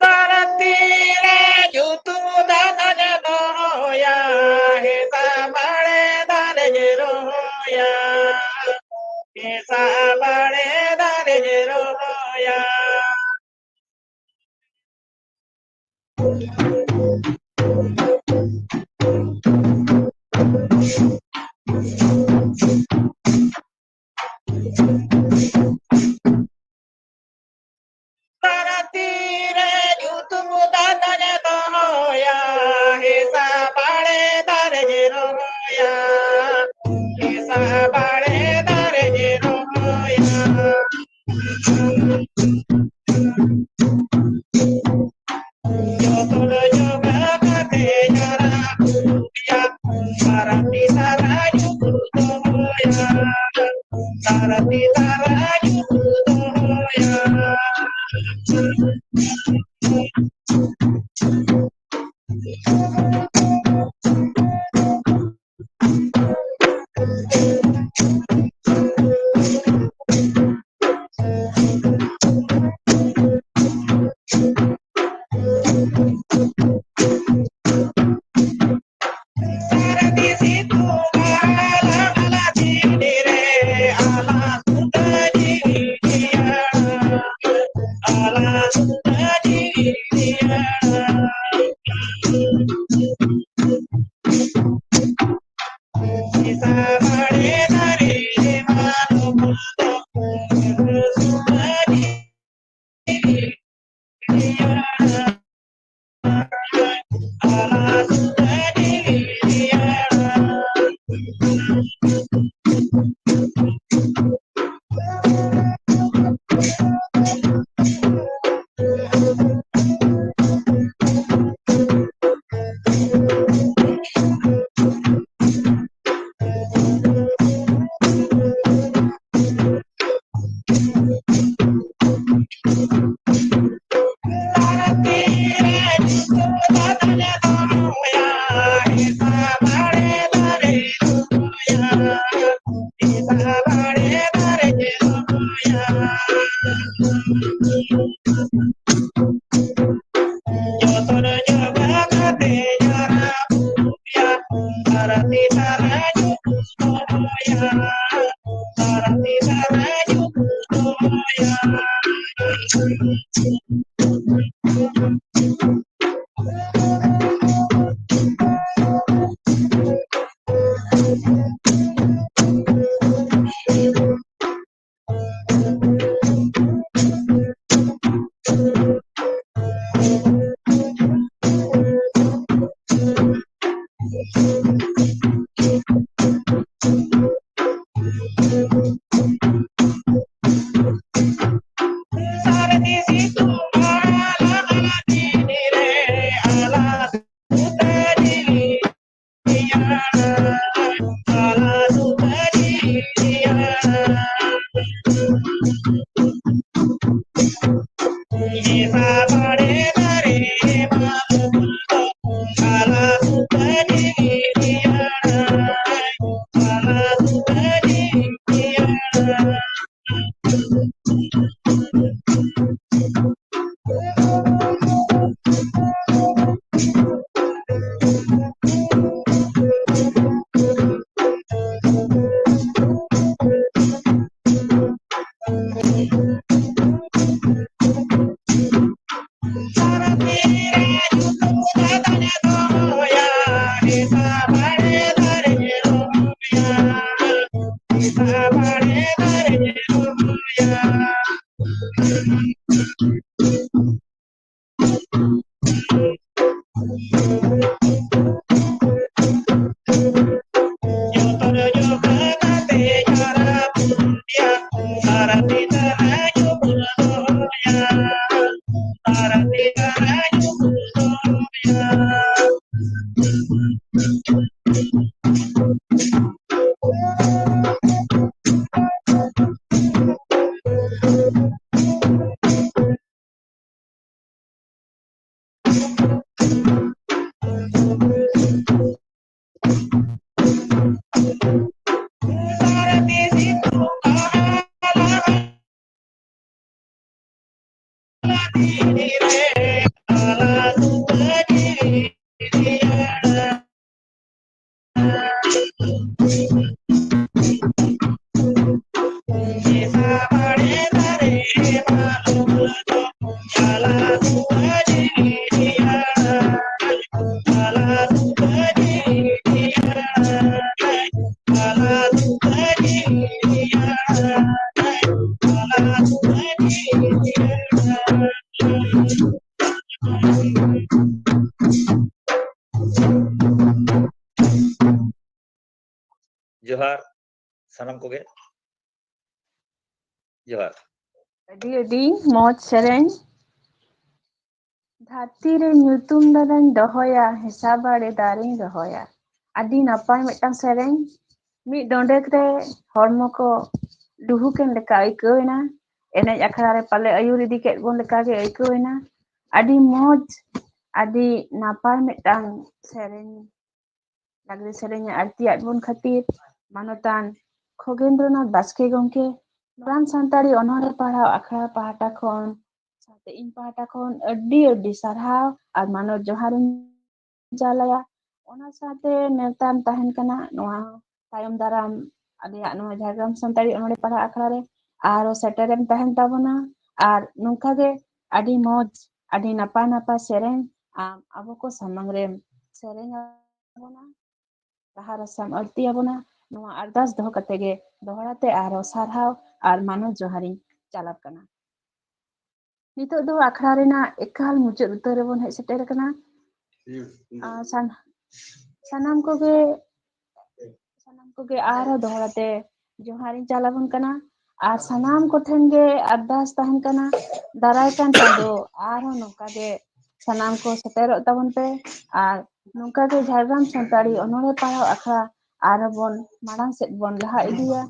ᱫᱷᱟᱹᱨᱛᱤ ᱨᱮ ᱧᱩᱛᱩᱢ ᱫᱟᱱᱟᱧ ᱫᱚᱦᱚᱭᱟ, ᱦᱮᱸᱥᱟᱜ ᱵᱟᱲᱮ ᱫᱟᱨᱮᱧ ᱨᱚᱦᱚᱭᱟ, ᱦᱮᱸᱥᱟᱜ ᱵᱟᱲᱮ ᱫᱟᱨᱮᱧ ᱨᱚᱦᱚᱭᱟ᱾ ᱫᱷᱟᱹᱨᱛᱤ ᱨᱮ ᱧᱩᱛᱩᱢ ᱫᱟᱱᱟᱧ ᱫᱚᱦᱚᱭᱟ, ᱦᱮᱸᱥᱟᱜ ᱵᱟᱲᱮ ᱫᱟᱨᱮᱧ ᱨᱚᱦᱚᱭᱟ, ᱦᱮᱸᱥᱟᱜ ᱵᱟᱲᱮ ᱫᱟᱨᱮᱧ ᱨᱚᱦᱚᱭᱟ᱾ ᱡᱚᱛᱚᱱ ᱡᱚᱜᱟᱣ ᱠᱟᱛᱮ ᱦᱟᱨᱟ ᱵᱩᱨᱩᱭᱟ, ᱥᱟᱨᱟ ᱫᱤᱱ ᱥᱟᱨᱟ ᱧᱩᱛᱩᱢ ᱫᱚᱦᱚᱭᱟ, ᱥᱟᱨᱟ ᱫᱤᱱ ᱥᱟᱨᱟ ᱧᱩᱛᱩᱢ ᱫᱚᱦᱚᱭᱟ᱾ ᱥᱟᱹᱨᱫᱤ ᱥᱤᱛᱩᱝ ᱟᱞᱟᱝ ᱟᱞᱟᱝ ᱡᱤᱣᱤ ᱨᱮ, ᱟᱞᱟᱝ ᱥᱩᱫᱷᱟᱹ ᱡᱤᱣᱤ ᱥᱤᱛᱟ ᱵᱟᱲᱮ ᱫᱟᱨᱮ ᱨᱚᱦᱚᱭᱟ᱾ ᱡᱚᱛᱚᱱ ᱡᱚᱜᱟᱣ ᱠᱟᱛᱮ ᱦᱟᱨᱟ ᱵᱩᱨᱩᱭᱟ᱾ ᱥᱟᱨᱟ ᱥᱤᱛᱟ ᱨᱟᱡᱩ ᱨᱚᱦᱚᱭᱟ᱾ ᱥᱟᱨᱟ ᱥᱤᱛᱟ ᱨᱟᱡᱩ ᱨᱚᱦᱚᱭᱟ᱾ ᱥᱟᱹᱨᱫᱤ ᱥᱤᱛᱩᱝ ᱟᱲᱟᱜ ᱟᱲᱟᱜ ᱫᱤᱱ ᱨᱮ ᱟᱞᱟᱫ ᱩᱛᱟᱹᱨᱤ ᱨᱮᱭᱟᱲ, ᱟᱞᱟᱫ ᱩᱛᱟᱹᱨᱤ ᱨᱮᱭᱟᱲ᱾ ᱜᱮᱥᱟ ᱵᱟᱲᱮ ᱫᱟᱨᱮ ᱵᱟᱵᱩ ᱫᱚ ᱟᱞᱟᱫ ᱩᱛᱟᱹᱨᱤ ᱨᱮᱭᱟᱲ, ᱟᱞᱟᱫ ᱩᱛᱟᱹᱨᱤ ᱨᱮᱭᱟᱲ᱾ ᱡᱚᱦᱟᱨ ᱥᱟᱱᱟᱢ ᱠᱚᱜᱮ᱾ ᱡᱚᱦᱟᱨ᱾ ᱟᱹᱰᱤ ᱟᱹᱰᱤ ᱢᱚᱡᱽ ᱥᱮᱨᱮᱧ᱾ ᱫᱷᱟᱹᱨᱛᱤ ᱨᱮ ᱧᱩᱛᱩᱢ ᱫᱟᱫᱟᱧ ᱫᱚᱦᱚᱭᱟ, ᱦᱮᱸᱥᱟᱜ ᱵᱟᱲᱮ ᱫᱟᱨᱮᱧ ᱨᱚᱦᱚᱭᱟ᱾ ᱟᱹᱰᱤ ᱱᱟᱯᱟᱭ ᱢᱤᱫᱴᱟᱝ ᱥᱮᱨᱮᱧ᱾ ᱢᱤᱫ ᱰᱚᱸᱰᱮᱠ ᱨᱮ ᱦᱚᱲᱢᱚ ᱠᱚ ᱞᱩᱦᱩᱠ ᱮᱱ ᱞᱮᱠᱟ ᱟᱹᱭᱠᱟᱹᱣ ᱮᱱᱟ᱾ ᱮᱱᱮᱡ ᱟᱠᱷᱲᱟ ᱨᱮ ᱯᱟᱞᱮ ᱟᱹᱭᱩᱨ ᱤᱫᱤ ᱠᱮᱫ ᱵᱚᱱ ᱞᱮᱠᱟ ᱜᱮ ᱟᱹᱭᱠᱟᱹᱣ ᱮᱱᱟ᱾ ᱟᱹᱰᱤ ᱢᱚᱡᱽ, ᱟᱹᱰᱤ ᱱᱟᱯᱟᱭ ᱢᱤᱫᱴᱟᱝ ᱥᱮᱨᱮᱧ, ᱞᱟᱜᱽᱲᱮ ᱥᱮᱨᱮᱧ ᱮ ᱟᱹᱲᱛᱤᱭᱟᱫ ᱵᱚᱱ ᱠᱷᱟᱹᱛᱤᱨ ᱢᱟᱱᱚᱛᱟᱱ ᱠᱷᱚᱜᱮᱱᱫᱨᱚᱱᱟᱛᱷ ᱵᱟᱥᱠᱮ ᱜᱚᱢᱠᱮ ᱱᱚᱨᱟᱱ ᱥᱟᱱᱛᱟᱲᱤ ᱚᱱᱚᱬᱦᱮ ᱯᱟᱲᱦᱟᱣ ᱟᱠᱷᱲᱟ ᱯᱟᱦᱴᱟ ᱠᱷᱚᱱ ᱥᱟᱶᱛᱮ ᱤᱧ ᱯᱟᱦᱴᱟ ᱠᱷᱚᱱ ᱟᱹᱰᱤ ᱟᱹᱰᱤ ᱥᱟᱨᱦᱟᱣ ᱟᱨ ᱢᱟᱱᱚᱛ ᱡᱚᱦᱟᱨ ᱤᱧ ᱪᱟᱞᱟᱭᱟ᱾ ᱚᱱᱟ ᱥᱟᱶᱛᱮ ᱱᱮᱣᱛᱟᱢ ᱛᱟᱦᱮᱱ ᱠᱟᱱᱟ ᱱᱚᱣᱟ ᱛᱟᱭᱚᱢ ᱫᱟᱨᱟᱢ ᱟᱞᱮᱭᱟᱜ ᱱᱚᱣᱟ ᱡᱷᱟᱲᱜᱨᱟᱢ ᱥᱟᱱᱛᱟᱲᱤ ᱚᱱᱚᱬᱦᱮ ᱯᱟᱲᱦᱟᱣ ᱟᱠᱷᱲᱟ ᱨᱮ ᱟᱨᱚ ᱥᱮᱴᱮᱨᱮᱢ ᱛᱟᱦᱮᱱ ᱛᱟᱵᱚᱱᱟ᱾ ᱟᱨ ᱱᱚᱝᱠᱟ ᱜᱮ ᱟᱹᱰᱤ ᱢᱚᱡᱽ, ᱟᱹᱰᱤ ᱱᱟᱯᱟᱭ ᱱᱟᱯᱟᱭ ᱥᱮᱨᱮᱧ ᱟᱢ ᱟᱵᱚ ᱠᱚ ᱥᱟᱢᱟᱝ ᱨᱮᱢ ᱥᱮᱨᱮᱧ ᱟᱵᱚᱱᱟ, ᱞᱟᱦᱟ ᱨᱟᱥᱟᱢ ᱟᱹᱲᱛᱤ ᱟᱵᱚᱱᱟ᱾ ᱱᱚᱣᱟ ᱟᱨᱫᱟᱥ ᱫᱚᱦᱚ ᱠᱟᱛᱮ ᱜᱮ ᱫᱚᱦᱲᱟ ᱛᱮ ᱟᱨᱚ ᱥᱟᱨᱦᱟᱣ ᱟᱨ ᱢᱟᱱᱚᱛ ᱡᱚᱦᱟᱨᱤᱧ ᱪᱟᱞᱟᱜ ᱠᱟᱱᱟ᱾ ᱱᱤᱛᱚᱜ ᱫᱚ ᱟᱠᱷᱲᱟ ᱨᱮᱱᱟᱜ ᱮᱠᱟᱞ ᱢᱩᱪᱟᱹᱫ ᱩᱛᱟᱹᱨ ᱨᱮᱵᱚᱱ ᱦᱮᱡ ᱥᱮᱴᱮᱨ ᱟᱠᱟᱱᱟ᱾ ᱟᱨ ᱥᱟᱱ-, ᱥᱟᱱᱟᱢ ᱠᱚᱜᱮ, ᱥᱟᱱᱟᱢ ᱠᱚᱜᱮ ᱟᱨᱦᱚᱸ ᱫᱚᱦᱲᱟ ᱛᱮ ᱡᱚᱦᱟᱨᱤᱧ ᱪᱟᱞ ᱟᱵᱚᱱ ᱠᱟᱱᱟ᱾ ᱟᱨ ᱥᱟᱱᱟᱢ ᱠᱚᱴᱷᱮᱱ ᱜᱮ ᱟᱨᱫᱟᱥ ᱛᱟᱦᱮᱱ ᱠᱟᱱᱟ, ᱫᱟᱨᱟᱭ ᱠᱟᱱ ᱪᱟᱸᱫᱚ ᱟᱨᱦᱚᱸ ᱱᱚᱝᱠᱟ ᱜᱮ ᱥᱟᱱᱟᱢ ᱠᱚ ᱥᱮᱴᱮᱨᱚᱜ ᱛᱟᱵᱚᱱ ᱯᱮ᱾ ᱟᱨ ᱱᱚᱝᱠᱟ ᱜᱮ ᱡᱷᱟᱲᱜᱨᱟᱢ ᱥᱟᱱᱛᱟᱲᱤ ᱚᱱᱚᱬᱦᱮ ᱯᱟᱲᱦᱟᱣ ᱟᱠᱷᱲᱟ ᱟᱨᱦᱚᱸ ᱵᱚᱱ ᱢᱟᱲᱟᱝ ᱥᱮᱫ ᱵᱚᱱ ᱞᱟᱦᱟ ᱤᱫᱤᱭᱟ᱾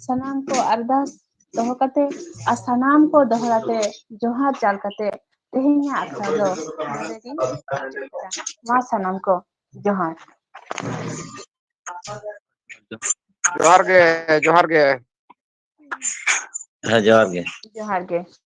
ᱥᱟᱱᱟᱢ ᱠᱚ ᱟᱨᱫᱟᱥ ᱫᱚᱦᱚ ᱠᱟᱛᱮ ᱟᱨ ᱥᱟᱱᱟᱢ ᱠᱚ ᱫᱚᱦᱲᱟ ᱛᱮ ᱡᱚᱦᱟᱨ ᱪᱟᱞ ᱠᱟᱛᱮ ᱛᱮᱦᱮᱧᱟᱜ ᱟᱠᱷᱲᱟ ᱫᱚ ᱱᱚᱰᱮ ᱜᱤᱧ ᱢᱩᱪᱟᱹᱫ ᱮᱫᱟ᱾ ᱢᱟ ᱥᱟᱱᱟᱢ ᱠᱚ ᱡᱚᱦᱟᱨ᱾ ᱡᱚᱦᱟᱨ ᱜᱮ, ᱡᱚᱦᱟᱨ ᱜᱮ᱾ ᱦᱮᱸ, ᱡᱚᱦᱟᱨ ᱜᱮ᱾ ᱡᱚᱦᱟᱨ ᱜᱮ᱾